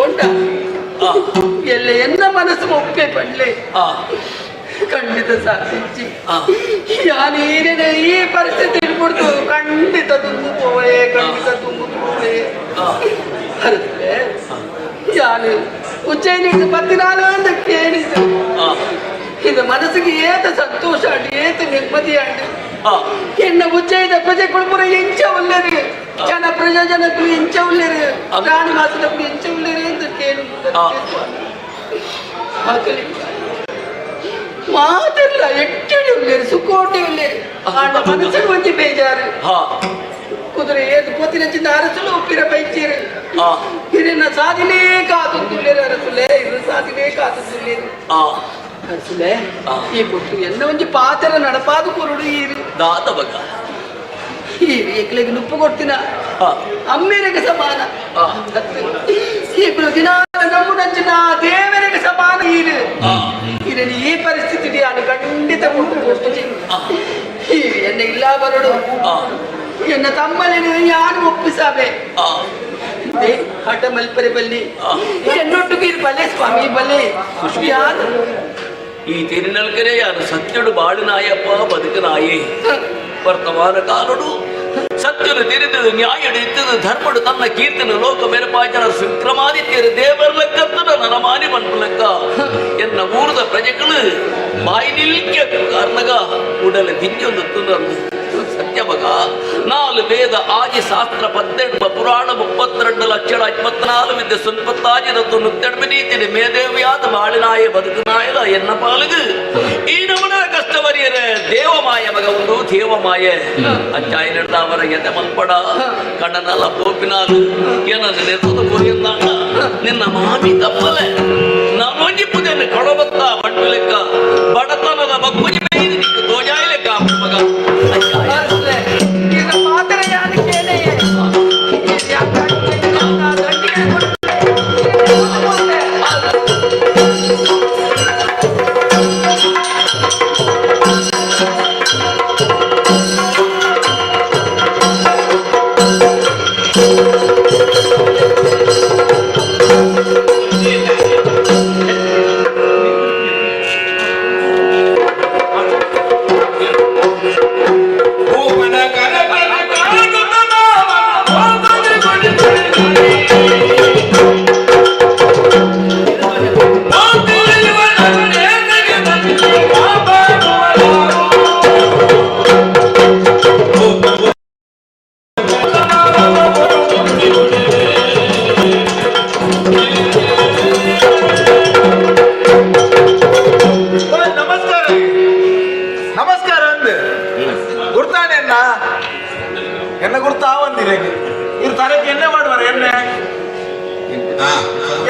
Speaker 10: ಪೋಂಡ ಎಲ್ಲ ಎನ್ನ ಮನಸ್ಸು ಒಪ್ಪೆ ಪಡ್ಲೆ ಖಂಡಿತ ಸಾಧಿಸಿ ಯಾನೇನೇ ಈ ಪರಿಸ್ಥಿತಿ ಇಟ್ಬಿಡ್ತು ಖಂಡಿತ ತುಂಬು ಪೋವೆ ಖಂಡಿತ ತುಂಬು ಪೋವೆ ಅರಸುಲೆ ಯಾನು ಉಜ್ಜಯಿನಿಗೆ ಪತ್ತಿನಾಲು ಅಂತ ಕೇಳಿದ್ದು ಇದು ಮನಸ್ಸಿಗೆ ಏತ ಸಂತೋಷ ಅಂಡು ಏತ ನೆಮ್ಮದಿ ಅಂಡು ಎನ್ನ ಉಜ್ಜಯಿದ ಪ್ರಜೆಗಳು ಪೂರ ಎಂಚ ಉಲ್ಲೇರು ಜನ ಪ್ರಜಾಜನಕ್ಕೂ ಎಂಚ ಉಲ್ಲೇರು ರಾಣಿ ಮಾಸದಕ್ಕೂ ಎಂಚ ಉಲ್ಲೇರು ಅಂತ ಕೇಳಿ ಮಾತಿಲ್ಲ ಎಟ್ಟಡಿ ಉಲ್ಲೇರು ಸುಖೋಟಿ ಉಲ್ಲೇರು ಆಂಡ ಮನಸ್ಸಿಗೆ ಒಂಜಿ ಬೇಜಾರು ಕುದುರೆ ಏದು ಪೋತಿನಂಚಿನ ಅರಸುಲು ಉಪ್ಪಿರ ಬೈಚೇರು ಹಿರಿನ ಸಾಧಿನೇ ಕಾತುಲ್ಲೇರು ಅರಸುಲೆ ಇರು ಸಾಧಿನೇ ಕಾತುಲ್ಲೇರು ಅರಸುಲೆ ಈ ಪುಟ್ಟು ಎನ್ನ ಒಂಜಿ ಪಾತ್ರ ನಡಪಾದು ಕುರುಡು ಈರು
Speaker 7: ದಾದ ಬಗ
Speaker 10: ಈ ಎಕ್ಲೆಗೆ ನುಪ್ಪು ಕೊಡ್ತಿನ ಅಮ್ಮೇರಿಗೆ ಸಮಾನ ಈ ದಿನ ನಮ್ಮುನಂಚಿನ ದೇವರಿಗೆ ಸಮಾನ ಈರು ಇದನ್ನು ಈ ಪರಿಸ್ಥಿತಿ ನಾನು ಖಂಡಿತ ಕೊಟ್ಟು ಈ ಎನ್ನ ಇಲ್ಲ ಬರಡು ಎನ್ನ ತಮ್ಮನೇನು ಯಾರು ಒಪ್ಪಿಸಾವೆ ಹಠ ಮಲ್ಪರೆ ಬಲ್ಲಿ ಎನ್ನೊಟ್ಟಿಗೆ ಬಲ್ಲೆ ಸ್ವಾಮಿ ಬಲ್ಲೆ ಯಾರು
Speaker 7: ಈ ತಿರುನಲ್ಕರೆ ಯಾರು ಸತ್ಯಡು ಬಾಳಿನಾಯಪ್ಪ ಬದುಕನಾಯಿ ವರ್ತಮಾನ ಕಾಲುಡು ಸತ್ಯನು ತಿರಿದು ನ್ಯಾಯಡು ಇತ್ತದು ಧರ್ಮಡು ತನ್ನ ಕೀರ್ತನ ಲೋಕ ಮೆರಪಾಜನ ವಿಕ್ರಮಾದಿತ್ಯರು ದೇವರ ಲೆಕ್ಕತ್ತನ ನರಮಾನಿ ಮನ್ಪು ಲೆಕ್ಕ ಎನ್ನ ಊರದ ಪ್ರಜೆಗಳು ಬಾಯಿ ನಿಲ್ಕೆ ಕಾರಣಗ ಉಡಲ ದಿಂಜೊಂದು ತುನಂದು ಸತ್ಯ ಮಗ ನಾಲು ವೇದ ಆದಿ ಶಾಸ್ತ್ರ ಪತ್ತೆಂಬ ಪುರಾಣ 32 ಲಕ್ಷಣ 24 ವಿದ್ಯೆ ಸುನ್ಪತ್ತಾಜಿನ ತೊಣ್ಣೂತ್ತೆಡ್ಮೆ ನೀತಿನ ಮೇದೇವಿಯಾದ ಬಾಳಿನಾಯ ಬದುಕುನಾಯಲ ಎನ್ನ ಪಾಲಿಗೆ ಈ ನಮನ ಕಷ್ಟವರಿಯರ ದೇವಮಾಯ ಮಗ ಒಂದು ದೇವಮಾಯ ಅಚ್ಚಾಯ ನಡೆದ ಅವರ ಎದೆ ಮಲ್ಪಡ ಕಣ್ಣನಲ್ಲ ಪೋಪಿನಾಲು ಏನನ್ನು ನೆತ್ತದು ಪುರಿಯಂದಾಂಡ ನಿನ್ನ ಮಾಮಿ ತಪ್ಪಲೆ ನಾನೊಂಜಿ ಪುದೆಯನ್ನು ಕೊಡಬತ್ತ ಬಂಟು ಲೆಕ್ಕ ಬಡತನದ ಬಗ್ಗುಜಿ ಬೇಯಿದು ನಿಕ್ಕು ತೋಜಾಯಿ ಲೆಕ್ಕ ಮಗ
Speaker 10: ಅರಸುಲೆ ಈಗ ಪಾತ್ರ ಯಾರು ಕೇಳಿ
Speaker 2: ನಮಸ್ಕಾರ ನಮಸ್ಕಾರ ಅಂದ್ ಗುರ್ತಾನೆ ಅಣ್ಣ ಎನ್ನ ಗುರ್ತಾ ಬಂದಿದೆ ಇವ್ರು ತರಕ್ಕೆ ಎಣ್ಣೆ ಮಾಡುವಾರ ಎಣ್ಣೆ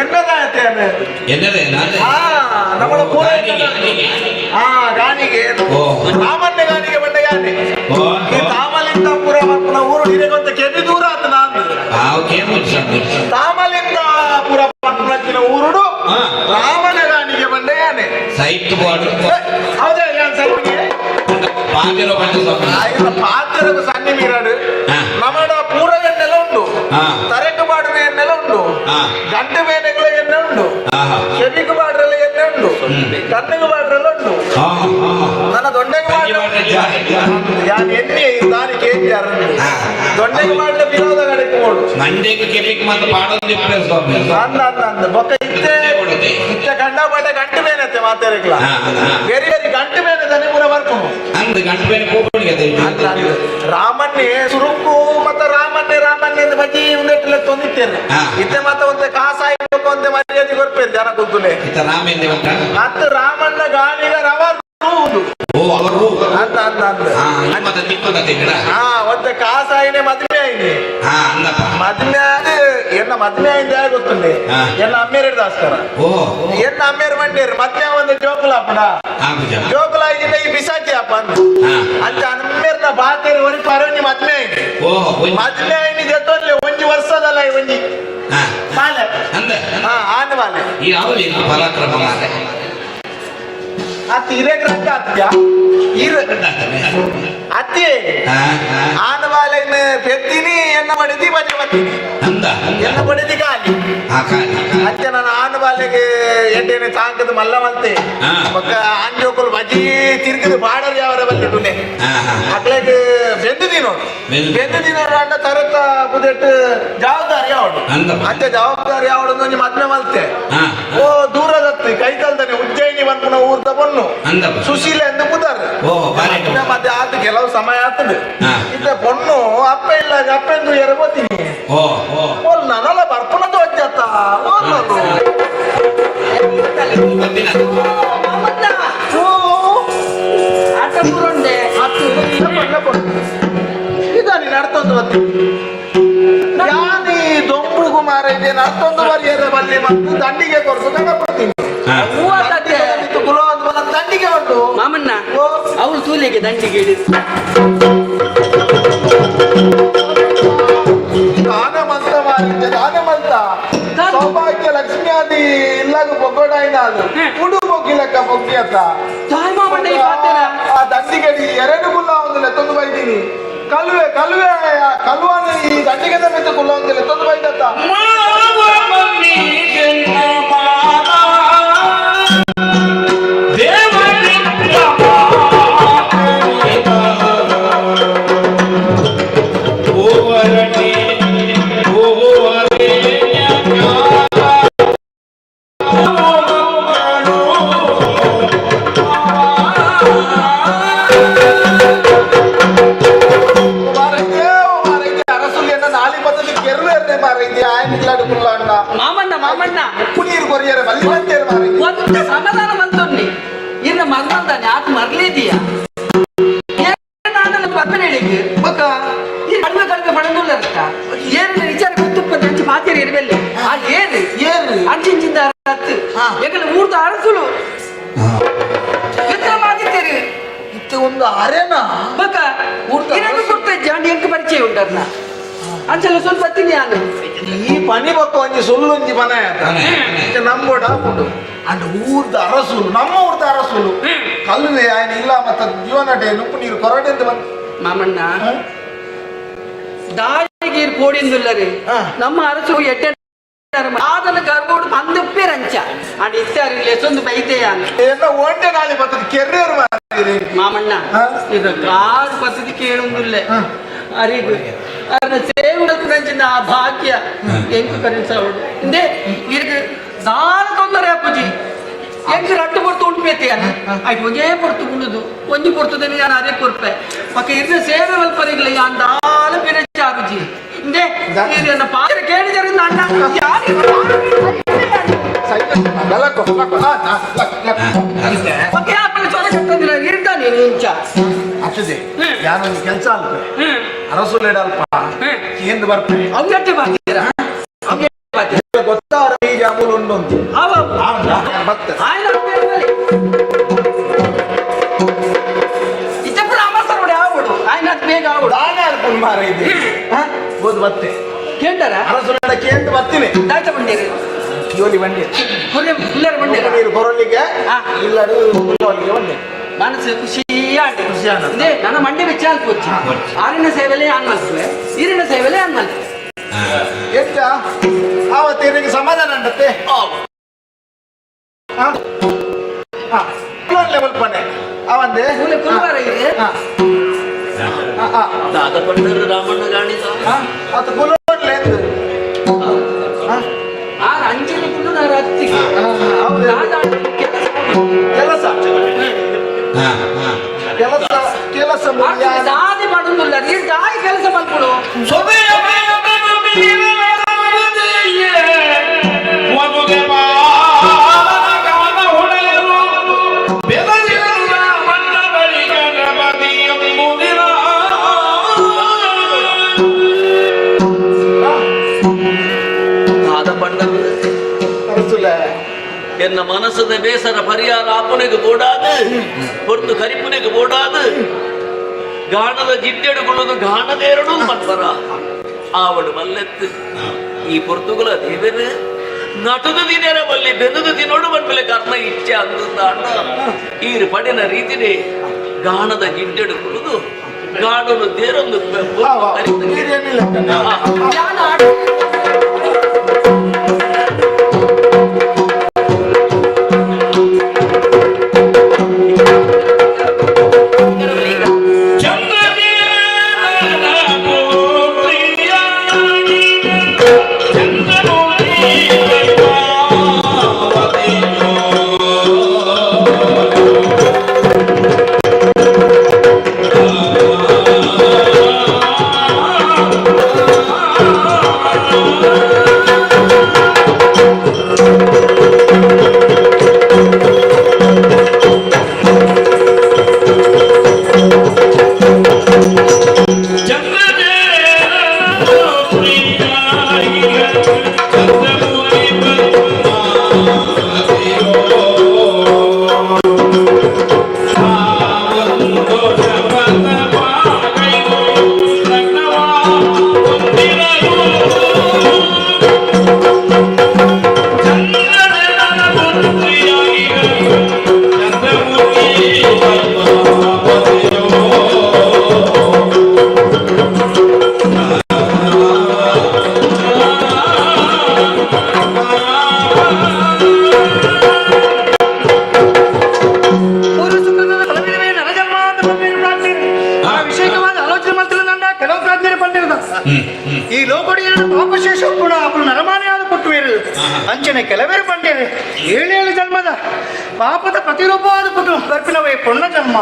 Speaker 2: ಎಣ್ಣೆದಾಯತೆ ಎಣ್ಣೆ ಹಾ ನಮ್ಮ ಪೂರ ಹಾ ಗಾನಿಗೆ ರಾಮಣ್ಣ ಗಾನಿಗೆ ಬಂಡ ಯಾನೆ ಈ ತಾಮಲಿಂದ ಪೂರ ಪುನ ಊರು ಹಿರೇಗೊಂತ ಕೆದಿ ದೂರ ಆತ ನಾನು ತಾಮಲಿಂದ ಪೂರ ಪಟ್ಟಣಕ್ಕಿನ ಊರುಡು ರಾಮಣ್ಣ ಗಾನಿಗೆ ಬಂಡ ಯಾನೆ ಹೌದಾ ಯಾನ್ ಸರಿಗೆ ಪಾತ್ರ ಸನ್ನಿ ಮೀರಾಡು ನಮ್ಮಡ ಪೂರ ಎಣ್ಣೆಲ್ಲ ಉಂಟು ತರಕು ಬಾಡಿನ ಎಣ್ಣೆಲ್ಲ ಉಂಟು ಗಂಟೆ ಬೇನೆಗಳ ಎಣ್ಣೆ ಉಂಟು ಚೆವಿಗೆ ಬಾಡ್ರೆಲ್ಲ ಎಣ್ಣೆ ಉಂಟು ಕಣ್ಣಿಗೆ ಬಾಡ್ರೆಲ್ಲ ಉಂಟು ನನ್ನ ದೊಡ್ಡಗೆ ಬಾಡ್ರೆ ಯಾನ್ ಎಣ್ಣೆ ದಾನಿ ಕೇಂದ್ರ ದೊಡ್ಡಗೆ ಬಾಡ್ರೆ ವಿರೋಧ ಕಡೆಗೆ ಓಡು
Speaker 11: ಮಂಡೆಗೆ ಕೆಪಿಕ್ ಮತ್ತೆ ಪಾಡೊಂದು
Speaker 2: ಅಂದ ಅಂದ ಅಂದ ಬೊಕ್ಕ ಇತ್ತೆ ಇತ್ತೆ ಗಂಡ ಬಾಟ ಗಂಟು ಬೇನತ್ತೆ ಮಾತಾಡಿಕ್ಲ ಬೇರೆ ಬೇರೆ ಗಂಟು ಬೇನೆ ತನಿ ಪೂರ ಬರ್ಕೊಂಡು
Speaker 11: ಅಂದ್ ಗಂಟು ಬೇನೆ ಕೋಪಡಿಗೆ
Speaker 2: ರಾಮನ್ನೇ ಸುರುಕು ಮತ್ತ ರಾಮನ್ನೇ ರಾಮನ್ನೇ ಅಂತ ಬಜಿ ಒಂದೆಟ್ಟಲೆ ತೊಂದಿತ್ತೇನೆ ಇತ್ತೆ ಮತ್ತ ಒಂತೆ ಕಾಸಾಯಿ ಒಂತೆ ಮರ್ಯಾದೆ ಕೊರ್ಪೇನೆ ಜನ ಕುಂತುಲೆ
Speaker 11: ರಾಮೇಂದ್ರ
Speaker 2: ಮತ್ತ ರಾಮಣ್ಣ ಗಾಣಿಗ ರವರು
Speaker 11: ಓ ಅವರು
Speaker 2: ಅಂದ ಅಂದ ಅಂದ
Speaker 11: ಮತ್ತೆ ತಿಕ್ಕದ
Speaker 2: ಹಾ ಒಂತೆ ಕಾಸಾಯಿನೇ ಮದುವೆ ಆಯ್ನಿ
Speaker 11: ಹಾ ಅಂದಪ್ಪ
Speaker 2: ಮದುವೆ ಆದ ಎನ್ನ ಮದುವೆ ಆಯ್ದ ಗೊತ್ತುಂಡೆ ಎನ್ನ ಅಮ್ಮೇರು ದಾಸ್ಕರ
Speaker 11: ಓ
Speaker 2: ಎನ್ನ ಅಮ್ಮೇರು ಮಂಡೇರು ಮದ್ವೆ ಒಂದು ಜೋಕುಲಾಪನ ಜೋಕುಲ ಆಗಿದ್ದ ಈ ಬಿಸಾಚಿ ಅಪ್ಪ ಅಂದ ಅಂಚ ಅಮ್ಮೇರ್ನ ಬಾತೇರು ಒರಿ ಪರವನಿ ಮದ್ವೆ ಆಯ್ನಿ
Speaker 11: ಓ
Speaker 2: ಮದ್ವೆ ಆಯ್ನಿ ಜೊತೆ ಒಂಜಿ ವರ್ಷದಲ್ಲ ಒಂಜಿ ಬಾಲೆ
Speaker 11: ಅಂದ
Speaker 2: ಹಾ ಆನೆ ಬಾಲೆ
Speaker 11: ಈ ಅವಲಿ ಪರಾಕ್ರಮ ಮಾರೆ
Speaker 2: ಆ ತೀರೆ ಗ್ರಂಥ ಆತ್ಯ ಇರ ಅತ್ತೆ ಆನ ಬಾಲೆನ್ ಪೆದ್ದಿನಿ ಎನ್ನ ಬಡಿದಿ ಬಜೆ ಬತ್ತೀನಿ
Speaker 11: ಅಂದ
Speaker 2: ಎನ್ನ ಬಡಿದಿ ಕಾಲಿ
Speaker 11: ಆ ಕಾಲಿ
Speaker 2: ಅಂಚೆ ನಾನು ಆನ ಬಾಲೆಗೆ ಎಡ್ಡೆನೆ ತಾಂಕದ ಮಲ್ಲ ಮಲ್ತೆ ಬೊಕ್ಕ ಆಂಜೋಕುಲು ಬಜಿ ತಿರುಗಿದು ಬಾಡರ್ ಯಾವರ ಬಲ್ಲಿ ತುಲೆ ಅಕ್ಲೆಗ್ ಬೆಂದು ದಿನೋಡು ಬೆಂದು ದಿನೋಡು ಅಂಡ ತರತ ಬುದೆಟ್ ಜವಾಬ್ದಾರಿ ಯಾವಡು ಅಂಚೆ ಜವಾಬ್ದಾರಿ ಯಾವಡು ಒಂಜಿ ಮದ್ಮೆ ಮಲ್ತೆ ಓ ದೂರದತ್ತಿ ಕೈತಲ್ದಾನೆ ಉಜ್ಜಯಿನಿ ಪನ್ಪುನ ಊರ್ದ ಪೊಣ್ಣು ಸುಶೀಲ ಎಂದು ಪುದರ್ ಮದ್ಮೆ ಮತ್ತೆ ಆತ ಕೆಲವು ಸಮಯ ಆತದೆ ಇತ್ತ ಪೊಣ್ಣು ಅಪ್ಪ ಇಲ್ಲ ಅಪ್ಪ ಎಂದು ಎರಬೋತೀನಿ ಓಲ್ ನನಲ ಬರ್ಪುನದು ಅಜ್ಜತ್ತ
Speaker 10: ಆಟ ಪೂರುಂಡೆ
Speaker 2: ಇದಾನಿ ನಡ್ತೊಂದು ಬತ್ತಿ ಯಾನಿ ದೊಂಬುಗು ಮಾರ ಇದೆ ನಡ್ತೊಂದು ಬರಿಯರೆ ಬಲ್ಲಿ ಮತ್ತು ದಂಡಿಗೆ ಕೊರ್ದು ಕಣಪಡ್ತೀನಿ ದಂಡಿಗೆ ಉಂಟು
Speaker 10: ಮಾಮಣ್ಣ ಅವಳು ತೂಲಿಗೆ ದಂಡಿಗೆ ಹಿಡಿದು
Speaker 2: ದಾನ ಮಂತ ಮಾರಿದ್ದೆ ದಾನ ಮಂತ ಸೌಭಾಗ್ಯ ಲಕ್ಷ್ಮಿ ಆದಿ ಇಲ್ಲಾಗ ಬೊಗ್ಗೋಡಾಯ್ನ ಅದು ಉಡು ಬೊಗ್ಗಿಲಕ್ಕ ಬೊಗ್ಗಿ ಅತ್ತ ಆ ದಂಡಿಗಡಿ ಎರಡು ಗುಲ್ಲ ಒಂದು ಲೆತ್ತೊಂದು ಬೈದೀನಿ ಕಲುವೆ ಕಲುವೆ ಕಲುವನ ಈ ದಂಡಿಗೆ ಸಮೇತ ಗುಲ್ಲ ಒಂದು ಲೆತ್ತೊಂದು ಬೈದತ್ತ
Speaker 10: ಮಾಮಣ್ಣ ಮಾಮಣ್ಣ
Speaker 2: ಉಪ್ಪು ಕೊರಿಯರೆ ಬಲ್ಲಿ ಬಂತೇರು ಮಾರೈತಿ
Speaker 10: ಒಂದ ಸಮಾಧಾನ ಮಂತೊನ್ನಿ ಇನ್ನ ಮರ್ಮಲ್ದಾನೆ ಆತ ಮರ್ಲಿದೀಯ ನಾನು ಪದ್ಮನ ಹೇಳಿಗೆ
Speaker 2: ಬಕ್ಕ
Speaker 10: ಈ ಕಡಿಮೆ ಕಡಿಮೆ ಪಡಂದುಲ್ಲ ಇರ್ತ ಏನು ವಿಚಾರ ಗೊತ್ತುಪ್ಪ ಅಂಚೆ ಪಾತಿರ ಇರಬೆಲ್ಲೆ ಆ ಏನು
Speaker 2: ಏನು
Speaker 10: ಅಂಚಿಂಚಿಂದ ಅತ್ತು ಯಾಕಂದ್ರೆ ಊರ್ದ ಅರಸುಲು ವಿಕ್ರಮಾದಿತ್ಯರು
Speaker 2: ಇತ್ತೆ ಒಂದು ಅರೆನಾ
Speaker 10: ಬಕ್ಕ ಇರನ್ನು ಕೊಡ್ತಾ ಜಾಂಡಿ ಎಂಕ್ ಪರಿಚಯ ಉಂಟರ್ನ ಅಂಚೆಲ್ಲ ಸ್ವಲ್ಪ ತಿನ್ನಿ ನಾನು
Speaker 2: ಈ ಪನಿ ಬಕ್ಕ ಒಂಜಿ ಸೊಲ್ಲೊಂಜಿ ಮನೆ ಆತ ನಂಬೋಡ ಹಾಕೊಂಡು ಅಂಡ್ ಊರ್ದ ಅರಸುಲು ನಮ್ಮ ಊರ್ದ ಅರಸುಲು ಕಲ್ಲುವೆ ಆಯ್ನ ಇಲ್ಲ ಮತ್ತ ಜೀವನಟೆ ನುಪ್ಪು ನೀರು ಕೊರಡೆ ಅಂತ ಬಂದು
Speaker 10: ಮಾಮಣ್ಣ ದಾಳಿಗೀರ್ ಕೋಡಿಂದುಲ್ಲರಿ ನಮ್ಮ ಅರಸು ಎಟ್ಟೆ ಆದನ ಗರ್ಬೋಡು ಬಂದಪ್ಪೇರಂಚ ಅಂಡ್ ಇತ್ತಾರಿ ಲೆಸೊಂದು ಬೈತೆಯಾನ
Speaker 2: என்ன ஒண்டே நாளை பத்தது கெரியர் மாதிரி
Speaker 10: ಮಾಮಣ್ಣ ಇದು ಕಾರ್ ಪದ್ಧತಿ ಕೇಳುಂದುಲ್ಲೆ ಅರಿಗು ಅರ್ನ ಸೇವೆ ಆ ಭಾಗ್ಯ ಎಂಕು ಕರಿಸವಡು ಇಂದೇ ಇರ್ಗ್ ದಾಲ ತೊಂದರೆ ಅಪ್ಪುಜಿ ಎಂಕ್ ರಟ್ಟು ಪೊರ್ತು ಉಂಟು ಬೇತಿಯಾನ ಆಯ್ತು ಒಂಜೇ ಪೊರ್ತು ಉಂಡುದು ಒಂಜಿ ಪೊರ್ತುದನಿ ನಾನು ಅದೇ ಕೊರ್ಪೆ ಪಕ್ಕ ಇರ್ನ ಸೇವೆ ಮಲ್ಪರಿಗ್ಲ ಯಾನ್ ದಾಲ ಪಿರಚ ಆಪುಜಿ ಇಂದೇ ಇರ್ನ ಪಾತ್ರ ಕೇಳಿದರಿಂದ ಅಣ್ಣ ಯಾರು ಪಕ್ಕ ಯಾಪನ ಚೊರ ಕಟ್ಟಂದಿಲ್ಲ ಇರ್ತಾನೆ ಇಂಚ
Speaker 2: ಅತ್ತದೆ ಯಾನೊಂದು ಕೆಲಸ ಅಲ್ಪ ಅರಸುಲೇಡ ಅಲ್ಪ ಕೇಂದ್ರ ಬರ್ಪೆ
Speaker 10: ಅವ್ಯಟ್ಟೆ ಬಾತೀರ
Speaker 2: ಗೊತ್ತಾರ ಈ ಜಾಮೂಲು ಉಂಟು ಬತ್ತೆ
Speaker 10: ఆయన ಇತ್ತప్పుడు ಅಮಸರುಡೆ ಆವಡು ఆయన ಬೇಗ ಆವಡು
Speaker 2: ದಾನೆ ಅಲ್ಪುನ್ ಮಾರ ಇದೆ ಬೋದು ಬತ್ತೆ
Speaker 10: ಕೇಂಡರ
Speaker 2: ಅರಸುಲೇಡ ಕೇಂದ್ರ ಬರ್ತೀನಿ
Speaker 10: ದಾಯ್ತ ಬಂಡೀರಿ
Speaker 2: ಯೋಲಿ ಬಂಡಿ
Speaker 10: ಹುರ್ರೆ ಹುಲ್ಲರ ಬಂಡೀರ
Speaker 2: ನೀರು ಕೊರಲಿಗೆ ಇಲ್ಲಡು ಹುಲ್ಲೋಲಿಗೆ ಬಂದೆ
Speaker 10: ಮನಸ್ಸು ಖುಷಿ ಆಂಡ್
Speaker 2: ಖುಷಿ ಆಂಡ್.
Speaker 10: ಇದೇ ನನ್ನ ಮಂಡೆ ಬೆಚ್ಚ ಅಲ್ಪೊಚ್ಚಿ ಆರಿನ ಸೇವೆಲೆ ಆನ್ ಮಲ್ಪುವೆ ಈರಿನ ಸೇವೆಲೆ ಆನ್ ಮಲ್ಪುವೆ
Speaker 2: ಎಂತ ಆವತ್ತು ಸಮಾಧಾನ ಅಂಡತ್ತೆ ಲೆವೆಲ್ ಪನೆ ಅವಂದೆ
Speaker 10: ಮೂಲೆ ಕುಲ್ವಾರ ಇದೆ
Speaker 7: ದಾದ ಪಂಡರು ರಾಮಣ್ಣ ಗಾಣಿದ
Speaker 2: ಅದು ಕುಲೋನ್ಲೆ ಎಂದು
Speaker 10: ಆ ಅಂಚಿನ ಕುಲ್ಲು ನಾನು ಹತ್ತಿಗೆ ಕೆಲಸ
Speaker 2: ಕೆಲಸ ಕೆಲಸ ಕೆಲಸ
Speaker 10: ದಾದಿ ಮಾಡುದಿಲ್ಲ ನೀರು ದಾಯಿ ಕೆಲಸ ಮಲ್ಪಡು
Speaker 7: ದಾದ ಪಂಡರು ಎನ್ನ ಮನಸ್ಸದ ಬೇಸರ ಪರಿಹಾರ ಆಪುನೆಗೆ ಬೋಡಾದು ಹೊರತು ಕರಿಪುನೆಗೆ ಬೋಡಾದು ಗಾಣದ ಜಿಡ್ಡೆಡುಕೊಳ್ಳುವುದು ಗಾಣದೇರಡು ಮನ್ಪರ ಆವಡು ಮಲ್ಲೆತ್ತು ಈ ಪೊರ್ತುಗುಲ ದೇವರು ನಟದ ದಿನೇರ ಬಲ್ಲಿ ಬೆನ್ನದ ದಿನೋಡು ಮನ್ಪಲೆ ಕರ್ಣ ಇಚ್ಛೆ ಅಂದ ಅಣ್ಣ ಈರು ಪಡಿನ ರೀತಿನೇ ಗಾಣದ ಜಿಡ್ಡೆಡುಕೊಳ್ಳುವುದು ಗಾಡನು ದೇರೊಂದು
Speaker 3: ಈ ಲೋಕಡಿ ಪಾಪಶೇಷ ಕೂಡ ಅప్పుడు ನರಮಾನ್ಯಾದ ಪುಟ್ಟುವೇರು ಅಂಚನೆ ಕೆಲವೇರು ಬಂಡೇರು ಏಳೇಳು ಜನ್ಮದ ಪಾಪದ ಪ್ರತಿರೂಪವಾದ ಪುಟ್ಟು ಬರ್ಪಿನವೇ ಪೊಣ್ಣ ಜನ್ಮ.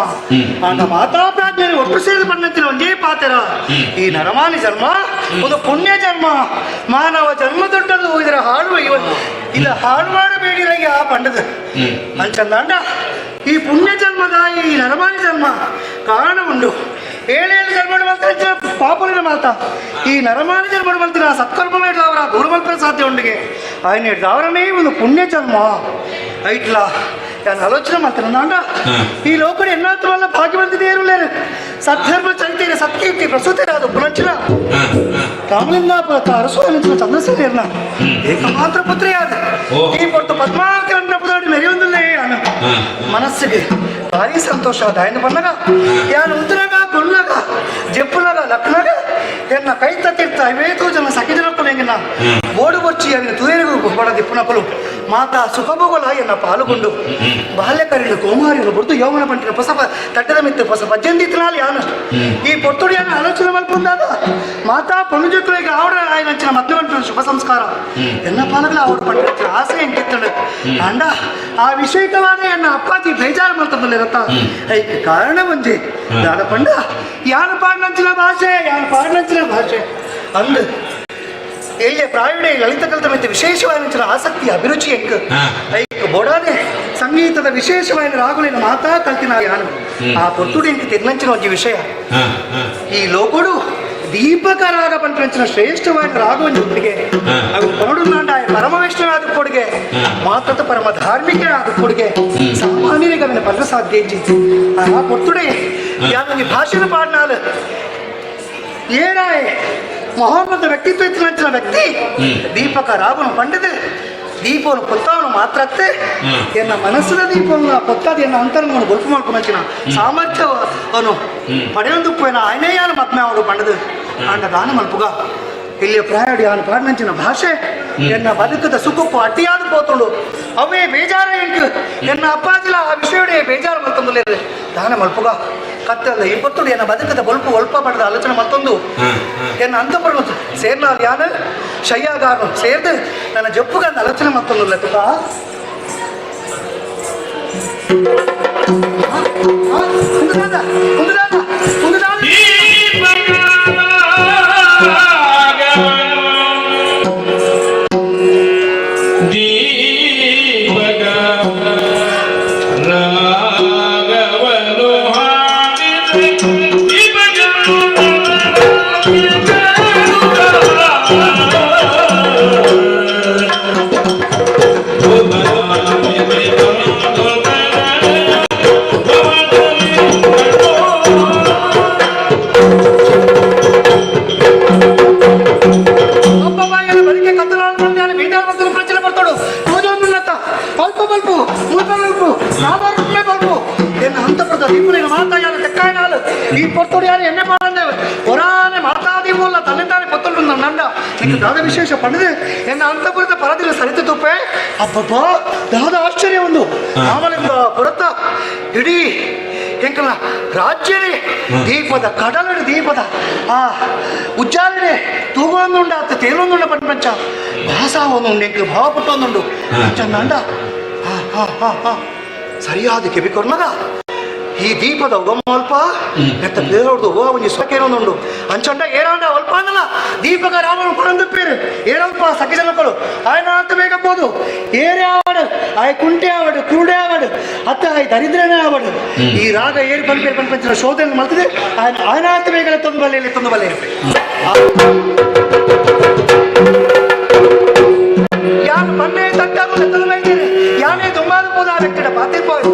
Speaker 3: ಅಂದ ಮಾತಾ ಪ್ರಾಜ್ಞರು ಒಟ್ಟು ಸೇರಿ ಬಂದಂತಿನ ಒಂದೇ ಪಾತ್ರ. ಈ ನರಮಾನಿ ಜನ್ಮ ಒಂದು ಪುಣ್ಯ ಜನ್ಮ, ಮಾನವ ಜನ್ಮ ದೊಡ್ಡದು. ಇದರ ಹಾಳು ಇವ ಇಲ್ಲ ಹಾಳು ಮಾಡಬೇಡಿರಯ್ಯ ಪಂಡದ ಅಂಚಂದಾಂಡ. ಈ ಪುಣ್ಯ ಜನ್ಮದ ಈ ನರಮಾನಿ ಜನ್ಮ ಕಾರಣ ಉಂಡು. ಏಳೇಳು ಜನ್ಮ ಮಾತ್ರ ಪಾಪಲಿನ ಮಾತ ಈ ನರಮಾನಿ ಜನ್ಮ ಮಲ್ತಿನ ಸತ್ಕರ್ಮ ಅವರ ದೂರ ಮಲ್ಪರೆ ಸಾಧ್ಯ ಉಂಡಿಗೆ ఆయన ಅವರನೇ ಒಂದು ಪುಣ್ಯ ಜನ್ಮ ಐಟ್ಲಾ ನಾನು ಆಲೋಚನೆ ಮಾಡ್ತೇನೆ. ನಾಂಡ ಈ ಲೋಕಡು ಎನ್ನಾತ್ರ ವಲ್ಲ ಭಾಗ್ಯವಂತಿದೆ ಏರುಲೇರು ಸದ್ಧರ್ಮ ಚರಿತೆಯ ಸತ್ಕೀರ್ತಿ ಪ್ರಸೂತಿರಾದ ಪುನಂಚಿನ ರಾಮಲಿಂಗ ಅರಸು ಅನಿಂచిన ಚಂದ್ರಸೇನ ಏಕಮಾತ್ರ ಪುತ್ರಿಯಾದ ಈ ಪೊರ್ತು ಪದ್ಮಾವತಿ ಅನ್ನ ಪುದಾಡಿ ಮೆರೆಯೊಂದಿಲ್ಲೇ ಅನು ಮನಸ್ಸಿಗೆ ಭಾರಿ ಸಂತೋಷ ಆದ. ఆయన ಪನ್ನಗ ಯಾನು ಉತ್ತರಾಗ ಕೊಲ್ಲಾಗ ಜೆಪ್ಪುನಾಗ ಲಕ್ನಾಗ ಎನ್ನ ಕೈತ ತೀರ್ಥ ಇವೇತೋ ಜನ ಸಖಿಜನಕ್ಕಲು ಎಂಗಿನ ಬೋಡು ಬೊಚ್ಚಿ ಅವಿನ ತುಯರಿಗೂ ಬಡ ದಿಪ್ಪುನಕಲು ಮಾತಾ ಸುಖಭೋಗಲ ಎನ್ನ ಪಾಲುಗೊಂಡು ಬಾಲ್ಯಕರಿಲು ಕೋಮಾರಿಲು ಬುರ್ದು ಯೌವನ ಪಂಟಿನ ಹೊಸ ತಟ್ಟದ ಮಿತ್ತು ಹೊಸ ಪಜ್ಜಂದಿತ್ತನಾಲ್ ಯಾನು ಈ ಪೊರ್ತುಡಿ ಯಾನು ಆಲೋಚನೆ ಮಲ್ಪುಂದಾದ ಮಾತಾ ಪೊಣ್ಣು ಆವಡ ఆయన ಮದ್ವೆ ಪಂಟಿನ ಶುಭ ಸಂಸ್ಕಾರ ಎನ್ನ ಪಾಲಗಳ ಆವಡ ಪಂಟಿನ ಆಸೆ ಎಂಕಿತ್ತಳು ಅಂಡ ಆ ವಿಷಯಕವಾದ ಎನ್ನ ಅಪ್ಪಾಜಿ ಬೇಜಾರು ಮಲ್ತಂದಲ್ಲಿರತ್ತ ಐಕ್ ಕಾರಣ ಒಂಜಿ ದಾದ ಪಂಡ ಯಾನು ಪಾಡ್ನಂಚಿನ ಭಾಷೆ ಯಾನು ಪಾಡ್ನಂಚಿನ ಭಾಷೆ ಅಂದು ಎಲ್ಲಿಯ ಪ್ರಾವಿಡೆ ಲಲಿತ ಕಲಿತ ಮಿತ್ತ ವಿಶೇಷವಾದ ಆಸಕ್ತಿ ಅಭಿರುಚಿ ಎಂಕ್ ಐಕ್ ಬೋಡಾನೆ ಸಂಗೀತದ ವಿಶೇಷವಾದ ರಾಗುಲಿನ ಮಾತಾ ಕಲ್ತಿನ ಯಾನು ಆ ಪೊರ್ತುಡಿ ಎಂಕ್ ತಿರ್ನಂಚಿನ ಒಂಜಿ ವಿಷಯ. ಈ ಲೋಕಡು ದೀಪಕ ರಾಗ ಪಂಚಿನ ಶ್ರೇಷ್ಠವಾದ ರಾಗ ಒಂಜಿ ಉಂಡಿಗೆ ಅವು ಪನಡುನಾಂಡ ಪರಮ ವೈಷ್ಣವಾದ ಕೊಡುಗೆ ಮಾತ್ರದ ಪರಮ ಧಾರ್ಮಿಕ ಆದ ಕೊಡುಗೆ ಸಾಮಾನ್ಯರಿಗೆ ಅವನ ಪಂದ್ರ ಸಾಧ್ಯ ಇಜ್ಜಿ. ಆ ಪೊರ್ತುಡೆ ಯಾನೊಂಜಿ ಭಾಷೆನ ಪಾಡ್ನಾಲ್ ಏರಾಯ್ ಮಹೋನ್ನತ ವ್ಯಕ್ತಿತ್ವ ಇತ್ತಿನ ವ್ಯಕ್ತಿ ದೀಪಕ ರಾಗುನು ಪಂಡಿತ ದೀಪವನ್ನು ಪೊತ್ತಾವನು ಮಾತ್ರತ್ತೆ ಎನ್ನ ಮನಸ್ಸಿನ ದೀಪವನ್ನು ಪೊತ್ತಾದ ಎನ್ನ ಅಂತರಂಗವನ್ನು ಬೊಲ್ಪು ಮಾಡ್ಕೊಂಡಂಚಿನ ಸಾಮರ್ಥ್ಯ ಅವನು ಪಡೆಯೊಂದು ಆಯ್ನೆಯಾನ ಮತ್ಮೆ ಅವನು ಪಂಡದು ಆಂಡ ದಾನ ಮಲ್ಪುಗ ಇಲ್ಲಿ ಪ್ರಾಯಡಿ ಅವನು ಪಾಡ್ನಂಚಿನ ಭಾಷೆ ಎನ್ನ ಬದುಕದ ಸುಖಕ್ಕೂ ಅಡ್ಡಿಯಾದ ಪೋತುಂಡು ಅವೇ ಬೇಜಾರ ಎಂಕ್ ಎನ್ನ ಅಪ್ಪಾಜಿಲ ಆ ವಿಷಯಡೆ ಬೇಜಾರು ಮಲ್ತಂದುಲೇರು ದಾನ ಮಲ್ಪುಗ ಕತ್ತಲ್ಲ ಈ ಪೊತ್ತುಡು ಎನ್ನ ಬದುಕದ ಬೊಲ್ಪು ಒಲ್ಪ ಪಡೆದ ಆಲೋಚನೆ ಮತ್ತೊಂದು ಎನ್ನ ಅಂತಪುರ ಸೇರ್ನಾಲ್ ಯಾನು ಶಯ್ಯಾಗಾರನು ಸೇರ್ದು ನನ್ನ ಜಪ್ಪುಗಂದ ಆಲೋಚನೆ ಮತ್ತೊಂದು ತುಕ ಒಂದು ಒಂದು ಒಂದು. ಬಲ್ಪು ಮುಲ್ಪ ಬಲ್ಪು ಸಾಧಾರಣ ಬಲ್ಪು ಎನ್ನ ಅಂತಪುರದ ದೀಪುಲಿನ ಮಾತಾಯಾನ ತೆಕ್ಕಾಯನಾಲು ಈ ಪೊರ್ತುಡು ಯಾರು ಎಣ್ಣೆ ಪಾಡಂದೆ ಒರಾನೆ ಮಾತಾದಿ ಮೂಲ ತನ್ನೆ ತಾನೆ ಪೊತ್ತುಂಡು ನಂಡ ನಿಕ್ಕ ದಾದ ವಿಶೇಷ ಪಂಡದು ಎನ್ನ ಅಂತಪುರದ ಪರದಿನ ಸರಿತ ತುಪ್ಪೆ. ಅಬ್ಬಬ್ಬಾ, ದಾದ ಆಶ್ಚರ್ಯ ಒಂದು. ಆಮಲಿಂದ ಪುರತ ಇಡೀ ಎಂಕಲ್ಲ ರಾಜ್ಯನೇ ದೀಪದ ಕಡಲಡು ದೀಪದ ಆ ಉಜ್ಜಾಲನೆ ತೂಗೊಂದುಂಡ ಅತ್ತ ತೇಲೊಂದುಂಡ ಪಂಚ ಭಾಸ ಒಂದುಂಡು ಎಂಕ್ ಭಾವ ಪುಟ್ಟೊಂದುಂಡು ಚಂದಾಂಡ. ಹಾ ಹಾ ಹಾ ಹಾ ಸರಿಯಾದ ಕೆಬಿ ಕೊರ್ನಗ ಈ ದೀಪದ ಉಗಮ ಅಲ್ಪ ಎತ್ತ ಬೇರೋಡ್ದು ಓ ಒಂಜಿ ಸೊಕೇನೊಂದುಂಡು ಅಂಚಂಡ ಏರಾಂಡ ಅಲ್ಪ ಅಂದಲ್ಲ ದೀಪಕ ರಾಮನ ಪರಂದು ಪೇರು ಏರಲ್ಪ ಸಖಿ ಜನಕಳು ಆಯನ ಅಂತ ಬೇಕಬೋದು ಏರೇ ಆವಡು ಆಯ್ ಕುಂಟೆ ಆವಡು ಕುರುಡೆ ಆವಡು ಅತ್ತ ಆಯ್ ದರಿದ್ರನೇ ಆವಡು ಈ ರಾಗ ಏರು ಪನ್ಪೇರು ಪನ್ಪಂಚಿನ ಶೋಧನೆ ಮಲ್ತದೆ ಆಯನ ಆಯನ ಅಂತ ಬೇಗಲ ತಂದು ಬಲ್ಲೆ ತಂದು ಬಲ್ಲೆ. ಯಾನು ಮನ್ನೆ ತಟ್ಟಾಗು ತಂದು ಬೈದೇನೆ ಯಾನೇ ದುಂಬಾದ ಪೋದ ಆ ವ್ಯಕ್ತಿಡ ಪಾತಿರ್ಬೋದು.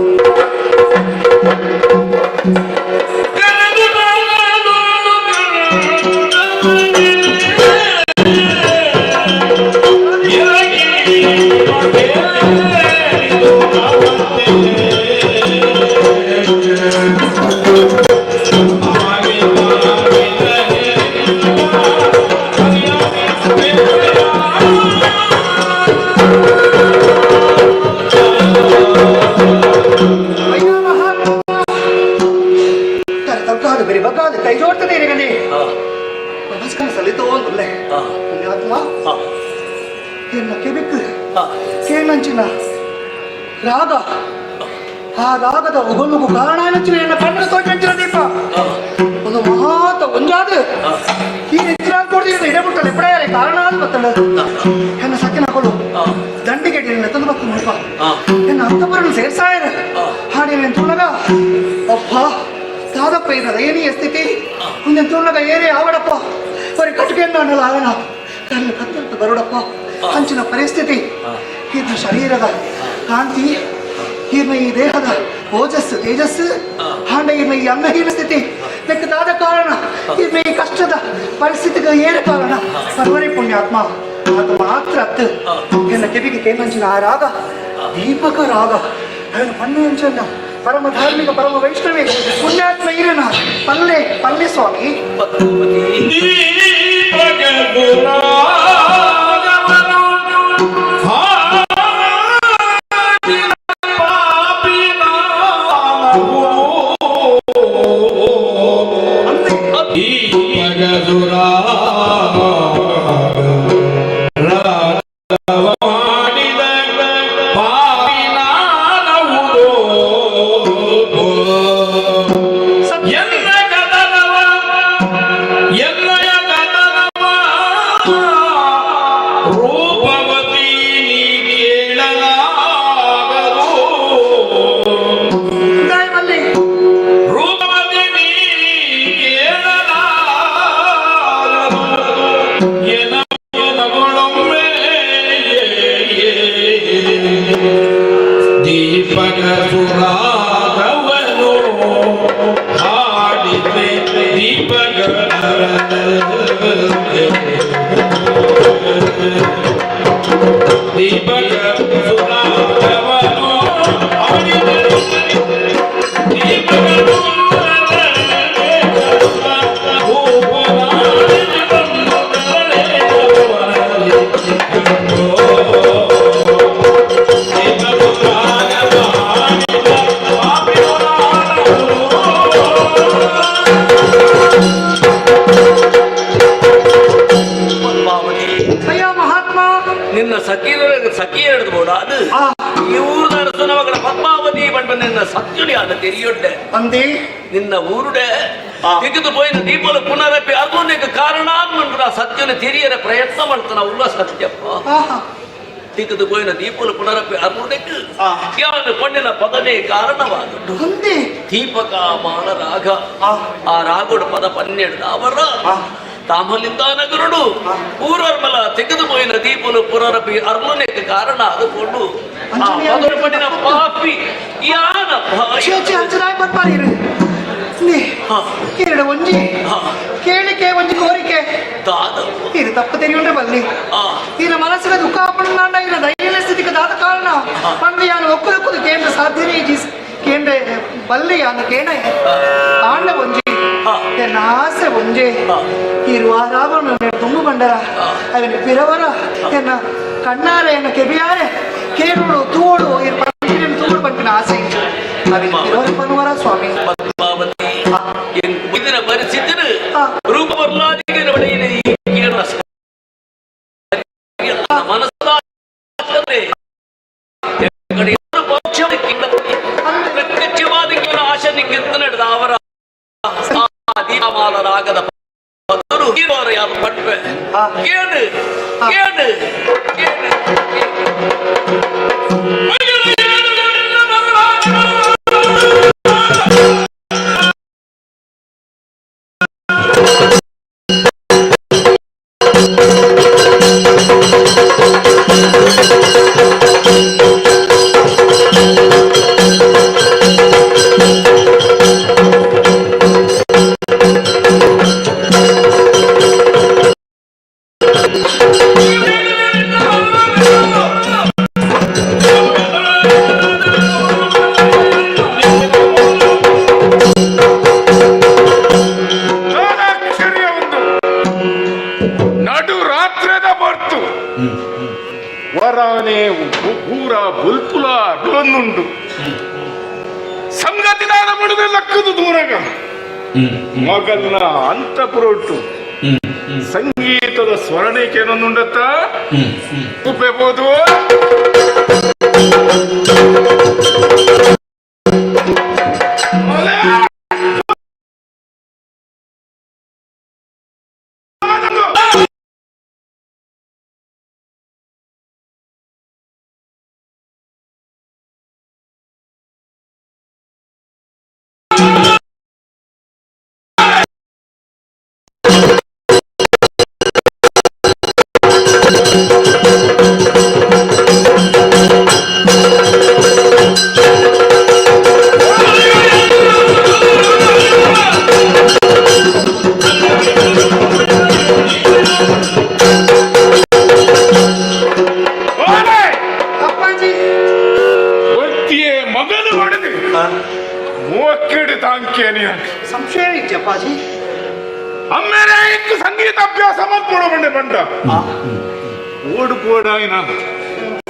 Speaker 3: ಅಯ್ಯ ಮಹಾತ್ಮ ತಲೆ ತಗ್ಗಾದು ಬೆರಿ ಬಗ್ಗಾದು ಕೈ ಜೋಡ್ತದೆ ಇರಗಲಿ ನಮಸ್ಕಾರ ಸಲ್ಲಿತೋ ಅಂದುಲ್ಲೆ. ಪುಣ್ಯಾತ್ಮ, ಎನ್ನ ಕೆಬಿಕ್ ಕೇನಂಚಿನ ರಾಗ, ಆ ರಾಗದ ಉಗಮಗು ಕಾರಣ ಏನಂಚಿನ ಎನ್ನ ಕಣ್ಣು ತೋಚಂಚಿನ ದೀಪ ಒಂದು ಮಹಾತ ಒಂಜಾದ ಈ ಎಚ್ಚರ ಕೊಡ್ತೀನಿ ಇಡೆ ಬಿಟ್ಟಲ್ಲ ಎಪ್ಪಡೆಯಾರೆ ಕಾರಣ ಅದು ಬತ್ತಲ್ಲ. ಎನ್ನ ಸಕ್ಕಿನ ಕೊಡು ದಂಡಿಗೆ ತಂದು ಬತ್ತು ಮುಲ್ಪ ಎನ್ನ ಅಂತಪುರನು ಸೇರ್ಸಾಯರ ಹಾಡಿನ ತುಳ್ಳಗ. ಅಪ್ಪ ದಾದಪ್ಪ, ಇರ ದಯನೀಯ ಸ್ಥಿತಿ ಮುಂದೆ ತುಳ್ಳಗ ಏರೇ ಆವಡಪ್ಪ ಬರೀ ಕಟ್ಕೆಂದು ಅನ್ನಲ್ಲ ಆವನ ಕಣ್ಣು ಕತ್ತಂತ ಬರೋಡಪ್ಪ ಅಂಚಿನ ಪರಿಸ್ಥಿತಿ. ಇದು ಶರೀರದ ಕಾಂತಿ, ಈರ್ನ ಈ ದೇಹದ ಓಜಸ್ಸು ತೇಜಸ್ಸು ಹಾಂಡ ಈರ್ನ ಈ ಅನ್ನಹೀನ ಸ್ಥಿತಿ ಲೆಕ್ಕದಾದ ಕಾರಣ ಈರ್ನ ಈ ಕಷ್ಟದ ಪರಿಸ್ಥಿತಿಗೆ ಏರ ಕಾರಣ ಪರ್ವರಿ ಪುಣ್ಯಾತ್ಮ. ಆತ ಮಾತ್ರ ಅತ್ತು ಎನ್ನ ಕಿವಿಗೆ ಕೇನಂಚಿನ ಆ ರಾಗ ದೀಪಕ ರಾಗ ಅವನ ಪಣ್ಣು ಪರಮ ಧಾರ್ಮಿಕ ಪರಮ ವೈಷ್ಣವಿ ಪುಣ್ಯಾತ್ಮ ಇರನ ಪಲ್ಲೆ ಪಲ್ಲೆ ಸ್ವಾಮಿ.
Speaker 7: ಅಂದಿ ನಿನ್ನ ಊರುಡೆ ತೆಗೆದು ಪೋಯಿನ ದೀಪಲ ಪುನರಪಿ ಅರ್ಗುನೆಗೆ ಕಾರಣ ಅನ್ಮಂಡ್ರ ಸತ್ಯನ ತೆರಿಯರ ಪ್ರಯತ್ನ ಮಾಡ್ತಾನ ಉಲ್ಲ ಸತ್ಯಪ್ಪ. ತೆಗೆದು ಪೋಯಿನ ದೀಪಲ ಪುನರಪಿ ಅರ್ಗುನೆಗೆ ಯಾನು ಪಣ್ಣಿನ ಪದನೇ ಕಾರಣವಾದುಂಡು. ದೀಪಕ ಮಾನ ರಾಗ ಆ ರಾಗೋಡು ಪದ 12 ಅವರ ತಾಮಲಿಂದಾನಗರುಡು ಊರರ್ಮಲ ತೆಗೆದು ಪೋಯಿನ ದೀಪಲು ಪುನರಪಿ ಅರ್ಲುನೆಗೆ ಕಾರಣ ಅದು ಆ ಪದರು ಪಣ್ಣಿನ ಪಾಪಿ ಯಾನಪ್ಪ.
Speaker 3: ಛೇ ಛೇ, ಅಂಚನಾಯ್ ಬರ್ಪಾರಿರು ನೀ ಎರಡು ಒಂಜಿ ಕೇಳಿಕೆ ಒಂಜಿ ಕೋರಿಕೆ. ಇದು ತಪ್ಪು ತೆರಿಯುಂಡ್ರೆ ಬಲ್ಲಿ ಈನ ಮನಸ್ಸಿನ ದುಃಖ ಪಣ್ಣಾಂಡ ಇರ ದೈನ್ಯ ಸ್ಥಿತಿಗೆ ದಾದ ಕಾರಣ ಪಂಡು ಯಾನು ಒಕ್ಕುದಕ್ಕುದು ಕೇಂದ್ರ ಸಾಧ್ಯನೇ ಜೀಸ್ ಕೇಂದ್ರ ಬಲ್ಲಿ ಯಾನು ಕೇಣ ಆಂಡ ಒಂಜಿ. ಆಸೆ ಒಂಜೆ ಇರುವ ರಾವಣ ತುಂಬು ಬಂಡರ ಅವನ ಪಿರವರ ಎನ್ನ ಕಣ್ಣಾರೆ ಎನ್ನ ಕೆಬಿಯಾರೆ ಕೇಳುಡು ತೂಡು ತೂಡು ಪಂಪಿನ ಆಸೆ ಅವನ ಪಿರವರ ಪನ್ನುವರ ಸ್ವಾಮಿ.
Speaker 7: ಪದ್ಮಾವತಿ ಇದರ ಪರಿಸ್ಥಿತಿ ರೂಪ ಪ್ರತ್ಯಕ್ಷವಾದ ಆಶೆ ನಿಂಗೆ ನಡೆದ ಅವರ ರಾಗದ ಯಾರು ಪಟ್ವೆ ಕೇಳು ಕೇಳು ಕೇಳು.
Speaker 6: ಷೋಡಾಕ್ಷರಿಯ ಒಂದು ನಡು ರಾತ್ರದ ಬರ್ತು ವರಾನೆ ಪೂರ ಬುಲ್ಪುಲ ಅಡ್ಲೊಂದುಂಡು ಸಂಗತಿದಾದ ಬಡದ ಲಕ್ಕದು ದೂರಗ ಮಗನ ಅಂತಪುರೊಟ್ಟು ಸಂಗೀತದ ಸ್ವರ್ಣಿಕೇನೊಂದುಂಡತ್ತ ಉಪ್ಪೆಬೋದು. ಓಲೆ!
Speaker 3: ಅಪ್ಪಾಜಿ.
Speaker 6: ಒತ್ತಿಯೇ ಮಗನು ಹೊಡೆದು ಮೂವಕ್ಕೆಡು ತಾಂಕೇನಿ.
Speaker 3: ಸಂಶಯ ಇಜ್ಜಿ ಅಪ್ಪಾಜಿ.
Speaker 6: ಅಮ್ಮೇರೆ ಇಕ್ಕು ಸಂಗೀತ ಅಭ್ಯಾಸ ಮಾಡ್ಕೊಡು ಬಂಡೆ ಬಂಡ ಓಡು ಕೋಡಾಯಿನ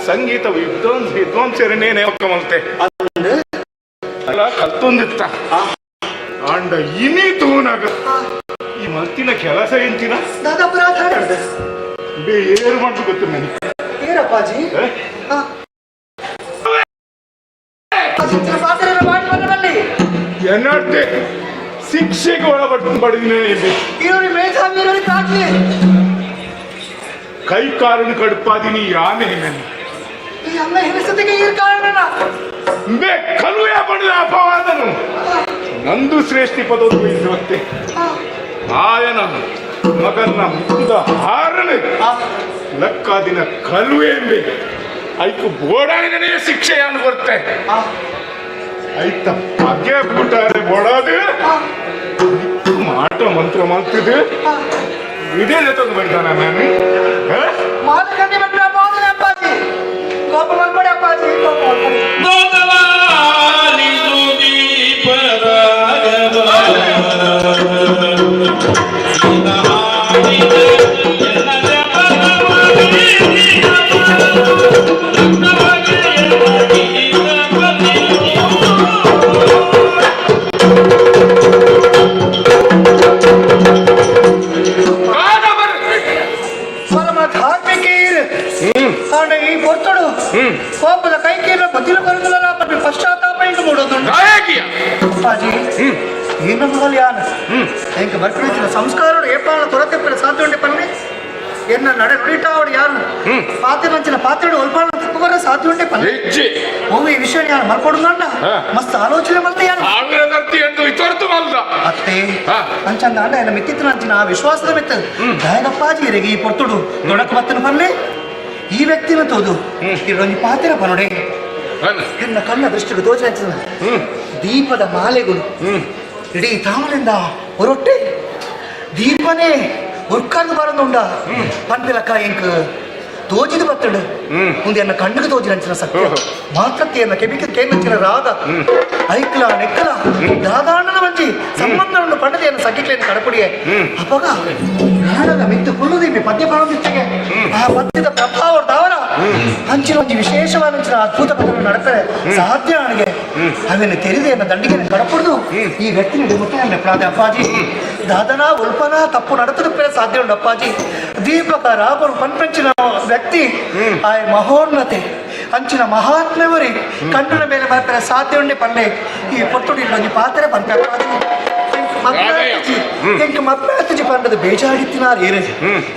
Speaker 6: ಸಂಗೀತ ವಿದ್ವಾಂಸ ವಿದ್ವಾಂಸರನ್ನೇನೆ ಒಕ್ಕಮಲ್ತೆ ಅಲ್ಲ ಕಲ್ತೊಂದಿತ್ತ ಆಂಡ ಇನಿ ತೂನಾಗ ಈ ಮಲ್ತಿನ ಕೆಲಸ ಎಂಚಿನ?
Speaker 3: ದಾದ ಅಪರಾಧ ನಡೆದ?
Speaker 6: ಬೇ ಏರು ಮಾಡ್ಬೇಕು ಗೊತ್ತು ನನಗೆ.
Speaker 3: ಏನಪ್ಪಾಜಿ? ಮಾಡಿ ಬನ್ನಿ.
Speaker 6: ಎನ್ನಾಡ್ತೆ ಶಿಕ್ಷೆಗೆ ಒಳಪಟ್ಟು ಬಡಿದಿನ ಇಲ್ಲಿ.
Speaker 3: ಇರೋರಿ ಮೇಧಾವಿ ಇರೋರಿ ಕಾಟ್ಲಿ.
Speaker 6: ಕೈ ಕಾರನ್ನು ಕಡುಪಾದಿನಿ ಯಾನೆ ನಾನು.
Speaker 3: ಈ ಅಮ್ಮ ಹೆಸತಿಗೆ ಈ ಕಾರಣ.
Speaker 6: ಬೇ ಕಲುವೆ ಬಡಿದ ಅಪವಾದನು ನಂದು ಶ್ರೇಷ್ಠಿ ಪದವು ಇಸುವಂತೆ ಆಯನ ಮಗನ ಮುಖದ ಹಾರನು ಲಕ್ಕಾದಿನ ಕಲುವೆ ಎಂಬೆ ಐಕು ಬೋಡಾಣಿನೇ ಶಿಕ್ಷೆಯನ್ನು ಕೊಡ್ತೆ ಐತ ಪಗೆ ಬಿಟ್ಟಾರೆ ಬೋಡಾದು ಮಾಟ ಮಂತ್ರ ಮಾಡ್ತಿದ್ದು ಇದೇ ತಂದು ಬೈತಾನ ನಾನು.
Speaker 3: ಮಾಲಕಂಡಿ ಬಿಟ್ರೆ ಅಪ್ಪಾಜಿ ಅಪ್ಪಾಜಿ ಕೋಪ ಮಾಡ್ಬೇಡಿ ಅಪ್ಪಾಜಿ, ಕೋಪ ಮಾಡ್ಬೇಡಿ. ಪರಮ ಧಾರ್ಮಿಕೀರ್ ಆಂಡ ಈ ಪೊರ್ತುಡು ಕೋಪದ ಕೈಕೇಲ ಬದಿಲು ಕರುದಲ್ಲ ಪಶ್ಚಾತ್ತಾಪ ಇಂದು ಮೂಡೋದು.
Speaker 6: ನಾಯಕಿಯ.
Speaker 3: ಅಪ್ಪಾಜಿ, ಏನು ಮೊದಲು ಯಾನ ಎಂಕ ಬರ್ಪಿನ ಸಂಸ್ಕಾರೋಡು ಏಪಾಲ ತೊರತೆಪ್ಪನ ಸಾಧ್ಯ ಉಂಡೆ ಪನ್ನೆ ಎನ್ನ ನಡೆ ನುಡಿಟಾವಡು ಯಾರು ಪಾತ್ರೆ ಮಂಚಿನ ಪಾತ್ರೆಡು ಒಲ್ಪಾಣ ತಪ್ಪು ಬರ ಸಾಧ್ಯ ಉಂಡೆ ಪನ್ನೆ.
Speaker 6: ಹೆಜ್ಜೆ.
Speaker 3: ಓ ಈ ವಿಷಯ ಯಾರು ಮಲ್ಕೊಡುಂಡ ಮಸ್ತ್ ಆಲೋಚನೆ ಮಲ್ತೆ ಯಾರು
Speaker 6: ಸಾವಿರ ದರ್ತಿ ಎಂದು ಇತೊರ್ತು ಮಲ್ದ.
Speaker 3: ಅತ್ತೆ ಅಂಚಂದ ಅಂಡ ಎನ್ನ ಮಿತ್ತಿತ್ತು ಅಂಚಿನ ಆ ವಿಶ್ವಾಸದ ಮಿತ್ತ ದಾಯಗಪ್ಪಾಜಿ ಇರೆಗೆ ಈ ಪೊರ್ತುಡು ದೊಡಕ ಬತ್ತನ ಪನ್ನೆ ಈ ವ್ಯಕ್ತಿನ ತೋದು ಇರೊಂಜಿ ಪಾತ್ರೆ ಪನೊಡೆ ಎನ್ನ ಕಣ್ಣ ದೃಷ್ಟಿಗೆ ತೋಚ ದೀಪದ ಮಾಲೆಗಳು ಇಡೀ ತಾಮಲಿಂದ ಹೊರೊಟ್ಟೆ ದೀಪನೇ ಉರ್ಕಂದು ಬರಂದುಂಡ ಪನ್ಪಿಲಕ್ಕ ಎಂಕ್ ತೋಜಿದು ಬತ್ತಡು ಮುಂದೆ ಎನ್ನ ಕಣ್ಣಿಗೆ ತೋಜಿನ ಸತ್ಯ ಮಾತ್ರಕ್ಕೆ ಎನ್ನ ಕೆಬಿಗೆ ಕೇಂದ್ರ ರಾಗ ಐಕ್ಲ ನೆಕ್ಕಲ ದಾದಾಣ್ಣನ ಮಂಜಿ ಸಂಬಂಧವನ್ನು ಪಡೆದ ಎನ್ನ ಸಖಿಕ್ಲೇನು ಕಡಪುಡಿ. ಕಡಪುಡಿಯೆ ಅಪಗ ನಾಡದ ಮಿತ್ತು ಕುಲ್ಲುದಿಮ್ಮಿ ಪದ್ಯ ಪಾಡೊಂದಿತ್ತಿಗೆ ಆ ಪದ್ಯದ ಪ್ರಭಾವ ದಾವರ ಅಂಚಿನ ಒಂಜಿ ವಿಶೇಷವಾದ ಅಂಚಿನ ಅದ್ಭುತ ಪದವನ್ನು ನಡಪರೆ ಸಾಧ್ಯ ನನಗೆ ಅವೆನ್ನು ತೆರೆದೆ ಎನ್ನ ದಂಡಿಗೆ ಕಡಪುಡ್ದು ಈ ವ್ಯಕ್ತಿ ಮುಟ್ಟ ಪ್ರಾದ ಅಪ್ಪಾಜಿ ದಾದನ ಉಲ್ಪನ ತಪ್ಪು ನಡತದ ಸಾಧ್ಯ ಉಂಟು ಅಪ್ಪಾಜಿ ದೀಪಕ ರಾಬರು ಪನ್ಪಂಚಿನ ವ್ಯಕ್ತಿ ಆ ಮಹೋನ್ನತೆ ಅಂಚಿನ ಮಹಾತ್ಮೆವರಿ ಕಣ್ಣನ ಮೇಲೆ ಮಲ್ಪರೆ ಸಾಧ್ಯ ಉಂಡೆ ಪಲ್ಲೆ ಈ ಪೊತ್ತುಡಿ ಒಂಜಿ ಪಾತ್ರೆ ಪನ್ಪೆ ಅಪ್ಪಾಜಿ ಎಂಕ್ ಮದ್ಮೆ ಪಂಡದ ಬೇಜಾಡಿತ್ತಿನಾರ್ ಏರೆ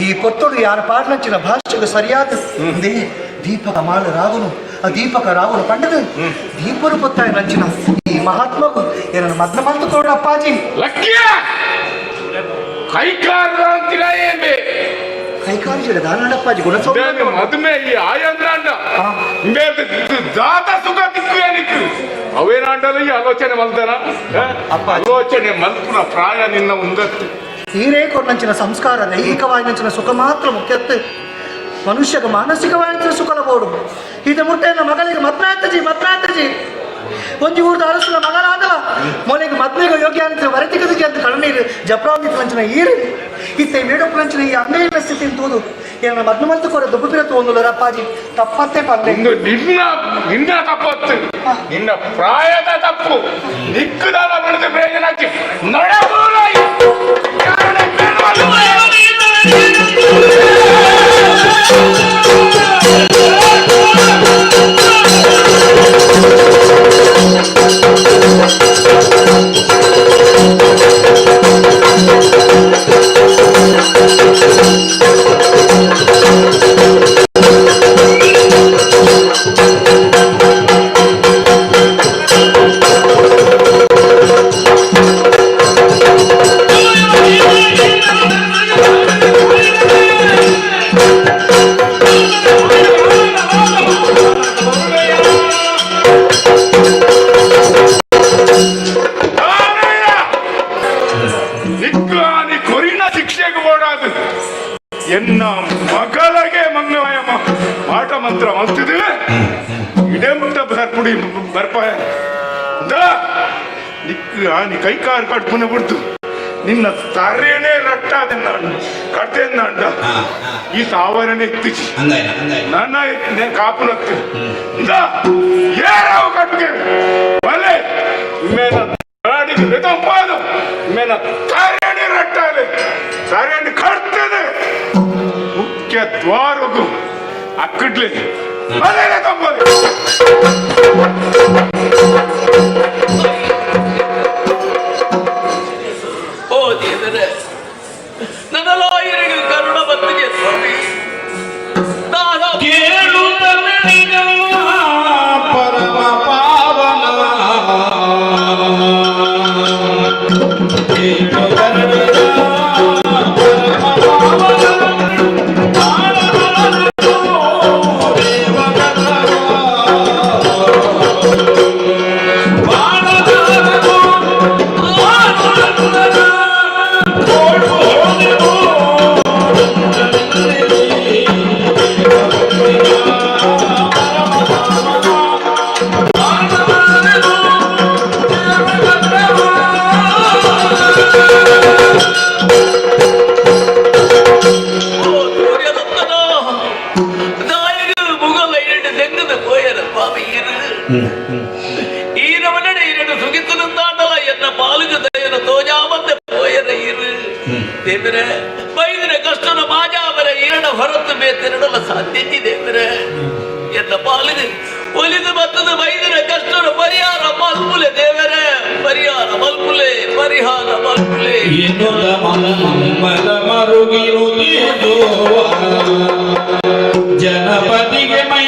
Speaker 3: ಈ ಪೊತ್ತುಡು ಯಾರ ಪಾಡ್ನಂಚಿನ ಭಾಷೆಗೆ ಸರಿಯಾದ ದೀಪಕ ಮಾಲ ರಾಗುನು ಆ ದೀಪಕ ರಾಗುನು ಪಂಡದು ದೀಪನು ಪೊತ್ತಾಯ ನಂಚಿನ ಈ ಮಹಾತ್ಮಗು ಏನನ್ನು ಮದ್ನ ಮಲ್ತು ಅಪ್ಪಾಜಿ
Speaker 6: ಲಕ್ಕಿಯ ಕೈಕಾರ ಅಂತಿರ ಏಂಬೆ
Speaker 3: ಕೈಕಾಲು ದಾನಡಪ್ಪಾಜಿ ಗುಣ
Speaker 6: ಮದುಮೆ ಈ ಆಯಂದ್ರಾಂಡ ದಾತ ಸುಖ ದಿಕ್ಕು ಏನಿಕ್ಕು ಅವೇನಾಂಡಲ ಈ ಆಲೋಚನೆ ಮಲ್ದನ ಆಲೋಚನೆ ಮಲ್ಪುನ ಪ್ರಾಯ ನಿನ್ನ ಉಂದತ್ತು
Speaker 3: ಹೀರೇ ಕೊರ್ನಂಚಿನ ಸಂಸ್ಕಾರ ದೈಹಿಕವಾಯಿನಂಚಿನ ಸುಖ ಮಾತ್ರ ಮುಖ್ಯತ್ತು ಮನುಷ್ಯಗ ಮಾನಸಿಕವಾಯಿನಂಚಿನ ಸುಖಲ ಬೋಡು ಇದು ಮುಟ್ಟೆನ ಮಗಳಿಗೆ ಮದ್ನಾತಜಿ ಮದ್ನಾತಜಿ ಒಂಜಿ ಊರ್ದ ಅರಸುನ ಮಗನಾದಲ ಮೊನೆಗೆ ಮದ್ಮೆಗೆ ಯೋಗ್ಯ ಅಂತ ವರತಿಗದಿಗೆ ಅಂತ ಕಣ್ಣೀರು ಜಪ್ರಾಂದಿತ್ತು ಈರು ಇತ್ತೆ ಮೇಡಪ್ಪನಂಚಿನ ಈ ಅಂಗೈನ ಸ್ಥಿತಿ ತೋದು ಏನ ಮದ್ನ ಮಲ್ತು ಕೊರ ದುಬ್ಬು ತೋಂದುಲ್ಲ ಅಪ್ಪಾಜಿ ತಪ್ಪತ್ತೆ ಪಲ್ಲೆ
Speaker 6: ನಿನ್ನ ನಿನ್ನ ತಪ್ಪತ್ತು ನಿನ್ನ ಪ್ರಾಯದ ತಪ್ಪು ನಿಕ್ಕುದಾದ ಬೆಳೆದ ಪ್ರಯೋಜನ ನಡಬೂರಾಯಿ ಎನ್ನ ಮಗಳಿಗೆ ಮಂಗಮಯ ಮಾಟ ಮಂತ್ರ ಮಲ್ತಿದೆ ಇಡೆಂತ ಬರ್ಪುಡಿ ಬರ್ಪಾಯ ನಿಕ್ಕು ಆನಿ ಕೈಕಾರು ಕಟ್ಪುನ ಬಿಡ್ತು ನಿನ್ನ ತರೇನೇ ರಟ್ಟಾದೆನ್ನಾಂಡ ಕಟ್ಟೆನ್ನಾಂಡ ಈ ತಾವರನೆ ಎತ್ತಿಚಿ ನನ್ನ ಕಾಪುನತ್ತು ಏರಾವು ಕಟ್ಟುಗೆ ಬಲೆ ಮೇನ ಗಾಡಿಗೆ ರಿದಂಪಾದು ಮೇನ ತರೇಣಿ ರಟ್ಟಾಲೆ ತರೇಣಿ ಕಟ್ತದೆ ಮುಖ್ಯ ದ್ವಾರಗು ಅಕ್ಕಡ್ಲಿ ಬಲೆ ತಂಬಲೆ
Speaker 7: ಓ ದೇವರೇ ನನ್ನ ಕರುಣ ಬಂದಿದೆ ಸ್ವಾಮಿ
Speaker 11: ಪರಮ ಪಾವನ
Speaker 7: ದೇವರೇ ಬೈದಿನ ಕಷ್ಟನ ಮಾಜಾವರ ಈರಣ ಹೊರತು ಬೇತಿರಡಲ ಸಾಧ್ಯತೆ ದೇವರೇ ಎನ್ನ ಪಾಲಿಗೆ ಒಲಿದು ಬತ್ತದ ಬೈದಿನ ಕಷ್ಟನ ಪರಿಹಾರ ಮಲ್ಪುಲೆ ದೇವರೇ ಪರಿಹಾರ ಮಲ್ಪುಲೆ ಪರಿಹಾರ ಮಲ್ಪುಲೆ
Speaker 11: ಎನ್ನುತ್ತ ಮಲ ಮರುಗಿರುತ್ತಿದ್ದು ಜನಪತಿಗೆ ಮೈ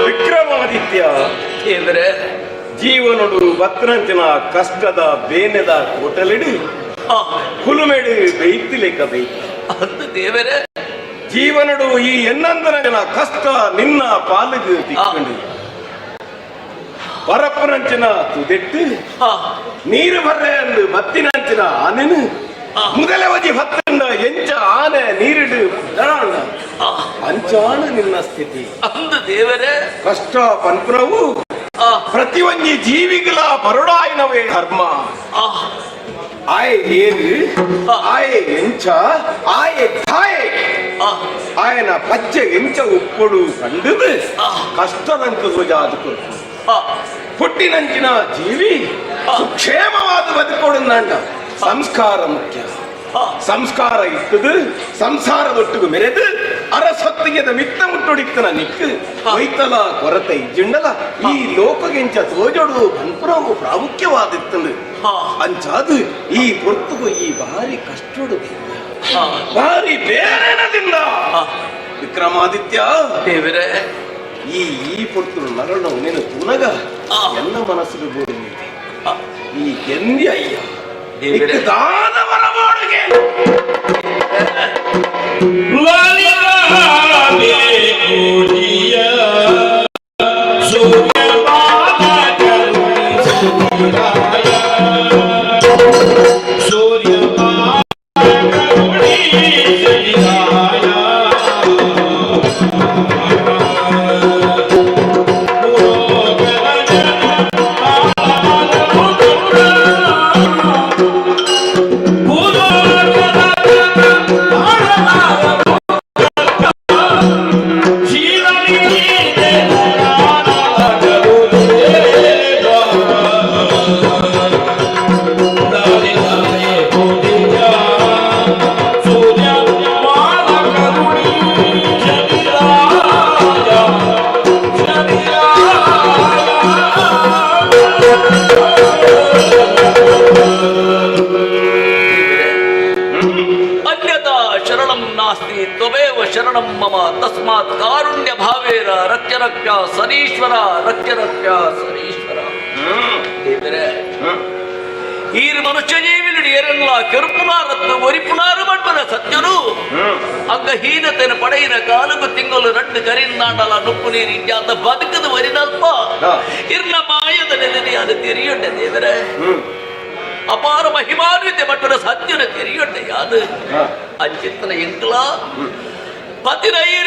Speaker 4: Vikramaditya
Speaker 7: ದೇವರೇ
Speaker 4: ಜೀವನಡು ಬತ್ರಂಚಿನ ಕಷ್ಟದ ಬೇನೆದ ಕೋಟಲಿಡು ಕುಲುಮೆಡು ಬೇಯ್ತಿಲೇಕ ಬೇಯ್ತಿ
Speaker 7: ಅಂದು ದೇವರೇ
Speaker 4: ಜೀವನಡು ಈ ಎನ್ನಂದನ ಕಷ್ಟ ನಿನ್ನ ಪಾಲಿಗೆ ತಿಕ್ಕೊಂಡು ಪರಪ್ಪನಂಚಿನ ತುದೆಟ್ಟು ನೀರು ಬರ್ರೆ ಅಂದು ಬತ್ತಿನಂಚಿನ ಆನೆನು ಮುದಲವಜಿ ಹೊತ್ತಂಡ ಎಂಚ ಆನೆ ನೀರಿಡು ದಳಾಂಡ ಅಂಚಾಣ ನಿನ್ನ ಸ್ಥಿತಿ
Speaker 7: ಅಂದು ದೇವರೇ
Speaker 4: ಕಷ್ಟ ಪನ್ಪುನವು ಪ್ರತಿಯೊಂದು ಜೀವಿಗಳ ಬರುಡಾಯಿನವೇ ಧರ್ಮ ಆಯೆ ಏನು ಆಯೆ ಎಂಚ ಆಯೆ ಧಾಯೆ ಆಯನ ಪಚ್ಚೆ ಎಂಚ ಉಪ್ಪುಡು ಕಂಡದು ಕಷ್ಟದಂಕ ಜಾದು ಕೊರ್ಪು ಹುಟ್ಟಿನಂಚಿನ ಜೀವಿ ಸುಕ್ಷೇಮವಾದ ಬದುಕೊಡುಂದಂಡ ಸಂಸ್ಕಾರ ಮುಖ್ಯ ಸಂಸ್ಕಾರ ಇಟ್ಟದು ಸಂಸಾರದೊಟ್ಟಿಗೆ ಮೆರೆದು ಅರಸೊತ್ತಿಗೆದ ಮಿತ್ತ ಮುಟ್ಟೊಡಿತ್ತನ ನಿಕ್ಕು ಒಯ್ತಲ ಕೊರತೆ ಇಜ್ಜಿಂಡಲ ಈ ಲೋಕಗೆಂಚ ತೋಜೊಡು ಬನ್ಪುರವು ಪ್ರಾಮುಖ್ಯವಾದಿತ್ತಂದು ಅಂಚಾದು ಈ ಪೊರ್ತುಗು ಈ ಭಾರಿ ಕಷ್ಟೊಡು ಭಾರಿ ಬೇರೆನದಿಂದ ವಿಕ್ರಮಾದಿತ್ಯ
Speaker 7: ದೇವರೇ
Speaker 4: ಈ ಈ ಪೊರ್ತುಡು ನರಳು ನೀನು ತುನಗ ಎಲ್ಲ ಮನಸ್ಸಿಗೆ ಬೋಡಿ ಈ ಗೆಂದಿ ಅಯ್ಯ
Speaker 7: ದೇವರೇ.
Speaker 4: ದಾದ ವರಬೋಡಿಗೆ
Speaker 7: ಅನ್ಯಥಾ ಶರಣಂ ನಾಸ್ತಿ ತ್ವಮೇವ ಶರಣಂ ಮಮ ತಸ್ಮಾತ್ ಕಾರುಣ್ಯ ಭಾವೇನ ರಕ್ಷ ರಕ್ಷ ಸನೀಶ್ವರ ರಕ್ಷ ರಕ್ಷ ಸನೀಶ್ವರ. ದೇವರೇ, ಈ ಮನುಷ್ಯ ಜೀವಿಲು ಏರಲ್ಲ ಕೆರುಪುನಾರತ್ತು ಒರಿಪುನಾರು ಮಣ್ಮನ ಸತ್ಯನು ಅಂಗಹೀನತೆನ ಪಡೆಯಿನ ಕಾಲುಗು ತಿಂಗಳು ರಡ್ಡು ಕರಿಂದಾಂಡಲ ನುಪ್ಪು ನೀರು ಇಜ್ಜಾತ ಬದುಕದು ವರಿನಲ್ಪ ಇರ್ನ ಮಾಯದ ನೆಲೆ ಅದು ತೆರಿಯುಂಡೆ ದೇವರೇ. ಅಪಾರ ಮಹಿಮಾನ್ವಿತೆ ಮಟ್ಟದ ಸತ್ಯನ ತೆರಿಯುಂಡೆ ಯಾದು ಅಂಚಿತ್ತನ ಎಂಕ್ಲ 17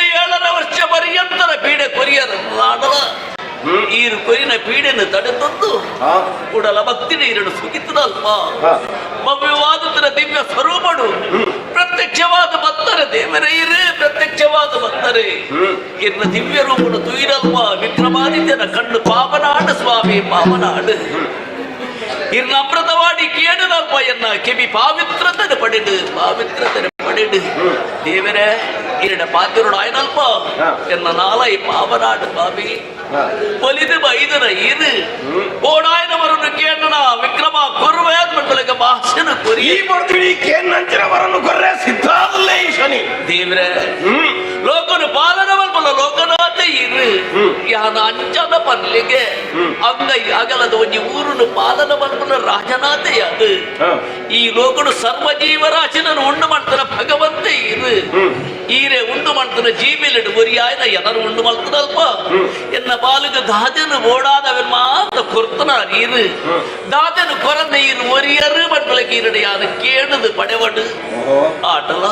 Speaker 7: ವರ್ಷ ಪರ್ಯಂತರ ಪೀಡೆ ಕೊರಿಯರ ನಾಡಲ ಈರು ಕೊರಿನ ಪೀಡೆಯನ್ನು ತಡೆತಂದು ಉಡಲ ಭಕ್ತಿ ನೀರನ್ನು ಸುಗಿತದಲ್ಪ ಭವ್ಯವಾದ ದಿವ್ಯ ಸ್ವರೂಪಡು ಪ್ರತ್ಯಕ್ಷವಾದ ಭಕ್ತರೆ ದೇವರೇ ಇರು ಪ್ರತ್ಯಕ್ಷವಾದ ಭಕ್ತರೆ ಇರ್ನ ದಿವ್ಯ ರೂಪನು ತುಯಿರಲ್ವ ವಿಕ್ರಮಾದಿತ್ಯನ ಕಣ್ಣು ಪಾವನಾಡು ಸ್ವಾಮಿ ಪಾವನಾಡು ಇರ್ನ ಅಮೃತವಾಡಿ ಕೇಳಿದಲ್ಪ ಎನ್ನ ಕಿವಿ ಪಾವಿತ್ರತನ ಪಡೆದು ಪಾವಿತ್ರತನ ಪಡೆದು ದೇವರೇ ಇರಡ ಪಾತಿರುಡು ಆಯ್ನಲ್ಪ ಎನ್ನ ನಾಲೈ ಪಾವನಾಡು ಸ್ವಾಮಿ ಒಲಿದು ಬೈದನ ಇದು ಓಡಾಯನವರನ್ನು ಕೇಳನ ವಿಕ್ರಮ ಕೊರುವೆ ಮಂಡಲಕ ಭಾಷಣ ಕೊರಿ
Speaker 4: ಈ ಬರ್ತೀವಿ ಕೇನ್ನಂಚಿನವರನ್ನು ಕೊರ್ರೆ ಸಿದ್ಧಾದಲ್ಲೇ ಈ ಶನಿ
Speaker 7: ದೇವ್ರೆ ಲೋಕನು ಪಾಲನವಲ್ಪಲ್ಲ ಲೋಕನಾಥ ಇರು ಯಾನ ಅಂಚನ ಪನ್ಲಿಗೆ ಅಂಗೈ ಅಗಲದ ಒಂಜಿ ಊರುನು ಪಾಲನ ಮಲ್ಪನ ರಾಜನಾಥೆ ಅದು ಈ ಲೋಕನು ಸರ್ವ ಜೀವರಾಶಿನನ್ನು ಉಂಡು ಮಾಡ್ತಾನ ಭಗವಂತ ಇರು ಈರೆ ಉಂಡು ಮಾಡ್ತಾನ ಜೀವಿಲಿಡು ಒರಿಯಾಯನ ಜನರು ಉಂಡು ಮಾಡ್ತಾನಲ್ಪ ಎನ್ನ ಪಾಲಿಗೆ ದಾದನು ಓಡಾದವನ್ ಮಾತ್ರ. ಮಾತ ಕೊರ್ತನ ನೀರು ದಾದನು ಕೊರಂದ ಈರು ಒರಿಯರು ಮಕ್ಕಳಿಗೆ ಈರಡೆಯಾದ ಕೇಣದು ಪಡೆವಡು ಆಟಲ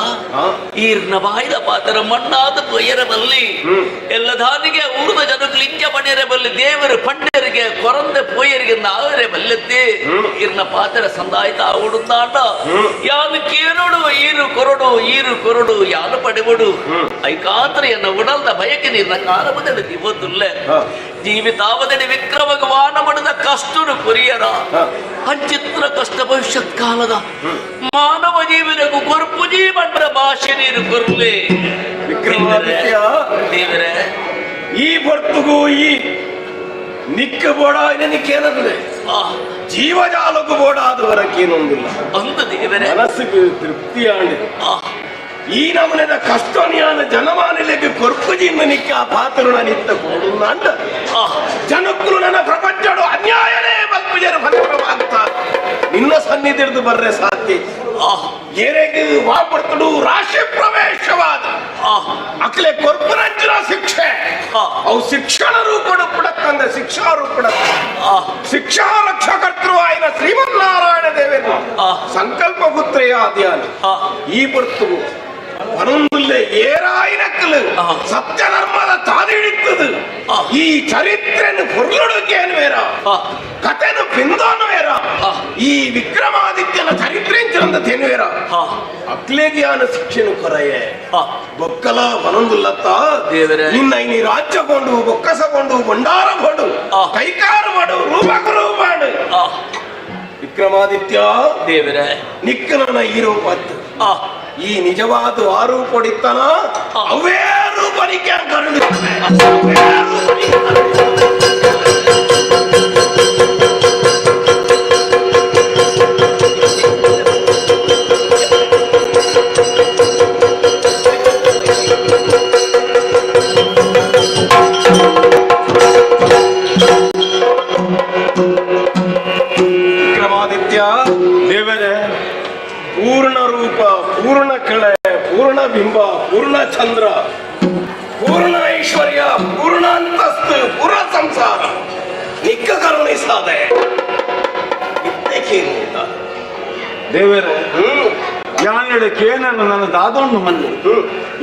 Speaker 7: ಈರ್ನ ಬಾಯ್ದ ಪಾತ್ರ ಮಣ್ಣಾದ ಪೊಯ್ಯರ ಬಲ್ಲಿ ಎಲ್ಲ ದಾನಿಗೆ ಊರದ ಜನಕ್ಕೆ ಲಿಂಗ ಪಡೆಯರ ಬಲ್ಲಿ ದೇವರು ಪಂಡರಿಗೆ ಕೊರಂದ ಪೊಯ್ಯರಿಗೆ ನಾವರೆ ಬಲ್ಲೆತ್ತಿ ಈರ್ನ ಪಾತ್ರ ಸಂದಾಯ್ತ ಆವುಡುಂದಾಂಡ ಯಾನು ಕೇನೋಡು ಈರು ಕೊರಡು ಈರು ಕೊರಡು ಯಾನು ಪಡೆವಡು ಐಕಾತ್ರ ಎನ್ನ ಉಡಲ್ದ ಭಯಕ್ಕೆ ನೀರ್ನ ಕಾಲಬದಡಿ ದಿವದುಲ್ಲೆ ಜೀವಿತಾವಧಿ ವಿಕ್ರಮಗ ವಾನ ಮಡದ ಕಷ್ಟನು ಕೊರಿಯರ ಅಂಚಿತ್ರ ಕಷ್ಟ ಭವಿಷ್ಯತ್ ಕಾಲದ ಮಾನವ ಜೀವನಕ್ಕೂ ಕೊರ್ಪು ಜೀವನ ಭಾಷೆ ನೀರು ಕೊರ್ಲೆ
Speaker 4: ವಿಕ್ರಮಾದಿತ್ಯ
Speaker 7: ದೇವರೇ
Speaker 4: ಈ ಬರ್ತುಗೂ ಈ ನಿಕ್ಕ ಬೋಡ ನಿಕ್ಕೇನಂದ್ರೆ ಜೀವಜಾಲಕ್ಕೂ ಬೋಡ ಆದವರಕ್ಕೇನೊಂದಿಲ್ಲ
Speaker 7: ಅಂದು ದೇವರೇ
Speaker 4: ಮನಸ್ಸಿಗೆ ತೃಪ್ತಿಯಾಂಡು ಈ ನಮನೆದ ಕಷ್ಟನಿಯಾನ ಜನಮಾನಲಿಗೆ ಕೊರ್ಪುಜಿಂದ ನಿಕ್ಕ ಆ ಪಾತ್ರ ನಿತ್ತ ಕೊಡುಂದಾಂಡ ಜನಕ್ಕೂ ನನ್ನ ಪ್ರಪಂಚಡು ಅನ್ಯಾಯನೇ ಬಲ್ಪುಜರು ಫಲಪ್ರವಾಗ್ತ ನಿನ್ನ ಸನ್ನಿಧಿ ಹಿಡಿದು ಬರ್ರೆ ಸಾಧ್ಯ ಏರೆಗೆ ವಾಪರ್ತಡು ರಾಶಿ ಪ್ರವೇಶವಾದ ಅಕ್ಲೆ ಕೊರ್ಪುರಂಚಿನ ಶಿಕ್ಷೆ ಅವು ಶಿಕ್ಷಣ ರೂಪಡು ಪುಡಕ್ಕಂದ ಶಿಕ್ಷಾ ರೂಪಡ ಶಿಕ್ಷಾ ರಕ್ಷಕರ್ತೃ ಆಯ್ನ ಶ್ರೀಮನ್ನಾರಾಯಣ ದೇವೇನ ಸಂಕಲ್ಪ ಪುತ್ರೆಯ ಅಧ್ಯಾನ ಈ ಬರ್ತುವು ಪನೊಂದುಲ್ಲೆ ಏರಾಯಿನಕ್ಕಲು ಸತ್ಯಧರ್ಮದ ತಾದಿಡಿತ್ತದು ಈ ಚರಿತ್ರೆನು ಪೊರ್ಲುಡುಕೇನು ಬೇರ ಕಥೆನು ಪಿಂದೋನು ಬೇರ ಈ ವಿಕ್ರಮಾದಿತ್ಯನ ಚರಿತ್ರೆ ತೇನು ಬೇರ ಅಕ್ಲೇಗಿಯಾನ ಶಿಕ್ಷೆನು ಕೊರೆಯೆ ಬೊಕ್ಕಲ ಬನೊಂದುಲ್ಲತ್ತ ನಿನ್ನ ಇನಿ ರಾಜ್ಯಗೊಂಡು ಬೊಕ್ಕಸಗೊಂಡು ಭಂಡಾರ ಮಾಡು ಕೈಕಾರ ಮಾಡು ರೂಪಕರು ಮಾಡು ವಿಕ್ರಮಾದಿತ್ಯ
Speaker 7: ದೇವರೇ
Speaker 4: ನಿಕ್ಕನ ಈ ರೂಪತ್ತು ಈ ನಿಜವಾದ ಆರೂಪಡಿತ್ತನ ಅವೇ ರೂಪನಿಕೆ ಕರುಣಿಸುತ್ತೆ ವಿಕ್ರಮಾದಿತ್ಯ
Speaker 6: ದೇವರೇ
Speaker 4: ಪೂರ್ಣ ರೂಪ ಪೂರ್ಣ ಕಳೆ ಪೂರ್ಣ ಬಿಂಬ ಪೂರ್ಣ ಚಂದ್ರ ಪೂರ್ಣ ಐಶ್ವರ್ಯ ಪೂರ್ಣ ಅಂತಸ್ತು ಪೂರ್ಣ ಸಂಸಾರ ನಿಕ್ಕ ಕರುಣಿಸಾದೆ
Speaker 6: ದೇವರೇ ಯಾನೆಡೆ ಕೇನನ್ನು ನನ್ನ ದಾದೊಂಡು ಮಲ್ಲೆ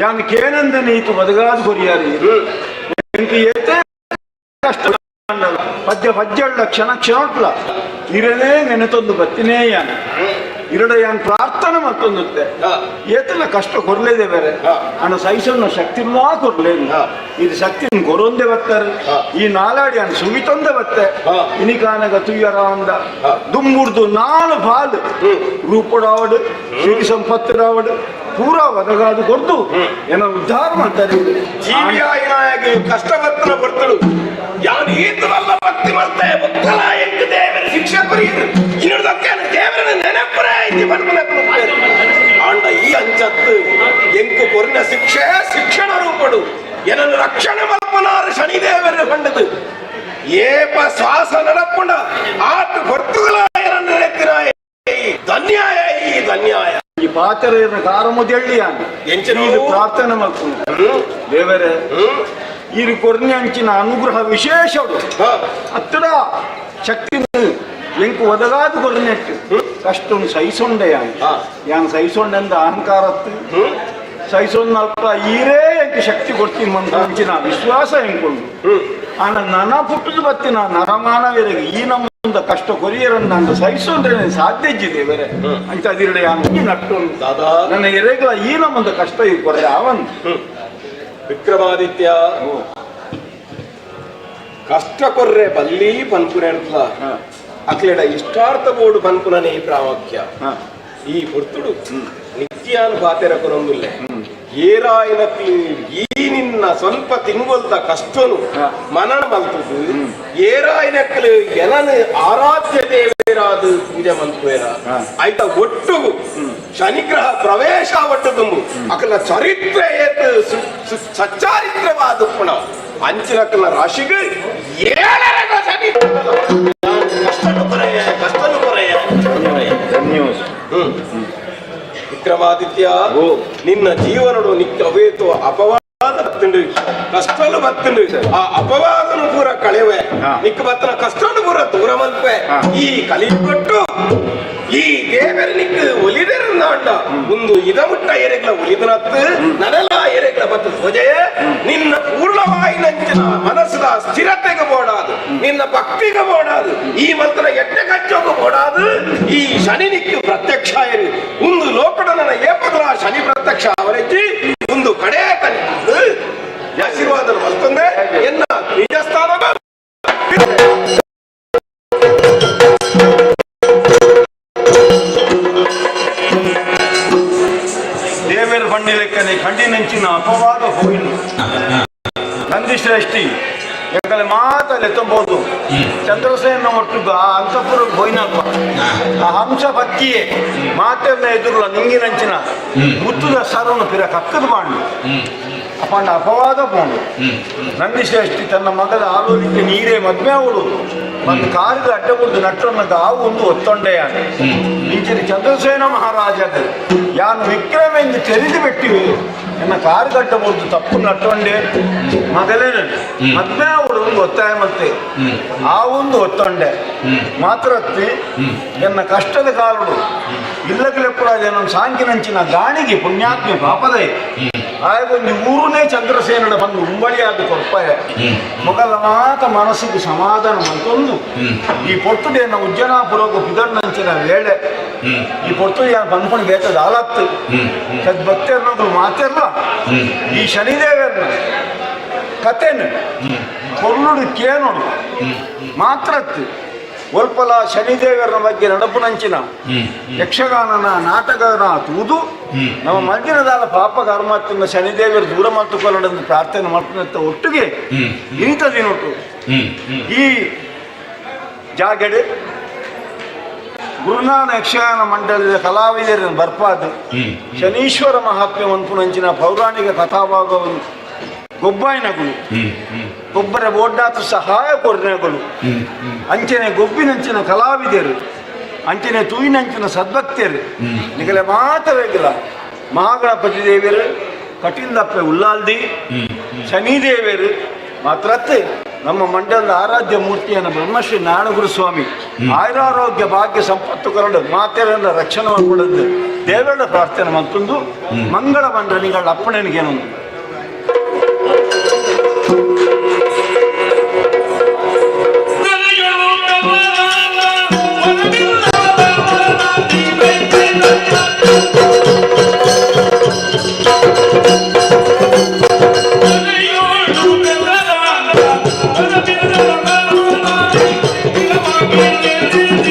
Speaker 6: ಯಾನ್ ಕೇನಂದನೆ ಈತು ಬದಗಾದ ಕೊರಿಯಾರಿ ಎಂಕ್ ಏತೇ ಕಷ್ಟ ಪದ್ಯ ಪದ್ಯಳ್ಳ ಕ್ಷಣ ಕ್ಷಣಟ್ಲ ಇರನೇ ನೆನೆತೊಂದು ಬತ್ತಿನೇ ಯಾನ್ ಇರಡ ಯಾನ್ ಪ್ರಾರ್ಥನೆ ಮತ್ತೊಂದುತ್ತೆ ಏತನ ಕಷ್ಟ ಕೊರ್ಲೇದೆ ಬೇರೆ ಅಣ್ಣ ಸಹಿಸೋಣ ಶಕ್ತಿಲ್ಲ ಕೊರ್ಲೇನು ಇದು ಶಕ್ತಿ ಕೊರೊಂದೆ ಬತ್ತಾರೆ ಈ ನಾಲಾಡಿ ಅನ್ ಸುಮಿತೊಂದೆ ಬತ್ತೆ ಇನಿಕಾನಗ ತುಯ್ಯರ ಅಂದ ದುಮ್ಮುರ್ದು ನಾಲು ಪಾಲು ರೂಪಡಾವಡು ಸಿರಿ ಸಂಪತ್ತಿರಾವಡು ಪೂರಾ ಒದಗಾದು ಕೊರ್ದು ಏನೋ ಉದ್ಧಾರ ಮಾಡ್ತಾರೆ
Speaker 4: ಜೀವಿಯಾಯಿನಾಯಕ ಕಷ್ಟ ಬತ್ತನ ಬರ್ತಳು ಯಾನು ಈತನಲ್ಲ ಭಕ್ತಿ ಮಲ್ತೆ ಭಕ್ತಲ ಎಂಟು ದೇವರ ಶಿಕ್ಷೆ ಕೊರಿಯರು ಇನ್ನೊಂದಕ್ಕೆ ದೇವರನ್ನ ನೆನಪರೇ ಐತಿ ಆಂಡ ಈ ಅಂಚತ್ತು ಎಂಕು ಕೊರಿನ ಶಿಕ್ಷೆ ಶಿಕ್ಷಣ ರೂಪಡು ಏನನ್ನು ರಕ್ಷಣೆ ಮಲ್ಪನಾರು ಶನಿದೇವರ ಕಂಡದು ಏಪ ಶ್ವಾಸ ನಡಪುಂಡ ಆತ ಹೊರ್ತುಗಳ ಏನನ್ನು ನೆನೆತ್ತಿನಾಯ ಧನ್ಯಾಯ ಈ ಧನ್ಯಾಯ
Speaker 6: ಈ ಪಾತ್ರ ಕಾರಮುದೆಳ್ಳಿಯಾನ
Speaker 4: ಎಂಚಿನ
Speaker 6: ಪ್ರಾರ್ಥನೆ ಮಲ್ಪುಂಡು ದೇವರೇ ಈ ಕೊರ್ನೆ ಅಂಚಿನ ಅನುಗ್ರಹ ವಿಶೇಷಡು ಅತ್ತಡ ಶಕ್ತಿ ಎಂಕು ಒದಗಾದು ಕೊರ್ನೆಟ್ಟು ಕಷ್ಟನ್ನು ಸಹಿಸೊಂಡೆ ಯಾನ್ ಯಾನ್ ಸಹಿಸೊಂಡೆಂದ ಅಹಂಕಾರತ್ತು ಸಹಿಸೊಂದ ಅಲ್ಪ ಈರೇ ಎಂಕ್ ಶಕ್ತಿ ಕೊಡ್ತೀನಿ ಅಂತ ಅಂಚಿನ ವಿಶ್ವಾಸ ಎಂಕೊಂಡು ಆನ ನನ ಪುಟ್ಟದ ಬತ್ತಿನ ನರಮಾನವರಿಗೆ ಈ ನಮ್ಮ ಕಷ್ಟ ಕೊರಿಯರನ್ನ ಅಂತ ಸಹಿಸೊಂಡ್ರೆ ಸಾಧ್ಯ ಇದ್ದಿದೆ ಬೇರೆ ಅಂತ ಅದಿರಡೆ ಯಾನ್ ನಟ್ಟು
Speaker 4: ದಾದಾ
Speaker 6: ನನ್ನ ಎರೆಗಳ ಈ ನಮ್ಮೊಂದು ಕಷ್ಟ ಈ ಕೊರೆ ಅವನ್
Speaker 4: ವಿಕ್ರಮಾದಿತ್ಯ ಕಷ್ಟ ಕೊರ್ರೆ ಬಲ್ಲಿ ಪನ್ಪುನೆಡ್ಲ ಅಕ್ಲೆಡ ಇಷ್ಟಾರ್ಥ ಬೋರ್ಡು ಪನ್ಪುನನೇ ಈ ಪ್ರಾಮುಖ್ಯ ಈ ಪೊರ್ತುಡು ನಿತ್ಯಾನು ಪಾತೆರ ಕೊರೊಂದುಲ್ಲೆ ಏರಾಯಿನ ಈ ನಿನ್ನ ಸ್ವಲ್ಪ ತಿಂಗೊಲ್ದ ಕಷ್ಟನು ಮನನ ಮಲ್ತುದು ಏರಾಯಿನಕ್ಕಲು ಎನನು ಆರಾಧ್ಯ ದೇವರಾದ ಪೂಜೆ ಮಲ್ಪುವೇರ ಆಯ್ತ ಒಟ್ಟುಗು ಶನಿಗ್ರಹ ಪ್ರವೇಶ ಒಟ್ಟು ತುಂಬು ಅಕಲ ಚರಿತ್ರೆ ಏತು ಸಚ್ಚಾರಿತ್ರವಾದ ಪುಣ ಅಂಚಿನಕಲ ರಾಶಿಗೆ ಏಳರಗ ಶನಿ ಕಷ್ಟನು ಕೊರೆಯ ಕಷ್ಟನು ಕೊರೆಯ ವಿಕ್ರಮಾದಿತ್ಯ ನಿನ್ನ ಜೀವನಡು ನಿಕ್ಕ ಅವೇತು ಅಪವಾದ ತಿಂಡು ಕಷ್ಟ
Speaker 2: ಕಷ್ಟಲು ಬತ್ತುಂಡು ಆ ಅಪವಾದನು ಪೂರ ಕಳೆವೆ ನಿಕ್ಕ ಬತ್ತನ ಕಷ್ಟನು ಪೂರ ದೂರ ಮಲ್ಪೆ ಈ ಕಲಿಕೊಟ್ಟು ಈ ದೇವರ ನಿಕ್ ಒಲಿದೆರಂದಾಂಡ ಒಂದು ಇದಮುಟ್ಟ ಎರೆಗ್ಲ ಒಲಿದನತ್ತು ನಡಲ ಎರೆಗ್ಲ ಬತ್ತು ಸೋಜಯ ನಿನ್ನ ಪೂರ್ಣವಾಯಿನಂಚಿನ ಮನಸ್ಸುದ ಸ್ಥಿರತೆಗೆ ಬೋಡಾದು ನಿನ್ನ ಭಕ್ತಿಗೆ ಬೋಡಾದು ಈ ಮಂತ್ರ ಎಟ್ಟೆ ಕಚ್ಚೋಗ ಬೋಡಾದು ಈ ಶನಿ ನಿಕ್ಕು ಪ್ರತ್ಯಕ್ಷ ಇರು ಒಂದು ಲೋಕಡ ನನ್ನ ಏಪದಲ ಶನಿ ಪ್ರತ್ಯಕ್ಷ ಅವರೆಚ್ಚಿ ಒಂದು ಕಡೆ ತನಿಖೆ ಆಶೀರ್ವಾದ ಮಲ್ತಂದೆ ಎನ್ನ ನಿಜ ಸ್ಥಾನದ
Speaker 4: ದೇವೇರ್ ಬಂಡಿ ಲೆಕ್ಕನೆ ಖಂಡಿನಂಚಿನ ಅಪವಾದ ಹೋಯಿನು. ನಂದಿಶ್ರೇಷ್ಠಿ ಎಂಕಲೆ ಮಾತಲ್ಲಿ ಎತ್ತಬಹುದು ಚಂದ್ರಸೇನ ಒಟ್ಟು ಆ ಅಂತಪುರ ಹೋಯ್ನಪ್ಪ. ಆ ಹಂಸ ಭಕ್ತಿಯೇ ಮಾತೆಲ್ಲ ಎದುರುಲ ನಿಂಗಿನಂಚಿನ ಮುತ್ತುದ ಸರನು ಪಿರ ಕಕ್ಕದ ಬಾಂಡು ಅಪ್ಪಂಡ ಅಪವಾದ ಪೋಂಡು. ನಂದಿಶ್ರೇಷ್ಠಿ ತನ್ನ ಮಗದ ಆಲೋಲಿಕ್ಕೆ ನೀರೇ ಮದ್ವೆ ಅವಳು ಒಂದು ಕಾರಿದ ಅಡ್ಡ ಕುಡ್ದು ನಟ್ಟೊನ್ನಗ ಆವು ಒಂದು ಒತ್ತೊಂಡೆಯ ಇಂಚಿನ ಚಂದ್ರಸೇನ ಮಹಾರಾಜ ಯಾನು ವಿಕ್ರಮ ಎಂದು ತೆರೆದು ಬಿಟ್ಟಿವಿ ಎನ್ನ ಕಾರು ಮುರಿದು ತಪ್ಪು ನಟ್ಟೊಂಡೆ ಮಗಲೇನ ಮದ್ವೆ ಅವಳು ಒಂದು ಒತ್ತಾಯ ಮತ್ತೆ ಆ ಒಂದು ಒತ್ತೊಂಡೆ ಮಾತ್ರತ್ತಿ ಎನ್ನ ಕಷ್ಟದ ಕಾಲುಡು ಇಲ್ಲಗಲೆಪ್ಪಡ ಏನೊಂದು ಸಾಂಕಿನಂಚಿನ ಗಾಣಿಗೆ ಪುಣ್ಯಾತ್ಮೆ ಪಾಪದೇ ಆಯಗೊಂದು ಊರುನೇ ಚಂದ್ರಸೇನಡ ಬಂದು ಉಂಬಳಿಯಾದ ಕೊರ್ಪಾಯ ಮೊಗಲ ಮಾತ ಮನಸ್ಸಿಗೆ ಸಮಾಧಾನ ಮಂತೊಂದು ಈ ಪೊರ್ತುಡೆಯನ್ನ ಉಜ್ಜನಾಪುರಗು ಪಿದಣ್ಣಂಚಿನ ವೇಳೆ ಈ ಪೊರ್ತು ಯಾನ್ ಪನ್ಪುಣಿ ಬೇತ ದಾಲತ್ತು ಸದ್ಭಕ್ತರ್ನಗಳು ಮಾತೆರ್ಲ ಈ ಶನಿದೇವರ್ನ ಕತೆನು ಕೊರ್ಲುಡು ಕೇನೋಡು ಮಾತ್ರತ್ತು ಒಲ್ಪಲ ಶನಿದೇವರ ಬಗ್ಗೆ ನಡಪುನಂಚಿನ ಯಕ್ಷಗಾನನ ನಾಟಕನ ತೂದು ನಮ್ಮ ಮಂದಿರದಾದ ಪಾಪ ಕರ್ಮತ್ತಿನ ಶನಿದೇವರು ದೂರ ಮಾಡ್ತುಕೊಳ್ಳಡೆಂದು ಪ್ರಾರ್ಥನೆ ಮಾಡ್ತಂತ ಒಟ್ಟಿಗೆ ಇಂಥ ದಿನೊಟ್ಟು ಈ ಜಾಗಡೆ ಗುರುನಾನ ಯಕ್ಷಗಾನ ಮಂಡಲದ ಕಲಾವಿದರನ್ನು ಬರ್ಪಾದು ಶನೀಶ್ವರ ಮಹಾತ್ಮ್ಯ ಮನ್ಪುನಂಚಿನ ಪೌರಾಣಿಕ ಕಥಾಭಾಗವನ್ನು ಗೊಬ್ಬಾಯಿನಗುಲು ಗೊಬ್ಬರ ಬೋಡ್ಡಾತ ಸಹಾಯ ಕೊರ್ನಗುಲು ಅಂಚನೆ ಗೊಬ್ಬಿನಂಚಿನ ಕಲಾವಿದರು ಅಂಚನೆ ತೂಯಿನಂಚಿನ ಸದ್ಭಕ್ತರು ನಿಗಲೆ ಮಾತವೇಗಿಲ್ಲ ಮಹಾಗಣಪತಿ ದೇವಿಯರು ಕಟಿಂದಪ್ಪೆ ಉಲ್ಲಾಲ್ದಿ ಶನಿದೇವರು ಮಾತ್ರತ್ತೆ ನಮ್ಮ ಮಂಡಲದ ಆರಾಧ್ಯ ಮೂರ್ತಿಯನ್ನು ಬ್ರಹ್ಮಶ್ರೀ ನಾರಾಯಣಗುರು ಸ್ವಾಮಿ ಆಯುರಾರೋಗ್ಯ ಭಾಗ್ಯ ಸಂಪತ್ತು ಕರಡು ಮಾತೆರನ್ನ ರಕ್ಷಣೆ ಮಾಡಿಕೊಳ್ಳೋದು ದೇವರ ಪ್ರಾರ್ಥನೆ ಮತ್ತೊಂದು ಮಂಗಳ ಮಂಡಲಿಗಳ ಅಪ್ಪಣೆನಿಗೇನೊಂದು.
Speaker 11: Thank you.